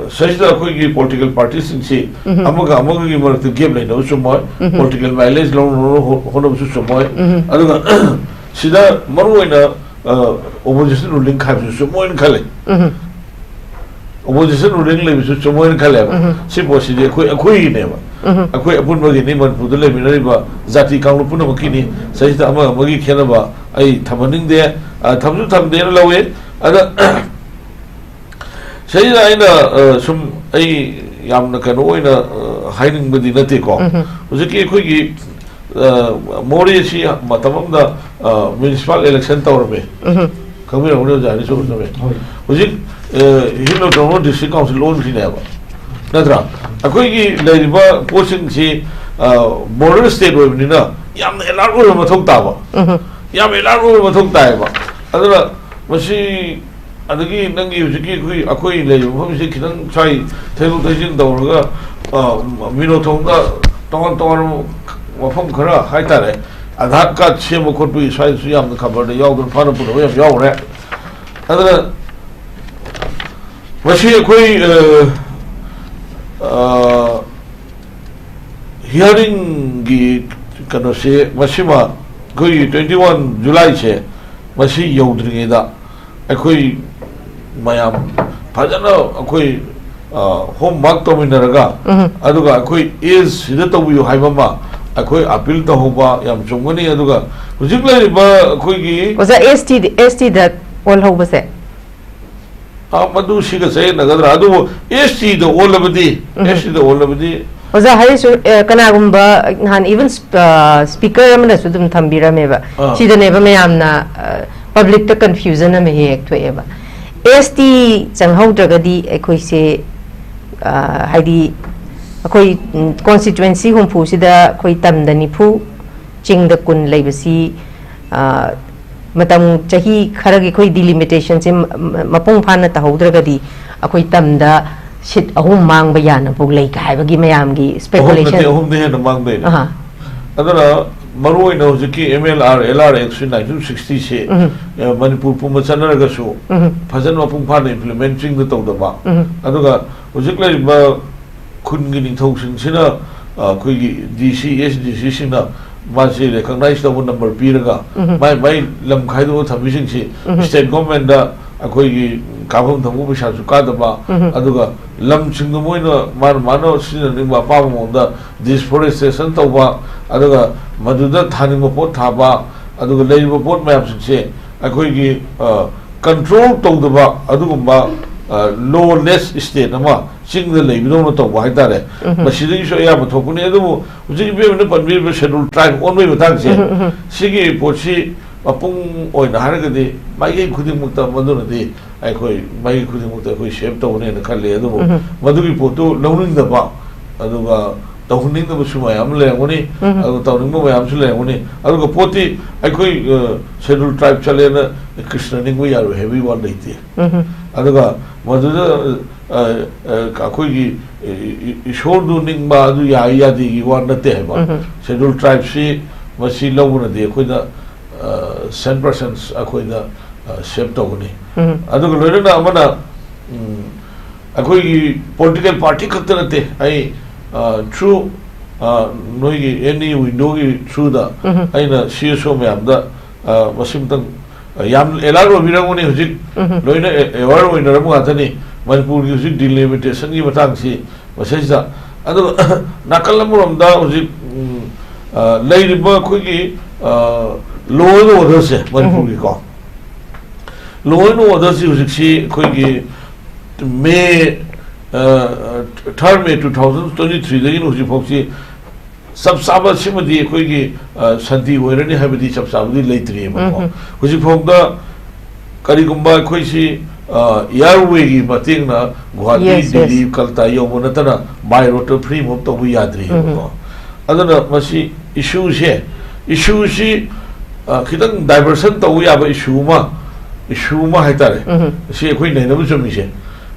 ꯁꯤꯗꯩꯁꯤꯗ ꯑꯩꯈꯣꯏꯒꯤ ꯄꯣꯂꯤꯇꯤꯀꯦꯜ ꯄꯥꯔꯇꯤꯁꯤꯡꯁꯤ ꯎꯝ꯫ ꯑꯃꯒ ꯑꯃꯒꯒꯤ ꯃꯔꯛꯇ ꯒꯦꯞ ꯂꯩꯅꯕ ꯆꯨꯝꯃꯣꯏ, ꯎꯝ꯫ ꯄꯣꯂꯤꯇꯤꯀꯦꯜ ꯃꯥꯏꯂꯦꯖ ꯂꯧꯅꯅꯕ ꯍꯣ-, ꯍꯣꯠꯅꯕꯁꯨ ꯆꯨꯝꯃꯣꯏ꯫ ꯎꯝ꯫ ꯑꯗꯨꯒ ꯁꯤꯗ ꯃꯔꯨꯑꯣꯏꯅ, ꯑ, ꯑꯣꯄꯣꯖꯤꯁꯟ ꯔꯨꯂꯤꯡ ꯈꯥꯏꯕꯁꯨ ꯆꯨꯝꯃꯣꯏꯅ ꯈꯜꯂꯤ꯫ ꯎꯝ꯫ ꯑꯣꯄꯣꯖꯤꯁꯟ ꯔꯨꯂꯤꯡ ꯂꯩꯕꯁꯨ ꯆꯨꯝꯃꯣꯏꯅ ꯈꯜꯂꯦꯕ꯫ ꯁꯤ ꯄꯣꯠꯁꯤꯗꯤ ꯑꯩꯈꯣꯏ, ꯑꯩꯈꯣꯏꯒꯤꯅꯦꯕ꯫ ꯑꯩꯈꯣꯏ ꯑꯄꯨꯟꯕꯒꯤꯅꯤ, ꯃꯅꯤꯄꯨꯔꯗ ꯂꯩꯃꯤꯟꯅꯔꯤꯕ ꯖꯥꯇꯤ ꯀꯥꯡꯂꯨꯞ ꯄꯨꯝꯅꯃꯛꯀꯤꯅꯤ꯫ ꯁꯤꯗꯩꯁꯤꯗ ꯑꯃꯒ ꯑꯃꯒꯤ ꯈꯦꯠꯅꯕ ꯑꯩ ꯊꯝꯍꯟꯅꯤꯡꯗꯦ, ꯑ, ꯊꯝꯁꯨ ꯊꯝꯗꯦꯅ ꯂꯧꯋꯤ꯫ ꯑꯗ ꯁꯤꯗꯩꯗ ꯑꯩꯅ, ꯑ, ꯁꯨꯝ ꯑꯩ ꯌꯥꯝꯅ ꯀꯩꯅꯣ ꯑꯣꯏꯅ, ꯑ, ꯍꯥꯏꯅꯤꯡꯕꯗꯤ ꯅꯠꯇꯦꯀꯣ꯫ ꯍꯧꯖꯤꯛꯀꯤ ꯑꯩꯈꯣꯏꯒꯤ, ꯑ, ꯃꯣꯔꯦꯁꯤ ꯃꯇꯝ ꯑꯃꯗ, ꯑ, ꯃ꯭ꯌꯨꯅꯤꯁꯤꯄꯥꯜ ꯏꯂꯦꯛꯁꯟ ꯇꯧꯔꯝꯃꯤ꯫ ꯈꯪꯕꯤꯔꯝꯒꯅꯤ ꯑꯣꯖꯥ ꯑꯅꯤꯁꯨ ꯈꯪꯉꯝꯃꯤ꯫ ꯍꯣꯏ꯫ ꯍꯧꯖꯤꯛ, ꯑ, ꯍꯤꯜ ꯑꯣꯇꯣꯅꯣꯃꯁ ꯗꯤꯁꯇ꯭ꯔꯤꯛ ꯀꯥꯎꯟꯁꯤꯜ ꯑꯣꯟꯈ꯭ꯔꯤꯅꯦꯕ, ꯅꯠꯇ꯭ꯔꯥ? ꯑꯩꯈꯣꯏꯒꯤ ꯂꯩꯔꯤꯕ ꯄꯣꯠꯁꯤꯡꯁꯤ, ꯑ, ꯕꯣꯔꯗꯔ ꯁ꯭ꯇꯦꯠ ꯑꯣꯏꯕꯅꯤꯅ ꯌꯥꯝꯅ ꯑꯦꯂꯔꯠ ꯑꯣꯏꯕ ꯃꯊꯧ ꯇꯥꯕ, ꯌꯥꯝ ꯑꯦꯂꯔꯠ ꯑꯣꯏꯕ ꯃꯊꯧ ꯇꯥꯏꯌꯦꯕ꯫ ꯑꯗꯨꯅ ꯃꯁꯤ, ꯑꯗꯒꯤ ꯅꯪꯒꯤ ꯍꯧꯖꯤꯛꯀꯤ ꯑꯩꯈꯣꯏ, ꯑꯩꯈꯣꯏ ꯂꯩꯔꯤꯕ ꯃꯐꯝꯁꯤ ꯈꯤꯇꯪ ꯁ꯭ꯋꯥꯏ ꯊꯩꯗꯣꯛ ꯊꯩꯖꯤꯟ ꯇꯧꯔꯒ, ꯑ, ꯃꯤꯅꯣꯊꯣꯡꯗ ꯇꯣꯉꯥꯟ ꯇꯣꯉꯥꯟꯕ ꯃꯐꯝ ꯈꯔ ꯍꯥꯏꯇꯥꯔꯦ, ꯑꯙꯥꯔ ꯀꯥꯔꯗ ꯁꯦꯝꯕ ꯈꯣꯠꯄꯒꯤ ꯁ꯭ꯋꯥꯏꯗꯁꯨ ꯌꯥꯝꯅ ꯈꯕꯔꯗ ꯌꯥꯎꯗꯅ ꯐꯥꯅ ꯄꯨꯅꯕ ꯌꯥꯝ ꯌꯥꯎꯔꯦ꯫ ꯑꯗꯨꯅ ꯃꯁꯤ ꯑꯩꯈꯣꯏ, ꯑ, ꯑ, ꯍꯤꯌꯥꯔꯤꯡꯒꯤ ꯀꯩꯅꯣꯁꯦ, ꯃꯁꯤꯃ ꯑꯩꯈꯣꯏꯒꯤ twenty one ꯖꯨꯂꯥꯏꯁꯦ, ꯃꯁꯤ ꯌꯧꯗ꯭ꯔꯤꯉꯩꯗ ꯑꯩꯈꯣꯏ ꯃꯌꯥꯝ ꯐꯖꯅ ꯑꯩꯈꯣꯏ, ꯑ, ꯍꯣꯝꯋꯥꯔꯛ ꯇꯧꯃꯤꯟꯅꯔꯒ, ꯑꯗꯨꯒ ꯑꯩꯈꯣꯏ ꯑꯦꯖꯁꯤꯗ ꯇꯧꯕꯤꯌꯨ ꯍꯥꯏꯕ ꯑꯃ ꯑꯩꯈꯣꯏ ꯑꯄꯤꯜ ꯇꯧꯍꯧꯕ ꯌꯥꯝ ꯆꯨꯝꯒꯅꯤ꯫ ꯑꯗꯨꯒ ꯍꯧꯖꯤꯛ ꯂꯩꯔꯤꯕ ꯑꯩꯈꯣꯏꯒꯤ ꯑꯣꯖꯥ, ꯑꯦꯁ ꯇꯤ, ꯑꯦꯁ ꯇꯤꯗ ꯑꯣꯜꯍꯧꯕꯁꯦ? ꯑ, ꯃꯗꯨ ꯁꯤꯒ ꯆꯌꯦꯠꯅꯒꯗ꯭ꯔꯥ? ꯑꯗꯨꯕꯨ ꯑꯦꯁ ꯇꯤꯗ ꯑꯣꯜꯂꯕꯗꯤ, ꯑꯦꯁ ꯇꯤꯗ ꯑꯣꯜꯂꯕꯗꯤ ꯑꯣꯖꯥ ꯍꯥꯏꯔꯤꯁꯨ, ꯑ, ꯀꯅꯥꯒꯨꯝꯕ ꯅꯍꯥꯟ even ꯁ꯭ꯄ-, ꯑ, ꯁ꯭ꯄꯤꯀꯔ ꯑꯃꯅꯁꯨ ꯑꯗꯨꯝ ꯊꯝꯕꯤꯔꯝꯃꯦꯕ꯫ ꯑꯥ꯫ ꯁꯤꯗꯅꯦꯕ ꯃꯌꯥꯝꯅ, ꯑ, ꯄꯕ꯭ꯂꯤꯛꯇ ꯀꯟꯐ꯭ꯌꯨꯖꯟ ꯑꯃ ꯍꯦꯛ ꯍꯦꯛ ꯊꯣꯛꯑꯦꯕ꯫ ꯑꯦꯁ ꯇꯤ ꯆꯪꯍꯧꯗ꯭ꯔꯒꯗꯤ ꯑꯩꯈꯣꯏꯁꯦ, ꯑ, ꯍꯥꯏꯗꯤ ꯑꯩꯈꯣꯏ, ꯎꯝ, ꯀꯣꯟꯁꯇꯤꯇ꯭ꯋꯦꯟꯁꯤ ꯍꯨꯝꯐꯨꯁꯤꯗ ꯑꯩꯈꯣꯏ ꯇꯝꯗ ꯅꯤꯐꯨ, ꯆꯤꯡꯗ ꯀꯨꯟ ꯂꯩꯕꯁꯤ, ꯑ, ꯃꯇꯝ ꯆꯍꯤ ꯈꯔꯒꯤ ꯑꯩꯈꯣꯏ ꯗꯤꯂꯤꯃꯤꯇꯦꯁꯟꯁꯦ ꯃ-, ꯃ-, ꯃꯄꯨꯡ ꯐꯥꯅ ꯇꯧꯍꯧꯗ꯭ꯔꯒꯗꯤ ꯑꯩꯈꯣꯏ ꯇꯝꯗ ꯁꯤꯠ ꯑꯍꯨꯝ ꯃꯥꯡꯕ ꯌꯥꯅꯕꯨ ꯂꯩ ꯀꯥꯏ ꯍꯥꯏꯕꯒꯤ ꯃꯌꯥꯝꯒꯤ ꯑꯍꯨꯝ ꯅꯠꯇꯦ, ꯁ꯭ꯄꯦꯀꯨꯂꯦꯁꯟ꯫ ꯑꯍꯨꯝꯗ ꯍꯦꯟꯅ ꯃꯥꯡꯗꯣꯏꯅꯦ꯫ ꯑꯍꯥ꯫ ꯑꯗꯨꯅ ꯃꯔꯨ ꯑꯣꯏꯅ ꯍꯧꯖꯤꯛꯀꯤ M L R, L R X nineteen ꯁꯤꯛꯁꯇꯤꯁꯦ, ꯎꯝ꯫ ꯑ, ꯃꯅꯤꯄꯨꯔ ꯄꯨꯝꯕ ꯆꯠꯅꯔꯒꯁꯨ ꯎꯝ꯫ ꯐꯖꯅ ꯃꯄꯨꯡ ꯐꯥꯅ ꯏꯝꯄ꯭ꯂꯤꯃꯦꯟ ꯆꯤꯡꯗ ꯇꯧꯗꯕ, ꯎꯝ꯫ ꯑꯗꯨꯒ ꯍꯧꯖꯤꯛ ꯂꯩꯔꯤꯕ ꯈꯨꯟꯒꯤ ꯅꯤꯡꯊꯧꯁꯤꯡꯁꯤꯅ, ꯑ, ꯑꯩꯈꯣꯏꯒꯤ ꯗꯤ ꯁꯤ, ꯑꯦꯁ ꯗꯤ ꯁꯤꯁꯤꯡꯅ ꯃꯥꯁꯤ ꯔꯦꯀꯒꯅꯥꯏꯖ ꯇꯧꯕ ꯅꯝꯕꯔ ꯄꯤꯔꯒ ꯎꯝ꯫ ꯃꯥꯏ ꯃꯥꯏ ꯂꯝ ꯈꯥꯏꯗꯣꯛꯑ ꯊꯝꯃꯤꯁꯤꯡꯁꯤ ꯎꯝ꯫ ꯁ꯭ꯇꯦꯠ ꯒꯣꯔꯃꯦꯟꯗ ꯑꯩꯈꯣꯏꯒꯤ ꯀꯥꯐꯝ ꯊꯛꯐꯝ ꯄꯩꯁꯥꯁꯨ ꯀꯥꯗꯕ, ꯎꯝ꯫ ꯑꯗꯨꯒ ꯂꯝꯁꯤꯡꯗꯣ ꯃꯣꯏꯅ ꯃꯥꯅ ꯃꯥꯅ ꯁꯤꯖꯤꯟꯅꯅꯤꯡꯕ ꯑꯄꯥꯝꯕ ꯃꯑꯣꯡꯗ deforestation ꯇꯧꯕ, ꯑꯗꯨꯒ ꯃꯗꯨꯗ ꯊꯥꯅꯤꯡꯕ ꯄꯣꯠ ꯊꯥꯕ, ꯑꯗꯨꯒ ꯂꯩꯔꯤꯕ ꯄꯣꯠ ꯃꯌꯥꯝꯁꯤꯡꯁꯦ ꯑꯩꯈꯣꯏꯒꯤ, ꯑ, control ꯇꯧꯗꯕ ꯑꯗꯨꯒꯨꯝꯕ, ꯑ, lawless state ꯑꯃ ꯆꯤꯡꯗ ꯂꯩꯕꯗꯧꯅ ꯇꯧꯕ ꯍꯥꯏꯇꯥꯔꯦ꯫ ꯎꯝ꯫ ꯃꯁꯤꯗꯒꯤꯁꯨ ꯑꯌꯥꯝꯕ ꯊꯣꯛꯄꯅꯤ꯫ ꯑꯗꯨꯕꯨ ꯍꯧꯖꯤꯛ ꯏꯕꯦꯝꯃꯅ ꯄꯟꯕꯤꯔꯤꯕ Scheduled Tribe ꯑꯣꯟꯕꯒꯤ ꯃꯇꯥꯡꯁꯦ, ꯎꯝ, ꯎꯝ꯫ ꯁꯤꯒꯤ ꯄꯣꯠꯁꯤ ꯃꯄꯨꯡ ꯑꯣꯏꯅ ꯍꯥꯏꯔꯒꯗꯤ ꯃꯥꯏꯀꯩ ꯈꯨꯗꯤꯡꯃꯛꯇ ꯃꯗꯨꯅꯗꯤ ꯑꯩꯈꯣꯏ ꯃꯥꯏꯀꯩ ꯈꯨꯗꯤꯡꯃꯛꯇ ꯑꯩꯈꯣꯏ save ꯇꯧꯒꯅꯦꯅ ꯈꯜꯂꯤ꯫ ꯑꯗꯨꯕꯨ ꯎꯝ꯫ ꯃꯗꯨꯒꯤ ꯄꯣꯠꯇꯨ ꯂꯧꯅꯤꯡꯗꯕ, ꯑꯗꯨꯒ ꯇꯧꯍꯟꯅꯤꯡꯗꯕꯁꯨ ꯃꯌꯥꯝ ꯑꯃ ꯂꯩꯔꯝꯒꯅꯤ, ꯎꯝ꯫ ꯑꯗꯨꯒ ꯇꯧꯅꯤꯡꯕ ꯃꯌꯥꯝꯁꯨ ꯂꯩꯔꯝꯒꯅꯤ꯫ ꯑꯗꯨꯒ ꯄꯣꯠꯇꯤ ꯑꯩꯈꯣꯏ, ꯑ, Scheduled Tribe ꯆꯠꯂꯦꯅ ꯀ꯭ꯔꯤꯁꯅ ꯅꯤꯡꯕ ꯌꯥꯔꯣꯏ ꯍꯥꯏꯕꯒꯤ ꯋꯥ ꯂꯩꯇꯦ꯫ ꯎꯝ꯫ ꯑꯗꯨꯒ ꯃꯗꯨꯗ, ꯑ, ꯑ, ꯑꯩꯈꯣꯏꯒꯤ, ꯏ-, ꯏ-, ꯏꯁꯣꯔꯗꯨ ꯅꯤꯡꯕ ꯑꯗꯨ ꯌꯥꯏ ꯌꯥꯗꯦꯒꯤ ꯋꯥ ꯅꯠꯇꯦ ꯍꯥꯏꯕ꯫ ꯎꯝ꯫ Scheduled Tribeꯁꯤ ꯃꯁꯤ ꯂꯧꯕꯅꯗꯤ ꯑꯩꯈꯣꯏꯗ, ꯑ, cent percent ꯑꯩꯈꯣꯏꯗ, ꯑ, save ꯇꯧꯒꯅꯤ꯫ ꯎꯝ꯫ ꯑꯗꯨꯒ ꯂꯣꯏꯅꯅ ꯑꯃꯅ, ꯎꯝ, ꯑꯩꯈꯣꯏꯒꯤ political party ꯈꯛꯇ ꯅꯠꯇꯦ, ꯑꯩ, ꯑ, through, ꯑ, ꯅꯣꯏꯒꯤ any windowꯒꯤ throughꯗ ꯎꯝ꯫ ꯑꯩꯅ C S O ꯃꯌꯥꯝꯗ, ꯑ, ꯃꯁꯤꯃꯇꯪ, ꯑ, ꯌꯥꯝ alert ꯑꯣꯏꯕꯤꯔꯝꯒꯅꯤ꯫ ꯍꯧꯖꯤꯛ ꯎꯝ꯫ ꯂꯣꯏꯅ a-, aware ꯑꯣꯏꯅꯔꯕ ꯉꯥꯛꯇꯅꯤ꯫ ꯃꯅꯤꯄꯨꯔꯒꯤ ꯍꯧꯖꯤꯛ delimitationꯒꯤ ꯃꯇꯥꯡꯁꯤ ꯃꯁꯤꯗꯩꯁꯤꯗ꯫ ꯑꯗꯨꯒ ꯅꯥꯀꯜ ꯑꯃꯔꯣꯝꯗ ꯍꯧꯖꯤꯛ, ꯎꯝ, ꯑ, ꯂꯩꯔꯤꯕ ꯑꯩꯈꯣꯏꯒꯤ, ꯑ, law and orderꯁꯦ ꯃꯅꯤꯄꯨꯔꯒꯤꯀꯣ, law and orderꯁꯤ ꯍꯧꯖꯤꯛꯁꯤ ꯑꯩꯈꯣꯏꯒꯤ May, ꯑ, third May two thousand twenty threeꯗꯒꯤꯅ ꯍꯧꯖꯤꯛꯐꯥꯎꯁꯤ ꯆꯞ ꯆꯥꯕ ꯁꯤꯃꯗꯤ ꯑꯩꯈꯣꯏꯒꯤ, ꯑ, ꯁꯥꯟꯇꯤ ꯑꯣꯏꯔꯅꯤ ꯍꯥꯏꯕꯗꯤ ꯆꯞ ꯆꯥꯕꯗꯤ ꯂꯩꯇ꯭ꯔꯤꯑꯕꯀꯣ꯫ ꯎꯝ꯫ ꯍꯧꯖꯤꯛꯐꯥꯎꯗ ꯀꯔꯤꯒꯨꯝꯕ ꯑꯩꯈꯣꯏꯁꯤ, ꯑ, airwayꯒꯤ ꯃꯇꯦꯡꯅ ꯒꯨꯍꯥꯇꯤ, yes, yes, ꯗꯤꯜꯂꯤ, ꯀꯜꯀꯇꯥ ꯌꯧꯕ ꯅꯠꯇꯅ by roadꯇ free move ꯇꯧꯕ ꯌꯥꯗ꯭ꯔꯤꯑꯕꯀꯣ꯫ ꯎꯝ꯫ ꯑꯗꯨꯅ ꯃꯁꯤ issueꯁꯦ, issueꯁꯤ, ꯑ, ꯈꯤꯇꯪ diversion ꯇꯧꯕ ꯌꯥꯕ issue ꯑꯃ, issue ꯑꯃ ꯍꯥꯏꯇꯥꯔꯦ꯫ ꯎꯝ꯫ ꯁꯤ ꯑꯩꯈꯣꯏ ꯅꯩꯅꯕ ꯆꯨꯝꯃꯤꯁꯦ꯫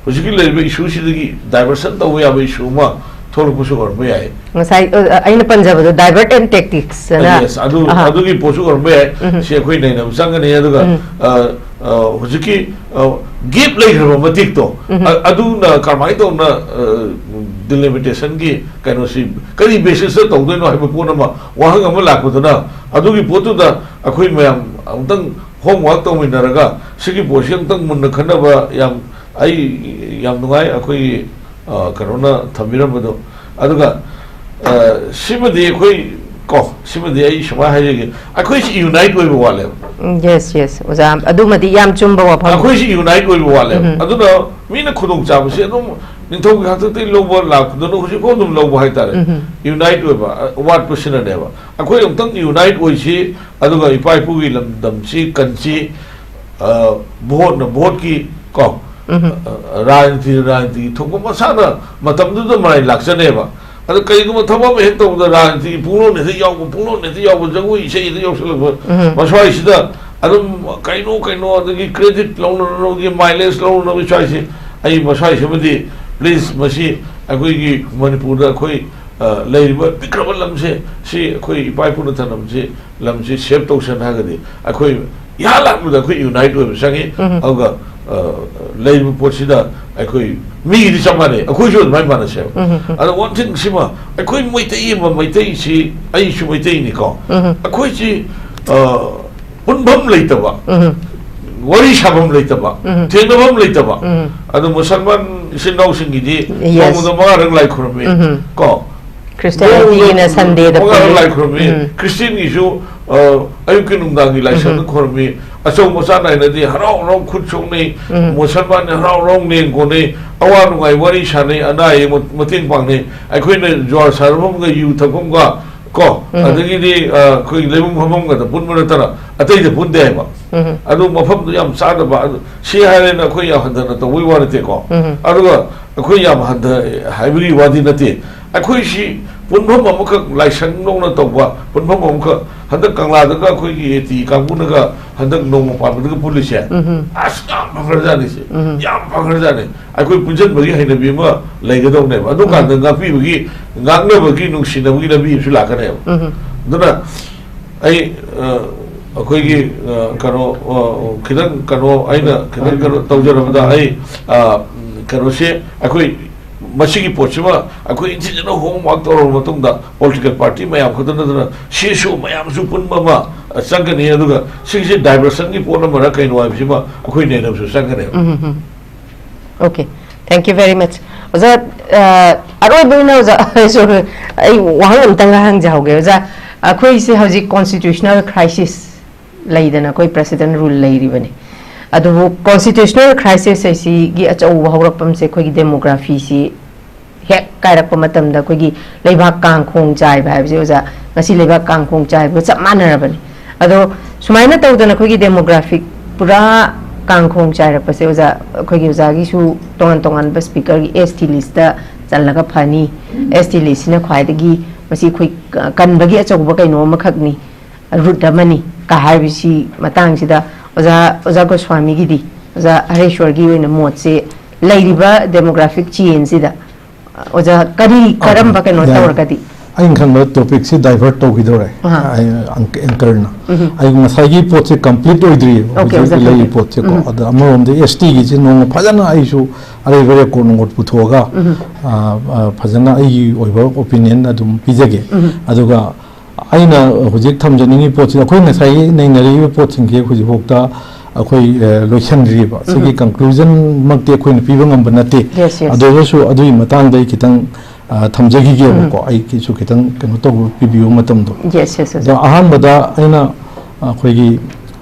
ꯍꯧꯖꯤꯛꯀꯤ ꯂꯩꯔꯤꯕ issueꯁꯤꯗꯒꯤ diversion ꯇꯧꯕ ꯌꯥꯕ issue ꯑꯃ ꯊꯣꯛꯂꯛꯄꯁꯨ ꯑꯣꯏꯔꯝꯕ ꯌꯥꯏ꯫ ꯉꯁꯥꯏ, ꯑ, ꯑꯩꯅ ꯄꯟꯖꯕꯗꯣ divert and tactics ꯑꯅ꯫ Yes, ꯑꯗꯨ, ꯑꯍꯥ꯫ ꯑꯗꯨꯒꯤ ꯄꯣꯠꯁꯨ ꯑꯣꯏꯔꯝꯕ ꯌꯥꯏ꯫ ꯎꯝ꯫ ꯁꯤ ꯑꯩꯈꯣꯏ ꯅꯩꯅꯕ ꯆꯪꯒꯅꯤ꯫ ꯑꯗꯨꯒ, ꯎꯝ꯫ ꯑ, ꯑ, ꯍꯧꯖꯤꯛꯀꯤ, ꯑ, gap ꯂꯩꯈ꯭ꯔꯕ ꯃꯇꯤꯛꯇꯣ, ꯎꯝ꯫ ꯑ-, ꯑꯗꯨꯅ ꯀꯔꯝꯍꯥꯏꯅ ꯇꯧꯅ, ꯑ, delimitationꯒꯤ ꯀꯩꯅꯣꯁꯤ ꯀꯔꯤ basisꯇ ꯇꯧꯗꯣꯏꯅꯣ ꯍꯥꯏꯕ ꯄꯣꯠ ꯑꯃ, ꯋꯥꯍꯪ ꯑꯃ ꯂꯥꯛꯄꯗꯨꯅ, ꯑꯗꯨꯒꯤ ꯄꯣꯠꯇꯨꯗ ꯑꯩꯈꯣꯏ ꯃꯌꯥꯝ ꯑꯃꯨꯛꯇꯪ homework ꯇꯧꯃꯤꯟꯅꯔꯒ ꯁꯤꯒꯤ ꯄꯣꯠꯁꯤ ꯑꯃꯨꯛꯇꯪ ꯃꯨꯟꯅ ꯈꯟꯅꯕ ꯌꯥꯝ, ꯑꯩ ꯌꯥꯝ ꯅꯨꯡꯉꯥꯏ ꯑꯩꯈꯣꯏꯒꯤ, ꯑ, ꯀꯩꯅꯣꯅ ꯊꯝꯕꯤꯔꯝꯕꯗꯣ꯫ ꯑꯗꯨꯒ, ꯑ, ꯁꯤꯃꯗꯤ ꯑꯩꯈꯣꯏ, ꯀꯣ, ꯁꯤꯃꯗꯤ ꯑꯩ ꯁꯨꯃꯥꯏꯅ ꯍꯥꯏꯖꯒꯦ, ꯑꯩꯈꯣꯏꯁꯤ unite ꯑꯣꯏꯕ ꯋꯥꯠꯂꯦꯕ꯫ ꯎꯝ, yes, yes, ꯑꯣꯖꯥ, ꯑꯗꯨꯃꯗꯤ ꯌꯥꯝ ꯆꯨꯝꯕ ꯋꯥꯐꯝ꯫ ꯑꯩꯈꯣꯏꯁꯤ unite ꯑꯣꯏꯕ ꯋꯥꯠꯂꯦꯕ꯫ ꯎꯝ꯫ ꯑꯗꯨꯅ ꯃꯤꯅ ꯈꯨꯗꯣꯡꯆꯥꯕꯁꯤ ꯑꯗꯨꯝ ꯅꯤꯡꯊꯧꯒꯤ ꯍꯥꯛꯇꯛꯇꯒꯤ ꯂꯧꯕ ꯂꯥꯛꯄꯗꯨꯅ ꯍꯧꯖꯤꯛꯐꯥꯎ ꯑꯗꯨꯝ ꯂꯧꯕ ꯍꯥꯏꯇꯥꯔꯦ꯫ ꯎꯝ꯫ Unite ꯑꯣꯏꯕ, ꯑ, ꯋꯥꯠꯄꯁꯤꯅꯅꯦꯕ꯫ ꯑꯩꯈꯣꯏ ꯑꯃꯨꯛꯇꯪ unite ꯑꯣꯏꯁꯤ, ꯑꯗꯨꯒ ꯏꯄꯥ ꯏꯄꯨꯒꯤ ꯂꯝꯗꯝꯁꯤ ꯀꯟꯁꯤ, ꯑ, ꯚꯣꯠꯅ ꯚꯣꯠꯀꯤ, ꯀꯣ, ꯎꯝ꯫ ꯑ, ꯔꯥꯖꯅꯤꯇꯤꯅ ꯔꯥꯖꯅꯤꯇꯤꯒꯤ ꯊꯣꯛꯄ ꯃꯁꯥꯅ ꯃꯇꯝꯗꯨꯗ ꯃꯔꯥꯏ ꯂꯥꯛꯆꯅꯦꯕ꯫ ꯑꯗ ꯀꯩꯒꯨꯝꯕ ꯊꯕꯛ ꯑꯃ ꯍꯦꯛ ꯇꯧꯕꯗ ꯔꯥꯖꯅꯤꯇꯤꯒꯤ ꯄꯨꯡꯂꯣꯟ ꯍꯦꯛꯇ ꯌꯥꯎꯕ, ꯄꯨꯡꯂꯣꯟ ꯍꯦꯛꯇ ꯌꯥꯎꯕ, ꯖꯒꯣꯏ ꯏꯁꯩ ꯍꯦꯛꯇ ꯌꯥꯎꯁꯜꯂꯛꯄ, ꯎꯝ꯫ ꯃꯁ꯭ꯋꯥꯏꯁꯤꯗ ꯑꯗꯨꯝ ꯀꯩꯅꯣ ꯀꯩꯅꯣ, ꯑꯗꯒꯤ credit ꯂꯧꯅꯅꯕꯒꯤ, mileage ꯂꯧꯅꯅꯕꯒꯤ ꯁ꯭ꯋꯥꯏꯁꯦ, ꯑꯩ ꯃꯁ꯭ꯋꯥꯏꯁꯤꯃꯗꯤ please, ꯃꯁꯤ ꯑꯩꯈꯣꯏꯒꯤ ꯃꯅꯤꯄꯨꯔꯗ ꯑꯩꯈꯣꯏ, ꯑ, ꯂꯩꯔꯤꯕ ꯄꯤꯛꯈ꯭ꯔꯕ ꯂꯝꯁꯦ, ꯁꯤ ꯑꯩꯈꯣꯏ ꯏꯄꯥ ꯏꯄꯨꯅ ꯊꯝꯂꯝꯕꯁꯤ, ꯂꯝꯁꯤ save ꯇꯧꯁꯦꯅ ꯍꯥꯏꯔꯒꯗꯤ ꯑꯩꯈꯣꯏ ꯏꯍꯥꯟ ꯍꯥꯟꯕꯗ ꯑꯩꯈꯣꯏ unite ꯑꯣꯏꯕ ꯆꯪꯉꯤ꯫ ꯎꯝ꯫ ꯑꯗꯨꯒ, ꯑ, ꯂꯩꯔꯤꯕ ꯄꯣꯠꯁꯤꯗ ꯑꯩꯈꯣꯏ ꯃꯤꯒꯤꯗꯤ ꯆꯞ ꯃꯥꯟꯅꯩ, ꯑꯩꯈꯣꯏꯁꯨ ꯑꯗꯨꯃꯥꯏꯅ ꯃꯥꯟꯅꯁꯦꯕ꯫ ꯎꯝ꯫ ꯑꯗꯣ one thing ꯁꯤꯃ, ꯑꯩꯈꯣꯏ ꯃꯩꯇꯩ ꯑꯃ, ꯃꯩꯇꯩꯁꯤ, ꯑꯩꯁꯨ ꯃꯩꯇꯩꯅꯤꯀꯣ, ꯎꯝ꯫ ꯑꯩꯈꯣꯏꯁꯤ, ꯑ, ꯄꯨꯟꯐꯝ ꯂꯩꯇꯕ, ꯎꯝ꯫ ꯋꯥꯔꯤ ꯁꯥꯐꯝ ꯂꯩꯇꯕ, ꯎꯝ꯫ ꯊꯦꯡꯅꯐꯝ ꯂꯩꯇꯕ꯫ ꯎꯝ꯫ ꯑꯗꯣ ꯃꯨꯁꯜꯃꯥꯟ ꯏꯆꯤꯟ ꯏꯅꯥꯎꯁꯤꯡꯒꯤꯗꯤ Yes. ꯅꯣꯡꯃꯗ ꯃꯉꯥꯔꯛ ꯂꯥꯏ ꯈꯨꯔꯨꯝꯃꯤ꯫ ꯎꯝ꯫ ꯀꯣ? Christianity ꯒꯤꯅ ꯅꯣꯡꯃꯗ Sunday ꯗ ꯃꯉꯥꯔꯛ ꯈꯨꯔꯨꯝꯃꯤ꯫ ꯂꯥꯏ ꯈꯨꯔꯨꯝꯃꯤ꯫ ꯎꯝ꯫ Christian ꯒꯤꯁꯨ, ꯑ, ꯑꯌꯨꯛꯀꯤ ꯅꯨꯡꯗꯥꯡꯒꯤ ꯂꯥꯏꯁꯪꯗ ꯎꯝ꯫ ꯈꯨꯔꯨꯝꯃꯤ꯫ ꯑꯆꯧ ꯃꯆꯥ ꯅꯥꯏꯅꯗꯤ ꯍꯔꯥꯎ ꯍꯔꯥꯎ ꯈꯨꯠ ꯁꯣꯛꯅꯩ꯫ ꯎꯝ꯫ ꯃꯨꯁꯜꯃꯥꯟꯅ ꯍꯔꯥꯎ ꯍꯔꯥꯎ ꯂꯦꯡ ꯀꯣꯟꯅꯩ꯫ ꯑꯋꯥ ꯅꯨꯡꯉꯥꯏ ꯋꯥꯔꯤ ꯁꯥꯟꯅꯩ꯫ ꯑꯅꯥ ꯑꯌꯦꯛ ꯃ-, ꯃꯇꯦꯡ ꯄꯥꯡꯅꯩ꯫ ꯑꯩꯈꯣꯏꯅ ꯖꯨꯋꯥꯔ ꯁꯥꯟꯅꯐꯝꯒ ꯌꯨ ꯊꯛꯐꯝꯒ, ꯀꯣ? ꯎꯝ꯫ ꯑꯗꯒꯤꯗꯤ, ꯑ, ꯑꯩꯈꯣꯏꯒꯤ ꯂꯩꯐꯝ ꯐꯝꯐꯝꯒꯗ ꯄꯨꯟꯕ ꯅꯠꯇꯅ ꯑꯇꯩꯗ ꯄꯨꯟꯗꯦ ꯍꯥꯏꯕ꯫ ꯎꯝ꯫ ꯑꯗꯨ ꯃꯐꯝꯗꯨ ꯌꯥꯝ ꯆꯥꯗꯕ꯫ ꯑꯗꯨ ꯁꯤ ꯍꯥꯏꯔꯦꯅ ꯑꯩꯈꯣꯏ ꯌꯥꯝ ꯍꯟꯊꯅ ꯇꯧꯕꯒꯤ ꯋꯥ ꯅꯠꯇꯦꯀꯣ꯫ ꯎꯝ꯫ ꯑꯗꯨꯒ ꯑꯩꯈꯣꯏ ꯌꯥꯝ ꯍꯟꯊ ꯍꯥꯏꯕꯒꯤ ꯋꯥꯗꯤ ꯅꯠꯇꯦ꯫ ꯑꯩꯈꯣꯏꯁꯤ ꯄꯨꯟꯐꯝ ꯑꯃꯈꯛ, ꯂꯥꯏꯁꯪꯗꯧꯅ ꯇꯧꯕ ꯄꯨꯟꯐꯝ ꯑꯃꯈꯛ, ꯍꯟꯗꯛ ꯀꯪꯂꯥꯗꯒ ꯑꯩꯈꯣꯏꯒꯤ AT ꯀꯥꯡꯕꯨꯅꯒ ꯍꯟꯗꯛ ꯅꯣꯡꯃ ꯄꯥꯟꯕꯗꯒ ꯄꯨꯜꯂꯤꯁꯦ, ꯎꯝ꯫ ꯑꯁ, ꯌꯥꯝ ꯐꯈ꯭ꯔꯖꯥꯠꯅꯤ ꯁꯦ꯫ ꯎꯝ꯫ ꯌꯥꯝ ꯐꯈ꯭ꯔꯖꯥꯠꯅꯤ꯫ ꯑꯩꯈꯣꯏ ꯄꯨꯟꯁꯤꯟꯕꯒꯤ ꯍꯩꯅꯕꯤ ꯑꯃ ꯂꯩꯒꯗꯧꯅꯦꯕ꯫ ꯑꯗꯨꯀꯥꯟꯗ ꯉꯥꯛꯄꯤꯕꯒꯤ, ꯉꯥꯛꯅꯕꯒꯤ, ꯅꯨꯡꯁꯤꯅꯕꯒꯤ ꯂꯝꯕꯤ ꯑꯃꯁꯨ ꯂꯥꯛꯀꯅꯦꯕ꯫ ꯎꯝ꯫ ꯑꯗꯨꯅ ꯑꯩ, ꯑ, ꯑꯩꯈꯣꯏꯒꯤ, ꯑ, ꯀꯩꯅꯣ, ꯑ, ꯈꯤꯇꯪ ꯀꯩꯅꯣ, ꯑꯩꯅ ꯈꯤꯇꯪ ꯀꯩꯅꯣ ꯇꯧꯖꯔꯕꯗ, ꯑꯩ, ꯑ, ꯀꯩꯅꯣꯁꯦ, ꯑꯩꯈꯣꯏ ꯃꯁꯤꯒꯤ ꯄꯣꯠꯁꯤꯃ ꯑꯩꯈꯣꯏ ꯏꯟꯊꯤꯖꯅ ꯍꯣꯝꯋꯥꯛ ꯇꯧꯔꯕ ꯃꯇꯨꯡꯗ, ꯄꯣꯂꯤꯇꯤꯀꯦꯜ ꯄꯥꯔꯇꯤ ꯃꯌꯥꯝ ꯈꯛꯇ ꯅꯠꯇꯅ ꯁꯤ ꯑꯦꯁ ꯑꯣ ꯃꯌꯥꯝꯁꯨ ꯄꯨꯟꯕ ꯑꯃ, ꯑ, ꯆꯪꯒꯅꯤ꯫ ꯑꯗꯨꯒ ꯁꯤꯒꯤꯁꯦ ꯗꯥꯏꯚꯔꯁꯟꯒꯤ ꯄꯣꯠ ꯑꯃꯔ ꯀꯩꯅꯣ ꯍꯥꯏꯕꯁꯤꯃ ꯑꯩꯈꯣꯏ ꯅꯩꯅꯕꯁꯨ ꯆꯪꯒꯅꯦꯕ꯫ ꯎꯝ, ꯎꯝ, ꯎꯝ꯫ Okay, thank you very much. ꯑꯣꯖꯥ, ꯑ, ꯑꯔꯣꯏꯕ ꯑꯣꯏꯅ ꯑꯣꯖꯥ, ꯑꯩꯁꯨ, ꯑꯩ ꯋꯥꯍꯪ ꯑꯝꯇꯪꯒ ꯍꯪꯖꯍꯧꯒꯦ꯫ ꯑꯣꯖꯥ, ꯑꯩꯈꯣꯏꯁꯦ ꯍꯧꯖꯤꯛ constitutional crisis ꯂꯩꯗꯅ, ꯑꯩꯈꯣꯏ president rule ꯂꯩꯔꯤꯕꯅꯤ꯫ ꯑꯗꯨꯕꯨ constitutional crisis ꯍꯥꯏꯁꯤꯒꯤ ꯑꯆꯧꯕ ꯍꯧꯔꯛꯐꯝꯁꯦ ꯑꯩꯈꯣꯏꯒꯤ demographyꯁꯤ ꯍꯦꯛ ꯀꯥꯏꯔꯛꯄ ꯃꯇꯝꯗ ꯑꯩꯈꯣꯏꯒꯤ ꯂꯩꯕꯥꯛ ꯀꯥꯡꯈꯣꯡ ꯆꯥꯏꯕ ꯍꯥꯏꯕꯁꯦ, ꯑꯣꯖꯥ, ꯉꯁꯤ ꯂꯩꯕꯥꯛ ꯀꯥꯡꯈꯣꯡ ꯆꯥꯏꯕꯒ ꯆꯞ ꯃꯥꯟꯅꯔꯕꯅꯤ꯫ ꯑꯗꯣ ꯁꯨꯃꯥꯏꯅ ꯇꯧꯗꯅ ꯑꯩꯈꯣꯏꯒꯤ demographic ꯄꯨꯔꯥ ꯀꯥꯡꯈꯣꯡ ꯆꯥꯏꯔꯛꯄꯁꯦ, ꯑꯣꯖꯥ, ꯑꯩꯈꯣꯏꯒꯤ ꯑꯣꯖꯥꯒꯤꯁꯨ ꯇꯣꯉꯥꯟ ꯇꯣꯉꯥꯟꯕ speakerꯒꯤ S T listꯇ ꯆꯜꯂꯒ ꯐꯅꯤ, S T listꯁꯤꯅ ꯈ꯭ꯋꯥꯏꯗꯒꯤ ꯃꯁꯤ ꯑꯩꯈꯣꯏ ꯀꯟꯕꯒꯤ ꯑꯆꯧꯕ ꯀꯩꯅꯣ ꯑꯃꯈꯛꯅꯤ, route ꯑꯃꯅꯤ ꯀ ꯍꯥꯏꯕꯁꯤ ꯃꯇꯥꯡꯁꯤꯗ ꯑꯣꯖꯥ, ꯑꯣꯖꯥ ꯒꯣꯁ꯭ꯋꯥꯃꯤꯒꯤꯗꯤ, ꯑꯣꯖꯥ ꯍꯔꯦꯁ꯭ꯋꯔꯒꯤ ꯑꯣꯏꯅ ꯃꯣꯠꯁꯦ ꯂꯩꯔꯤꯕ demographic changeꯁꯤꯗ ꯑꯣꯖꯥ ꯀꯔꯤ, ꯀꯔꯝꯕ ꯀꯩꯅꯣ ꯌꯥꯏ꯫ ꯇꯧꯔꯒꯗꯤ? ꯑꯩꯅ ꯈꯟꯕꯗ topicꯁꯤ divert ꯇꯧꯈꯤꯗꯧꯔꯦ꯫ ꯑꯍꯥ꯫ ꯑꯩ, ꯑꯪ-, anchorꯅ꯫ ꯎꯝ꯫ ꯑꯩ ꯉꯁꯥꯏꯒꯤ ꯄꯣꯠꯁꯦ complete ꯑꯣꯏꯗ꯭ꯔꯤꯑꯕ꯫ Okay, ꯍꯧꯖꯤꯛ ꯑꯣꯖꯥ, ꯂꯩꯔꯤ complete꯫ ꯄꯣꯠꯁꯦꯀꯣ꯫ ꯎꯝ꯫ ꯑꯗ ꯑꯃꯔꯣꯝꯗ S Tꯒꯤꯁꯦ ꯅꯣꯡꯃ ꯐꯖꯅ ꯑꯩꯁꯨ ꯑꯔꯩꯕ record ꯅꯨꯡꯀꯣꯠ ꯄꯨꯊꯣꯛꯑꯒ, ꯎꯝ꯫ ꯑ, ꯑ, ꯐꯖꯅ ꯑꯩꯒꯤ ꯑꯣꯏꯕ opinion ꯑꯗꯨꯝ ꯄꯤꯖꯒꯦ꯫ ꯎꯝ꯫ ꯑꯗꯨꯒ ꯑꯩꯅ ꯍꯧꯖꯤꯛ ꯊꯝꯖꯅꯤꯡꯉꯤ ꯄꯣꯠꯁꯤ, ꯑꯩꯈꯣꯏ ꯉꯁꯥꯏꯒꯤ ꯅꯩꯅꯔꯤꯕ ꯄꯣꯠꯁꯤꯡꯁꯦ ꯍꯧꯖꯤꯛꯐꯥꯎꯗ ꯑꯩꯈꯣꯏ, ꯑ, ꯂꯣꯏꯁꯤꯟꯗ꯭ꯔꯤꯕ꯫ ꯁꯤꯒꯤ ꯎꯝ꯫ Conclusionꯃꯛꯇꯤ ꯑꯩꯈꯣꯏꯅ ꯄꯤꯕ ꯉꯝꯕ ꯅꯠꯇꯦ꯫ Yes, yes꯫ ꯑꯗꯨ ꯑꯣꯏꯔꯒꯁꯨ ꯑꯗꯨꯒꯤ ꯃꯇꯥꯡꯗ ꯑꯩ ꯈꯤꯇꯪ, ꯑ, ꯊꯝꯖꯈꯤꯒꯦꯕꯀꯣ꯫ ꯎꯝ꯫ ꯑꯩꯒꯤꯁꯨ ꯈꯤꯇꯪ ꯀꯩꯅꯣ ꯇꯧꯕ, ꯄꯤꯕꯤꯌꯨ ꯃꯇꯝꯗꯣ꯫ Yes, yes, yes꯫ ꯑꯗꯣ ꯑꯍꯥꯟꯕꯗ ꯑꯩꯅ ꯑꯩꯈꯣꯏꯒꯤ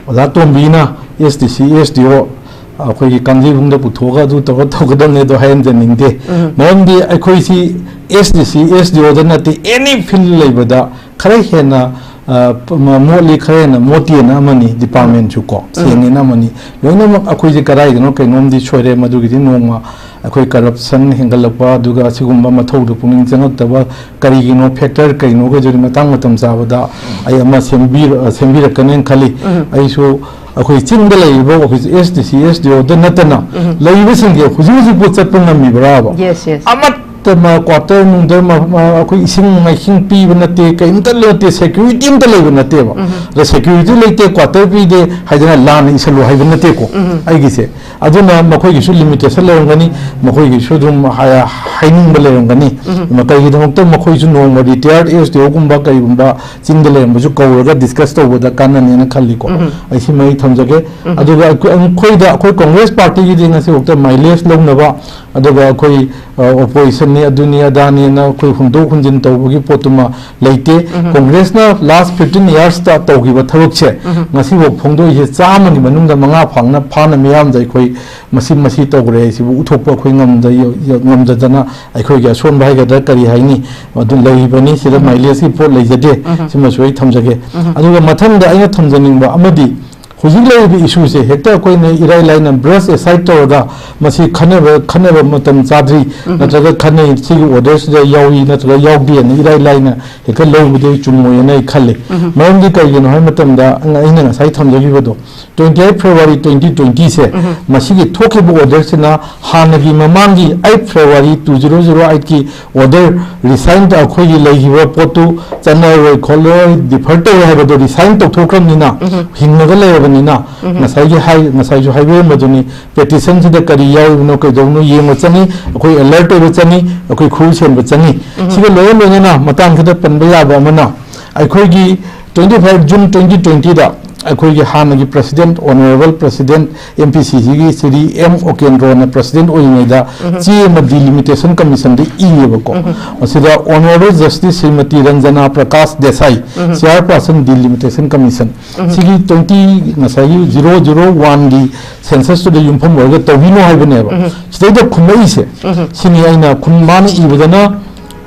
ꯑꯣꯖꯥ ꯇꯣꯝꯕꯤꯅ S D C, S D O ꯑꯩꯈꯣꯏꯒꯤ ꯀꯥꯡꯖꯩꯕꯨꯡꯗ ꯄꯨꯊꯣꯛꯑꯒ ꯑꯗꯨ ꯇꯧꯔ ꯇꯧꯒꯗꯕꯅꯦ ꯑꯗꯣ ꯍꯥꯏꯍꯟꯖꯅꯤꯡꯗꯦ꯫ ꯎꯝ꯫ ꯃꯔꯝꯗꯤ ꯑꯩꯈꯣꯏꯁꯤ S D C, S D Oꯗ ꯅꯠꯇꯦ, any field ꯂꯩꯕꯗ ꯈꯔ ꯍꯦꯟꯅ, ꯑ, ꯄ-, ꯃ-, ꯃꯣꯠꯂꯤ, ꯈꯔ ꯍꯦꯟꯅ ꯃꯣꯠꯇꯦꯅ ꯑꯃꯅꯤ, departmentꯁꯨ ꯀꯣ, ꯎꯝ꯫ ꯁꯦꯡꯉꯦꯅ ꯑꯃꯅꯤ꯫ ꯂꯣꯏꯅꯃꯛ ꯑꯩꯈꯣꯏꯁꯦ ꯀꯗꯥꯏꯗꯅꯣ ꯀꯩꯅꯣꯝꯗꯤ ꯁꯣꯏꯔꯦ, ꯃꯗꯨꯒꯤꯗꯤ ꯅꯣꯡꯃ ꯑꯩꯈꯣꯏ corruption ꯍꯦꯟꯒꯠꯂꯛꯄ, ꯑꯗꯨꯒ ꯑꯁꯤꯒꯨꯝꯕ ꯃꯊꯧꯗ ꯄꯨꯛꯅꯤꯡ ꯆꯪꯉꯛꯇꯕ, ꯀꯔꯤꯒꯤꯅꯣ, factor ꯀꯩꯅꯣ, ꯀꯩꯗꯧꯔꯤ, ꯃꯇꯥꯡ ꯃꯇꯝ ꯆꯥꯕꯗ ꯑꯩ ꯑꯃ ꯁꯦꯝꯕꯤꯔ-, ꯁꯦꯝꯕꯤꯔꯛꯀꯅꯦꯅ ꯈꯜꯂꯤ꯫ ꯎꯝ꯫ ꯑꯩꯁꯨ ꯑꯩꯈꯣꯏ ꯆꯤꯡꯗ ꯂꯩꯔꯤꯕ office, S D C, S D Oꯗ ꯅꯠꯇꯅ ꯎꯝ꯫ ꯂꯩꯔꯤꯕꯁꯤꯡꯁꯦ ꯍꯧꯖꯤꯛ ꯍꯧꯖꯤꯛꯄꯨ ꯆꯠꯄ ꯉꯝꯃꯤꯕ꯭ꯔꯥꯕ? Yes, yes꯫ ꯑꯃ ꯇ ꯃ-, quarter ꯅꯨꯡꯗ ꯃ-, ꯃ-, ꯑꯩꯈꯣꯏ ꯏꯁꯤꯡ ꯃꯥꯏꯁꯤꯡ ꯄꯤꯕ ꯅꯠꯇꯦ, ꯀꯔꯤꯝꯇ ꯅꯠꯇꯦ, security ꯑꯝꯇ ꯂꯩꯕ ꯅꯠꯇꯦꯕ꯫ ꯑꯗ security ꯂꯩꯇꯦ, quarter ꯄꯤꯗꯦ ꯍꯥꯏꯗꯅ ꯂꯥꯟꯅ ꯏꯁꯜꯂꯨ ꯍꯥꯏꯕ ꯅꯠꯇꯦꯀꯣ ꯑꯩꯒꯤꯁꯦ꯫ ꯑꯗꯨꯅ ꯃꯈꯣꯏꯒꯤꯁꯨ limitation ꯂꯩꯔꯝꯒꯅꯤ, ꯃꯈꯣꯏꯒꯤꯁꯨ ꯑꯗꯨꯝ ꯍꯥꯏ-, ꯍꯥꯏꯅꯤꯡꯕ ꯂꯩꯔꯝꯒꯅꯤ꯫ ꯀꯩꯒꯤꯗꯃꯛꯇ ꯃꯈꯣꯏꯁꯨ ꯅꯣꯡꯃ retired S D O ꯒꯨꯝꯕ ꯀꯩꯒꯨꯝꯕ ꯆꯤꯡꯗ ꯂꯩꯔꯝꯕꯁꯨ ꯀꯧꯔꯒ discuss ꯇꯧꯕꯗ ꯀꯥꯟꯅꯅꯦꯅ ꯈꯜꯂꯤꯀꯣ꯫ ꯑꯩ ꯁꯤꯃ ꯑꯩ ꯊꯝꯖꯒꯦ꯫ ꯑꯗꯨꯒ ꯑꯩꯈꯣꯏ, ꯑꯩꯈꯣꯏꯗ, ꯑꯩꯈꯣꯏ Congress party ꯒꯤꯗꯤ ꯉꯁꯤꯐꯥꯎꯗ mileage ꯂꯧꯅꯕ, ꯑꯗꯨꯒ ꯑꯩꯈꯣꯏ, ꯑ, opposition ꯅꯤ, ꯑꯗꯨꯅꯤ ꯑꯗꯥꯅꯤꯅ ꯑꯩꯈꯣꯏ ꯍꯨꯟꯗꯣꯛ ꯍꯨꯟꯖꯤꯟ ꯇꯧꯕꯒꯤ ꯄꯣꯠꯇꯨꯃ ꯂꯩꯇꯦ꯫ Congress ꯅ last fifteen years ꯇ ꯇꯧꯈꯤꯕ ꯊꯕꯛꯁꯦ ꯉꯁꯤꯐꯥꯎ ꯐꯣꯡꯗꯣꯛꯏꯁꯦ ꯆꯥꯝꯃꯒꯤ ꯃꯅꯨꯡꯗ ꯃꯉꯥ ꯐꯥꯅ, ꯐꯥꯅ ꯃꯤꯌꯥꯝꯗ ꯑꯩꯈꯣꯏ ꯃꯁꯤ, ꯃꯁꯤ ꯇꯧꯈ꯭ꯔꯦ ꯍꯥꯏꯁꯤꯕꯨ ꯎꯠꯊꯣꯛꯄ ꯑꯩꯈꯣꯏ ꯉꯝꯗ-, ꯉꯝꯖꯗꯅ ꯑꯩꯈꯣꯏꯒꯤ ꯑꯁꯣꯟꯕ ꯍꯥꯏꯒꯗ꯭ꯔꯥ ꯀꯔꯤ ꯍꯥꯏꯅꯤ, ꯑꯗꯨ ꯂꯩꯔꯤꯕꯅꯤ꯫ ꯁꯤꯗ mileage ꯀꯤ ꯄꯣꯠ ꯂꯩꯖꯗꯦ꯫ ꯁꯤꯃꯁꯨ ꯑꯩ ꯊꯝꯖꯒꯦ꯫ ꯑꯗꯨꯒ ꯃꯊꯪꯗ ꯑꯩꯅ ꯊꯝꯖꯅꯤꯡꯕ ꯑꯃꯗꯤ ꯍꯧꯖꯤꯛ ꯂꯩꯔꯤꯕ issue ꯁꯦ ꯍꯦꯛꯇ ꯑꯩꯈꯣꯏꯅ ꯏꯔꯥꯏ ꯂꯥꯏꯅ brush aside ꯇꯧꯔꯒ ꯃꯁꯤ ꯈꯟꯅꯕ, ꯈꯟꯅꯕ ꯃꯇꯝ ꯆꯥꯗ꯭ꯔꯤ, ꯅꯠꯇ꯭ꯔꯒ ꯈꯟꯅꯩ, ꯁꯤꯒꯤ order ꯁꯤꯗ ꯌꯥꯎꯏ ꯅꯠꯇ꯭ꯔꯒ ꯌꯥꯎꯗꯦꯅ ꯏꯔꯥꯏ ꯂꯥꯏꯅ ꯍꯦꯛꯇ ꯂꯧꯕꯗꯤ ꯑꯩ ꯆꯨꯝꯃꯣꯏꯅ ꯑꯩ ꯈꯜꯂꯤ꯫ ꯃꯔꯝꯗꯤ ꯀꯩꯒꯤꯅꯣ ꯍꯥꯏꯕ ꯃꯇꯝꯗ ꯑꯩꯅ ꯉꯁꯥꯏ ꯊꯝꯖꯈꯤꯕꯗꯣ, twenty eight February twenty twenty ꯁꯦ ꯃꯁꯤꯒꯤ ꯊꯣꯛꯈꯤꯕ order ꯁꯤꯅ ꯍꯥꯟꯅꯒꯤ ꯃꯃꯥꯡꯒꯤ eight February two zero zero eight ꯀꯤ order resign ꯇ ꯑꯩꯈꯣꯏꯒꯤ ꯂꯩꯈꯤꯕ ꯄꯣꯠꯇꯨ ꯆꯠꯅꯔꯣꯏ ꯈꯣꯠꯂꯔꯣꯏ, defer ꯇꯧꯔꯦ ꯍꯥꯏꯕꯗꯣ resign ꯇꯧꯊꯣꯛꯈ꯭ꯔꯕꯅꯤꯅ, ꯍꯤꯡꯉꯒ ꯂꯩꯔꯕꯅꯤꯅ, ꯉꯁꯥꯏꯒꯤ ꯍꯥꯏ-, ꯉꯁꯥꯏꯁꯨ ꯍꯥꯏꯕꯤꯔꯝꯕꯗꯨꯅꯤ, petition ꯁꯤꯗ ꯀꯔꯤ ꯌꯥꯎꯔꯤꯕꯅꯣ ꯀꯩꯗꯧꯕꯅꯣ ꯌꯦꯡꯕ ꯆꯪꯉꯤ, ꯑꯩꯈꯣꯏ alert ꯑꯣꯏꯕ ꯆꯪꯉꯤ, ꯑꯩꯈꯣꯏ ꯈꯨꯔꯨ ꯁꯦꯝꯕ ꯆꯪꯉꯤ꯫ ꯁꯤꯒ ꯂꯣꯏꯅ ꯂꯣꯏꯅꯅ ꯃꯇꯥꯡꯁꯤꯗ ꯄꯟꯕ ꯌꯥꯕ ꯑꯃꯅ, ꯑꯩꯈꯣꯏꯒꯤ twenty five June twenty twenty ꯗ ꯑꯩꯈꯣꯏꯒꯤ ꯍꯥꯟꯅꯒꯤ president, honourable president, M P C C ꯒꯤ ꯁ꯭ꯔꯤ ꯑꯦꯝ ꯑꯣꯀꯦꯟꯗ꯭ꯔꯣꯅ president ꯑꯣꯏꯔꯤꯉꯩꯗ ꯆꯦ ꯑꯃ delimitation commission ꯗ ꯏꯌꯦꯕꯀꯣ꯫ ꯃꯁꯤꯗ honourable justice Shrimati Ranjana Prakash Desai, chairperson delimitation commission, ꯁꯤꯒꯤ twenty, ꯉꯁꯥꯏꯒꯤ zero zero one ꯒꯤ census ꯇꯨꯗ ꯌꯨꯝꯐꯝ ꯑꯣꯏꯔꯒ ꯇꯧꯕꯤꯅꯣ ꯍꯥꯏꯕꯅꯦꯕ꯫ ꯁꯤꯗꯩꯗ ꯈꯨꯝꯃꯛꯏꯁꯦ, ꯁꯤꯅꯤ ꯑꯩꯅ ꯈꯨꯝ-, ꯃꯥꯅ ꯏꯕꯗꯅ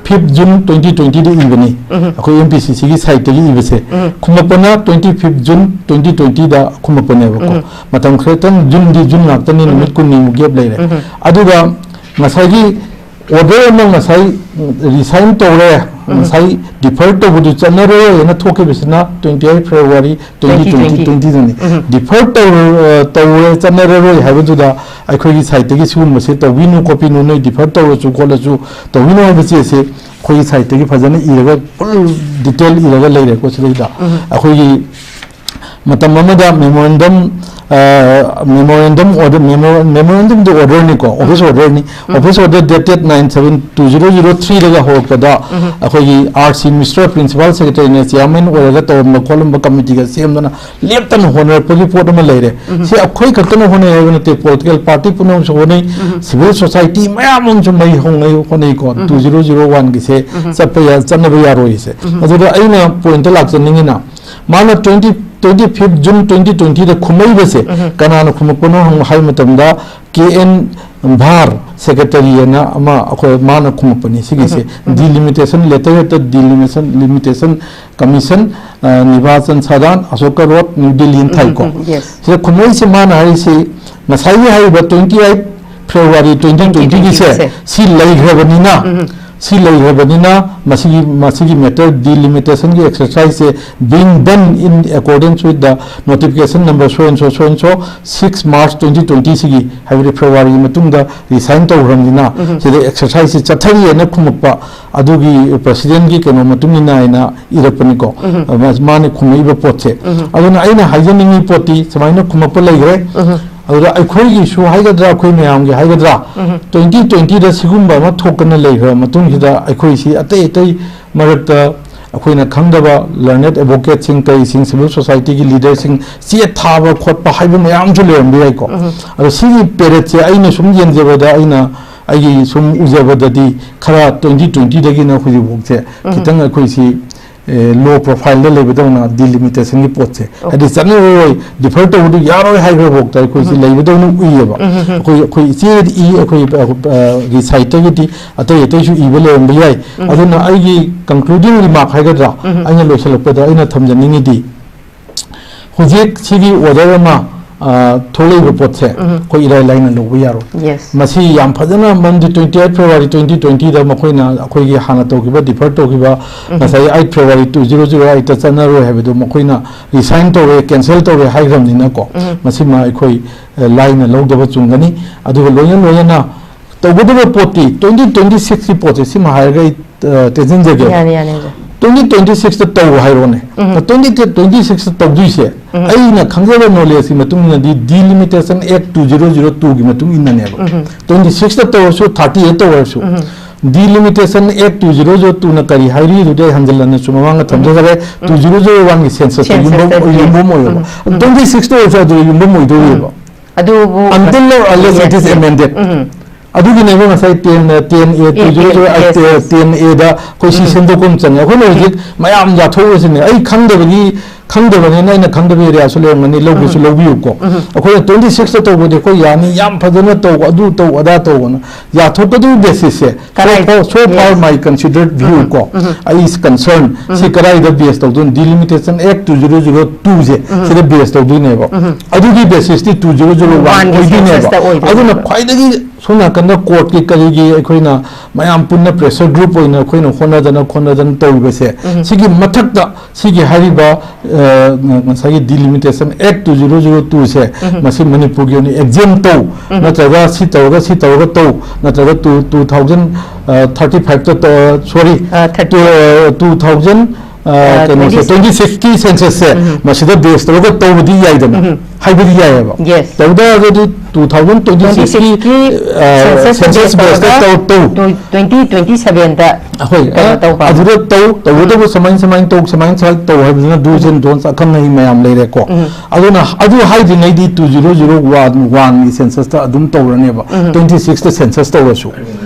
fifth June twenty twenty ꯗ ꯏꯕꯅꯤ꯫ ꯑꯩꯈꯣꯏ M P C C ꯒꯤ site ꯇꯒꯤ ꯏꯕꯁꯦ꯫ ꯈꯨꯝꯃꯛꯄꯅ twenty fifth June twenty twenty ꯗ ꯈꯨꯝꯃꯛꯄꯅꯦꯕꯀꯣ꯫ ꯃꯇꯝ ꯈꯔꯇꯪ, June ꯗꯤ June ꯉꯥꯛꯇꯅꯤ, ꯅꯨꯃꯤꯠ ꯀꯨꯟꯅꯤꯃꯨꯛ gap ꯂꯩꯔꯦ꯫ ꯑꯗꯨꯒ ꯉꯁꯥꯏꯒꯤ order ꯑꯃ ꯉꯁꯥꯏ resign ꯇꯧꯔꯦ, ꯉꯁꯥꯏ ꯗꯤꯐꯔ ꯇꯧꯕꯗꯨ ꯆꯠꯅꯔꯣꯏ ꯍꯥꯏꯅ ꯊꯣꯛꯈꯤꯕꯁꯤꯅ twenty eight February twenty twenty, twenty twenty ꯗꯅꯤ꯫ ꯗꯤꯐꯔ ꯇꯧꯔ-, ꯇꯧꯔꯦ, ꯆꯠꯅꯔꯔꯣꯏ ꯍꯥꯏꯕꯗꯨꯗ ꯑꯩꯈꯣꯏꯒꯤ ꯁꯥꯏꯠꯇꯒꯤ ꯁꯤꯒꯨꯝꯕꯁꯦ ꯇꯧꯕꯤꯅꯨ ꯈꯣꯠꯄꯤꯅꯨ, ꯅꯣꯏ ꯗꯤꯐꯔ ꯇꯧꯔꯁꯨ ꯈꯣꯠꯂꯁꯨ ꯇꯧꯕꯤꯅꯨ ꯍꯥꯏꯕ ꯆꯦꯁꯦ ꯑꯩꯈꯣꯏꯒꯤ ꯁꯥꯏꯠꯇꯒꯤ ꯐꯖꯅ ꯏꯔꯒ, ꯐꯨꯜ ꯗꯤꯇꯦꯜ ꯏꯔꯒ ꯂꯩꯔꯦꯀꯣ꯫ ꯁꯤꯗꯩꯗ ꯑꯩꯈꯣꯏꯒꯤ ꯃꯇꯝ ꯑꯃꯗ memorandum, memorandum order, memorandum ꯗꯤ order ꯅꯤꯀꯣ, office order ꯅꯤ꯫ Office order dated nine seven two zero zero three ꯗꯒ ꯍꯧꯔꯛꯄꯗ ꯑꯩꯈꯣꯏꯒꯤ R C Mishra Principal Secretary ꯅ chairman ꯑꯣꯏꯔꯒ ꯇꯧꯔꯝꯕ ꯈꯣꯠꯂꯝꯕ committee ꯒ ꯁꯦꯝꯗꯅ ꯂꯦꯞꯇꯅ ꯍꯣꯠꯅꯔꯛꯄꯒꯤ ꯄꯣꯠ ꯑꯃ ꯂꯩꯔꯦ꯫ ꯁꯤ ꯑꯩꯈꯣꯏ ꯈꯛꯇꯅ ꯍꯣꯠꯅꯩ ꯍꯥꯏꯕ ꯅꯠꯇꯦ, political party ꯄꯨꯝꯅꯃꯛꯁꯨ ꯍꯣꯠꯅꯩ, civil society ꯃꯌꯥꯝ ꯑꯃꯁꯨ ꯃꯩ ꯍꯧꯅꯩ, ꯍꯣꯠꯅꯩꯀꯣ꯫ Two zero zero one ꯒꯤꯁꯦ ꯆꯠꯄ ꯌꯥ-, ꯆꯠꯅꯕ ꯌꯥꯔꯣꯏꯁꯦ꯫ ꯑꯗꯨꯗ ꯑꯩꯅ point ꯇ ꯂꯥꯛꯆꯅꯤꯡꯉꯤꯅ, ꯃꯥꯅ twenty, twenty fifth June twenty twenty ꯗ ꯈꯨꯝꯃꯛꯏꯕꯁꯦ ꯀꯅꯥꯅ ꯈꯨꯝꯃꯛꯄꯅꯣ ꯍꯪ-, ꯍꯥꯏꯕ ꯃꯇꯝꯗ, K N Bhar, secretary ꯍꯥꯏꯅ ꯑꯃ ꯑꯩꯈꯣꯏ ꯃꯥꯅ ꯈꯨꯝꯃꯛꯄꯅꯤ꯫ ꯁꯤꯒꯤꯁꯦ delimitation letter ꯍꯦꯛꯇ delimitation, limitation commission, ꯑ, Nivachan Sadan, Ashoka Road, New Delhi ꯅ ꯊꯥꯏꯀꯣ꯫ Yes꯫ ꯁꯤꯗ ꯈꯨꯝꯃꯛꯏꯁꯦ ꯃꯥꯅ ꯍꯥꯏꯔꯤꯁꯤ ꯉꯁꯥꯏꯒꯤ ꯍꯥꯏꯔꯤꯕ twenty eight February twenty twenty ꯒꯤꯁꯦ ꯁꯤ ꯂꯩꯈ꯭ꯔꯕꯅꯤꯅ, ꯁꯤ ꯂꯩꯈ꯭ꯔꯕꯅꯤꯅ ꯃꯁꯤꯒꯤ, ꯃꯁꯤꯒꯤ matter delimitation ꯒꯤ exercise say being done in accordance with the notification number so and so, so and so, six March twenty twenty ꯁꯤꯒꯤ, ꯍꯥꯏꯕꯗꯤ February ꯒꯤ ꯃꯇꯨꯡꯗ resign ꯇꯧꯈ꯭ꯔꯕꯅꯤꯅ ꯁꯤꯗ exercise ꯁꯤ ꯆꯠꯊꯔꯤꯑꯅ ꯈꯨꯝꯃꯛꯄ ꯑꯗꯨꯒꯤ president ꯀꯤ ꯀꯩꯅꯣ ꯃꯇꯨꯡ ꯏꯟꯅ ꯍꯥꯏꯅ ꯏꯔꯛꯄꯅꯤꯀꯣ꯫ ꯑ, ꯃꯥ-, ꯃꯥꯅ ꯈꯨꯝꯃꯛꯏꯕ ꯄꯣꯠꯁꯦ꯫ ꯑꯗꯨꯅ ꯑꯩꯅ ꯍꯥꯏꯖꯅꯤꯡꯉꯤ ꯄꯣꯠꯇꯤ ꯁꯨꯃꯥꯏꯅ ꯈꯨꯝꯃꯛꯄ ꯂꯩꯈ꯭ꯔꯦ꯫ ꯑꯗꯨꯗ ꯑꯩꯈꯣꯏꯒꯤꯁꯨ ꯍꯥꯏꯒꯗ꯭ꯔꯥ, ꯑꯩꯈꯣꯏ ꯃꯌꯥꯝꯒꯤ ꯍꯥꯏꯒꯗ꯭ꯔꯥ, twenty twenty ꯗ ꯁꯤꯒꯨꯝꯕ ꯑꯃ ꯊꯣꯛꯇꯅ ꯂꯩꯈ꯭ꯔꯕ ꯃꯇꯨꯡꯁꯤꯗ ꯑꯩꯈꯣꯏꯁꯤ ꯑꯇꯩ ꯑꯇꯩ ꯃꯔꯛꯇ ꯑꯩꯈꯣꯏꯅ ꯈꯪꯗꯕ learned advocate ꯁꯤꯡ, ꯀꯩꯁꯤꯡ, civil society ꯒꯤ leader ꯁꯤꯡ ꯆꯦ ꯊꯥꯕ ꯈꯣꯠꯄ ꯍꯥꯏꯕ ꯃꯌꯥꯝꯁꯨ ꯂꯩꯔꯝꯕ ꯌꯥꯏꯀꯣ꯫ ꯑꯗꯣ ꯁꯤꯒꯤ period ꯁꯦ ꯑꯩꯅ ꯁꯨꯝ ꯌꯦꯡꯖꯕꯗ, ꯑꯩꯅ ꯑꯩꯒꯤ ꯁꯨꯝ ꯎꯖꯕꯗꯗꯤ ꯈꯔ twenty twenty ꯗꯒꯤꯅ ꯍꯧꯖꯤꯛꯐꯥꯎꯁꯦ ꯈꯤꯇꯪ ꯑꯩꯈꯣꯏꯁꯤ ꯑꯦ, low profile ꯗ ꯂꯩꯕꯗꯧꯅ delimitation ꯒꯤ ꯄꯣꯠꯁꯦ꯫ ꯍꯥꯏꯗꯤ ꯆꯠꯅꯔꯣꯏ, defer ꯇꯧꯕꯗꯨ ꯌꯥꯔꯣꯏ ꯍꯥꯏꯈ꯭ꯔꯐꯥꯎꯗ ꯑꯩꯈꯣꯏꯁꯤ ꯂꯩꯕꯗꯧꯅ ꯎꯏꯌꯦꯕ꯫ ꯑꯩꯈꯣꯏ, ꯑꯩꯈꯣꯏ ꯏꯆꯦꯗꯤ ꯏ, ꯑꯩꯈꯣꯏ, ꯑ, ꯑ, ꯒꯤ side ꯇꯒꯤꯗꯤ ꯑꯇꯩ ꯑꯇꯩꯁꯨ ꯏꯕ ꯂꯩꯔꯝꯕ ꯌꯥꯏ꯫ ꯑꯗꯨꯅ ꯑꯩꯒꯤ concluding remark ꯍꯥꯏꯒꯗ꯭ꯔꯥ, ꯑꯩꯅ ꯂꯣꯏꯁꯤꯜꯂꯛꯄꯗ ꯑꯩꯅ ꯊꯝꯖꯅꯤꯡꯉꯤꯗꯤ, ꯍꯧꯖꯤꯛ ꯁꯤꯒꯤ order ꯑꯃ ꯑ, ꯊꯣꯛꯂꯛꯏꯕ ꯄꯣꯠꯁꯦ ꯑꯩꯈꯣꯏ ꯏꯔꯥꯏ ꯂꯥꯏꯅ ꯂꯧꯕ ꯌꯥꯔꯣꯏ꯫ Yes. ꯃꯁꯤ ꯌꯥꯝ ꯐꯖꯅ ꯃꯔꯝꯗꯤ twenty eight February twenty twenty ꯗ ꯃꯈꯣꯏꯅ ꯑꯩꯈꯣꯏꯒꯤ ꯍꯥꯟꯅ ꯇꯧꯈꯤꯕ, defer ꯇꯧꯈꯤꯕ, ꯉꯁꯥꯏ eight February two zero zero eight ꯇ ꯆꯠꯅꯔꯣꯏ ꯍꯥꯏꯕꯗꯨ ꯃꯈꯣꯏꯅ resign ꯇꯧꯔꯦ, cancel ꯇꯧꯔꯦ ꯍꯥꯏꯈ꯭ꯔꯕꯅꯤꯅꯀꯣ, ꯃꯁꯤꯃ ꯑꯩꯈꯣꯏ, ꯑ, ꯂꯥꯏꯅ ꯂꯧꯗꯕ ꯆꯨꯝꯒꯅꯤ꯫ ꯑꯗꯨꯒ ꯂꯣꯏꯅ ꯂꯣꯏꯅꯅ ꯇꯧꯒꯗꯕ ꯄꯣꯠꯇꯤ twenty twenty six ꯀꯤ ꯄꯣꯠꯁꯦ, ꯁꯤꯃ ꯍꯥꯏꯔꯒ ꯑꯩ, ꯑ, ꯇꯦꯟꯁꯤꯟꯖꯒꯦ꯫ ꯌꯥꯅꯤ, ꯌꯥꯅꯤ, ꯑꯣꯖꯥ꯫ Twenty twenty six ꯇ ꯇꯧ ꯍꯥꯏꯔꯣꯅꯦ꯫ Twenty twenty six ꯇ ꯇꯧꯗꯣꯏꯁꯦ, ꯑꯩꯅ ꯈꯪꯖꯕ knowledge ꯀꯤ ꯃꯇꯨꯡ ꯏꯟꯅꯗꯤ Delimitation Act two zero zero two ꯒꯤ ꯃꯇꯨꯡ ꯏꯟꯅꯅꯦꯕ꯫ Twenty six ꯇ ꯇꯧꯔꯁꯨ, thirty eight ꯇ ꯑꯣꯏꯔꯁꯨ꯫ Delimitation Act two zero zero two ꯅ ꯀꯔꯤ ꯍꯥꯏꯔꯤꯗꯨꯗꯤ ꯑꯩ ꯍꯟꯖꯤꯜꯂꯟꯅꯁꯨ ꯃꯃꯥꯡꯗ ꯊꯝꯖꯈ꯭ꯔꯦ, two zero zero one ꯒꯤ census ꯇ Census ꯌꯨꯝꯐꯝ, ꯇ, yes. ꯌꯨꯝꯐꯝ ꯑꯣꯏꯌꯦꯕ꯫ Twenty six ꯇ ꯑꯣꯏꯔꯁꯨ ꯑꯗꯨꯗ ꯌꯨꯝꯐꯝ ꯑꯣꯏꯗꯣꯔꯤꯕ꯫ ꯑꯗꯨꯕꯨ Until or unless it is Yes, yes. amended. ꯑꯗꯨꯒꯤꯅꯦꯕ ꯉꯁꯥꯏ ten, ten A, two zero zero, Yes, yes. ten A ꯗ ꯑꯩꯈꯣꯏ ꯁꯤ ꯁꯦꯝꯗꯣꯛꯄ ꯑꯃ ꯆꯪꯉꯦ꯫ ꯑꯩꯈꯣꯏꯅ ꯍꯧꯖꯤꯛ ꯃꯌꯥꯝ ꯌꯥꯊꯣꯛꯎꯔꯁꯤꯅꯦ꯫ ꯑꯩ ꯈꯪꯗꯕꯒꯤ, ꯈꯪꯗꯕꯅꯤꯅ ꯑꯩꯅ ꯈꯪꯗꯕ area ꯁꯨ ꯂꯩꯔꯝꯒꯅꯤ, ꯂꯧꯒꯦꯁꯨ ꯂꯧꯕꯤꯌꯨꯀꯣ꯫ ꯑꯩꯈꯣꯏꯅ twenty six ꯇ ꯇꯧꯕꯗꯤ ꯑꯩꯈꯣꯏ ꯌꯥꯅꯤ, ꯌꯥꯝ ꯐꯖꯅ ꯇꯧ, ꯑꯗꯨ ꯇꯧ, ꯑꯗꯥ ꯇꯧꯕꯅ ꯌꯥꯊꯣꯛꯀꯗꯕ basis ꯁꯦ꯫ So ꯀꯔꯥꯏ-, far, so far yes. my considered view ꯀꯣ, ꯑꯩ concern ꯁꯤ ꯀꯗꯥꯏꯗ base ꯇꯧꯗꯣꯏꯅꯣ? Delimitation Act two zero zero two ꯁꯦ ꯁꯤꯗ base ꯇꯧꯗꯣꯏꯅꯦꯕ꯫ ꯑꯗꯨꯒꯤ basis T two zero zero one One ꯒꯤ ꯑꯣꯏꯗꯣꯏꯅꯦꯕ꯫ census ꯇ ꯑꯣꯏꯗꯣꯏꯅꯦꯕ꯫ ꯑꯗꯨꯅ ꯈ꯭ꯋꯥꯏꯗꯒꯤ ꯁꯣꯝ ꯅꯥꯀꯟꯗ court ꯀꯤ ꯀꯔꯤꯒꯤ ꯑꯩꯈꯣꯏꯅ ꯃꯌꯥꯝ ꯄꯨꯟꯅ pressure group ꯑꯣꯏꯅ ꯑꯩꯈꯣꯏꯅ ꯍꯣꯠꯅꯗꯅ ꯈꯣꯠꯅꯗꯅ ꯇꯧꯔꯤꯕꯁꯦ, ꯁꯤꯒꯤ ꯃꯊꯛꯇ ꯁꯤꯒꯤ ꯍꯥꯏꯔꯤꯕ, ꯑ, ꯉꯁꯥꯏꯒꯤ Delimitation Act two zero zero two ꯁꯦ, ꯃꯁꯤ ꯃꯅꯤꯄꯨꯔꯒꯤ ꯑꯣꯏꯅ exempt ꯇꯧ, ꯅꯠꯇ꯭ꯔꯒ ꯁꯤ ꯇꯧꯔꯒ ꯁꯤ ꯇꯧꯔꯒ ꯇꯧ, ꯅꯠꯇ꯭ꯔꯒ two, two thousand thirty five ꯇ ꯇꯧ, sorry, ꯑ, thirty. two, ꯑ, two thousand, ꯑ, ꯑ, ꯀꯩꯅꯣꯁꯦ, twenty six. Twenty six ꯀꯤ census ꯁꯦ ꯃꯁꯤꯗ base ꯇꯧꯔꯒ ꯇꯧꯕꯗꯤ ꯌꯥꯏꯗꯅ, ꯍꯥꯏꯕꯗꯤ ꯌꯥꯏꯑꯕ꯫ Yes. ꯇꯧ ꯇꯥꯔꯒꯗꯤ two thousand twenty six ꯀꯤ, Twenty six ꯀꯤ ꯑ, census census base base ꯇ ꯇꯧꯔꯒ ꯇꯧ, ꯇꯧ꯫ twenty twenty seven ꯗ ꯍꯣꯏ, ꯀꯩꯅꯣ ꯑ, ꯇꯧꯕ꯫ ꯑꯗꯨꯗ ꯇꯧ, ꯇꯧꯕꯇꯕꯨ ꯁꯨꯃꯥꯏꯅ ꯁꯨꯃꯥꯏꯅ ꯇꯧ, ꯁꯨꯃꯥꯏꯅ ꯁꯨꯃꯥꯏꯅ ꯇꯧ ꯍꯥꯏꯕꯗꯨꯅ do's and don'ts ꯑꯈꯪ ꯑꯍꯩ ꯃꯌꯥꯝ ꯂꯩꯔꯦꯀꯣ꯫ ꯑꯗꯨꯅ ꯑꯗꯨ ꯍꯥꯏꯗ꯭ꯔꯤꯉꯩꯗꯤ two zero zero one, one ꯒꯤ census ꯇ ꯑꯗꯨꯝ ꯇꯧꯔꯅꯦꯕ, twenty six ꯇ census ꯇꯧꯔꯁꯨ꯫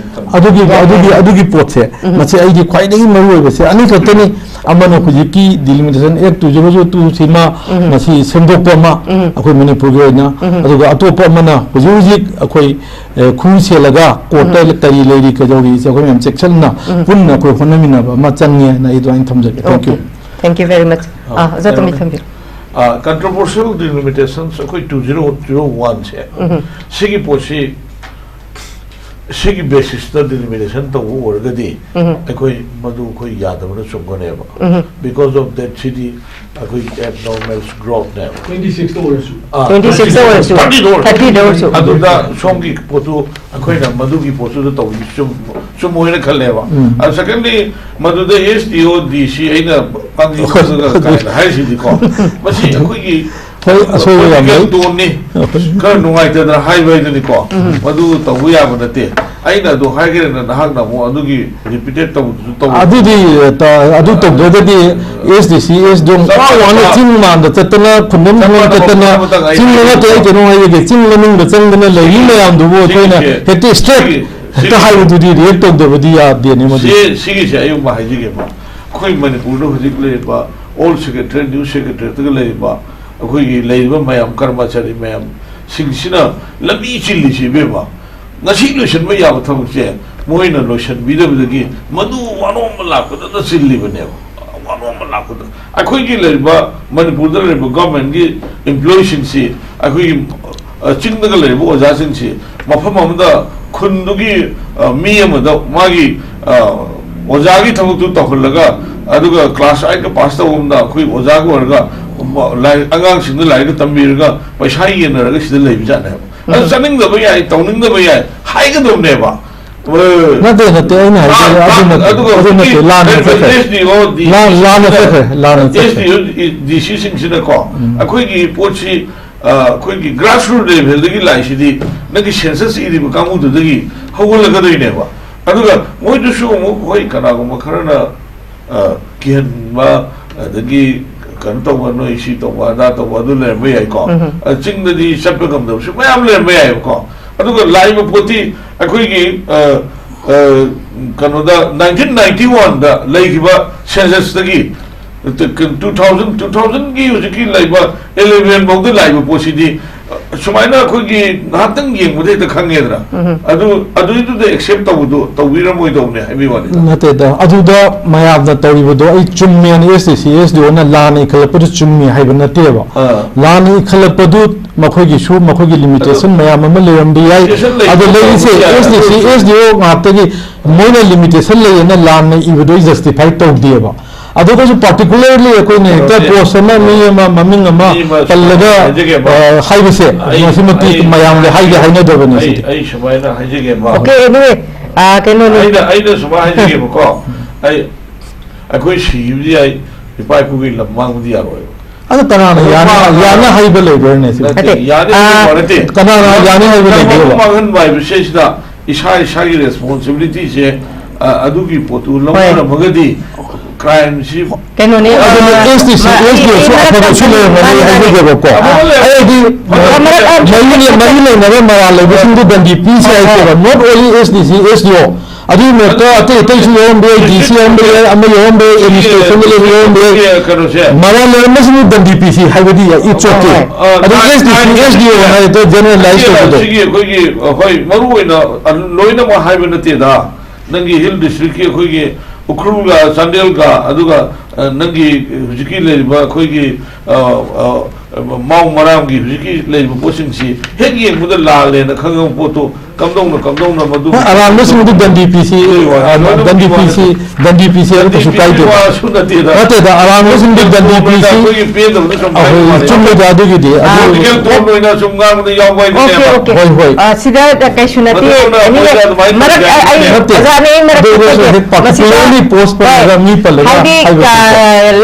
ꯑꯗꯨꯒꯤ, ꯑꯗꯨꯒꯤ, ꯑꯗꯨꯒꯤ ꯄꯣꯠꯁꯦ, ꯃꯁꯤ ꯑꯩꯒꯤ ꯈ꯭ꯋꯥꯏꯗꯒꯤ ꯃꯔꯨ ꯑꯣꯏꯕꯁꯦ ꯑꯅꯤꯈꯛꯇꯅꯤ꯫ ꯑꯃꯅ ꯍꯧꯖꯤꯛꯀꯤ Delimitation Act two zero zero two ꯁꯤꯃ, ꯃꯁꯤ ꯁꯦꯝꯗꯣꯛꯄ ꯑꯃ ꯑꯩꯈꯣꯏ ꯃꯅꯤꯄꯨꯔꯒꯤ ꯑꯣꯏꯅ, ꯑꯗꯨꯒ ꯑꯇꯣꯞꯄ ꯑꯃꯅ ꯍꯧꯖꯤꯛ ꯍꯧꯖꯤꯛ ꯑꯩꯈꯣꯏ, ꯑ, ꯈꯨ ꯁꯦꯜꯂꯒ court ꯇ ꯀꯔꯤ ꯂꯩꯔꯤ ꯀꯩꯗꯧꯔꯤꯁꯦ ꯑꯩꯈꯣꯏ ꯃꯌꯥꯝ ꯆꯦꯛꯁꯤꯟꯅ ꯄꯨꯟꯅ ꯑꯩꯈꯣꯏ ꯍꯣꯠꯅꯃꯤꯟꯅꯕ ꯑꯃ ꯆꯪꯉꯦ ꯍꯥꯏꯅ ꯑꯩ ꯑꯗꯨꯃꯥꯏꯅ ꯊꯝꯖꯒꯦ꯫ Thank you. Okay. Thank you very much. ꯑꯥ, ꯑꯣꯖꯥ ꯇꯣꯝꯕꯤ, ꯊꯝꯕꯤꯌꯨ꯫ ꯀꯟꯇ꯭ꯔꯣꯚꯔꯁꯤꯌꯦꯜ ꯗꯤꯂꯤꯃꯤꯇꯦꯁꯟꯁ ꯑꯩꯈꯣꯏ ꯇꯨ ꯖꯤꯔꯣ ꯖꯤꯔꯣ ꯋꯥꯟꯁꯦ, ꯁꯤꯒꯤ ꯄꯣꯠꯁꯤ, ꯁꯤꯒꯤ ꯕꯦꯁꯤꯁꯇ ꯗꯤꯂꯤꯃꯤꯇꯦꯁꯟ ꯇꯧꯕ ꯑꯣꯏꯔꯒꯗꯤ, ꯑꯩꯈꯣꯏ ꯃꯗꯨ ꯑꯩꯈꯣꯏ ꯌꯥꯗꯕꯅ ꯆꯨꯝꯒꯅꯦꯕ꯫ Because of that, ꯁꯤꯗꯤ ꯑꯩꯈꯣꯏ ꯑꯦꯕꯅꯣꯔꯃꯦꯜ ꯒ꯭ꯔꯣꯠꯅꯦꯕ꯫ ꯇ꯭ꯋꯦꯟꯇꯤ ꯁꯤꯛꯁꯇ ꯑꯣꯏꯔꯁꯨ꯫ ꯑꯥ, Twenty sixꯇ ꯑꯣꯏꯔꯁꯨ, thirtyꯗ ꯑꯣꯏꯔꯁꯨ꯫ thirtyꯗ ꯑꯣꯏꯔꯁꯨ꯫ ꯑꯗꯨꯗ ꯁꯣꯝꯒꯤ ꯄꯣꯠꯇꯨ ꯑꯩꯈꯣꯏꯅ ꯃꯗꯨꯒꯤ ꯄꯣꯠꯇꯨꯗ ꯇꯧꯕꯗꯤ ꯆꯨꯝ ꯆꯨꯝꯃꯣꯏꯅ ꯈꯜꯂꯦꯕ꯫ ꯑꯗꯨ ꯁꯦꯀꯦꯟꯂꯤ, ꯃꯗꯨꯗ ꯑꯦꯁ ꯗꯤ ꯑꯣ ꯗꯤ ꯁꯤ ꯑꯩꯅ ꯄꯥꯡꯖꯤꯡ ꯀꯥꯏꯅ ꯍꯥꯏꯔꯤꯁꯤꯗꯤꯀꯣ, ꯃꯁꯤ ꯑꯩꯈꯣꯏꯒꯤ ꯍꯣꯏ, ꯑꯁꯣꯏꯕ ꯌꯥꯝ ꯂꯩ꯫ ꯄꯣꯂꯤꯇꯤꯀꯦꯜ ꯇꯣꯟꯅꯤ, ꯈꯔ ꯅꯨꯡꯉꯥꯏꯇꯗꯅ ꯍꯥꯏꯕ ꯍꯥꯏꯗꯨꯅꯤꯀꯣ꯫ ꯃꯗꯨ ꯇꯧꯕ ꯌꯥꯕ ꯅꯠꯇꯦ꯫ ꯑꯩꯅ ꯑꯗꯨ ꯍꯥꯏꯈ꯭ꯔꯦꯅ ꯅꯍꯥꯛꯅ ꯑꯃꯨꯛ ꯑꯗꯨꯒꯤ ꯔꯤꯄꯤꯇꯦꯠ ꯇꯧꯕꯗꯨꯁꯨ ꯇꯧ꯫ ꯑꯗꯨꯗꯤ ꯇ- ꯑꯗꯨ ꯇꯧꯗ꯭ꯔꯒꯗꯤ S D C S D ꯑꯣ ꯆꯤꯡ ꯃꯥꯟꯗ ꯆꯠꯇꯅ, ꯈꯨꯟꯗꯝ ꯈꯨꯟꯗꯝ ꯆꯠꯇꯅ, ꯆꯤꯡ ꯅꯠꯇꯦ, ꯑꯩ ꯀꯩꯅꯣ ꯍꯥꯏꯖꯒꯦ, ꯆꯤꯡ ꯃꯅꯨꯡꯗ ꯆꯪꯗꯅ ꯂꯩꯔꯤ ꯃꯌꯥꯝꯗꯨꯕꯨ ꯑꯩꯈꯣꯏꯅ ꯍꯦꯛꯇ ꯏꯁꯇ꯭ꯔꯦꯠ ꯍꯦꯛꯇ ꯍꯥꯏꯕꯗꯨꯗꯤ ꯔꯤꯌꯦꯛ ꯇꯧꯗꯕꯗꯤ ꯌꯥꯗꯦꯅꯦ ꯃꯗꯨ꯫ ꯁꯤ ꯁꯤꯒꯤꯁꯦ ꯑꯩ ꯑꯃ ꯍꯥꯏꯖꯒꯦꯕ꯫ ꯑꯩꯈꯣꯏ ꯃꯅꯤꯄꯨꯔꯗ ꯍꯧꯖꯤꯛ ꯂꯩꯔꯤꯕ ꯑꯣꯜ ꯁꯦꯀ꯭ꯔꯦꯇꯔꯤ, ꯅ꯭ꯌꯨ ꯁꯦꯀ꯭ꯔꯦꯇꯔꯤꯗꯒ ꯂꯩꯔꯤꯕ ꯑꯩꯈꯣꯏꯒꯤ ꯂꯩꯔꯤꯕ ꯃꯌꯥꯝ, ꯀꯔꯃꯆꯥꯔꯤ ꯃꯌꯥꯝꯁꯤꯡꯁꯤꯅ ꯂꯝꯕꯤ ꯆꯤꯜꯂꯤꯁꯤ, ꯏꯕꯦꯝꯃ, ꯉꯁꯤ ꯂꯣꯏꯁꯤꯟꯕ ꯌꯥꯕ ꯊꯕꯛꯁꯦ ꯃꯣꯏꯅ ꯂꯣꯏꯁꯤꯟꯕꯤꯗꯕꯗꯒꯤ ꯃꯗꯨ ꯋꯥꯅꯣꯝꯕ ꯂꯥꯛꯄꯗꯇ ꯆꯤꯜꯂꯤꯕꯅꯦꯕ꯫ ꯋꯥꯅꯣꯝꯕ ꯂꯥꯛꯄꯗ ꯑꯩꯈꯣꯏꯒꯤ ꯂꯩꯔꯤꯕ ꯃꯅꯤꯄꯨꯔꯗ ꯂꯩꯔꯤꯕ ꯒꯣꯔꯃꯦꯟꯒꯤ ꯏꯝꯄ꯭ꯂꯣꯌꯤꯁꯤꯡꯁꯤ, ꯑꯩꯈꯣꯏꯒꯤ, ꯑ, ꯆꯤꯡꯗꯒ ꯂꯩꯔꯤꯕ ꯑꯣꯖꯥꯁꯤꯡꯁꯤ ꯃꯐꯝ ꯑꯃꯗ ꯈꯨꯟꯗꯨꯒꯤ, ꯑ, ꯃꯤ ꯑꯃꯗ ꯃꯥꯒꯤ, ꯑ, ꯑꯣꯖꯥꯒꯤ ꯊꯕꯛꯇꯨ ꯇꯧꯍꯜꯂꯒ, ꯑꯗꯨꯒ ꯀ꯭ꯂꯥꯁ ꯑꯥꯏꯠꯀ ꯄꯥꯁ ꯇꯧꯕ ꯑꯃꯗ ꯑꯩꯈꯣꯏ ꯑꯣꯖꯥꯒ ꯑꯣꯏꯔꯒ ꯂꯥꯏꯔꯤꯛ, ꯑꯉꯥꯡꯁꯤꯡꯗ ꯂꯥꯏꯔꯤꯛꯀ ꯇꯝꯕꯤꯔꯒ ꯄꯩꯁꯥ ꯌꯦꯟꯅꯔꯒ ꯁꯤꯗ ꯂꯩꯕ ꯖꯥꯠꯅꯦꯕ꯫ ꯑꯗꯨ ꯆꯠꯅꯤꯡꯗꯕ ꯌꯥꯏ, ꯇꯧꯅꯤꯡꯗꯕ ꯌꯥꯏ ꯍꯥꯏꯒꯗꯕꯅꯦꯕ꯫ ꯅꯠꯇꯦ, ꯅꯠꯇꯦ, ꯑꯩꯅ ꯍꯥꯏꯖꯕ ꯑꯗꯨ ꯅꯠꯇꯦ, ꯑꯗꯨꯒ ꯑꯗꯨ ꯅꯠꯇꯦ, ꯂꯥꯟꯅ ꯆꯠꯈ꯭ꯔꯦ꯫ ꯑꯦꯁ ꯗꯤ ꯑꯣ ꯗꯤ ꯂꯥꯟ- ꯂꯥꯟꯅ ꯆꯠꯈ꯭ꯔꯦ, ꯂꯥꯟꯅ ꯆꯠꯈ꯭ꯔꯦ꯫ ꯑꯦꯁ ꯗꯤ ꯑꯣ ꯗꯤ ꯁꯤꯁꯤꯡꯁꯤꯅꯀꯣ, ꯑꯩꯈꯣꯏꯒꯤ ꯄꯣꯠꯁꯤ, ꯑ, ꯑꯩꯈꯣꯏꯒꯤ ꯒ꯭ꯔꯥꯁꯔꯨꯠ ꯂꯦꯚꯦꯜꯗꯒꯤ ꯂꯥꯛꯏꯁꯤꯗꯤ ꯅꯪꯒꯤ ꯁꯦꯟꯁꯁ ꯏꯔꯤꯕ ꯀꯥꯡꯕꯨꯗꯨꯗꯒꯤ ꯍꯧꯒꯠꯂꯛꯀꯗꯣꯏꯅꯦꯕ꯫ ꯑꯗꯨꯒ ꯃꯣꯏꯗꯨꯁꯨ ꯑꯃꯨꯛ, ꯍꯣꯏ, ꯀꯅꯥꯒꯨꯝꯕ ꯈꯔꯅ, ꯑ, ꯀꯤꯍꯟꯕ, ꯑꯗꯒꯤ ꯀꯩꯅꯣ ꯇꯧꯕ, ꯅꯣꯏ ꯁꯤ ꯇꯧꯕ, ꯑꯗꯥ ꯇꯧꯕ, ꯑꯗꯨ ꯂꯩꯔꯝꯕ ꯌꯥꯏꯀꯣ꯫ ꯑ, ꯆꯤꯡꯗꯗꯤ ꯆꯠꯄ ꯉꯝꯗꯕꯁꯨ ꯃꯌꯥꯝ ꯂꯩꯔꯝꯕ ꯌꯥꯏꯕꯀꯣ꯫ ꯑꯗꯨꯒ ꯂꯥꯛꯏꯕ ꯄꯣꯠꯇꯤ ꯑꯩꯈꯣꯏꯒꯤ, ꯑ, ꯑ, ꯀꯩꯅꯣꯗ, ꯅꯥꯏꯟꯇꯤꯟ ꯅꯥꯏꯟꯇꯤ ꯋꯥꯟꯗ ꯂꯩꯈꯤꯕ ꯁꯦꯟꯁꯁꯇꯒꯤ ꯇꯨ ꯊꯥꯎꯖꯟ, ꯇꯨ ꯊꯥꯎꯖꯟꯒꯤ ꯍꯧꯖꯤꯛꯀꯤ ꯂꯩꯕ ꯏꯂꯦꯚꯦꯟ ꯐꯥꯎꯗ ꯂꯥꯛꯏꯕ ꯄꯣꯠꯁꯤꯗꯤ ꯁꯨꯃꯥꯏꯅ ꯑꯩꯈꯣꯏꯒꯤ ꯉꯥꯏꯍꯥꯛꯇꯪ ꯌꯦꯡꯕꯗ ꯍꯦꯛꯇ ꯈꯪꯉꯦꯗꯅ꯫ ꯎꯝ꯫ ꯑꯗꯨ, ꯑꯗꯨꯏꯗꯨꯗ ꯑꯦꯛꯁꯦꯞ ꯇꯧꯕꯗꯣ ꯇꯧꯕꯤꯔꯝꯃꯣꯏꯗꯧꯅꯦ ꯍꯥꯏꯕꯒꯤ ꯋꯥꯅꯤꯗ꯫ ꯅꯠꯇꯦꯗ, ꯑꯗꯨꯗ ꯃꯌꯥꯝꯅ ꯇꯧꯔꯤꯕꯗꯣ ꯑꯩ ꯆꯨꯝꯃꯦꯅ, S D C S D ꯑꯣꯅ ꯂꯥꯟꯅ ꯏꯈꯠꯂꯛꯄꯗꯨ ꯆꯨꯝꯃꯤ ꯍꯥꯏꯕ ꯅꯠꯇꯦꯕ꯫ ꯑꯥ꯫ ꯂꯥꯟꯅ ꯏꯈꯠꯂꯛꯄꯗꯨ ꯃꯈꯣꯏꯒꯤꯁꯨ ꯃꯈꯣꯏꯒꯤ ꯂꯤꯃꯤꯇꯦꯁꯟ ꯃꯌꯥꯝ ꯑꯃ ꯂꯩꯔꯝꯕ ꯌꯥꯏ꯫ ꯂꯤꯃꯤꯇꯦꯁꯟ ꯂꯩ, ꯑꯗꯣ ꯂꯩꯔꯤꯁꯦ ꯇꯧꯕꯁꯨ ꯌꯥꯏ, ꯑꯦꯁ ꯗꯤ ꯁꯤ ꯑꯗꯨ ꯑꯦꯁ ꯗꯤ ꯑꯣ ꯉꯥꯛꯇꯒꯤ ꯃꯣꯏꯅ ꯂꯤꯃꯤꯇꯦꯁꯟ ꯂꯩꯌꯦꯅ ꯂꯥꯟꯅ ꯏꯕꯗꯣ ꯑꯩ ꯖꯁꯇꯤꯐꯥꯏ ꯇꯧꯗꯦꯕ꯫ ꯑꯗꯨꯒꯁꯨ ꯄꯥꯔꯇꯤꯀꯨꯂꯔꯂꯤ ꯑꯩꯈꯣꯏꯅ ꯍꯦꯛꯇ ꯀꯩꯅꯣꯁꯦ, ꯄꯣꯁ ꯑꯃ, ꯃꯤ ꯑꯃ, ꯃꯃꯤꯡ ꯑꯃ ꯃꯤ ꯑꯃ ꯄꯜꯂꯒ ꯍꯥꯏꯖꯒꯦꯕ꯫ ꯑ, ꯍꯥꯏꯕꯁꯦ ꯑꯩ, ꯃꯁꯤꯃꯛꯇꯤ ꯑꯩ, ꯃꯌꯥꯝꯗ ꯍꯥꯏꯒꯦ ꯑꯩ, ꯍꯥꯏꯅꯗꯕꯅꯤ ꯑꯩ, ꯁꯤꯗꯤ꯫ ꯑꯩ ꯁꯨꯃꯥꯏꯅ ꯍꯥꯏꯖꯒꯦꯕ꯫ ꯑꯣꯀꯦ, ꯑꯦꯅꯤꯋꯦ, ꯀꯩꯅꯣꯅꯤ꯫ ꯑꯩꯅ, ꯑꯩꯅ ꯁꯨꯃꯥꯏꯅ ꯍꯥꯏꯖꯒꯦꯕꯀꯣ꯫ ꯑꯩ, ꯑꯩꯈꯣꯏ ꯁꯤꯕꯗꯤ ꯌꯥꯏ, ꯏꯄꯥ ꯏꯄꯨꯒꯤ ꯂꯝ ꯃꯥꯡꯕꯗꯤ ꯌꯥꯔꯣꯏꯕ꯫ ꯑꯗꯣ ꯀꯅꯥꯅ ꯑꯗꯣ ꯌꯥꯅꯤ, ꯃꯥꯡ-, ꯌꯥꯅꯤ ꯍꯥꯏꯕ ꯂꯩꯕ꯭ꯔꯅꯦ ꯁꯤꯕꯨ? ꯅꯠꯇꯦ, ꯅꯠꯇꯦ, ꯌꯥꯅꯤ ꯑꯥ, ꯍꯥꯏꯕ ꯅꯠꯇꯦ꯫ ꯀꯅꯥꯅ ꯌꯥꯅꯤ ꯍꯥꯏꯕ ꯂꯝ ꯂꯩꯕ꯭ꯔꯕ? ꯃꯥꯡꯍꯟꯕ ꯍꯥꯏꯕꯁꯦ ꯁꯤꯗ ꯏꯁꯥ ꯏꯁꯥꯒꯤ ꯔꯦꯁꯄꯣꯟꯁꯤꯕꯤꯂꯤꯇꯤꯁꯦ, ꯑ, ꯑꯗꯨꯒꯤ ꯄꯣꯠꯇꯨ ꯂꯧꯅꯔꯝꯃꯒꯗꯤ ꯀ꯭ꯔꯥꯏꯝꯁꯤ ꯀꯩꯅꯣꯅꯦ, ꯑꯗꯨꯅ ꯑ, ꯑꯦꯁ ꯗꯤ ꯁꯤ, ꯃꯥ-, ꯑꯦꯁ ꯗꯤ ꯑꯣꯁꯨ ꯑꯩ ꯑꯐꯕꯁꯨ ꯃꯔꯛꯇ ꯂꯩꯔꯝꯒꯅꯤ ꯃꯥꯅꯤ, ꯃꯥꯅꯤ꯫ ꯍꯥꯏꯖꯒꯦꯕꯀꯣ꯫ ꯑꯥ, ꯑꯩꯗꯤ ꯑꯥ, ꯃꯔꯛ, ꯑꯥ, ꯃꯔꯤ ꯂꯩ-, ꯃꯔꯤ ꯂꯩꯅꯕ ꯃꯔꯥꯜ ꯂꯩꯕꯁꯤꯡꯗꯨ ꯗꯟꯗꯤ ꯄꯤꯁꯦ ꯍꯥꯏꯁꯦꯕ꯫ Not only ꯑꯦꯁ ꯗꯤ ꯁꯤ, ꯑꯦꯁ ꯗꯤ ꯑꯣ꯫ ꯑꯗꯨꯒꯤ ꯃꯔꯛꯇ ꯑꯇꯩ ꯑꯇꯩꯁꯨ ꯌꯥꯎꯔꯝꯕ ꯌꯥꯏ, ꯗꯤ ꯁꯤ ꯌꯥꯎꯔꯝꯕ ꯌꯥꯏ, ꯑꯃ ꯌꯥꯎꯔꯝꯕ ꯌꯥꯏ, ꯑꯦꯗꯃꯤꯅꯤꯁꯇ꯭ꯔꯦꯁꯟꯗ ꯂꯩꯕ ꯌꯥꯎꯔꯝꯕ ꯌꯥꯏ꯫ ꯀꯩꯅꯣꯁꯦ꯫ ꯃꯔꯥꯜ ꯂꯩꯔꯝꯕꯁꯤꯡꯗꯨ ꯗꯟꯗꯤ ꯄꯤꯁꯤ ꯍꯥꯏꯕꯗꯤ ꯏꯠꯁ ꯑꯣꯀꯦ꯫ ꯑ, ꯑꯗꯨ ꯅꯥꯏꯟ-, ꯑꯦꯁ ꯗꯤ ꯁꯤ, ꯅꯥꯏꯟ-, ꯑꯦꯁ ꯗꯤ ꯑꯣ ꯍꯥꯏꯔꯗꯤ ꯖꯦꯅꯔꯦꯂꯥꯏꯁ ꯇꯧꯕꯗꯣ꯫ ꯁꯤꯒꯤ ꯑꯩꯈꯣꯏꯒꯤ, ꯍꯣꯏ, ꯃꯔꯨ ꯑꯣꯏꯅ, ꯑ, ꯂꯣꯏꯅꯃꯛ ꯍꯥꯏꯕ ꯅꯠꯇꯦꯗ꯫ ꯅꯪꯒꯤ ꯍꯤꯜ ꯗꯤꯁꯇ꯭ꯔꯤꯛꯀꯤ ꯑꯩꯈꯣꯏꯒꯤ ꯎꯈ꯭ꯔꯨꯜꯒ ꯆꯥꯟꯗꯦꯜꯒ, ꯑꯗꯨꯒ, ꯑ, ꯅꯪꯒꯤ ꯍꯧꯖꯤꯛꯀꯤ ꯂꯩꯔꯤꯕ ꯑꯩꯈꯣꯏꯒꯤ, ꯑ, ꯑ, ꯃꯥꯎ ꯃꯔꯥꯝꯒꯤ ꯍꯧꯖꯤꯛꯀꯤ ꯂꯩꯔꯤꯕ ꯄꯣꯠꯁꯤꯡꯁꯤ ꯍꯦꯛ ꯌꯦꯡꯕꯗ ꯂꯥꯜꯂꯦꯅ ꯈꯪꯉꯕ ꯄꯣꯠꯇꯣ ꯀꯝꯗꯧꯅ, ꯀꯝꯗꯧꯅ ꯃꯗꯨ ꯍꯣꯏ, ꯑꯔꯥꯟꯕꯁꯤꯡꯗꯨ ꯗꯟꯗꯤ ꯄꯤꯁꯤ, ꯑꯗꯨꯒꯤ ꯋꯥꯅꯤ꯫ ꯑ, ꯂꯣꯏꯅꯃꯛ ꯗꯟꯗꯤ ꯋꯥꯅꯤ꯫ ꯄꯤꯁꯤ, ꯗꯟꯗꯤ ꯄꯤꯁꯤ ꯍꯥꯏꯕ ꯀꯩꯁꯨ ꯗꯟꯗꯤ ꯄꯤꯕꯒꯤ ꯀꯥꯏꯗꯦꯕ꯫ ꯋꯥꯁꯨ ꯅꯠꯇꯦꯗ꯫ ꯅꯠꯇꯦꯗ, ꯑꯔꯥꯟꯕꯁꯤꯡꯗꯨ ꯗꯟꯗꯤ ꯄꯤꯁꯤ꯫ ꯑꯩꯈꯣꯏꯒꯤ ꯄꯦꯟꯗꯕꯗ ꯁꯨꯝ ꯍꯥꯏꯕ ꯑꯩꯈꯣꯏ ꯋꯥꯅꯤ꯫ ꯆꯨꯝꯃꯤꯗ ꯑꯗꯨꯒꯤꯗꯤ꯫ ꯑꯗꯨ ꯄꯣꯂꯤꯇꯤꯀꯦꯜ ꯇꯣꯟ ꯑꯣꯏꯅ ꯁꯨꯝ ꯉꯥꯡꯕꯗ ꯌꯥꯎꯕ ꯑꯣꯀꯦ, ꯍꯥꯏꯗꯨꯅꯦꯕ꯫ ꯑꯣꯀꯦ꯫ ꯍꯣꯏ, ꯍꯣꯏ꯫ ꯑ, ꯁꯤꯗ ꯀꯩꯁꯨ ꯅꯠꯇꯦ꯫ ꯃꯗꯨꯅ ꯑꯦꯅꯤꯋꯦ, ꯑꯩꯈꯣꯏꯗ ꯑꯗꯨꯃꯥꯏꯅ ꯃꯔꯛ, ꯇꯧꯕ ꯑ, ꯑꯩ, ꯌꯥꯗꯦ꯫ ꯅꯠꯇꯦ, ꯑꯣꯖꯥꯅꯦ, ꯑꯩ ꯃꯔꯛ ꯑꯗꯨ ꯑꯣꯏꯔꯁꯨ ꯊꯠꯀꯦ꯫ ꯍꯦꯛ ꯄꯥꯔꯇꯤꯀꯨꯂꯔꯂꯤ ꯃꯁꯤꯗ, ꯄꯣꯁ ꯄꯜꯂꯒ ꯍꯥꯏꯗꯤ, ꯃꯤ ꯄꯜꯂꯒ ꯑ, ꯍꯥꯏꯕ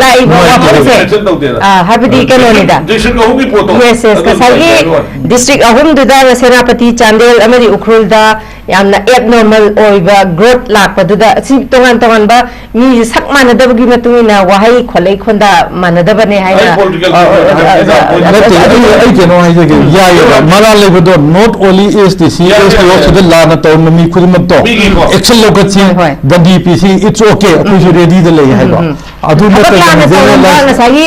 ꯂꯥꯛꯏꯕ ꯅꯨꯡꯉꯥꯏꯇꯦ꯫ ꯋꯥꯐꯝꯁꯦ, ꯃꯦꯟꯁꯟ ꯇꯧꯗꯦꯗ꯫ ꯑ, ꯍꯥꯏꯕꯗꯤ ꯀꯩꯅꯣꯅꯤꯗ꯫ ꯗꯤꯁꯇ꯭ꯔꯤꯛ ꯑꯍꯨꯝꯒꯤ ꯄꯣꯠꯇꯣ ꯌꯦꯁ, ꯌꯦꯁ, ꯑꯗꯨ ꯉꯁꯥꯏꯒꯤ ꯍꯥꯏꯕ ꯋꯥꯅꯤ꯫ ꯗꯤꯁꯇ꯭ꯔꯤꯛ ꯑꯍꯨꯝꯗꯨꯗ, ꯁꯦꯅꯥꯄꯇꯤ, ꯆꯥꯟꯗꯦꯜ ꯑꯃꯗꯤ ꯎꯈ꯭ꯔꯨꯜꯗ ꯌꯥꯝꯅ ꯑꯦꯕꯅꯣꯔꯃꯦꯜ ꯑꯣꯏꯕ ꯒ꯭ꯔꯣꯠ ꯂꯥꯛꯄꯗꯨꯗ, ꯁꯤ ꯇꯣꯉꯥꯟ ꯇꯣꯉꯥꯟꯕ ꯃꯤꯁꯦ ꯁꯛ ꯃꯥꯟꯅꯗꯕꯒꯤ ꯃꯇꯨꯡ ꯏꯟꯅ ꯋꯥꯍꯩ ꯈꯣꯠꯂꯩ ꯈꯣꯟꯗ ꯃꯥꯟꯅꯗꯕꯅꯦ ꯍꯥꯏꯅ, ꯑꯩ ꯄꯣꯂꯤꯇꯤꯀꯦꯜ ꯑ, ꯄꯥꯔꯇꯤ ꯑ, ꯍꯥꯏꯕꯅꯤꯗ, ꯑ, ꯄꯣꯂꯤꯇꯤꯀꯦꯜ ꯅꯠꯇꯦ, ꯑꯩ, ꯑꯩ ꯀꯩꯅꯣ ꯍꯥꯏꯖꯒꯦ, ꯌꯥꯏꯌꯦꯕ, ꯃꯔꯥꯜ ꯂꯩꯕꯗꯣ not only ꯑꯦꯁ ꯗꯤ ꯁꯤ, ꯌꯥꯏ, ꯑꯦꯁ ꯗꯤ ꯑꯣ ꯌꯥꯏ, ꯌꯥꯏ꯫ ꯁꯤꯗ ꯂꯥꯟꯅ ꯇꯧꯔꯝꯕ ꯃꯤ ꯈꯨꯗꯤꯡꯃꯛꯇꯣ ꯃꯤꯒꯤꯀꯣ꯫ ꯑꯦꯛꯁꯟ ꯂꯧꯈꯠꯁꯤ, ꯍꯣꯏ, ꯍꯣꯏ꯫ ꯗꯟꯗꯤ ꯄꯤꯁꯤ, it's okay, ꯑꯩꯈꯣꯏꯁꯨ ꯔꯦꯗꯤꯗ ꯂꯩ ꯍꯥꯏꯕ꯫ ꯑꯗꯨ ꯊꯕꯛ ꯅꯠꯇꯅ ꯂꯥꯟꯅ ꯇꯧꯔꯝꯕ ꯖꯦꯅꯔꯦꯂꯥꯏꯁ ꯉꯁꯥꯏꯒꯤ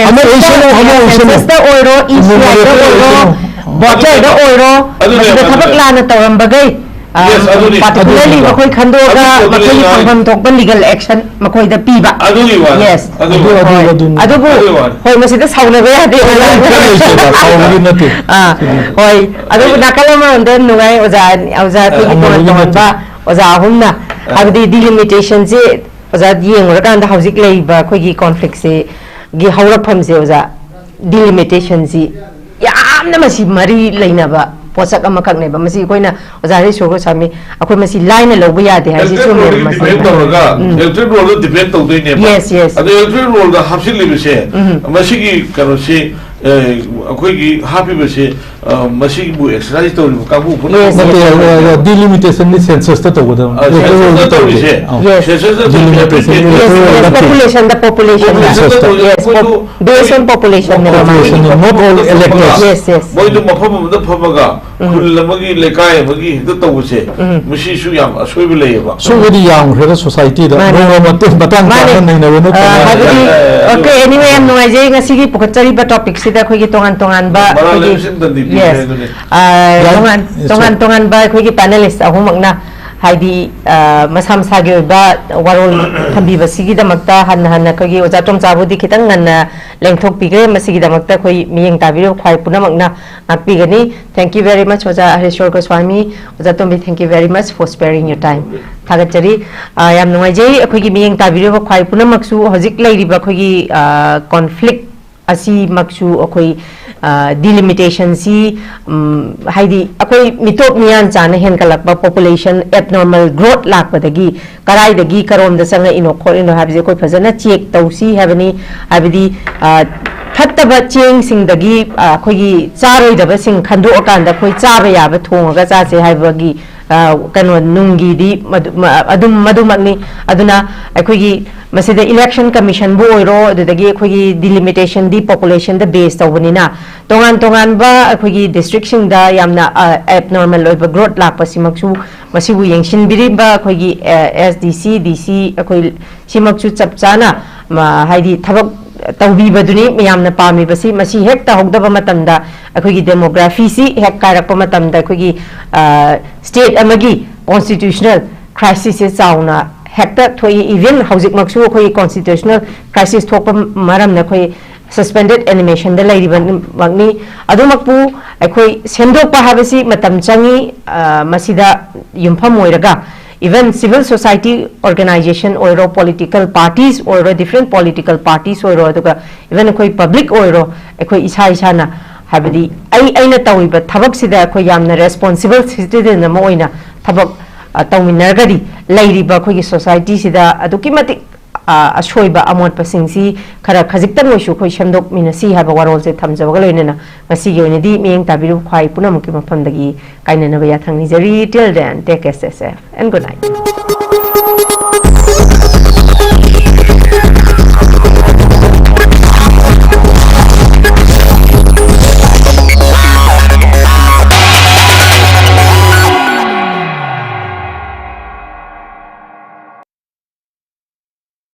ꯑꯃ ꯑꯣꯏꯁꯅꯨ, ꯑꯃ ꯑꯣꯏꯁꯅꯨ꯫ ꯁꯦꯟꯁꯁꯇ ꯑꯣꯏꯔꯣ, ꯏ ꯁꯤ ꯑꯥꯏꯗ ꯏꯃꯣꯔꯦꯜ ꯑꯣꯏꯔꯣ, ꯑꯣꯏꯁꯅꯨ꯫ ꯕꯣꯇꯔꯗ ꯑꯣꯏꯔꯣ, ꯑꯗꯨꯅꯦ, ꯃꯁꯤꯗ ꯊꯕꯛ ꯑꯗꯨꯅꯦ꯫ ꯂꯥꯟꯅ ꯇꯧꯔꯝꯕꯒꯩ, ꯑ, Yes, ꯑꯗꯨꯅꯤ꯫ Particularly ꯑꯗꯨꯅꯤ꯫ ꯃꯈꯣꯏ ꯈꯟꯗꯣꯛꯑꯒ ꯑꯗꯨ ꯄꯣꯠꯇꯨꯅꯤ ꯃꯈꯣꯏꯒꯤ ꯉꯥꯏ- ꯐꯪꯐꯝ ꯊꯣꯛꯄ legal action ꯃꯈꯣꯏꯗ ꯄꯤꯕ꯫ ꯑꯗꯨꯒꯤ ꯋꯥꯅꯤ꯫ Yes. ꯑꯗꯨꯒꯤ ꯑꯗꯨ, ꯋꯥꯅꯤ꯫ ꯑꯗꯨ, ꯍꯣꯏ, ꯑꯗꯨꯅꯤ꯫ ꯑꯗꯨꯕꯨ, ꯑꯗꯨꯒꯤ ꯋꯥꯅꯤ꯫ ꯍꯣꯏ, ꯃꯁꯤꯗ ꯁꯥꯎꯅꯕ ꯌꯥꯗꯦ꯫ ꯁꯥꯎꯅꯕꯒꯤ ꯅꯠꯇꯦ, ꯁꯥꯎꯅꯕꯒꯤ ꯅꯠꯇꯦ꯫ ꯑꯥ, ꯁꯤꯗꯤ꯫ ꯍꯣꯏ꯫ ꯑꯗꯨꯕꯨ ꯅꯥꯀꯜ ꯑꯃꯔꯣꯝꯗ ꯅꯨꯡꯉꯥꯏ, ꯑꯣꯖꯥ, ꯑꯣꯖꯥ ꯑꯩꯈꯣꯏꯒꯤ ꯁꯥꯎꯅꯕꯒꯤ ꯇꯣꯉꯥꯟ ꯅꯠꯇꯦ꯫ ꯇꯣꯉꯥꯟꯕ ꯑꯣꯖꯥ ꯑꯍꯨꯝꯅ, ꯑꯥ꯫ ꯍꯥꯏꯕꯗꯤ delimitationꯁꯦ, ꯑꯣꯖꯥ, ꯌꯦꯡꯉꯨꯔꯀꯥꯟꯗ ꯍꯧꯖꯤꯛ ꯂꯩꯔꯤꯕ ꯑꯩꯈꯣꯏꯒꯤ conflictꯁꯤꯒꯤ ꯍꯧꯔꯛꯐꯝꯁꯦ, ꯑꯣꯖꯥ, delimitationꯁꯤ ꯌꯥꯝꯅ ꯃꯁꯤ ꯃꯔꯤ ꯂꯩꯅꯕ ꯄꯣꯠꯁꯛ ꯑꯃꯈꯛꯅꯦꯕ꯫ ꯃꯁꯤ ꯑꯩꯈꯣꯏꯅ, ꯑꯣꯖꯥ ꯍꯔꯤꯁ ꯒꯣꯁ꯭ꯋꯥꯃꯤ, ꯑꯩꯈꯣꯏ ꯃꯁꯤ ꯂꯥꯏꯅ ꯂꯧꯕ ꯌꯥꯗꯦ ꯍꯥꯏꯁꯤ electoral ꯆꯨꯝꯃꯦꯕ, rollꯗ ꯃꯁꯤ꯫ Depend ꯇꯧꯔꯒ, ꯎꯝ꯫ Electoral rollꯗ depend ꯇꯧꯗꯣꯏꯅꯦꯕ꯫ Yes, yes. ꯑꯗꯣ electoral rollꯗ ꯍꯥꯞꯆꯤꯜꯂꯤꯕꯁꯦ, ꯎꯝ꯫ ꯃꯁꯤꯒꯤ ꯀꯩꯅꯣꯁꯤ, ꯑ, ꯑꯩꯈꯣꯏꯒꯤ ꯍꯥꯞꯄꯤꯕꯁꯦ, ꯑ, ꯃꯁꯤꯕꯨ exercise ꯇꯧꯔꯤꯕ ꯀꯥꯡꯕꯨ ꯄꯨꯝꯅꯃꯛ Yes, ꯅꯠꯇꯦ, yes. ꯑ, delimitationꯗꯤ censusꯇ ꯇꯧꯒꯗꯕꯅꯤ꯫ ꯑ, electoral censusꯇ rollꯗ ꯇꯧꯗꯦ꯫ ꯇꯧꯔꯤꯁꯦ, ꯑ, censusꯇ ꯇꯧꯔꯤꯁꯦ, delimitationꯗꯤ electoral rollꯗ ꯅꯠꯇꯦ꯫ Yes, yes, populationꯗ, populationꯗ꯫ Populationꯗ Yes, ꯃꯣꯏꯗꯣ pop-, based on populationꯅꯦꯕ ꯃꯥꯒꯤ꯫ Populationꯅꯤ, not all electors. Yes, yes. ꯃꯣꯏꯗꯣ ꯃꯐꯝ ꯑꯃꯗ ꯐꯝꯃꯒ ꯎꯝ꯫ ꯈꯨꯜ ꯑꯃꯒꯤ, ꯂꯩꯀꯥꯏ ꯑꯃꯒꯤ ꯍꯦꯛꯇ ꯇꯧꯕꯁꯦ, ꯎꯝ꯫ ꯃꯁꯤꯁꯨ ꯌꯥꯝ ꯑꯁꯣꯏꯕ ꯂꯩꯌꯦꯕ꯫ ꯑꯁꯣꯏꯕꯗꯤ ꯌꯥꯝꯈ꯭ꯔꯦꯗ societyꯗ꯫ ꯃꯥꯅꯦ꯫ ꯅꯣꯡꯃ ꯃꯇꯨꯡ ꯃꯇꯥꯡ ꯃꯥꯅꯦ꯫ ꯆꯥꯅ ꯅꯩꯅꯕꯅ ꯑ, ꯐꯩ꯫ ꯍꯥꯏꯕꯗꯤ, ꯑꯦ, ꯑꯗꯨ okay, anyway, ꯌꯥꯝ ꯅꯨꯡꯉꯥꯏꯖꯩ ꯉꯁꯤꯒꯤ ꯄꯨꯈꯠꯆꯔꯤꯕ topicꯁꯤꯗ ꯑꯩꯈꯣꯏꯒꯤ ꯇꯣꯉꯥꯟ ꯇꯣꯉꯥꯟꯕ ꯃꯔꯥꯜ ꯑꯩꯈꯣꯏꯒꯤ, ꯂꯩꯕꯁꯤꯡ ꯇꯟꯗꯤ ꯄꯤꯈ꯭ꯔꯦ yes꯫ ꯑꯗꯨꯅꯤ꯫ ꯑ, ꯌꯥꯏ꯫ ꯇꯣꯉꯥꯟ, Yes, ꯇꯣꯉꯥꯟ sir꯫ ꯇꯣꯉꯥꯟꯕ ꯑꯩꯈꯣꯏꯒꯤ panelist ꯑꯍꯨꯝꯃꯛꯅ ꯍꯥꯏꯗꯤ, ꯑ, ꯃꯁꯥ ꯃꯁꯥꯒꯤ ꯑꯣꯏꯕ ꯋꯥꯔꯣꯜ ꯊꯝꯕꯤꯕꯁꯤꯒꯤꯗꯃꯛꯇ ꯍꯟꯅ ꯍꯟꯅ ꯑꯩꯈꯣꯏꯒꯤ ꯑꯣꯖꯥ ꯇꯣꯝꯆꯥꯕꯨꯗꯤ ꯈꯤꯇꯪ ꯉꯟꯅ ꯂꯦꯡꯊꯣꯛꯄꯤꯈ꯭ꯔꯦ꯫ ꯃꯁꯤꯒꯤꯗꯃꯛꯇ ꯑꯩꯈꯣꯏ ꯃꯤꯠꯌꯦꯡ ꯇꯥꯕꯤꯔꯤꯕ ꯈ꯭ꯋꯥꯏ ꯄꯨꯝꯅꯃꯛꯅ ꯉꯥꯛꯄꯤꯒꯅꯤ꯫ Thank you very much, ꯑꯣꯖꯥ ꯍꯔꯤꯁꯣꯔ ꯒꯣꯁ꯭ꯋꯥꯃꯤ, ꯑꯣꯖꯥ ꯇꯣꯝꯕꯤ, thank you very much for sparing your time꯫ ꯊꯥꯒꯠꯆꯔꯤ꯫ ꯑ, ꯌꯥꯝ ꯅꯨꯡꯉꯥꯏꯖꯩ꯫ ꯑꯩꯈꯣꯏꯒꯤ ꯃꯤꯠꯌꯦꯡ ꯇꯥꯕꯤꯔꯤꯕ ꯈ꯭ꯋꯥꯏ ꯄꯨꯝꯅꯃꯛꯁꯨ ꯍꯧꯖꯤꯛ ꯂꯩꯔꯤꯕ ꯑꯩꯈꯣꯏꯒꯤ, ꯑ, conflict ꯑꯁꯤꯃꯛꯁꯨ ꯑꯩꯈꯣꯏ, ꯑ, delimitationꯁꯤ, ꯎꯝ, ꯍꯥꯏꯗꯤ ꯑꯩꯈꯣꯏ ꯃꯤꯇꯣꯞ ꯃꯤꯌꯥꯟ ꯆꯥꯅ ꯍꯦꯟꯒꯠꯂꯛꯄ, population abnormal growth ꯂꯥꯛꯄꯗꯒꯤ ꯀꯗꯥꯏꯗꯒꯤ ꯀꯔꯣꯝꯗ ꯆꯪꯉꯛꯏꯅꯣ ꯈꯣꯠꯂꯤꯅꯣ ꯍꯥꯏꯕꯁꯦ ꯑꯩꯈꯣꯏ ꯐꯖꯅ check ꯇꯧꯁꯤ ꯍꯥꯏꯕꯅꯤ꯫ ꯍꯥꯏꯕꯗꯤ, ꯑ, ꯐꯠꯇꯕ ꯆꯦꯡꯁꯤꯡꯗꯒꯤ, ꯑ, ꯑꯩꯈꯣꯏꯒꯤ ꯆꯥꯔꯣꯏꯗꯕꯁꯤꯡ ꯈꯟꯗꯣꯛꯑꯀꯥꯟꯗ ꯑꯩꯈꯣꯏ ꯆꯥꯕ ꯌꯥꯕ ꯊꯣꯡꯉꯒ ꯆꯥꯁꯦ ꯍꯥꯏꯕꯒꯤ, ꯑ, ꯀꯩꯅꯣ, ꯅꯨꯡꯒꯤꯗꯤ ꯃꯗꯨ-, ꯃ-, ꯑꯗꯨꯝ ꯃꯗꯨꯃꯛꯅꯤ꯫ ꯑꯗꯨꯅ ꯑꯩꯈꯣꯏꯒꯤ ꯃꯁꯤꯗ election commissionꯕꯨ ꯑꯣꯏꯔꯣ, ꯑꯗꯨꯗꯒꯤ ꯑꯩꯈꯣꯏꯒꯤ delimitationꯗꯤ populationꯗ base ꯇꯧꯕꯅꯤꯅ, ꯇꯣꯉꯥꯟ ꯇꯣꯉꯥꯟꯕ ꯑꯩꯈꯣꯏꯒꯤ districtꯁꯤꯡꯗ ꯌꯥꯝꯅ, ꯑ, abnormal ꯑꯣꯏꯕ growth ꯂꯥꯛꯄꯁꯤꯃꯛꯁꯨ ꯃꯁꯤꯕꯨ ꯌꯦꯡꯁꯤꯟꯕꯤꯔꯤꯕ ꯑꯩꯈꯣꯏꯒꯤ, ꯑ, S D C, D C ꯑꯩꯈꯣꯏ ꯁꯤꯃꯛꯁꯨ ꯆꯞ ꯆꯥꯅ, ꯃ-, ꯍꯥꯏꯗꯤ ꯊꯕꯛ, ꯇꯧꯕꯤꯕꯗꯨꯅꯤ ꯃꯌꯥꯝꯅ ꯄꯥꯝꯃꯤꯕꯁꯤ꯫ ꯃꯁꯤ ꯍꯦꯛ ꯇꯧꯍꯧꯗꯕ ꯃꯇꯝꯗ ꯑꯩꯈꯣꯏꯒꯤ demographyꯁꯤ ꯍꯦꯛ ꯀꯥꯏꯔꯛꯄ ꯃꯇꯝꯗ ꯑꯩꯈꯣꯏꯒꯤ state ꯑꯃꯒꯤ constitutional crisisꯁꯦ ꯆꯥꯎꯅ ꯍꯦꯛꯇ ꯊꯣꯛꯏ꯫ Even ꯍꯧꯖꯤꯛꯃꯛꯁꯨ ꯑꯩꯈꯣꯏꯒꯤ constitutional crisis ꯊꯣꯛꯄ ꯃꯔꯝꯅ ꯑꯩꯈꯣꯏ suspended animationꯗ ꯂꯩꯔꯤꯕꯃꯛꯅꯤ꯫ ꯑꯗꯨꯃꯛꯄꯨ ꯑꯩꯈꯣꯏ ꯁꯦꯝꯗꯣꯛꯄ ꯍꯥꯏꯕꯁꯤ ꯃꯇꯝ ꯆꯪꯏ꯫ ꯃꯁꯤꯗ ꯌꯨꯝꯐꯝ ꯑꯣꯏꯔꯒ even civil society organization ꯑꯣꯏꯔꯣ, political parties ꯑꯣꯏꯔꯣ, different political parties ꯑꯣꯏꯔꯣ, ꯑꯗꯨꯒ even ꯑꯩꯈꯣꯏ public ꯑꯣꯏꯔꯣ, ꯑꯩꯈꯣꯏ ꯏꯁꯥ ꯏꯁꯥꯅ, ꯍꯥꯏꯕꯗꯤ ꯑꯩ ꯑꯩꯅ ꯇꯧꯔꯤꯕ ꯊꯕꯛꯁꯤꯗ ꯑꯩꯈꯣꯏ ꯌꯥꯝꯅ responsible citizen ꯑꯃ ꯑꯣꯏꯅ ꯊꯕꯛ ꯇꯧꯃꯤꯟꯅꯔꯒꯗꯤ ꯂꯩꯔꯤꯕ ꯑꯩꯈꯣꯏꯒꯤ societyꯁꯤꯗ ꯑꯗꯨꯛꯀꯤ ꯃꯇꯤꯛ ꯑꯁꯣꯏꯕ ꯑꯃꯣꯠꯄꯁꯤꯡꯁꯤ ꯈꯔ ꯈꯖꯤꯛꯇꯪ ꯑꯣꯏꯁꯨ ꯑꯩꯈꯣꯏ ꯁꯦꯝꯗꯣꯛꯃꯤꯟꯅꯁꯤ ꯍꯥꯏꯕ ꯋꯥꯔꯣꯜꯁꯦ ꯊꯝꯖꯕꯒ ꯂꯣꯏꯅꯅ ꯉꯁꯤꯒꯤ ꯑꯣꯏꯅꯗꯤ ꯃꯤꯠꯌꯦꯡ ꯇꯥꯕꯤꯔꯤꯕ ꯈ꯭ꯋꯥꯏ ꯄꯨꯝꯅꯃꯛꯀꯤ ꯃꯐꯝꯗꯒꯤ ꯀꯥꯏꯅꯅꯕ ꯌꯥꯊꯪ ꯅꯤꯖꯔꯤ꯫ Till then, take care, stay safe and good night.